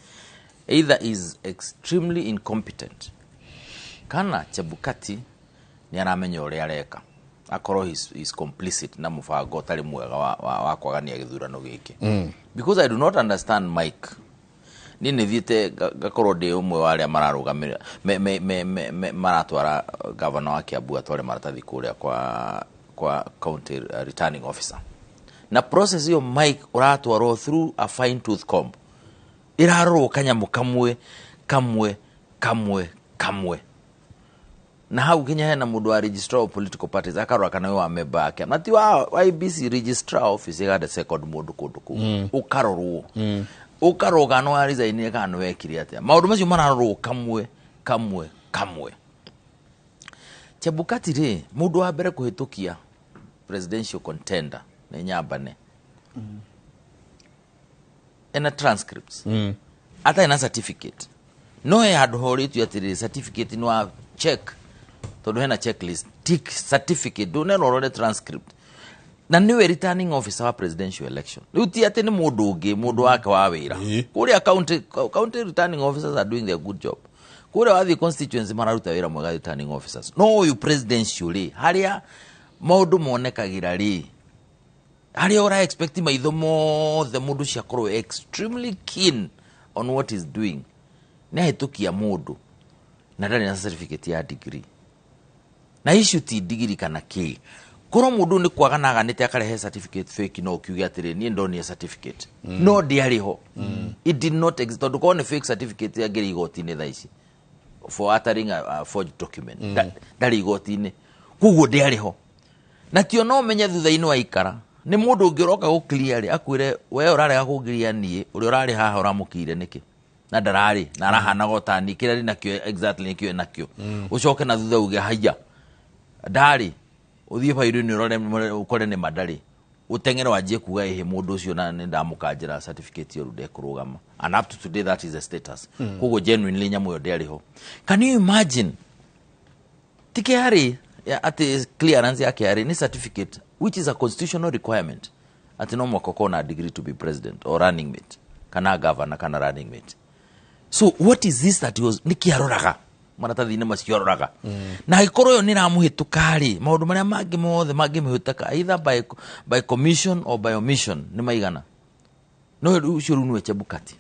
either is extremely incompetent kana Chebukati nĩ aramenya ũrĩa areka, akorwo he's complicit na mũbango ũtarĩ mwega wa kwagania gĩthurano gĩkĩ. Because I do not understand Mike. Niĩ nĩ thiĩte ngakorwo ndĩ ũmwe wa arĩa mararũgamĩrĩra, maratwara governor wa Kiambu atware maratathi kũrĩa kwa county returning officer. Na process ĩyo Mike ũratwarwo through a fine tooth comb. Ĩrarorwo kanyamũ kamwe, kamwe, kamwe, kamwe. Na hau kinya hena mũndũ wa registrar of political parties akarora kana we wa member yake. Na ti wa IEBC registrar office ĩgande second mũndũ kũndũ kũu. Ũkarorwo. Ũkarorwo kana wa resign kana nĩ wekire atĩa. Maũndũ macio mararorwo kamwe, kamwe, kamwe. Chebukati rĩ, mũndũ wa mbere kũhĩtũkia presidential contender nĩ Nyambane. Ena transcripts. Atarĩ na certificate. No he handũ horĩtio atĩrĩrĩ, certificate nĩ wa check, tondũ hena checklist, tick certificate, ndũnerwo ũrore transcript. Na nĩwe returning officer wa presidential election. Rĩu ti atĩ nĩ mũndũ ũngĩ, mũndũ wake wa wĩra. Kũrĩa county returning officers are doing their good job. Kũrĩa wathiĩ constituency mararuta wĩra mwega returning officers. No ũyũ presidential rĩ, harĩa maũndũ monekagĩra rĩ, harĩa ũra expect maitho mothe mũndũ ũcio akorwo extremely keen on what he's doing, nĩ ahĩtũkia mũndũ na ndarĩ na certificate ya degree. Na issue ti degree kana kĩ, korwo mũndũ nĩ kwaga na aganĩte akarehe certificate fake, no ũkiuge atĩrĩ, niĩ ndonire certificate no ndĩarĩ ho. It did not exist, tondũ korwo nĩ fake certificate yangĩrĩ igoti-inĩ thaa ici for uttering a forged document. Ndarĩ igoti-inĩ, koguo ndĩarĩ ho. Na tio no menye thutha-inĩ waikara nĩ mũndũ ũngĩ ũroka gũ-clear rĩ, akwĩre we ũrarega kũngiria niĩ, ũrĩa ũrarĩ haha ũramũkiire nĩkĩ na ndararĩ na arahanaga o ta niĩ, kĩrĩa arĩ nakĩo exactly nĩkĩo enakĩo. Ũcoke na thutha uge haiya ndarĩ, ũthiĩ bairũ-inĩ ũrore ũkore nĩ ma ndarĩ, ũteng'ere wanjie kuga ĩhĩ mũndũ ũcio na nĩ ndamũkanjĩra certificate ĩyo rĩu ndekũrũgama. And up to today that is the status. Koguo genuinely nyamũ ĩyo ndĩarĩ ho. Can you imagine? Ti KRA ya atĩ clearance ya KRA nĩ certificate, which is a constitutional requirement atĩ no mũhaka ũkorwo na degree to be president or running mate kana governor kana running mate. So what is this that he was, nĩkĩ aroraga maratathi-inĩ macio aroraga? Na angĩkorwo ĩyo nĩ ĩramũhĩtũka rĩ, maũndũ marĩa mangĩ mothe mangĩmũhĩtũka either by commission or by omission nĩ maigana? No rĩu ũcio rĩu nĩwe Chebukati,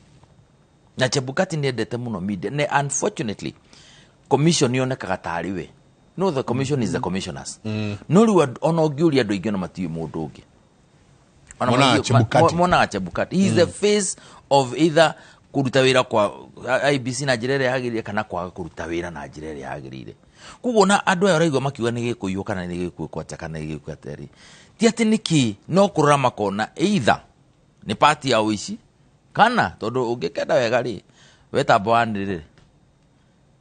na Chebukati nĩ endete mũno media, na unfortunately commission yonekaga tarĩ we. No, the commission is the commissioners. No rĩu ona ũngĩũria andũ aingĩ ona matiũĩ mũndũ ũngĩ. Ona Monaga Chebukati. Monaga Chebukati. He is the face of either kũruta wĩra kwa IEBC na njĩra ĩrĩa yagĩrĩire kana kwaga kũruta wĩra na njĩra ĩrĩa yagĩrĩire. Koguo na andũ aya ũraigua makiuga nĩ gĩkũiywo kana nĩ gĩkwĩkwo atĩa kana nĩ gĩkwĩkwo atĩa rĩ, ti atĩ nĩkĩ, no kũrora makona either nĩ party ya ũici kana tondũ ũngĩkenda wega rĩ, wetamba wanĩrĩre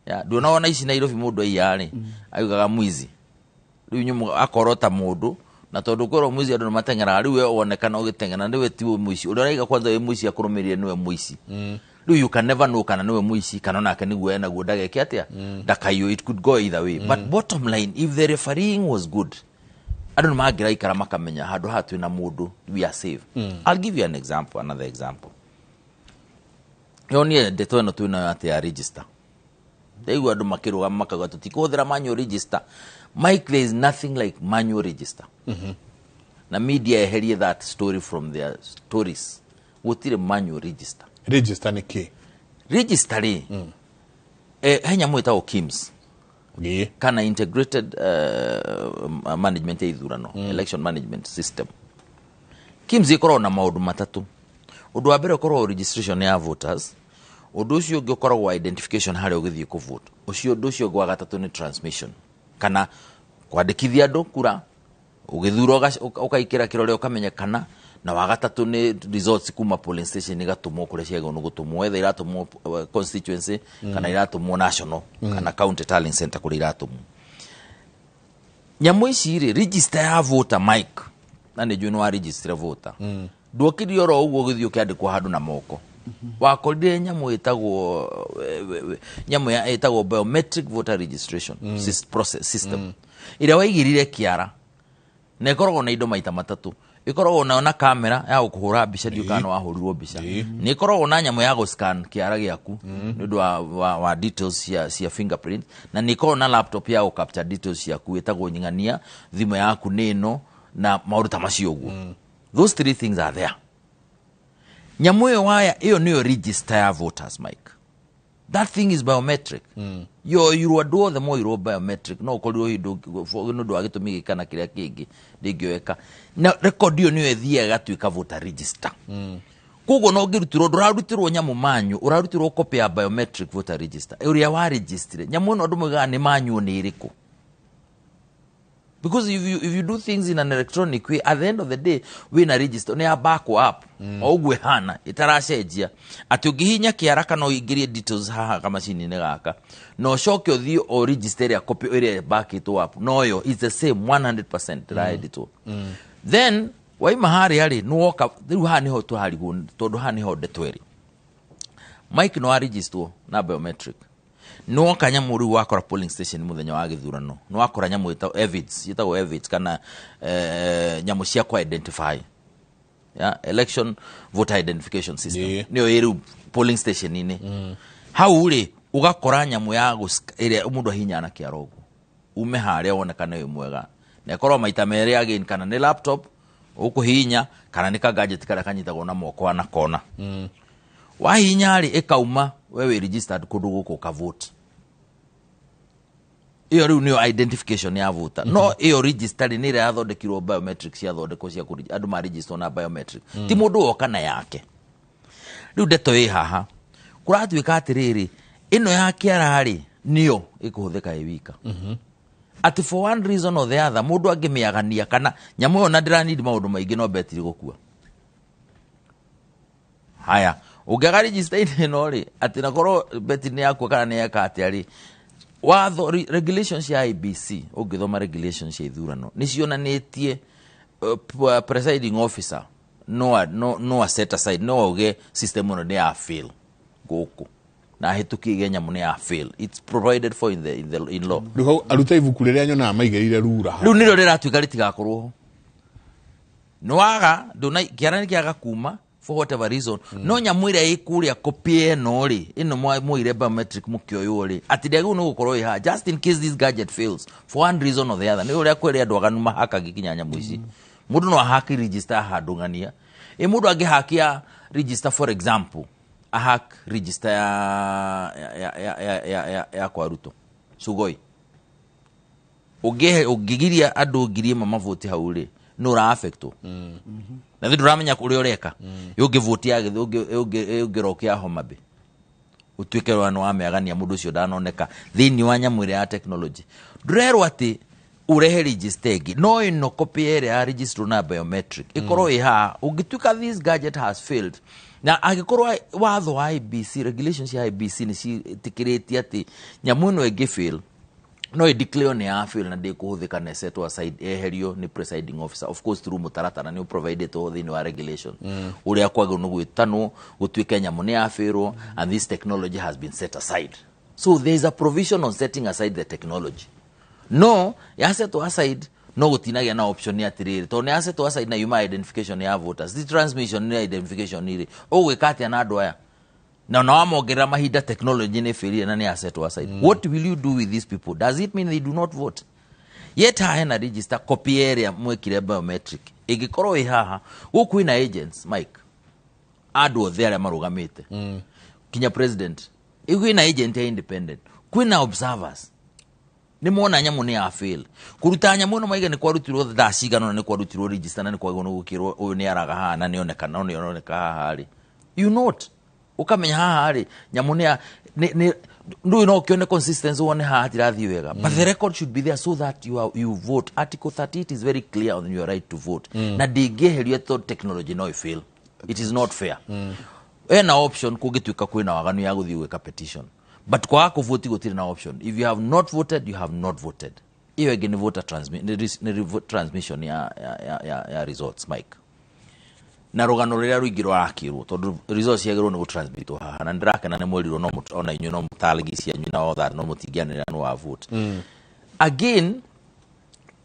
ya nduona ona ici Nairobi mũndũ aiya rĩ, augaga mwizi, rĩu nyũmũ akorota mũndũ, na tondũ kwĩrwo mwizi andũ nĩ mateng'eraga, rĩu we wonekana ũgĩteng'era nĩwe tiwe mũici, ũrĩa ũraiga kwanza wĩ mũici akũrũmĩrĩire nĩwe mũici. Rĩu you can never know kana nĩwe mũici kana onake nĩguo enaguo ndageke atĩa, ndakaiywo. It could go either way. But bottom line, if the refereeing was good, andũ nĩ mangĩraikara makamenya handũ haha twĩna mũndũ, we are safe. I'll give you an example, another example. Yonie ndeto ĩno twĩnayo atĩ ya register, ndaigua andũ makĩrũgama makauga tũtikũhũthĩra manual register. Mike, there is nothing like manual register. Na media eherie that story from their stories. Gũtirĩ manual register. Register nĩ kĩ? Register rĩ, he nyamũ ĩtagwo KIEMS kana integrated management ya ithurano, election management system. KIEMS ĩkoragwo na maũndũ matatũ. Ũndũ wa mbere ũkoragwo registration ya voters, ũndũ ũcio ũngĩ ũkoragwo identification harĩa ũgĩthiĩ kũvote, ũcio ũndũ ũcio ũngĩ wa gatatũ nĩ transmission kana kwandĩkithia andũ kura, ũgĩthura ũkaikĩra kĩrore ũkamenyekana, na wa gatatũ nĩ results kuma polling station igatũmwo kũrĩa ciagĩrĩirwo nĩ gũtũmwo, whether iratũmwo constituency kana iratũmwo national kana county tallying center kũrĩa iratũmwo. Nyamũ ici rĩ, register ya voter, Mike, na nĩ njũĩ nĩ wa register voter, nduokire oro ũguo ũgĩthiĩ ũkĩandĩkwo handũ na moko. Wakorire nyamũ ĩtagwo nyamũ ya ĩtagwo biometric voter registration process system ĩrĩa waigĩrire kĩara, na ĩkoragwo na indo maita matatũ. Ĩkoragwo nayo na kamera ya gũkũhũra mbica, ndiũ kana wahũrirwo mbica, nĩ ĩkoragwo na nyamũ ya gũscan kĩara gĩaku nĩ ũndũ wa details cia fingerprint, na nĩ ĩkoragwo na laptop ya gũcapture details ciaku ĩtagwo nying'ania, thimũ yaku nĩ ĩno na maũndũ ta macio ũguo. Those three things are there. Nyamũ ĩyo waya ĩyo nĩyo register ya voters, Mike. That thing is biometric. Yoirwo andũ othe moirwo biometric, no ũkorirwo hĩndĩ nĩ ũndũ wa gĩtũmi gĩkĩ kana kĩrĩa kĩngĩ ndĩngĩoeka, na record ĩyo nĩyo ĩthiaga ĩgatuĩka voter register. Koguo no ũngĩrutirwo, ndũrarutirwo nyamũ manyu, ũrarutirwo copy ya biometric voter register ũrĩa wa registry. Nyamũ ĩno andũ moigaga nĩ manyu nĩ ĩrĩkũ? Because if you do things in an electronic way, at the end of the day wĩna register nĩ ya back up o ũguo ĩhana, ĩtaracenjia, atĩ ũngĩhihinya kĩara kana ũingĩrie details haha kamacini-inĩ gaka na ũcoke ũthiĩ o register ĩrĩa copy ĩrĩa backĩtwo up noyo is the same 100%, ĩraeditwo. Then waima harĩa rĩ, nĩwoka rĩu haha nĩho tũrarigwo, tondũ haha nĩho ndeto ĩrĩ. Mike, no arigistwo na biometric. Nĩwoka nyamũ rĩu wakora polling station mũthenya wa gĩthurano, nĩwakora nyamũ ĩtagwo EVIDS, ĩtagwo EVIDS kana nyamũ cia kũ identify, yeah, election voter identification system, nĩyo ĩ rĩu polling station-inĩ hau rĩ, ũgakora nyamũ ya ĩrĩa mũndũ ahihinya na kĩara ũguo ume harĩa wonekane wĩ mwega, na ĩkorwo maita merĩ again, kana nĩ laptop ũkũhihinya kana nĩ ka gadget karĩa kanyitagwo na moko na kona. Wahihinya rĩ, ĩkauma we wĩ registered kũndũ gũkũ, ũkavote. Ĩyo rĩu nĩyo identification ya voter. No ĩyo register rĩ, nĩ ĩrĩa yathondekirwo biometric, ciathondekwo cia andũ maregisterwo na biometric, ti mũndũ woka na yake. Rĩu ndeto ĩ haha, kũratuĩka atĩrĩrĩ, ĩno ya kĩara rĩ, nĩyo ĩkũhũthĩka ĩ wika, atĩ for one reason or the other mũndũ angĩmĩagania kana nyamũ ĩyo na ndĩranidi maũndũ maingĩ, no betiri gũkua. Haya, ũngĩaga register-inĩ ĩno rĩ, atĩ nakorwo betiri nĩ yakua kana nĩ yeka atĩa rĩ, watho regulations cia IEBC, ũngĩthoma regulations cia ithurano, nĩ cionanĩtie presiding officer no a set aside, no auge system ĩno nĩ ya fail gũkũ na ahĩtũkie ige nyamũ nĩ ya fail. It's provided for in law. Rĩu hau aruta ibuku rĩrĩa nyonaga maigĩrĩire rura hau. Rĩu nĩrĩo rĩratuĩka rĩtigakorwo ho, nĩ waga ndũna kĩara nĩ kĩaga kuma for whatever reason, no nyamũ ĩrĩa ĩ kũrĩa copy ĩno rĩ, ĩno mwoire biometric mũkĩoywo rĩ, atĩ ndĩagĩrĩirwo nĩ gũkorwo ĩ haha just in case this gadget fails for one reason or the other. Nĩ ũrĩa kwĩrĩ andũ aganu mahakagia kinya nyamũ ici. Mũndũ no ahake register handũ ng'ania ĩ, mũndũ angĩhakia register, for example, ahack register ya kwa Ruto Sugoi, ũngĩgiria andũ 1,000 mavoti hau rĩ, nĩ ũra affectwo na thĩ ndũramenya ũrĩa ũreka. Ũngĩvoti ya ũngĩrokia Homa Bay, ũtuĩke wa nĩ wamĩagania, mũndũ ũcio ndanoneka thĩinĩ wa nyamũ ĩrĩa ya technology. Ndũrerwo atĩ ũrehe register ĩngĩ, no ĩno copy ĩrĩa ya register na biometric ĩkorwo ĩ haha ũngĩtuĩka this gadget has failed. Na angĩkorwo watho wa IEBC, regulations cia IEBC nĩ ciĩtĩkĩrĩtie atĩ nyamũ ĩno ĩngĩ fail, no ĩ declare nĩ ya fail na ndĩkũhũthĩka na set aside, eherio nĩ presiding officer, of course through mũtaratara nĩ provided thĩinĩ wa regulation ũrĩa kwagĩrĩirwo nĩ gwĩtanwo gũtuĩke nyamũ nĩ yabĩrwo and this technology has been set aside. So there is a provision on setting aside the technology. No ya set aside, no gũtinagĩa na option ya atĩrĩrĩ, tondũ nĩ ya set aside na yuma identification ya voters, the transmission nĩ identification rĩ, ũgwĩka atĩa na andũ aya na wamongerera mahinda, technology nĩ failure na nĩ ya set aside? What will you do with these people? Does it mean they do not vote? Yet haha hena register copy ĩrĩa mwekire biometric ĩngĩkorwo ĩ haha. Gũkũ kwĩna agents, Mike, andũ othe arĩa marũgamĩte kinya president, kwĩna agent ya independent, kwĩna observers, nĩ mona nyamũ nĩ ya fail. Kũruta nyamũ ĩno maiga nĩ kwarutirwo thaa cigana ũna, nĩ kwarutirwo register na nĩ kwagĩrĩirwo nĩ gwĩkĩrwo ũyũ nĩ araga haha na nĩ oneka, no nĩ oneka haha rĩ, you not ũkamenya haha rĩ, nyamũ nĩ ya nĩ ndũĩ, no ũkĩone consistency, wone haha hatirathiĩ wega, but the record should be there so that you vote. Article 38 is very clear on your right to vote na ndĩngĩeherio tondũ technology no fail. It is not fair. Ena option kũngĩtuĩka kwĩna waganu ya gũthiĩ gwĩka petition, but kwaga kũvoti gũtirĩ na option. If you have not voted, you have not voted. Ĩyo ĩngĩ nĩ voter nĩ transmission ya results, Mike, na rũgano rũrĩa rũingĩ rũrakĩrwo, tondũ results ciagĩrĩirwo nĩ gũtransmitwo haha, na nĩndĩrakena nĩ mwerirwo no ona inyuĩ no mũtarĩgi cianyu na all that, no mũtingĩanĩrĩra no wa vote again.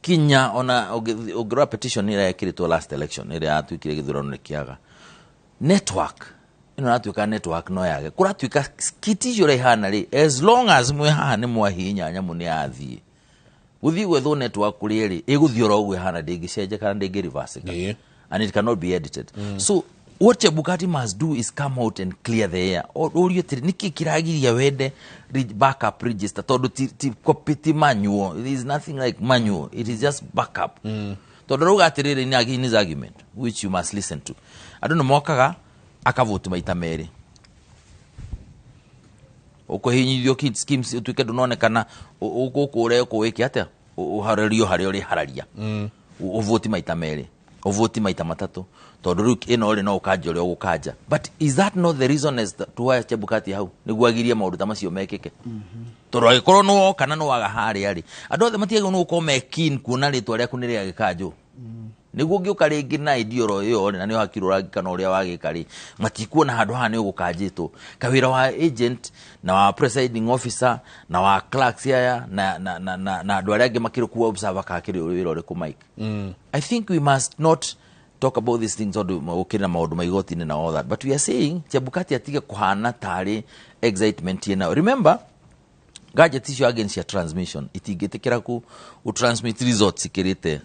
Kinya ona ũngĩrora petition ĩrĩa yekĩrĩtwo last election, ĩrĩa yatuĩkire gĩthurano nĩ kĩaga network, ĩno ĩratuĩka network no yage, kũratuĩka skit icio ũrĩa ihana rĩ, as long as mwĩ haha nĩ mwahihinya nyamũ nĩ yathiĩ, gũthiĩ gwethwo network kũrĩa ĩrĩ, ĩgũthiĩ oro ũguo ĩhana, ndĩngĩcenjia kana ndĩngĩ reverse, and it cannot be edited. So what Chebukati must do is come out and clear the air. Ũrio atĩrĩ, nĩkĩ kĩragiria wende backup register? Tondũ ti copy, ti manual. There is nothing like manual, it is just backup. Tondũ rauga atĩrĩrĩ in his argument, which you must listen to, andũ nĩ mokaga akavoti maita merĩ, ũkũhinyithio schemes, ũtuĩke ndũnonekana ũkũre ũkũwĩke atĩa, ũharĩrio harĩa ũrĩhararia, ũvoti maita merĩ, ũvoti maita matatũ, tondũ rĩu ĩno rĩ, no ũkanja ũrĩa ũgũkanja. But is that not the reason as to why Chebukati hau nĩguo agirie maũndũ ta macio mekĩke? Tondũ angĩkorwo nĩ woka na nĩ waga harĩa rĩ, andũ othe matiagĩrĩirwo nĩ gũkorwo me keen kuona rĩtwa rĩaku nĩ rĩagĩkanjwo. Nĩguo ũngĩũka rĩngĩ na idea oro ĩyo rĩ, na nĩ ũhakirwo rangi kana ũrĩa wagĩka rĩ, matikuona handũ haha nĩ ũgũkanjĩtwo. Kawĩra wa agent na wa presiding officer na wa clerks aya na andũ arĩa angĩ makĩrĩ kuo observer kakĩrĩ wĩra ũrĩkũ, Mike? I think we must not talk about these things tondũ gũkĩrĩ na maũndũ ma igoti-inĩ na all that, but we are saying Chebukati atige kũhana tarĩ excitement ĩnayo. Remember, gadget icio against cia transmission itingĩtĩkĩra ku transmit results ikĩrĩte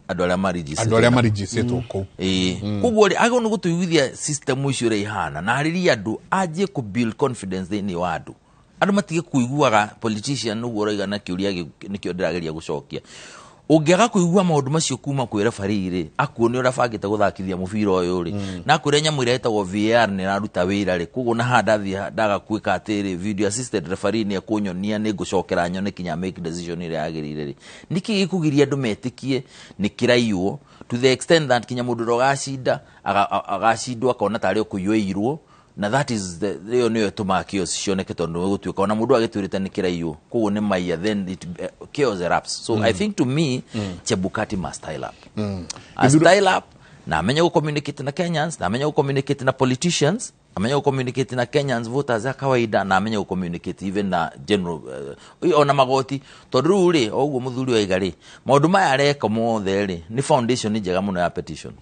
andũ arĩa marigicĩtwo. Andũ arĩa marigicĩtwo kũu. Ĩĩ, koguo rĩ, agĩrĩirwo nĩ gũtũiguithia system icio ũrĩa ihana na arĩrie andũ, anjie kũ build confidence thĩinĩ wa andũ, andũ matige kũiguaga politician. Ũguo ũroiga na kĩũria nĩkĩo ndĩrageria gũcokia. Ũngĩaga kũigua maũndũ macio kuma kwĩ referee rĩ, akuonia ũrĩa bangĩte gũthakithia mũbira ũyũ rĩ, na akwĩre nyamũ ĩrĩa ĩtagwo VAR nĩ ĩraruta wĩra rĩ, koguo na haha ndathiĩ ndaga gwĩka atĩrĩ, video assisted referee nĩ ekũnyonia, nĩ ngũcokera nyone kinya make decision ĩrĩa yagĩrĩire rĩ, nĩkĩ gĩkũgiria andũ metĩkie nĩ kĩraiywo to the extent that kinya mũndũ ũrĩa ũgacinda agacindwo akona tarĩ o kũiywo? Na that is the ĩyo nĩyo ĩtũmaga chaos cioneke, tondũ nĩ gũtuĩka ona mũndũ agĩtwĩrĩte nĩ kĩraiywo, koguo nĩ maiya, then chaos erupts. So I think to me, Chebukati must style up, a style up na amenye gũ-communicate na Kenyans, na amenye gũ-communicate na politicians, amenye gũ-communicate na Kenyans voters a kawaida, na amenye gũ-communicate even na general, ona magoti, tondũ rĩu rĩ, o ũguo mũthuri waiga rĩ, maũndũ maya areka mothe rĩ, nĩ foundation njega mũno ya petition.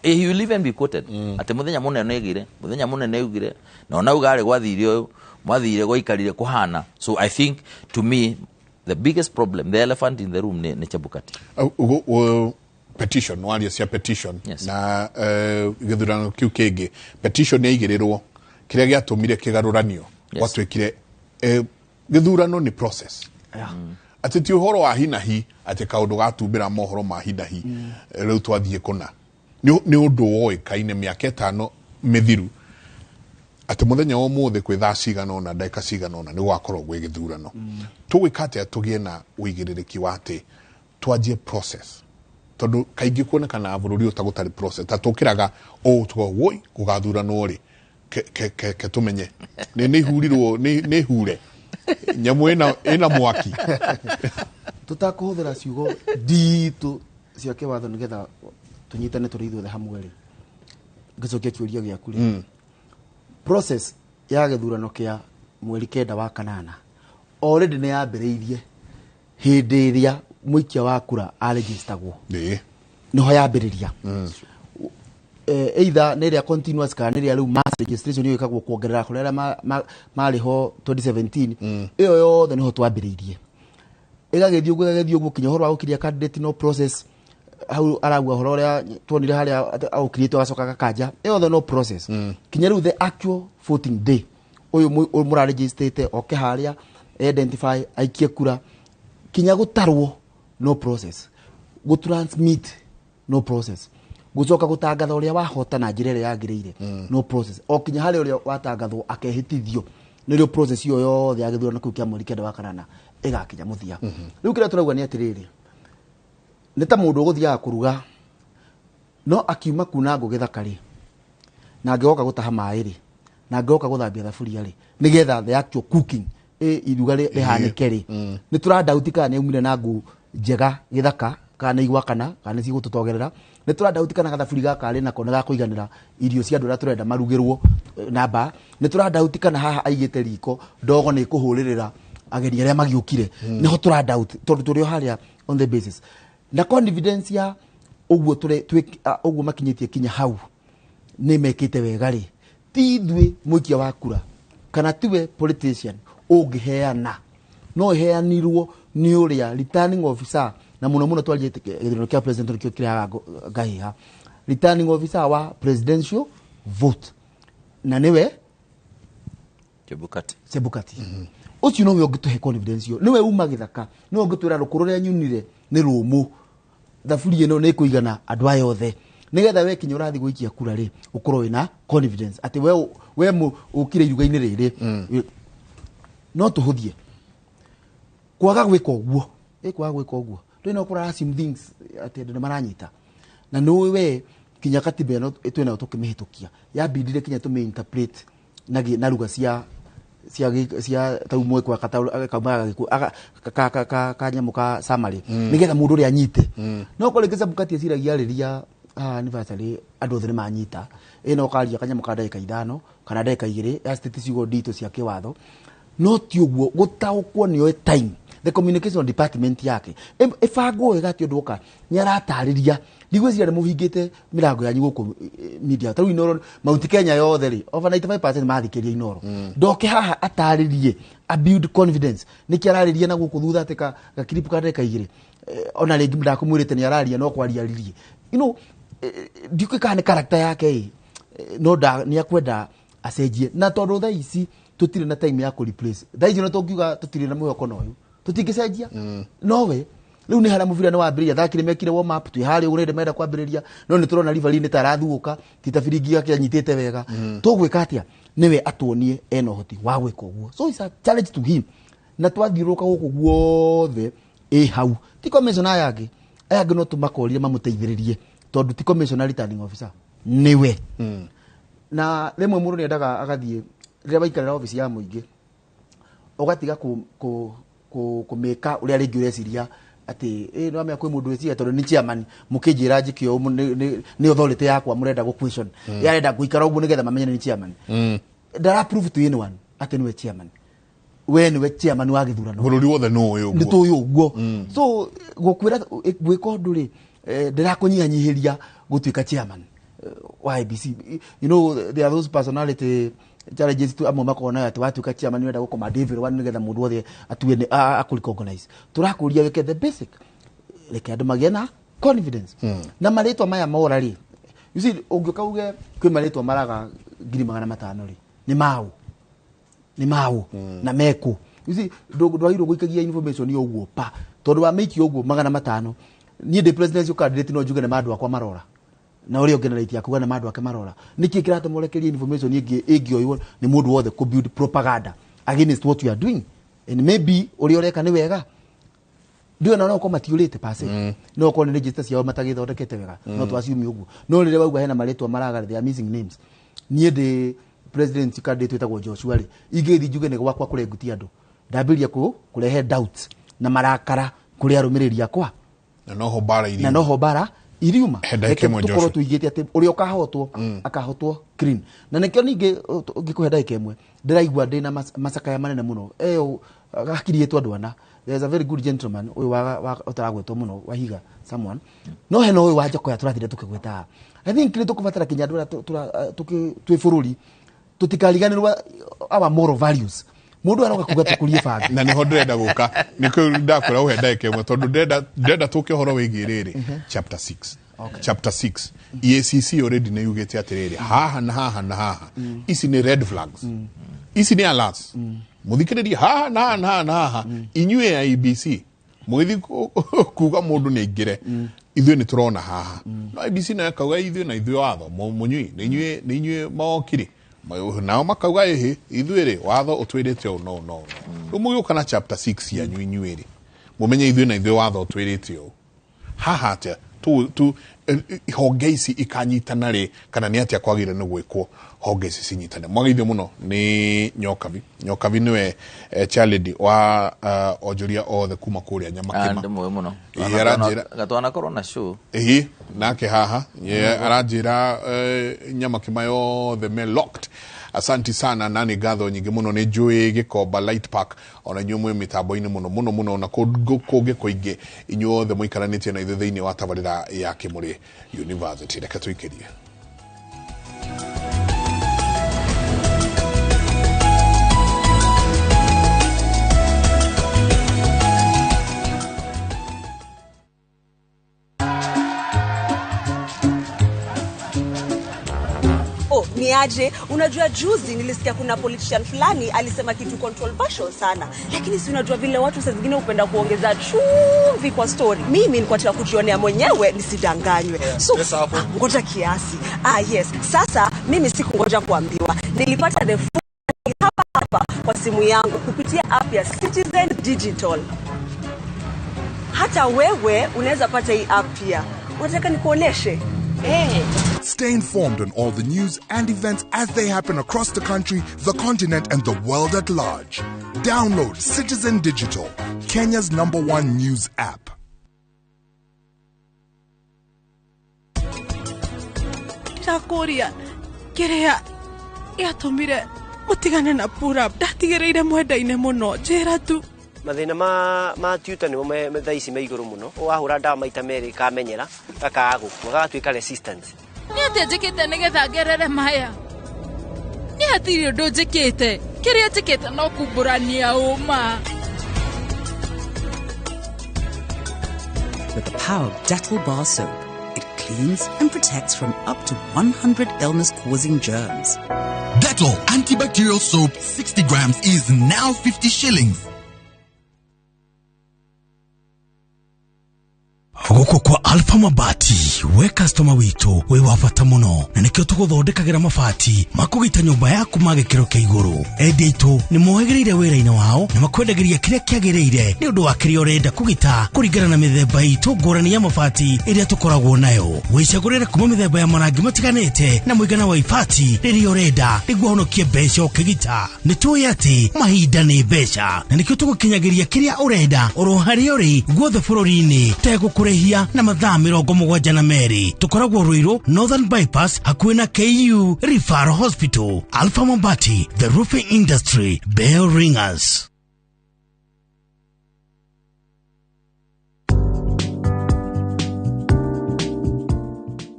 He will even be quoted atĩ mũthenya mũnene augire, mũthenya mũnene augire, na ona auga rĩ, gwathire ũyũ mwathire gwaikarire kũhana. So I think to me the biggest problem, the elephant in the room, nĩ Chebukati. Petition waria cia petition. Yes. Na gĩthurano kĩu kĩngĩ petition yaigĩrĩrwo, kĩrĩa gĩatũmire kĩgarũranio gwatuĩkire gĩthurano nĩ process, atĩ ti ũhoro wa hinahi, atĩ kaũndũ gatumbĩra mohoro ma hinahi. Rĩu twathiĩ kũna nĩ ũndũ woĩkaine mĩaka 5 mĩthiru atĩ mũthenya wa ũmũthĩ kwĩ thaa cigana ũna, ndagĩka cigana ũna, nĩ gũgakorwo gwĩ gĩthurano. Tũgwĩka atĩa tũgĩe na ũigĩrĩrĩki wa atĩ twanjie process? Tondũ kaingĩ kuonekana bũrũri ũyũ ta gũtarĩ process, ta tũkĩraga ũũ tuga woi gũgathuranwo rĩ, ke tũmenye nĩ ihurirwo, nĩ hure nyamũ ĩna mwaki. Tũtakũhũthĩra ciugo nditũ cia kĩwatho nĩgetha tũnyitane tũrĩ ithuothe hamwe rĩ, ngĩcokia kĩũria gĩaku rĩ, process ya gĩthurano kĩa mweri 9 wa kanana already nĩ yambĩrĩirie hĩndĩ ĩrĩa mũikia wa kura arejistagwo. Nĩho yambĩrĩria, either nĩ ĩrĩa continuous kana nĩ ĩrĩa rĩu mass registration ĩyo ĩkagwo kuongerera kũrĩ arĩa marĩ ho 2017. Ĩyo yothe nĩho twambĩrĩirie, ĩgagĩthiĩ ũguo, ĩgagĩthiĩ ũguo kinya ũhoro wa gũkiria candidate. No process hau arauga ũhoro ũrĩa tuonire harĩa aũkirĩtwo agacoka agakanja, ĩyo yothe no process, kinya rĩu the actual voting day, ũyũ ũyũ mũrarejistĩte oke harĩa identify aikie kura, kinya gũtarwo no process, gũtransmit no process, gũcoka gũtangatha ũrĩa wahota na njĩra ĩrĩa yagĩrĩire no process, o kinya harĩa ũrĩa watangathwo akehĩtithio, nĩrĩo process ĩyo yothe ya gĩthurano kĩu kĩa mweri 9 wa kanana ĩgakinya mũthia. Rĩu kĩrĩa tũrauga nĩ atĩrĩrĩ, nĩ ta mũndũ ũgũthiaga kũruga, no akiuma kuna ngũ gĩthaka rĩ, na angĩgoka gũtaha maĩ rĩ, na angĩgoka gũthambia thaburia rĩ, nĩgetha the actual cooking iruga rĩhanĩke rĩ, nĩ tũradauti kana nĩ aumire na ngũ njega gĩthaka, kana nĩ igwakana, kana nĩ cigũtũtogerera. Nĩ tũradauti kana gathaburi gaka arĩ nako nĩ gakũiganĩra irio cia andũ arĩa tũrenda marugĩrwo, namba nĩ tũradauti kana haha aigĩte riko ndogo nĩ ĩkũhũrĩrĩra ageni arĩa magiũkire. Nĩho tũradauti, tondũ tũrĩ o harĩa on the basis na confidence ya ũguo tũrĩ ũguo makinyĩtie kinya hau nĩ mekĩte wega rĩ, ti ithuĩ mũikia wa kura kana tiwe politician ũngĩheana, no ĩheanirwo nĩ ũrĩa returning officer, na mũno mũno twarie gĩthurano kĩa president nĩkĩo kĩrehaga ngahĩha, returning officer wa presidential vote, na nĩwe Chebukati. Chebukati ũcio nowe ũngĩtũhe confidence ĩyo, nĩwe uma gĩthaka, nĩwe ũngĩtwĩra rũkũ rũrĩa nyunire nĩ rũmũ, thaburia ĩno nĩ ĩkũigana andũ aya othe, nĩgetha we kinya ũrathiĩ gũikia kura rĩ, ũkorwo wĩna confidence atĩ we ũkire iruga-inĩ rĩrĩ. No tũhũthie kwaga gwĩka ũguo, kwaga gwĩka ũguo ndũĩ no kũra assume things atĩ andũ nĩ maranyita, na nĩ we kinya katiba ĩno twĩnayo tũkĩmĩhĩtũkia yambindire kinya tũmĩ interpret na ruga cia Cia tau mwe kwa kauma ka ka ka ka nyamu ka summary nigetha mundu uri anyite no ko ringi Chebukati eciragia riria anniversary andu othe ni manyita ino karia kanyamu ka ndagika 5 kana ndagika 2 ya state ciugo ndito cia kiwatho no ti uguo gutaukwo nio time the communication department yake ibangwo wega ti undu oka ni aratariria ndigwiciria ni muhingite mirango yanyu guku media taru Inoro Mount Kenya yothe ri over 95% mathikiria Inoro ndoke haha ataririe a build confidence niki arariria na guku thutha ati ka clip ka ndagika 2 ona ringi ndakumwirite ni araria no kwaria ririe you know ndiuke kana character yake no nda ni akwenda acenjie na tondu thaa ici tutire na time ya ku replace thaa ici no tungiuga tutire na mwihoko na uyu tutingicenjia nowe riu ni haria mubira ni wambiriria thakire mekire warm up twi haria uguo menda kwambiriria no ni turona referee ni tarathuka ti ta biringi yake anyitite wega tugwika atia niwe atuonie ena uhoti wa gwika uguo so it's a challenge to him na twathiuruka guku guothe i hau ti commissioner aya angi no tumakorire mamuteithiririe tondu ti commissioner returning officer niwe na rimwe mundu niendaga agathie riria waikarira office ya muingi ugatiga ku kumeka uria ringi ureciria ati no amenya kwi mundu weciria tondu ni chairman mukinjira njike u ni authority yakwa murenda gu question yarenda guikara uguo nigetha mamenye ni chairman ndara prove to anyone ati niwe chairman we niwe chairman wa githurano bururi wothe no uyu ni tuyu uguo so gukwira gwika undu ri ndirakunyihanyihiria gutuika chairman wa IBC. You know there are those personality challenges tu amwe makona ati watuika chairman wenda gucommand everyone nigetha mundu wothe atue ni akurirecognize turakuria wike the basic reke andu magie na confidence na maritwa maya mora ri you see ungiuka uge kwi maritwa maraga 500,000 ri ni mau na meku you see ndwagirwo guikagia information uguo pa tondu wa miki uguo 500 nie ndi presidential candidate no njuge ni mandu akwa marora na uria ungi na right yakuga na mandu ake marora niki kiratumorekeria information ingi ingioywo ni mundu wothe ku build propaganda against what you are doing and maybe uria ureka ni wega ndio na no ko matiurite pase no ko ni register ciao matagithondekete wega no tu assume uguo no rire wauga hena maritwa maraga they are missing names nie ndi president candidate wetagwo Joshua ri ingithi njuge ni gwakwa kurengutia andu ndambiria kurehe doubts na marakara kuri arumiriri akwa na noho bara iriuma na noho bara iriuma tukorwo tuigite ati uria ukahotwo akahotwo clean na nikio ningi ngikuhe ndagika imwe ndiraigua ndina macakaya manene muno gakirietwo andu ana there is a very good gentleman uyu wa utaragwetwo muno Wahiga someone no hena uyu wa Njokoya turathire tukigweta I think ni tukubatara kinya andu aria twi bururi tutikariganirwa our moral values mundu aroka kuga tukurie bangi na niho ndirenda guka nikio ndakwira uhe ndagika imwe tondu ndenda tuke uhoro wigie riri chapter 6 chapter 6 EACC already ni yugite atiriri haha na haha na haha ici ni red flags ici ni alerts muthikiririe haha na haha na haha inyuĩ IEBC mwithi kuga mundu ni aingire ithuĩ nĩ tũrona haha no IEBC nayo kauga ithuĩ na ithuĩ watho munyui nĩ inyuĩ nĩ inyuĩ mawokiri nao makauga ĩhĩ ithuĩ rĩ watho ũtwĩrĩte ũũ no no rĩu mũgĩũka na chapter 6 yanyu inyuĩ rĩ mũmenye ithuĩ na ithuĩ watho ũtwĩrĩte ũũ haha atĩa tu honge ici ikanyitana rĩ kana nĩ atĩa kwagĩrĩire nĩ gwĩkwo honge ici cinyitane mwageithio mũno nĩ Nyokabi Nyokabi nĩwe chairlady wa onjoria othe kuma kũrĩa Nyamakima ndĩmũĩ mũno gatwana korwo na show ĩĩ nake haha aranjĩra Nyamakima yothe me locked asanti sana na nĩ ngatho nyingĩ mũno nĩ njũĩ Gĩkomba Light Park ona inyuĩ mwĩ mĩtambo-inĩ mũno mũno mũno na kũngĩ kũingĩ inyuĩ othe mũikaranĩtie na ithuĩ thĩinĩ wa tabarĩra ya Kĩmũrĩ University reke tũikĩrie. Niaje, unajua juzi nilisikia kuna politician fulani alisema kitu controversial sana. Lakini si unajua vile watu saa zingine hupenda kuongeza chumvi kwa story. Mimi nilikuwa nataka kujionea mwenyewe nisidanganywe. So ngoja kiasi. Yes. Sasa mimi sikungoja kuambiwa. Nilipata the full hapa hapa kwa simu yangu kupitia app ya Citizen Digital. Hata wewe unaweza pata hii app pia. Unataka nikuoneshe? Stay informed on all the news and events as they happen across the country, the continent, and the world at large. Download Citizen Digital, Kenya's number one news app. Ndĩrakũria kĩrĩa gĩatũmire mũtigane na Purab ndatigĩrĩire mwendaine mũno njĩra tu. Mathĩna ma tuta nĩmo thaa ici me igũrũ mũno. Wahũra ndawa maita merĩ kamenyera gakaga gũkua gagatuĩka resistant. Nĩ atĩa njĩkĩte nĩgetha ngerere maya? Nĩ hatirĩ ũndũ njĩkĩte. Kĩrĩa njĩkĩte no kumbũrania ũma. With the power of Dettol bar soap, it cleans and protects from up to 100 illness-causing germs. Dettol antibacterial soap 60 grams is now 50 shillings. Gũkũ kwa Alpha Mabati we customer witũ wĩ wa bata mũno na nĩkĩo tũgũthondekagĩra mabati ma kũgita nyũmba yaku ma gĩkĩro kĩa igũrũ. Endia aitũ nĩ mohĩgĩrĩire wĩra-inĩ wao na makwendagĩria kĩrĩa kĩagĩrĩire nĩ ũndũ wa kĩrĩa ũrenda kũgita kũringana na mĩthemba itũ ngũrani ya mabati ĩrĩa tũkoragwo nayo. Wĩcagũrĩre kuma mĩthemba ya marangi matiganĩte na mũigana wa ibati rĩrĩa ũrenda nĩguo ũhonokie mbeca ũkĩgita. Nĩ tũĩ atĩ mahinda nĩ mbeca na nĩkĩo tũgũkinyagĩria kĩrĩa ũrenda oro harĩa ũrĩ guothe bũrũri-inĩ tegũkũrĩhia na mathaa 72. Tũkoragwo Ruiru Northern Bypass hakuhĩ na KU Referral Hospital. Alpha Mabati, the roofing industry bell ringers.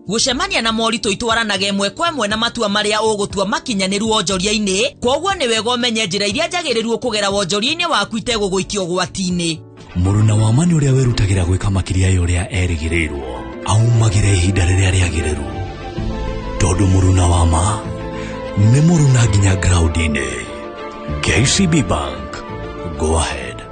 Gũcemania na moritũ itwaranaga ĩmwe kwa ĩmwe na matua marĩa ũgũtua makinyanĩru wonjoria-inĩ, kwoguo nĩ wega ũmenye njĩra iria njagĩrĩru ũkũgera wonjoria-inĩ waku itegũgũikia ũgwati-inĩ. Mũruna wa ma nĩ ũrĩa wĩrutagĩra gwĩka makĩria ya ũrĩa erĩgĩrĩirwo aumagĩra ihinda rĩrĩa rĩagĩrĩru, tondũ mũruna wa ma nĩ mũruna nginya ground-inĩ. KCB Bank, go ahead.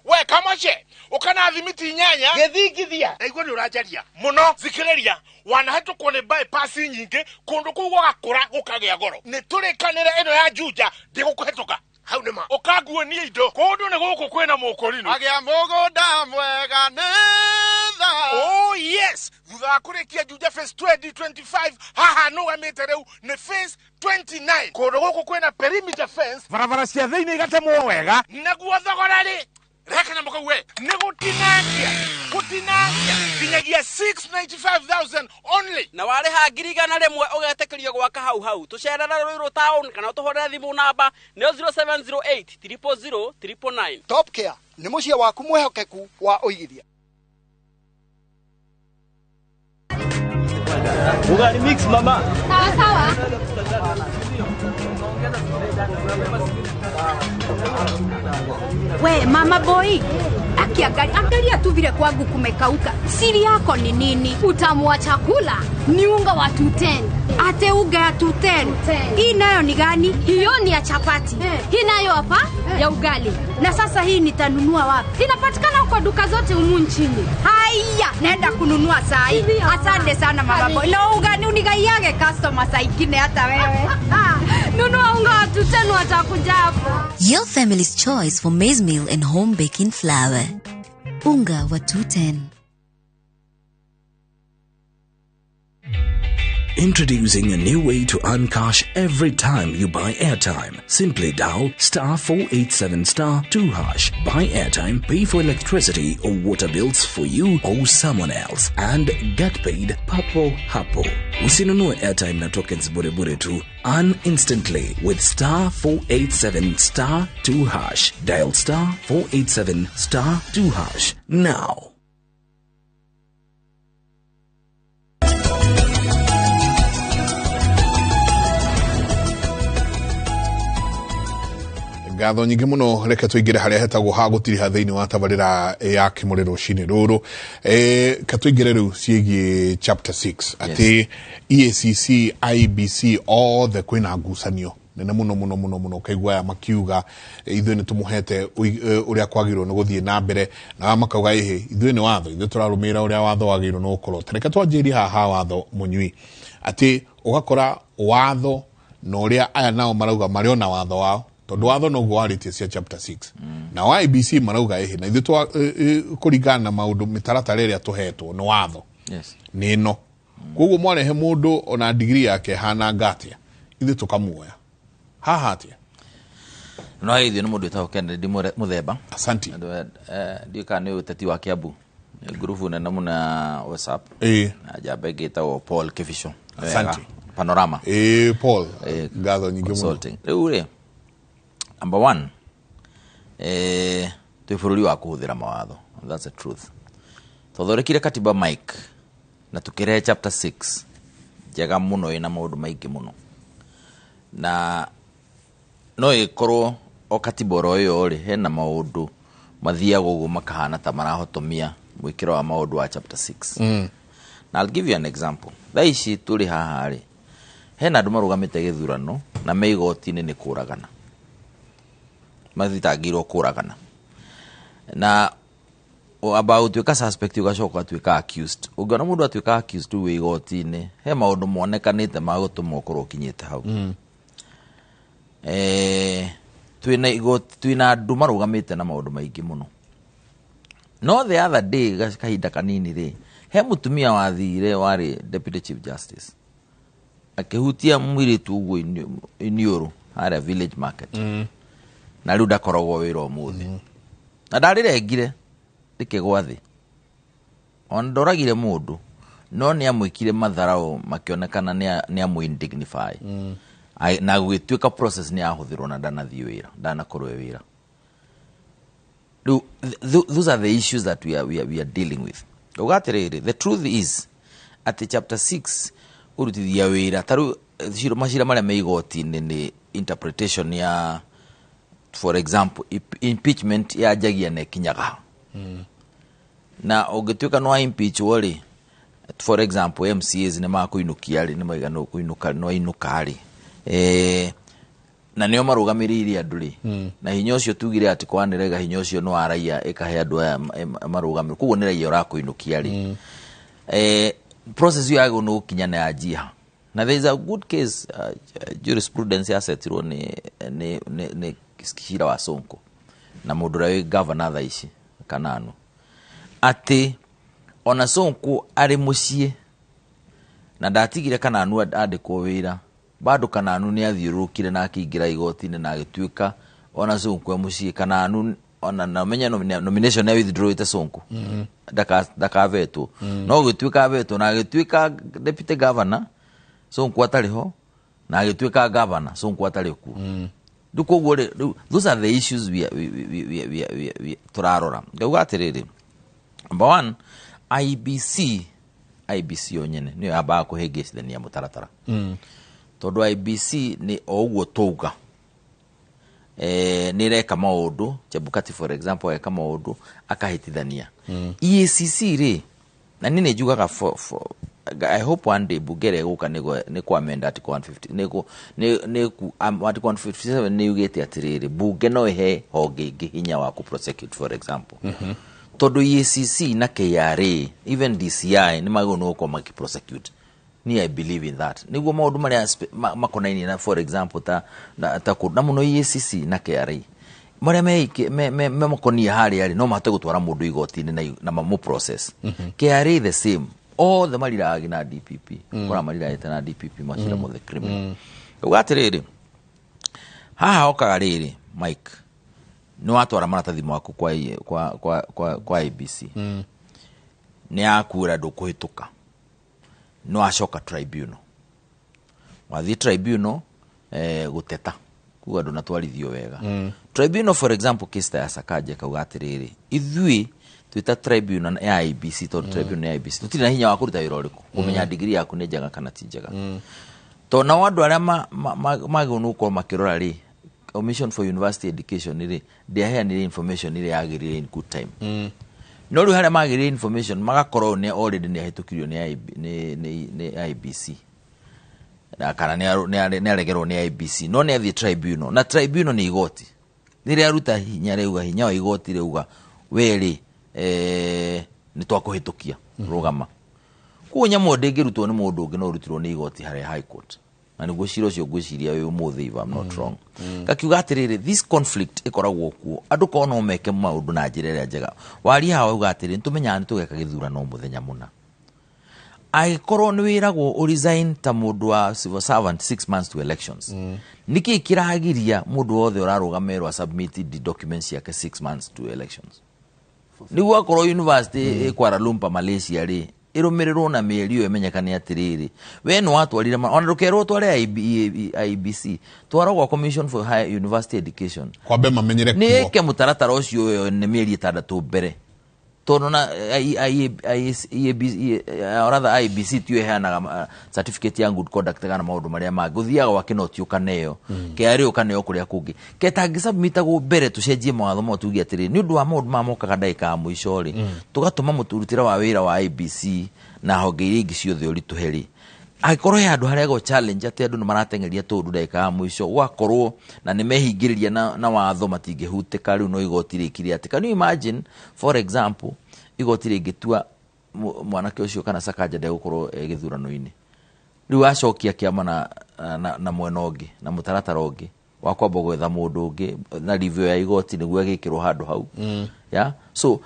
We kamache ukana thimiti inyanya gĩthingithia naigua nĩ ũranjaria mũno thikĩrĩria wanahetũkwo nĩ bypass nyingĩ kũndũ kũu gũgakũra gũkagĩa goro. Nĩ tũrĩkanĩre ĩno ya Juja ndĩgũkũhetũka hau nĩ ma ũkanguonia indo kũndũ nĩ gũkũ kwĩna mũkũrinũ agĩa mũgũnda mwega nĩ tha. Oh yes, thutha wa kũrĩkia Juja phase 2025 haha nũgamĩte rĩu nĩ phase 29. Kũndũ gũkũ kwĩna perimeter fence, barabara cia thĩinĩ igatemwo wega naguo thogora rĩ reka na mũkauwe nĩ gũtinangia gũtinangia nginyagia 695,000 only. Na warĩha 100,000 ũgetĩkĩrio gwaka hau hau. Tũcerere Ruiru town kana ũtũhũrĩre thimũ namba nĩyo 0708 000 999. Top Care nĩ mũciĩ waku mwĩhokeku wa ũigithia. Ugali mix mama. Sawa sawa. We mama boy, akiangalia tu vile kwangu kumekauka. Siri yako ni nini? Utamu wa chakula ni unga wa 210. Ate unga ya 210. Hii nayo ni gani? Hiyo ni ya chapati. Hii nayo hapa ya ugali. Na sasa hii nitanunua wapi? Inapatikana huko duka zote humu nchini. Haya, naenda kununua saa hii. Asante sana mama boy. Na ugani unigaiage customer saa ingine hata wewe. Nunua unga wa 210 watakuja hapo. Your family's choice for maize meal and home baking flour. Unga wa 210. Introducing a new way to earn cash every time you buy airtime. Simply dial star 487 star 2 hash. Buy airtime, pay for electricity or water bills for you or someone else, and get paid papo hapo. Usinunue airtime na tokens bure bure tu. Earn instantly with star 487 star 2 hash. Dial star 487 star 2 hash now. Ngatho nyingĩ mũno reke tũingĩre harĩa hetagwo ha gũtiriha thĩinĩ wa tabarĩra ya Kĩmũrĩ rũcinĩ rũrũ. Ka tũingĩre rĩu ciĩgiĩ chapter 6 atĩ EACC, IEBC othe kwĩna ngucanio nene mũno mũno mũno mũno. Ũkaigua aya makiuga ithuĩ nĩ tũmũhete ũrĩa kwagĩrĩirwo nĩ gũthiĩ na mbere, na aya makauga ĩhĩ ithuĩ nĩ watho, ithuĩ tũrarũmĩrĩra ũrĩa watho wagĩrĩirwo nĩ gũkorwo. Ta reke twanjĩrĩrie haha watho mũnyui, atĩ ũgakora watho na ũrĩa aya nao marauga marĩ ona watho wao, Tondũ watho noguo warĩtie cia chapter 6. Na IEBC marauga ĩhĩ na ithuĩ kũringana na maũndũ mĩtaratara ĩrĩa tũhetwo nĩ watho. Nĩ ĩno. Koguo mwarehe mũndũ ona degree yake hananga atĩa, ithuĩ tũkamuoya. Haha atĩa? No ithuĩ nĩ mũndũ wĩtagwo Kennedy Muthemba. Asante. Ndiũĩ kana nĩ ũteti wa Kiambu. Ngurubu nene mũno ya WhatsApp. Na njamba ĩngĩ ĩtagwo Paul Kibicho. Asante. Panorama. Paul. Ngatho nyingĩ mũno. Consulting. Rĩu rĩ, number 1, twĩ bũrũri wa kũhũthĩra mawatho. That's the truth. Twathondekire katiba Mike na tukĩrehe chapter 6 njega mũno ĩna maũndũ maingĩ mũno. Na no ĩkorwo o katiba oro ĩyo rĩ, hena maũndũ mathiaga ũguo makahana ta marahotomia mwĩkĩro wa maũndũ wa chapter 6. Na I'll give you an example. Thaa ici tũrĩ haha rĩ, hena andũ marũgamĩte gĩthurano na me igoti-inĩ nĩ kũragana. Mathitangĩirwo kũragana. Na amba gũtuĩka suspect ũgacoka ũgatuĩka accused. Ũngĩona mũndũ atuĩka accused rĩu wĩ igoti-inĩ, he maũndũ monekanĩte ma gũtũma ũkorwo ũkinyĩte hau. Twĩna igoti, twĩna andũ marũgamĩte na maũndũ maingĩ mũno. No the other day, kahinda kanini rĩ, he mũtumia wathire warĩ Deputy Chief Justice. Akĩhutia mũirĩtu ũguo iniũrũ harĩa Village Market. Na rĩu ndakoragwo wĩra ũmũthĩ. Na ndarĩrengire rĩkĩgwa thĩ. Ona ndoragire mũndũ, no nĩ amwĩkire matharau makĩonekana nĩ amũ indignify. Na gũgĩtuĩka process nĩ yahũthĩrwo na ndanathiĩ wĩra, ndanakorwo e wĩra. Rĩu, those are the issues that we are dealing with. Uga atĩrĩrĩ, the truth is atĩ chapter 6 kũrutithia wĩra, ta rĩu, macira marĩa me igoti-inĩ nĩ interpretation ya, for example, impeachment yanjagia na ĩkinyaga ha. Na ũngĩtuĩka nĩ wa impeachwo rĩ, for example, MCAs nĩ makũinũkia rĩ, nĩ maiga nĩ ũkũinũka, nĩ wainũka rĩ. Na nĩo marũgamĩrĩire andũ rĩ. Na hinya ũcio tugire atĩ kwanĩrega hinya ũcio nĩ wa raia ĩkahe andũ aya marũgamĩrĩre. Koguo nĩ raia ũrakũinũkia rĩ. Process ĩyo yagĩrĩirwo nĩ gũkinya na yanjia ha. Na there is a good case, jurisprudence yasetirwo nĩ cira wa Sonko na mũndũ ũrĩa wĩ governor thaa ici Kananu, atĩ ona Sonko arĩ mũciĩ na ndatigire Kananu andĩkwo wĩra, bado Kananu nĩ athiũrũrũkire na akĩingĩra igoti-inĩ na agĩtuĩka ona Sonko e mũciĩ. Kananu ona na menye nomination ya withdraw ite Sonko. Ndakavetwo. No gũgĩtuĩka avetwo na agĩtuĩka deputy governor Sonko atarĩ ho, na agĩtuĩka governor Sonko atarĩ kuo. Rĩu koguo rĩ, rĩu, those are the issues we tũrarora. Ngauga atĩrĩrĩ, number 1, IEBC yo nyene nĩyo yambaga kũhĩngĩcithania mũtaratara. Tondũ IEBC nĩ o ũguo twauga, nĩ ĩreka maũndũ, Chebukati for example ageka maũndũ akahĩtithania. EACC rĩ, na niĩ nĩ njugaga for I hope one day bunge ĩrĩa ĩgũka nĩ kwa amend article 150, nĩ kũ-, nĩ, nĩ ku-, article 157 nĩ yugĩte atĩrĩrĩ, bunge no ĩhe honge ingĩ hinya wa kũ prosecute for example. Tondũ EACC na KRA, even DCI nĩ magĩrĩirwo nĩ gũkorwo makĩ prosecute. Ni I believe in that. Nĩguo maũndũ marĩa makonainie na for example ta, na, ta kũ-, na mũno EACC na KRA. Marĩa me makonie harĩa rĩ, no mahote gũtwara mũndũ igoti-inĩ na mamũ process. KRA the same. Othe mariraga na DPP. Kora mariragĩte na DPP macira mothe criminal. Uga atĩrĩrĩ, haha okaga rĩrĩ, Mike, nĩ watwara maratathi maku kwa IEBC. Nĩ yakuĩra ndũkũhĩtũka. Nĩ wacoka tribunal. Wathiĩ tribunal, gũteta. Kuga ndũnatwarithio wega. Tribunal for example case ta ya Sakaja kauga atĩrĩrĩ, ithuĩ twĩta tribunal ya IEBC, tondũ tribunal ya IEBC tũtirĩ na hinya wa kũruta wĩra ũrĩkũ, kũmenya degree yaku nĩ njega kana ti njega. Tondũ nao andũ arĩa magĩrĩirwo nĩ gũkorwo makĩrora rĩ, Commission for University Education rĩ, ndĩaheanire information ĩrĩa yagĩrĩire in good time. No rĩu harĩa magĩrĩire information magakorwo nĩ already nĩ ahĩtũkirio nĩ IEBC. Na kana nĩ aregerwo nĩ IEBC. No nĩ athiĩ tribunal. Na tribunal nĩ igoti. Rĩrĩa aruta hinya rĩuga, hinya wa igoti rĩuga, we rĩ, nĩ twakũhĩtũkia, rũgama. Koguo nyamũ ndĩngĩrutwo nĩ mũndũ ũngĩ no ũrutirwo nĩ igoti harĩa High Court. Na nĩguo cira ũcio ngwĩciria wĩ ũmũthĩ, if I'm not wrong. Gakiuga atĩrĩrĩ, this conflict ĩkoragwo kuo, andũ korwo no meke maũndũ na njĩra ĩrĩa njega. Waria haha wauga atĩrĩ, nĩtũmenyaga nĩtũgeka gĩthurano mũthenya mũna. Angĩkorwo nĩ wĩragwo ũresign ta mũndũ wa civil servant 6 months to elections, nĩkĩ kĩragiria mũndũ wothe ũrarũgamerwo submit documents ciake 6 months to elections? Nĩguo akorwo university ĩ Kuala Lumpur, Malaysia rĩ, ĩrũmĩrĩrwo na mĩeri ĩyo ĩmenyekane atĩrĩrĩ, we nĩ watwarire ona ndũkerwo tware IEBC, twara gwa Commission for Higher University Education, kwambe mamenyere nĩ ĩke mũtaratara ũcio ũyũ nĩ mĩeri 6 mbere, tondũ na IEB, or rather IEBC tiyo ĩheanaga certificate ya good conduct kana maũndũ marĩa mangĩ, ũthiaga gwa kĩnoti ũkaneo, KRA ũkaneo kũrĩa kũngĩ. Ketangĩsubmitagwo mbere, tũcenjie mawatho mau, tuge atĩrĩ, nĩ ũndũ wa maũndũ maya mokaga ndagĩka ya mũico rĩ, tũgatũma mũturutĩre wa wĩra wa IEBC na honge iria ingĩ ciothe ũritũhe rĩ, angĩkorwo he handũ haregwo challenge atĩ andũ nĩ marateng'eria tũndũ ndagĩka ya mũico, gũgakorwo na nĩ mehingĩrĩria na watho matingĩhutĩka. Rĩu no igoti rĩkire atĩ, can you imagine, for example, igoti rĩngĩtua mwanake ũcio kana Sakaja ndegũkorwo gĩthurano-inĩ, rĩu acokia kĩama na mwena ũngĩ na mũtaratara ũngĩ wa kwamba gwetha mũndũ ũngĩ na review ya igoti nĩguo agĩkĩrwo handũ hau. Yeah, so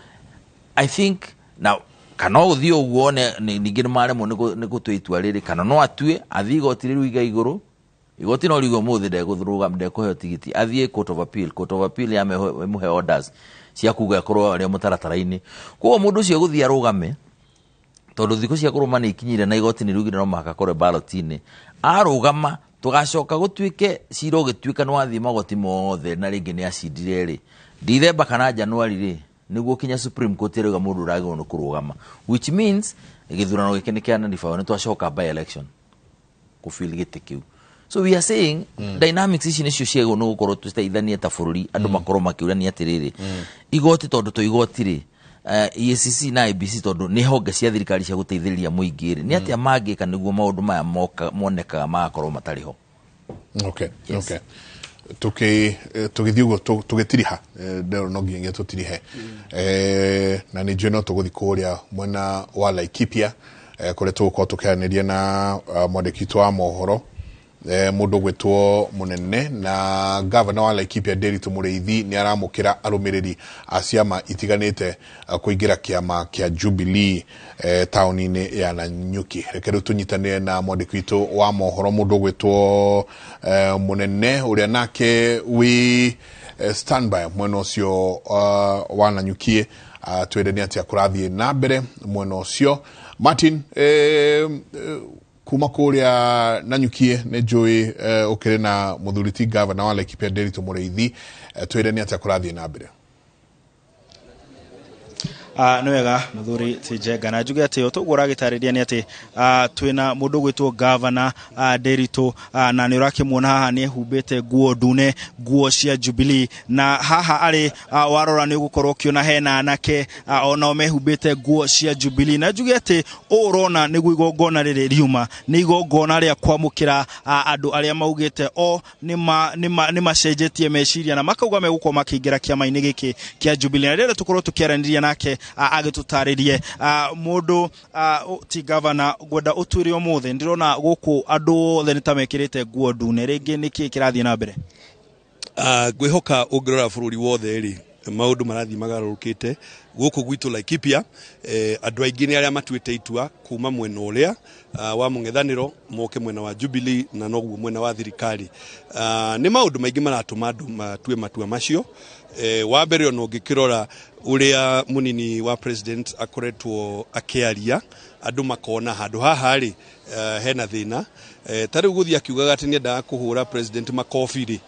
I think now kana ũthiĩ ũguo ningĩ nĩ maremwo nĩ gũtua itua rĩrĩ, kana no atue athiĩ igoti rĩu iga igũrũ, igoti no riuge ũmũthĩ ndekũrũgama, ndekũheo tigiti, athiĩ Court of Appeal, Court of Appeal yamũhe orders cia kuga akorwo arĩ mũtaratara-inĩ. Koguo mũndũ ũcio egũthiĩ arũgame, tondũ thikũ cia kũrũma nĩ ikinyire na igoti nĩ riugire no mũhaka akorwo ballot-inĩ. Arũgama, tũgacoka gũtuĩke cira ũgĩtuĩka nĩ wathiĩ magoti mothe na rĩngĩ nĩ acindire rĩ, Dithemba kana Januari rĩ, nĩguo kinya Supreme Court ĩrauga mũndũ ũragĩrĩirwo nĩ kũrũgama, which means gĩthurano gĩkĩ nĩ kĩa nanibaũ, nĩ twacoka by election kũfill gĩtĩ kĩu. So we are saying dynamics ici nĩcio ciagĩrĩirwo nĩ gũkorwo tũteithanie ta bũrũri, andũ makorwo makĩũrania atĩrĩrĩ, igoti tondũ to igoti rĩ, EACC na IEBC tondũ nĩ honge cia thirikari cia gũteithĩrĩria mũingĩ rĩ, nĩ atĩa mangĩka nĩguo maũndũ maya monekaga magakorwo matarĩ ho? Okay. Yes. Okay, tũgĩthiĩ ũguo tũgĩtiriha ndero no nginyagia tũtirihe, na nĩ njũĩ no tũgũthiĩ kũrĩa mwena wa Laikipia, kũrĩa tũgũkorwo tũkĩaranĩria na mwandĩki witũ wa mohoro, mũndũ ũgwĩtwo Mũnene. Na gavana wa Laikipia Nderitu Mũrĩithi nĩ aramũkĩra arũmĩrĩri a ciama itiganĩte kũingĩra kĩama kĩa Jubilee taũni-inĩ ya Nanyuki. Reke rĩu tũnyitanĩre na mwandĩki witũ wa mohoro, mũndũ ũgwĩtwo Mũnene, ũrĩa nake wĩ standby mwena ũcio wa Nanyuki, twĩre nĩ atĩa kũrathiĩ na mbere mwena ũcio. Martin, kuma kũrĩa Nanyukie nĩ njũĩ ũkĩrĩ na mũthuri ti gavana wa Laikipia Nderitu Mũrĩithi, twĩre nĩ atĩa kũrathiĩ na mbere. Nĩ wega, mũthuri ti Njenga, na njuge atĩ o toguo ũragĩtarĩria nĩ atĩ twĩna mũndũ ũgwĩtwo gavana Nderitu, na nĩ ũrakĩmuona haha nĩ ehumbĩte nguo ndune, nguo cia Jubilee, na haha arĩ warora nĩ ũgũkorwo ũkĩona hena anake onao mehumbĩte nguo cia Jubilee. Na njuge atĩ ũũ ũrona nĩguo igongona rĩrĩ riuma nĩ igongona rĩa kwamũkĩra andũ arĩa maugĩte o nĩ macenjetie meciria na makauga megũkorwo makĩingĩra kĩama-inĩ gĩkĩ kĩa Jubilee. Na rĩrĩa tũkorwo tũkĩaranĩria nake agĩtũtarĩrie, mũndũ ti gavana, ngwenda ũtwĩre ũmũthĩ ndĩrona gũkũ andũ othe nĩ ta mekĩrĩte nguo ndune, rĩngĩ nĩkĩ kĩrathiĩ na mbere? Ngwĩhoka ũngĩrora bũrũri wothe rĩ, maũndũ marathiĩ magarũrũkĩte. Gũkũ gwitũ Laikipia, andũ aingĩ nĩ arĩa matuĩte itua kuma mwena ũrĩa wa mũng'ethanĩro moke mwena wa Jubilee na noguo mwena wa thirikari. Nĩ maũndũ maingĩ maratũma andũ matue matua macio. Wa mbere, ona ũngĩkĩrora ũrĩa mũnini wa president akoretwo akĩaria, andũ makona handũ haha rĩ, hena thĩna. Ta rĩu gũthiĩ akiugaga atĩ nĩendaga kũhũra president makobi rĩ,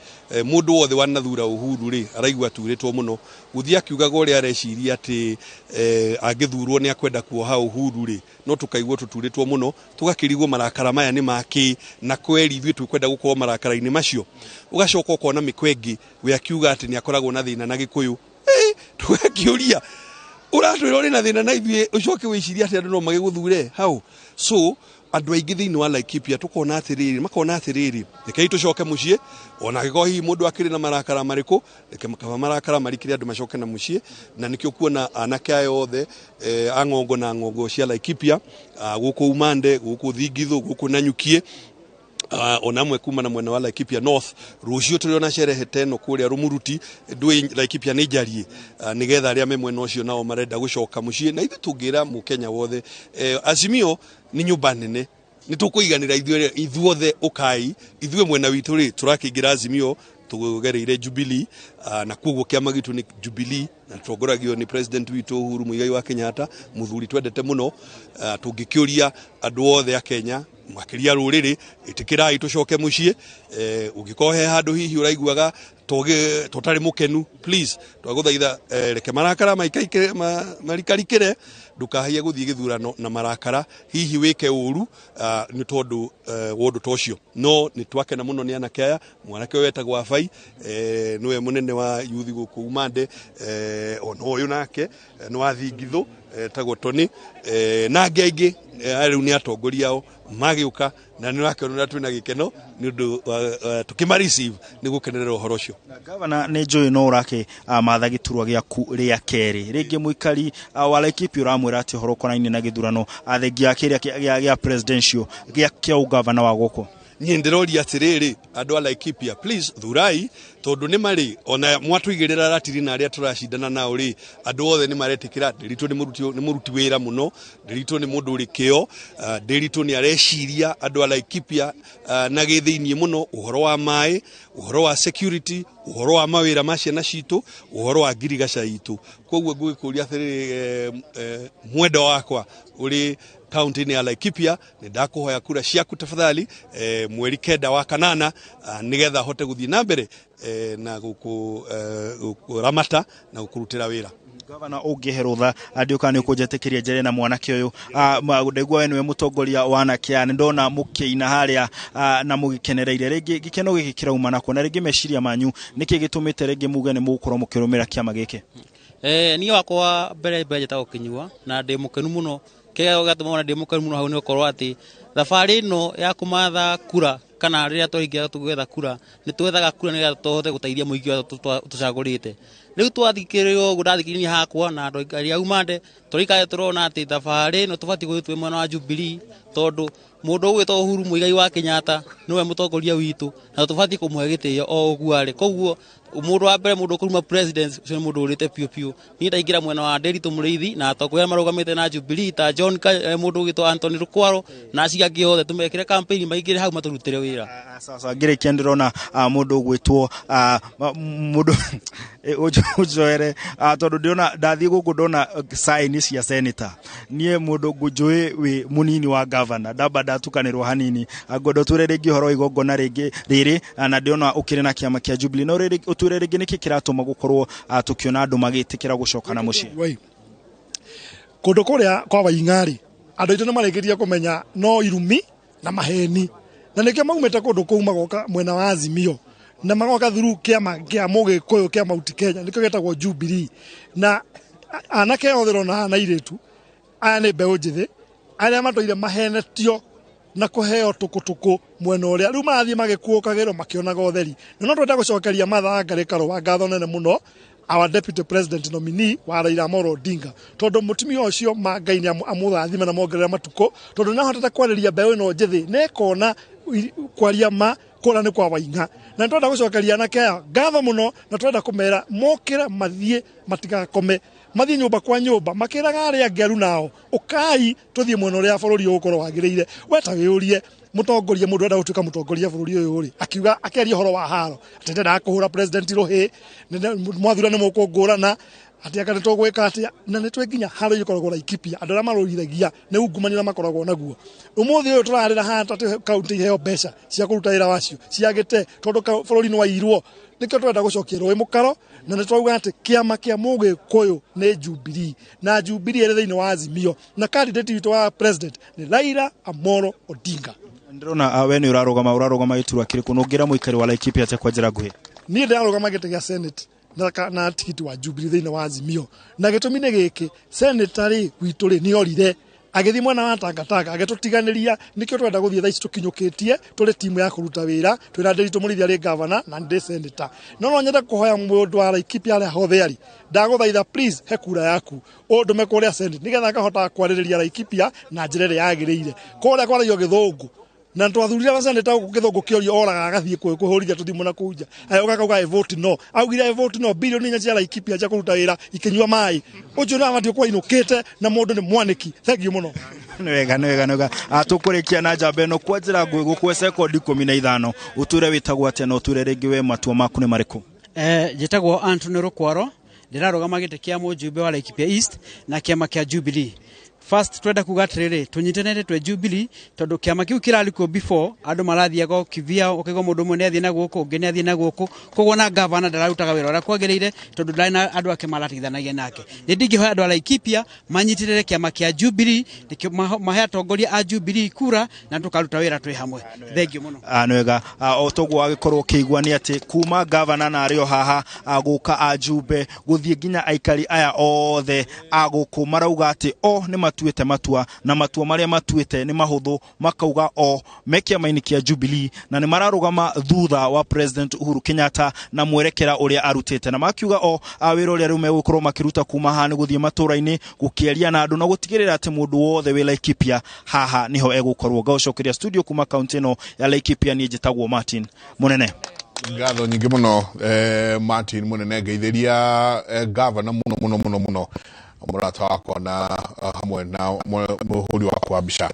mũndũ wothe wanathura Uhuru rĩ, araigua aturĩtwo mũno. Gũthiĩ akiugaga ũrĩa areciria atĩ angĩthurwo nĩ akwenda kuoha Uhuru rĩ, no tũkaigua tũturĩtwo mũno, tũgakĩrigwo marakara maya nĩ makĩ, na kweri ithuĩ twĩkwenda gũkorwo marakara-inĩ macio. Ũgacoka ũkona mĩkwa ĩngĩ we akiuga atĩ nĩ akoragwo na thĩna na Gĩkũyũ, tũgakĩũria ũratwĩra ũrĩ na thĩna na ithuĩ, ũcoke wĩcirie atĩ andũ no magĩgũthure hau. So andũ aingĩ thĩinĩ wa Laikipia tũkona atĩrĩrĩ, makona atĩrĩrĩ, rekei tũcoke mũciĩ, ona angĩkorwo hihi mũndũ akĩrĩ na marakara marĩkũ, reke kaba marakara marikĩre andũ macoke na mũciĩ. Na nĩkĩo kuona anake aya othe a ng'ongo na ng'ongo cia Laikipia, gũkũ Umande, gũkũ Thingithũ, gũkũ Nanyukie, Ona amwe kuma na mwena wa Laikipia North. Rũciũ tũrĩ sherehe teno kũrĩa Rumuruti, ndũĩ Laikipia nĩ njarie, nĩgetha arĩa me mwena ũcio nao marenda gũcoka mũciĩ. Na ithuĩ tũngĩra mũkenya wothe, Azimio nĩ nyũmba nene, nĩ tũkũiganĩra ithuothe. Ũkai ithuĩ mwena witũ rĩ, tũrakĩingĩra Azimio tũgereire Jubilee, na koguo kĩama gitũ nĩ Jubilee, na tũtongoragio nĩ president witũ Uhuru Muigai wa Kenyatta, mũthuri twendete mũno. Tũngĩkĩũria andũ othe a Kenya, makĩria rũrĩrĩ, ĩtĩkĩrai tũcoke mũciĩ. Ũngĩkorwo he handũ hihi ũraiguaga tũtarĩ mũkenu, please twagũthaitha, reke marakara marikarikĩre, ndũkahaie gũthiĩ gĩthurano na marakara, hihi wĩke ũru nĩ tondũ wa ũndũ ta ũcio. No nĩ twakena mũno nĩ anake aya. Mwanake ũyũ wetagwo Abai, nĩwe mũnene wa yuthi gũkũ Umande, ona ũyũ nake nĩ wa Thingithũ, etagwo Tony, na angĩ aingĩ, aya rĩu nĩ atongoria ao magĩũka, na nĩ ũrakĩona twĩna gĩkeno nĩ ũndũ tũkĩma-receive nĩ gũkenerera ũhoro ũcio. Gavana, nĩ njũĩ no ũrakĩ matha gĩturwa gĩaku rĩa kerĩ rĩngĩ, mũikari wa Laikipia ũramwĩra atĩ ũhoro ũkonainie na gĩthurano, thengia kĩrĩa gĩa presidential, gĩa kĩa ũgavana wa gũkũ? Niĩ ndĩroria atĩrĩrĩ, andũ a Laikipia, please thurai, tondũ nĩ marĩ ona mwatũigĩrĩra ratiri na arĩa tũracindana nao rĩ, andũ othe nĩ maretĩkĩra Ndĩritũ nĩ mũruti wĩra mũno, Ndĩritũ nĩ mũndũ ũrĩ kĩo, Ndĩritũ nĩ areciria andũ a Laikipia na gĩthĩiniĩ mũno, ũhoro wa maĩ, ũhoro wa security, ũhoro wa mawĩra ma ciana citũ, ũhoro wa ngirigaca itũ. Koguo ngũgĩkũria atĩrĩrĩ, mwendwa wakwa ũrĩ kaunti-inĩ ya Laikipia, nĩ ndakũhoya kura ciaku tafadhali, mweri 9 wa kanana, nĩgetha hote gũthiĩ na mbere na gũkũramata na gũkũrutĩra wĩra. Gavana, ũngĩhe rũtha, ndiũka nĩ ũkũnjĩtĩkĩria njere na mwanake ũyũ. Ndaigua we nĩwe mũtongoria wa anake aya, nĩ ndona mũkĩina harĩa na mũgĩkenereire. Rĩngĩ gĩkeno gĩkĩ kĩrauma nakũ, na rĩngĩ meciria manyu nĩkĩ gĩtũmĩte rĩngĩ muge nĩ mũgũkorwo mũkĩrũmĩrĩra kĩama gĩkĩ? Niĩ wakwa mbere mbere njĩtagwo Kĩnyua, na ndĩ mũkenu mũno. Kĩrĩa gĩatũma ona ndĩ mũkenu mũno hau nĩ gũkorwo atĩ thabarĩ ĩno ya kũmatha kura, kana rĩrĩa twaingĩra tũgwetha kura, nĩ twethaga kura nĩgetha tũhote gũteithia mũingĩ ũrĩa tũcagũrĩte. Rĩu twathikĩrĩrio ũguo, ndathikĩrĩria hakwa na andũ arĩa aumande, tũraikara tũrona atĩ thabarĩ ĩno tũbatiĩ gũthiĩ twĩ mwena wa Jubilee, tondũ mũndũ ũgwĩtwo Uhuru Muigai wa Kenyatta nĩwe mũtongoria witũ, na tũbatiĩ kũmũhe gĩtĩo o ũguo arĩ. Koguo mũndũ wa mbere, mũndũ ũkũruma president ũcio nĩ mũndũ ũrĩte piũ piũ. Niĩ ndaingĩra mwena wa Nderitu Mũrĩithi na atongoria marũgamĩte na Jubilee ta John mũndũ ũgwĩtwo Anthony Rukwaro na acio angĩ othe, tũmekĩre campaign maingĩre hau matũrutĩre wĩra. Sasa ngĩrĩkia, ndĩrona mũndũ ũgwĩtwo mũndũ ũnjoere, tondũ ndĩrona ndathiĩ gũkũ ndona sign cia senator. Niĩ mũndũ ngũnjũĩ wĩ mũnini wa governor, ndamba ndatukanĩrwo hanini. Ngwenda ũtwĩre rĩngĩ ũhoro wa igongona rĩngĩ rĩrĩ, na ndĩrona ũkĩrĩ na kĩama kĩa Jubilee, no rĩrĩ ũtwĩre rĩngĩ nĩkĩ kĩratũma gũkorwo tũkĩona andũ magĩtĩkĩra gũcoka na mũciĩ? Wei. Kũndũ kũrĩa kwa Waing'arĩ, andũ aitũ nĩ marĩkĩtie kũmenya no irumi na maheni, na nĩkĩo maumĩte kũndũ kũu magoka mwena wa Azimio, na magoka through kĩama kĩa Mũgĩkũyũ kĩa Mount Kenya, nĩkĩo gĩtagwo Jubilee. Na anake othe ũrona haha na airĩtu aya nĩ mbeũ njĩthĩ arĩa matũire mahenetio na kũheo tũkũtũkũ mwena ũrĩa rĩu marathiĩ magĩkuũkagĩrwo makĩonaga ũtheri. Na no twenda gũcokeria Martha Wangari Karũa ngatho nene mũno, our deputy president nominee wa Raila Amolo Odinga, tondũ mũtumia ũcio ma Ngai nĩ amũrathime na mongerere matukũ, tondũ nĩ ahotete kwarĩria mbeũ ĩno njĩthĩ na ĩkona kwaria ma kũrĩa nĩ kwa Waing'a. Na nĩ twenda gũcokeria anake aya ngatho mũno, na twenda kũmera mokĩre mathiĩ, matigakome, mathiĩ nyũmba kwa nyũmba makĩraga arĩa angĩ arunao, ũkai tũthiĩ mwena ũrĩa bũrũri ũgũkorwo wagĩrĩire. We ta wĩyũrie, mũtongoria, mũndũ ũrenda gũtuĩka mũtongoria bũrũri ũyũ rĩ, akiuga akĩaria ũhoro wa haro atĩ ndendaga kũhũra president rũhĩ, mwathura nĩ mũkũngũrana atĩ anga nĩ tũgwĩka atĩa, na nĩ twĩ nginya haro ikoragwo Laikipia, andũ arĩa marũithagia nĩ ungumania ũrĩa makoragwo naguo. Ũmũthĩ ũyũ tũrarĩra haha atĩ kaunti iheo mbeca cia kũruta wĩra wacio ciagĩte, tondũ bũrũri nĩ wairwo. Nĩkĩo tũrenda gũcokia rũĩ mũkaro, na nĩ twauga atĩ kĩama kĩa Mũgĩkũyũ nĩ Jubilee, na Jubilee ĩrĩ thĩinĩ wa Azimio, na candidate witũ wa president nĩ Raila Amolo Odinga. Ndĩrona we nĩ ũrarũgama gĩturwa kĩrĩkũ, na ũngĩra mũikari wa Laikipia atĩa kwa njĩra nguhĩ? Niĩ ndĩrarũgama gĩtĩ gĩa Senate na tigiti wa Jubilee thĩinĩ wa Azimio, na gĩtũmi nĩ gĩkĩ: senator rĩ witũ rĩ nĩ orire agĩthiĩ mwena wa Tangatanga agĩtũtiganĩria. Nĩkĩo tũrenda gũthiĩ thaa ici tũkinyũkĩtie tũrĩ timu ya kũruta wĩra, twĩna Nderitu Mũrĩithi arĩ gavana na ndĩ senator. No nyende kũhoya mũndũ wa Laikipia arĩa hothe arĩ, ndagũthaitha, please he kura yaku ũndũme kũrĩa Senate, nĩgetha ngahota kwarĩrĩria Laikipia na njĩra ĩrĩa yagĩrĩire. Kũrĩa kwaragio gĩthũngũ Na twathurire wa senator gũkũ Gĩthũngũ kĩorio oraga agathiĩ kũhũrithia tũthimũ na kũu nja. Agĩũka akauga I vote no. Augire I vote no, bilioni 4 cia Laikipia cia kũruta wĩra ikĩnyua maĩ. Ũcio nĩ abatiĩ gũkorwo ainũkĩte na mũndũ nĩ mwanĩki. Thank you mũno. Nĩ wega, nĩ wega, nĩ wega. Tũkũrĩkia na njamba ĩno kwa njĩra nguhĩ gũkue sekondi 15. Ũtwĩre wĩtagwo atĩa na ũtwĩre rĩngĩ we matua maku nĩ marĩkũ? Njĩtagwo Anthony Rukwaro, ndĩrarũgama gĩtĩ kĩa mũjumbe wa Laikipia East na kĩama kĩa Jubilee. First twenda kuga atĩrĩrĩ, tũnyitanĩre twĩ Jubilee tondũ kĩama kĩu kĩrarĩ kuo before, andũ marathiaga o kivia, ũkaigua mũndũ ũmwe nĩathiĩ na gũkũ, ũngĩ nĩathiĩ na gũkũ, koguo na gavana ndararutaga wĩra ũrĩa kwagĩrĩire tondũ ndarĩ na andũ ake marateithanagia nake. Nĩ ndingĩhoya andũ a Laikipia manyitĩrĩre kĩama kĩa Jubilee, nĩkĩo mahe atongoria a Jubilee kura na tũkaruta wĩra twĩ hamwe. Thank you mũno. Nĩ wega. O toguo wagĩkorwo ũkĩigua nĩ atĩ kuma gavana na arĩ o haha, gũka ajumbe gũthiĩ nginya aikari aya othe a gũkũ marauga atĩ o nĩ matuĩte matua, na matua marĩa matuĩte nĩ mahũthũ, makauga o me kĩama-inĩ kĩa Jubilee na nĩ mararũgama thutha wa President Uhuru Kenyatta na mwerekera ũrĩa arutĩte, na makiuga o wĩra ũrĩa rĩu megũkorwo makĩruta kuma haha nĩ gũthiĩ matũũra-inĩ gũkĩaria na andũ na gũtigĩrĩra atĩ mũndũ wothe wĩ Laikipia haha nĩho egũkorwo. Ngaũcokeria studio kuma kaunti ĩno ya Laikipia, niĩ njĩtagwo Martin Mũnene. Ngatho nyingĩ mũno, Martin Mũnene, ngeithĩria gavana mũno mũno mũno mũno, mũrata wakwa na hamwe na mũhũri wakwa wa mbica,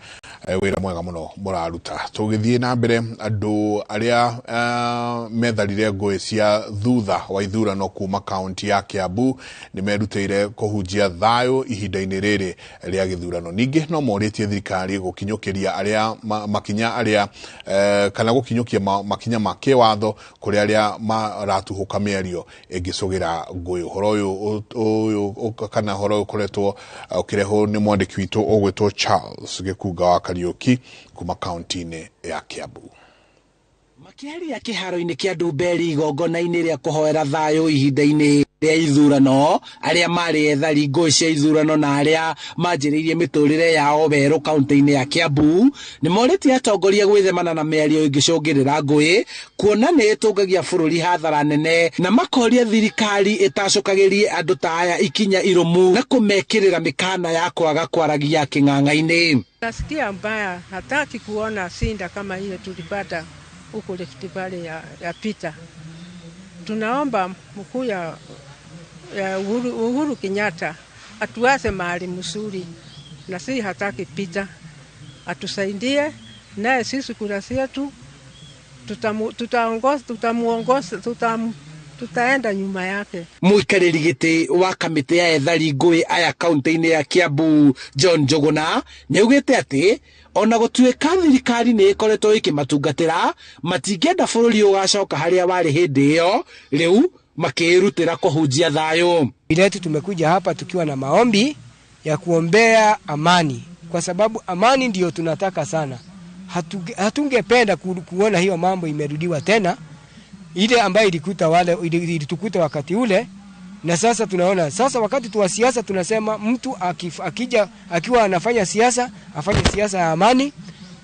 wĩra mwega mũno mũraruta. Tũgĩthiĩ na mbere, andũ arĩa metharire ngũĩ cia thutha wa ithurano kuma kaunti ya Kiambu nĩ merutĩire kũhunjia thayũ ihinda-inĩ rĩrĩ rĩa gĩthurano. Ningĩ no morĩtie thirikari gũkinyũkĩria arĩa makinya arĩa, kana gũkinyũkia makinya ma kĩwatho kũrĩ arĩa maratuhũka mĩario ĩngĩcũgĩra ngũĩ. Ũhoro ũyũ kana ũhoro ũyũ ũkoretwo ũkĩrehwo nĩ mwandĩki witũ ũgwĩtwo Charles Gĩkunga wa Kariũki kuma kaunti-inĩ ya Kiambu. Makĩaria kĩharo-inĩ kĩa Ndumberi igongona-inĩ rĩa kũhoera thayũ ihinda-inĩ rĩa ithurano, arĩa marĩ ethari ngũĩ cia ithurano na arĩa manjĩrĩirie mĩtũrĩre yao werũ kaunti-inĩ ya Kiambu nĩ morĩtie atongoria gwĩthemana na mĩario ĩngĩcũngĩrĩra ngũĩ, kuona nĩ ĩtũngagia bũrũri hathara nene, na makoria thirikari ĩtacũkagĩrie andũ ta aya ikinya irũmu na kũmekĩrĩra mĩkana ya kwaga kwaragia kĩng'ang'a-inĩ. Nasikia mbaya, hataki kuona sinda kama ile tulipata huko Rift Valley ya Peter. Tunaomba mkuu ya Uhuru Kenyatta atuaze mahali mzuri, na si hataki Peter, atusaidie naye sisi kura zetu tutamuongoza, tutaenda nyuma yake. Mũikarĩri gĩtĩ wa kamĩtĩ ya ethari ngũĩ aya kaunti-inĩ ya Kiambu John Njuguna nĩaugĩte atĩ ona gũtuĩka thirikari nĩ ĩkoretwo ĩkĩmatungatĩra, matingĩenda bũrũri ũgacoka harĩa warĩ hĩndĩ ĩyo, rĩu makĩĩrutĩra kũhunjia thayũ. Letu tumekuja hapa tukiwa na maombi ya kuombea amani, kwa sababu amani ndiyo tunataka sana. Hatungependa kuona hiyo mambo imerudiwa tena, ile ambayo ilikuta wale, ilitukuta wakati ule. Na sasa tunaona sasa wakati tu wa siasa tunasema mtu akija akiwa anafanya siasa afanye siasa ya amani,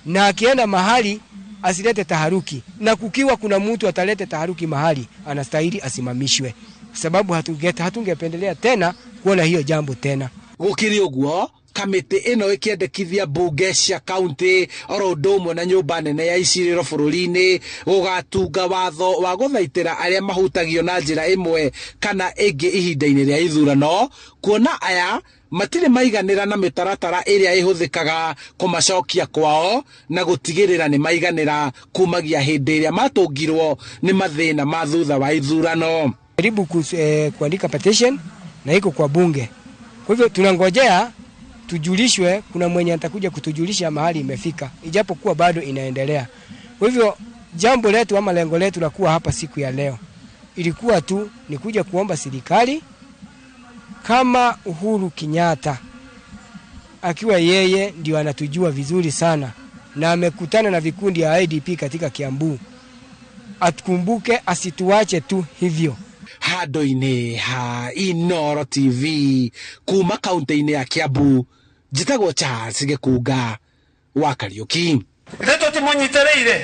na akienda mahali asilete taharuki, na kukiwa kuna mtu atalete taharuki mahali anastahili asimamishwe, sababu hatungependelea tena kuona hiyo jambo tena. Gũkĩrĩ ũguo, kamĩtĩ ĩno ĩkĩendekithia mbunge cia kaunti oro ũndũ ũmwe na nyũmba nene ya icirĩro bũrũri-inĩ gũgatunga watho wa gũthaitĩra arĩa mahutagio na njĩra ĩmwe kana ĩngĩ ihinda-inĩ rĩa ithurano, kuona aya matirĩ maiganĩra na mĩtaratara ĩrĩa ĩhũthĩkaga kũmacokia kwao na gũtigĩrĩra nĩ maiganĩra kumagia hĩndĩ ĩrĩa matũngirwo nĩ mathĩna ma thutha wa ithurano. Jaribu kuandika petition na iko kwa bunge. Kwa hivyo tunangojea tujulishwe, kuna mwenye atakuja kutujulisha mahali imefika, ijapokuwa bado inaendelea. Kwa hivyo jambo letu ama lengo letu la kuwa hapa siku ya leo ilikuwa tu ni kuja kuomba serikali kama Uhuru Kenyatta, akiwa yeye ndio anatujua vizuri sana na amekutana na vikundi ya IDP katika Kiambu, atukumbuke, asituache tu hivyo. Handũ-inĩ ha Inooro TV kuma kaunti-inĩ ya Kiambu, njĩtagwo Charles Gĩkunga wa Kariũki. Ithe tũtimũnyitĩrĩire.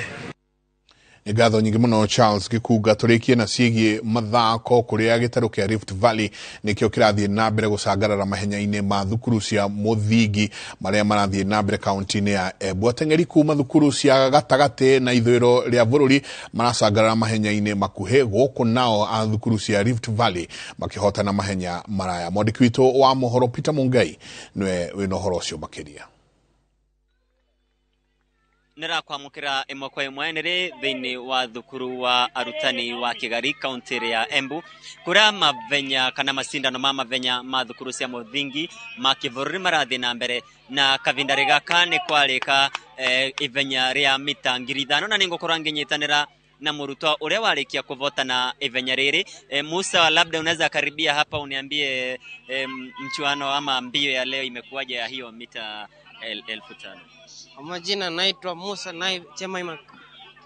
Nĩ ngatho nyingĩ mũno Charles Gĩkunga. Tũrĩkie na ciĩgiĩ mathako, kũrĩa gĩtarũ kĩa Rift Valley nĩkĩo kĩrathiĩ na mbere gũcangarara mahenya-inĩ ma thukuru cia mũthingi marĩa marathiĩ na mbere kaunti-inĩ ya Embu. Ateng'eri kuma thukuru cia gatagatĩ na ithũĩro rĩa bũrũri maracangarara mahenya-inĩ makuhĩ, gũkũ nao a thukuru cia Rift Valley makĩhotana mahenya maraya. Mwandĩki witũ wa mohoro Peter Mungai nĩwe wĩna ũhoro ũcio makĩria. Nĩrakwamũkĩra ĩmwe kwa ĩmwe nĩrĩ thĩinĩ wa thukuru wa arutani wa Kĩgari, kaunti ya Embu, kũrĩa mavenya kana macindano ma mavenya ma thukuru cia mũthingi ma kĩbũrũri marathiĩ na mbere, na kavinda gaka nĩ kwarĩka ivenya rĩa mita 5,000, na nĩngũkorwo ngĩnyitanĩra na mũrutwo ũrĩa warĩkia kũvotana ivenya rĩrĩ. Musa, labda unaweza karibia hapa uniambie mchuano ama mbio ya leo imekuwaje ya hiyo mita 5,000? Kwa majina naitwa Musa Nai Chemaima.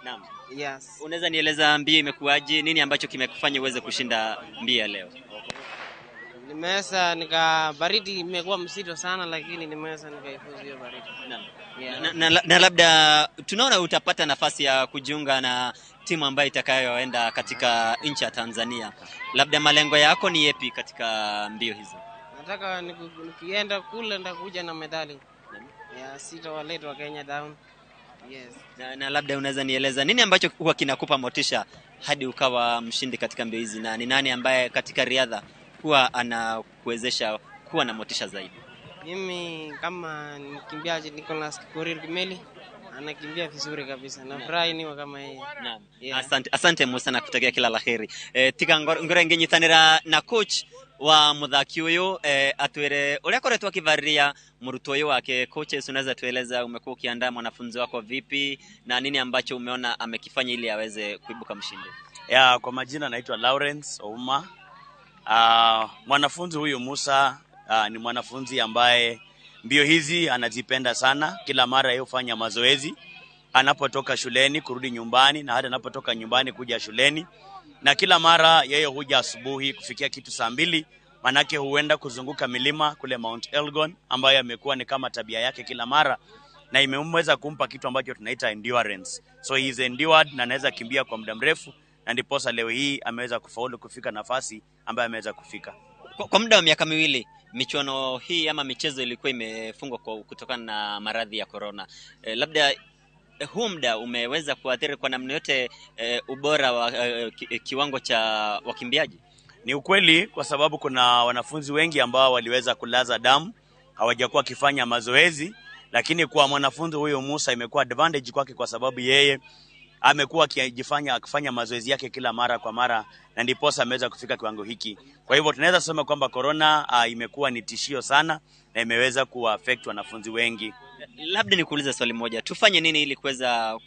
Naam. Yes. Unaweza nieleza mbio imekuwaje? Nini ambacho kimekufanya uweze kushinda mbio ya leo? Nimeweza nika baridi imekuwa mzito sana, lakini nimeweza nikaifuzu hiyo baridi. Naam. Yeah. Na labda tunaona utapata nafasi ya kujiunga na timu ambayo itakayoenda katika nchi ya Tanzania. Labda malengo yako ni yepi katika mbio hizo? Nataka nikienda kule nitakuja na medali. Yeah, sitawaleta wa Kenya down. Yes. Na labda unaweza nieleza nini ambacho huwa kinakupa motisha hadi ukawa mshindi katika mbio hizi, na ni nani ambaye katika riadha huwa anakuwezesha kuwa na motisha zaidi? Mimi kama mkimbiaji Nicholas Korir Kimeli anakimbia vizuri kabisa. Nafurahi niwe kama yeye. Naam. Yeah. Asante Musa, na kutakia kila laheri. Tiga ngore nginyitanira na coach wa muthaki uyu, atwire uria akoretwo akivariria murutwo uyu wake. Coaches, unaweza tueleza umekuwa ukiandaa mwanafunzi wako vipi na nini ambacho umeona amekifanya ili aweze kuibuka mshindi? Ya, kwa majina naitwa Lawrence Ouma. Mwanafunzi huyu Musa ni mwanafunzi ambaye mbio hizi anazipenda sana. Kila mara yeye hufanya mazoezi anapotoka shuleni kurudi nyumbani, na hata anapotoka nyumbani kuja shuleni, na kila mara yeye huja asubuhi kufikia kitu 2:00, manake huenda kuzunguka milima kule Mount Elgon, ambayo amekuwa ni kama tabia yake kila mara, na imemweza kumpa kitu ambacho tunaita endurance. So he is endured na anaweza kimbia kwa muda mrefu, na ndiposa leo hii ameweza kufaulu kufika nafasi ambayo ameweza kufika. Kwa muda wa miaka miwili michuano hii ama michezo ilikuwa imefungwa kwa kutokana na maradhi ya corona. Labda huu muda umeweza kuathiri kwa namna yote ubora wa kiwango cha wakimbiaji? Ni ukweli, kwa sababu kuna wanafunzi wengi ambao waliweza kulaza damu, hawajakuwa wakifanya mazoezi, lakini kwa mwanafunzi huyo Musa imekuwa advantage kwake, kwa sababu yeye amekuwa akifanya mazoezi yake kila mara kwa mara, na ndiposa ameweza kufika kiwango hiki. Kwa hivyo tunaweza sema kwamba corona imekuwa ni tishio sana na imeweza kuaffect wanafunzi wengi. Labda nikuulize swali moja, tufanye nini ili kuweza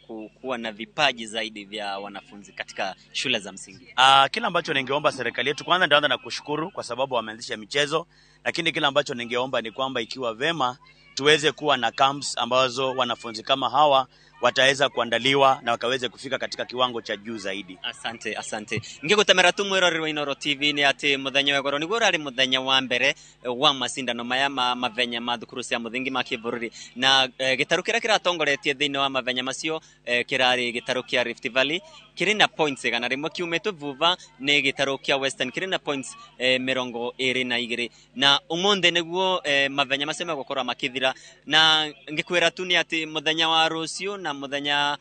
kuwa na vipaji zaidi vya wanafunzi katika shule za msingi? Kila ambacho ningeomba serikali yetu, kwanza nitaanza na kushukuru kwa sababu wameanzisha michezo, lakini kila ambacho ningeomba ni kwamba ikiwa vema tuweze kuwa na camps ambazo wanafunzi kama hawa wataweza kuandaliwa na wakaweze kufika katika kiwango cha juu zaidi. Asante, asante. Ngigutemera tu mwiroreri wa Inooro TV ni ati muthenya wa igoro niguo urari muthenya wa mbere wa macindano maya ma mavenya ma thukuru cia muthingi ma kibururi, na gitaru kiria kiratongoretie thiini wa mavenya macio kirari gitaru kia Rift Valley kiri na points 100, kiumitwe vuva ni gitaru kia Western kiri na points 22, na umuthi niguo mavenya macio megukorwo makithira. Na ngikwira tu ni ati muthenya wa rucio na muthenya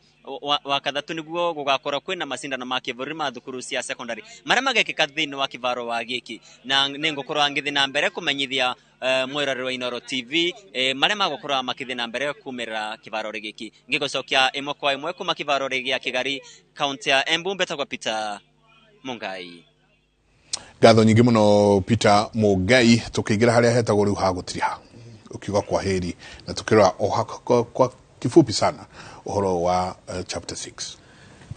wa kathatu niguo gugakorwo kwina macindano ma kibũrũri ma thukuru cia secondary maria magekĩka thĩinĩ wa kĩvaro wa gĩkĩ, na nĩngũkorwo ngĩthiĩ na mbere kũmenyithia mwĩroreri wa Inooro TV maria magũkorwo makĩthiĩ na mbere kumĩrĩra kĩvaro gĩkĩ. Ngĩgũcokia ĩmwe kwa ĩmwe kuma kĩvaro gĩa Kĩgari, kaunti ya Embu, mbetagwo Peter Mungai. Ngatho nyingĩ mũno Peter Mungai. Tũkĩingĩra harĩa hetagwo rĩu ha gũtiriha, ukiuga kwa heri, na tukirora o kwa kifupi sana uhoro wa chapter 6.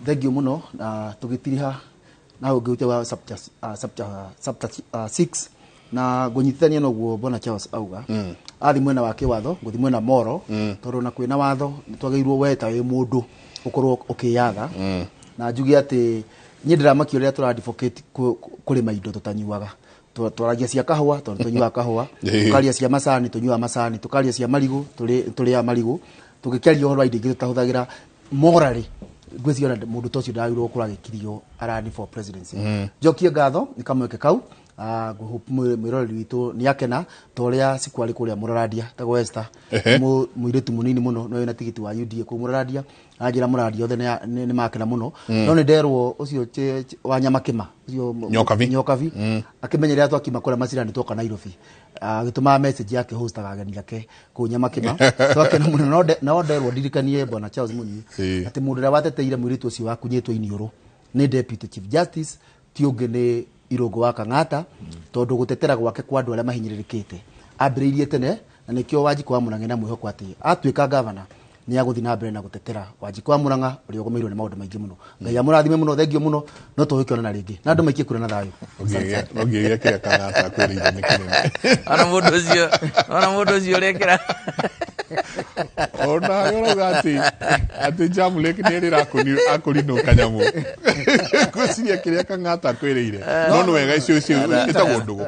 Thank you muno. Na tugitiriha na ũngĩhute wa chapter 6 na ngũnyitithania noguo Bwana Charles auga. Athi mwena wa kĩwatho, ngũthi mwena moro, tondũ na kwĩna watho nĩtwagĩrĩirwo we ta wĩ mũndũ ũkorwo ũkĩyatha. Na njuge atĩ niĩ ndĩramakio rĩrĩa tũra advocate kũrĩma indo tũtanyuaga. Twaragia cia kahũa tondũ tũnyuaga kahũa, tũkaria cia macani tũnyuaga macani, tũkaria cia marigũ tũrĩaga marigũ, tũgĩkĩaria ũhoro wa indo ingĩ tũtahũthagĩra morally. Ngwĩciria ona mũndũ ta ũcio ndagĩrĩirwo gũkorwo agĩkirio arani for presidency. Njokie ngatho nĩ kamweke kau. Ngũhope mwĩroreri witũ nĩ akena ta ũrĩa siku arĩ kũrĩa Mũrarandia tagwo Esther. Mũirĩtu mũnini mũno no wĩna tigiti wa UDA kũu Mũrarandia, anjĩra Mũrarandia othe nĩ makena mũno. No nĩ nderwo ũcio wa Nyamakĩma ũcio Nyokabi. Nyokabi akĩmenyerera twakiuma kũrĩa Macirani twoka Nairobi, agĩtũma message yake hostaga ageni ake kũu Nyamakĩma. Twakena mũno. No nderwo ndirikanie bwana Charles Munyi atĩ mũndũ ũrĩa wateteire mũirĩtu ũcio wakunyĩtwo iniũrũ nĩ Deputy Chief Justice, ti ũngĩ nĩ Irũngũ wa Kang'ata, tondũ gũtetera gwake kwa andũ arĩa mahinyĩrĩrĩkĩte ambĩrĩirie tene, na nĩkĩo Wanjikũ wa Mũrang'a na mwĩhoko atĩ atuĩka gavana nĩ agũthiĩ na mbere na gũtetera Wanjikũ wa Mũrang'a ũrĩa ũgũmĩirwo nĩ maũndũ maingĩ mũno. Ngai amũrathime mũno, thengio mũno, no tũgĩkĩonana rĩngĩ na andũ maikie kura na thayũ. Ũngĩgĩa kĩrĩa Kang'ata akwĩrĩire nĩ kĩnene. Ona mũndũ ũcio, ona mũndũ ũcio ũrekĩra. Ona ũrauga atĩ Jamlake nĩ ĩrĩ akũrinũ kanyamũ. Ngwĩciria kĩrĩa Kang'ata akwĩrĩire. No nĩ wega icio icio ĩtagwo ndũgũ.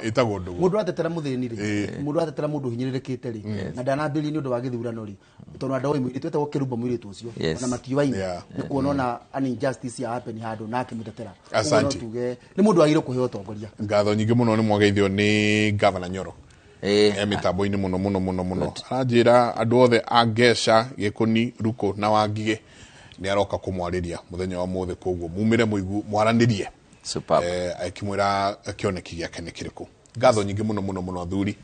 Ĩtagwo ndũgũ. Mũndũ atetera mũthĩni rĩ, mũndũ atetera mũndũ ũhinyĩrĩrĩkĩte rĩ, na ndanambĩrĩria nĩ ũndũ wa gĩthurano rĩ, tondũ andũ oĩ mũirĩtu etagwo Kĩrumbo mũirĩtu ũcio, ona matiũaine, nĩ kuona ona an injustice ya happen handũ na akĩmũtetera. Ũguo no Asante. tuge nĩ mũndũ wagĩrĩirwo kũheo ũtongoria. Ngatho nyingĩ mũno nĩ mwageithio nĩ Gavana Nyoro. E mĩtambo-inĩ mũno mũno mũno mũno. Aranjĩra andũ othe a Ngeca, Gĩkũni, Ruku na Wangigĩ nĩ aroka kũmwarĩria mũthenya wa mũthĩ, koguo mumĩre mũigu mwaranĩrie. Akĩmwĩra kĩoneki gĩake nĩ kĩrĩkũ. Ngatho nyingĩ mũno mũno mũno athuri.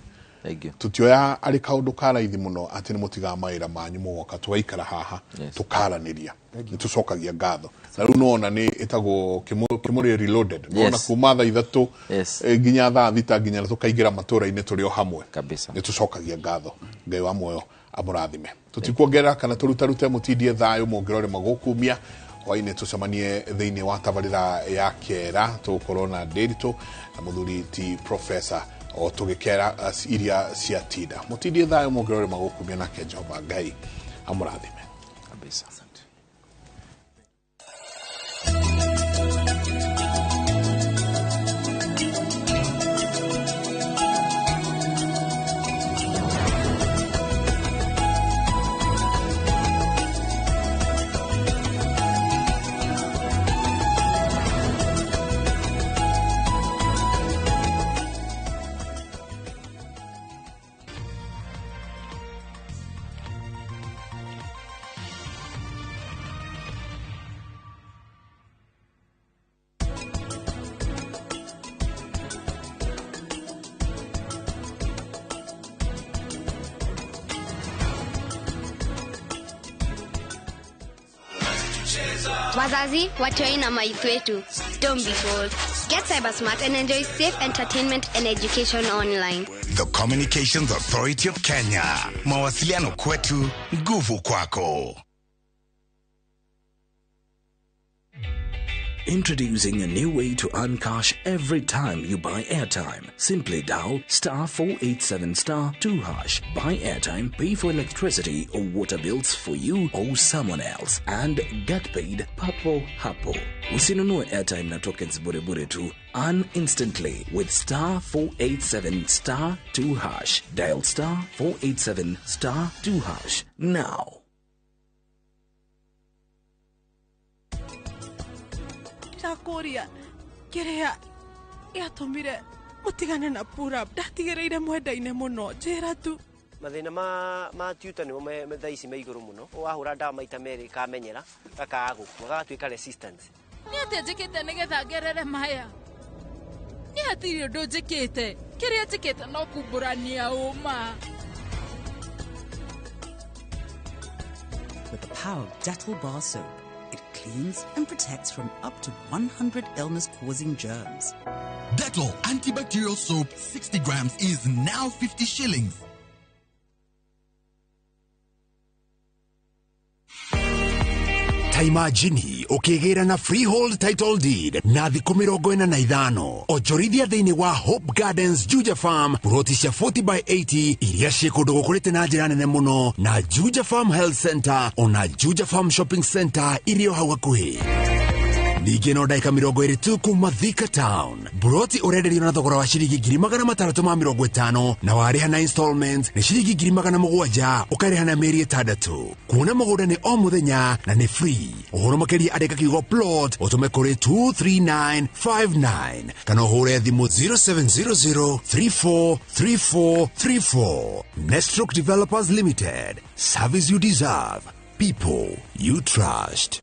Thank you. Tutioya arĩ kaũndũ ka raithi mũno atĩ nĩ mũtigaga mawĩra manyu mũgoka tũgaikara haha tũkaranĩria. Nĩ tũcokagia ngatho. Na rĩu nĩwona nĩ ĩtagwo Kĩmũrĩ reloaded. Nĩwona kuma thaa 3 nginya thaa 6 nginya tũkaingĩra matũra-inĩ tũrĩ o hamwe. Kabisa. Nĩ tũcokagia ngatho. Ngai wa muoyo amũrathime. Tũtikuongerera kana tũrutarute, mũtindie thayũ mũngĩrore magũkumia. Hwainĩ tũcemanie thĩinĩ wa tabarĩra ya kera, tũgũkorwo na Ndĩritũ na mũthuri ti professor o tũgĩkera iria cia tinda. Mũtindie thayũ mũngĩrore magũkumia, nake Jehova Ngai amũrathime. Kabisa. Wazazi, watoi na maithu wetu, don't be fooled. Get cyber smart and enjoy safe entertainment and education online. The Communications Authority of Kenya. Mawasiliano kwetu, nguvu kwako. Introducing a new way to earn cash every time you buy airtime. Simply dial star 487 star 2 hash. Buy airtime, pay for electricity or water bills for you or someone else, and get paid papo hapo. Usinunue airtime na tokens bure bure tu. Earn instantly with star 487 star 2 hash. Dial star 487 star 2 hash now. Ndakũria kĩrĩa gĩatũmire mũtigane na Purab, ndatigĩrĩire mwendaine mũno, njĩra tu. Mathĩna ma tuta nĩmo thaa ici me igũrũ mũno. Wahũra ndawa maita merĩ kamenyera gakaga gũkua, gagatuĩka resistant. Nĩ atĩa njĩkĩte nĩgetha ngerere maya? Nĩ hatirĩ ũndũ njĩkĩte, kĩrĩa njĩkĩte no kumbũrania ũma. With the power of Dettol bar soap, it cleans and protects from up to 100 illness-causing germs. Dettol antibacterial soap 60 grams is now 50 shillings. Ta imagine ũkĩgĩra na freehold title deed na thikũ 45 onjorithia thĩinĩ wa Hope Gardens Juja Farm, puroti cia 40 by 80 iria ciĩ kũndũ gũkũrĩte na njĩra nene mũno, na Juja Farm Health Center ona Juja Farm Shopping Center irĩ o hau hakuhĩ. Ningĩ no ndagĩka 20 tu kuma Thika Town. Buroti ũrenderio na thogora wa ciringi 650,000 na warĩha na installment nĩ ciringi 700,000 ũkarĩha na mĩeri 6. Kuona mũgũnda nĩ o mũthenya na nĩ free. Ũhoro makĩria andĩka kiugo plot ũtũme kũrĩ 23959 kana ũhũre thimũ 0700 343434. Nestroke Developers Limited. Service you deserve. People you trust.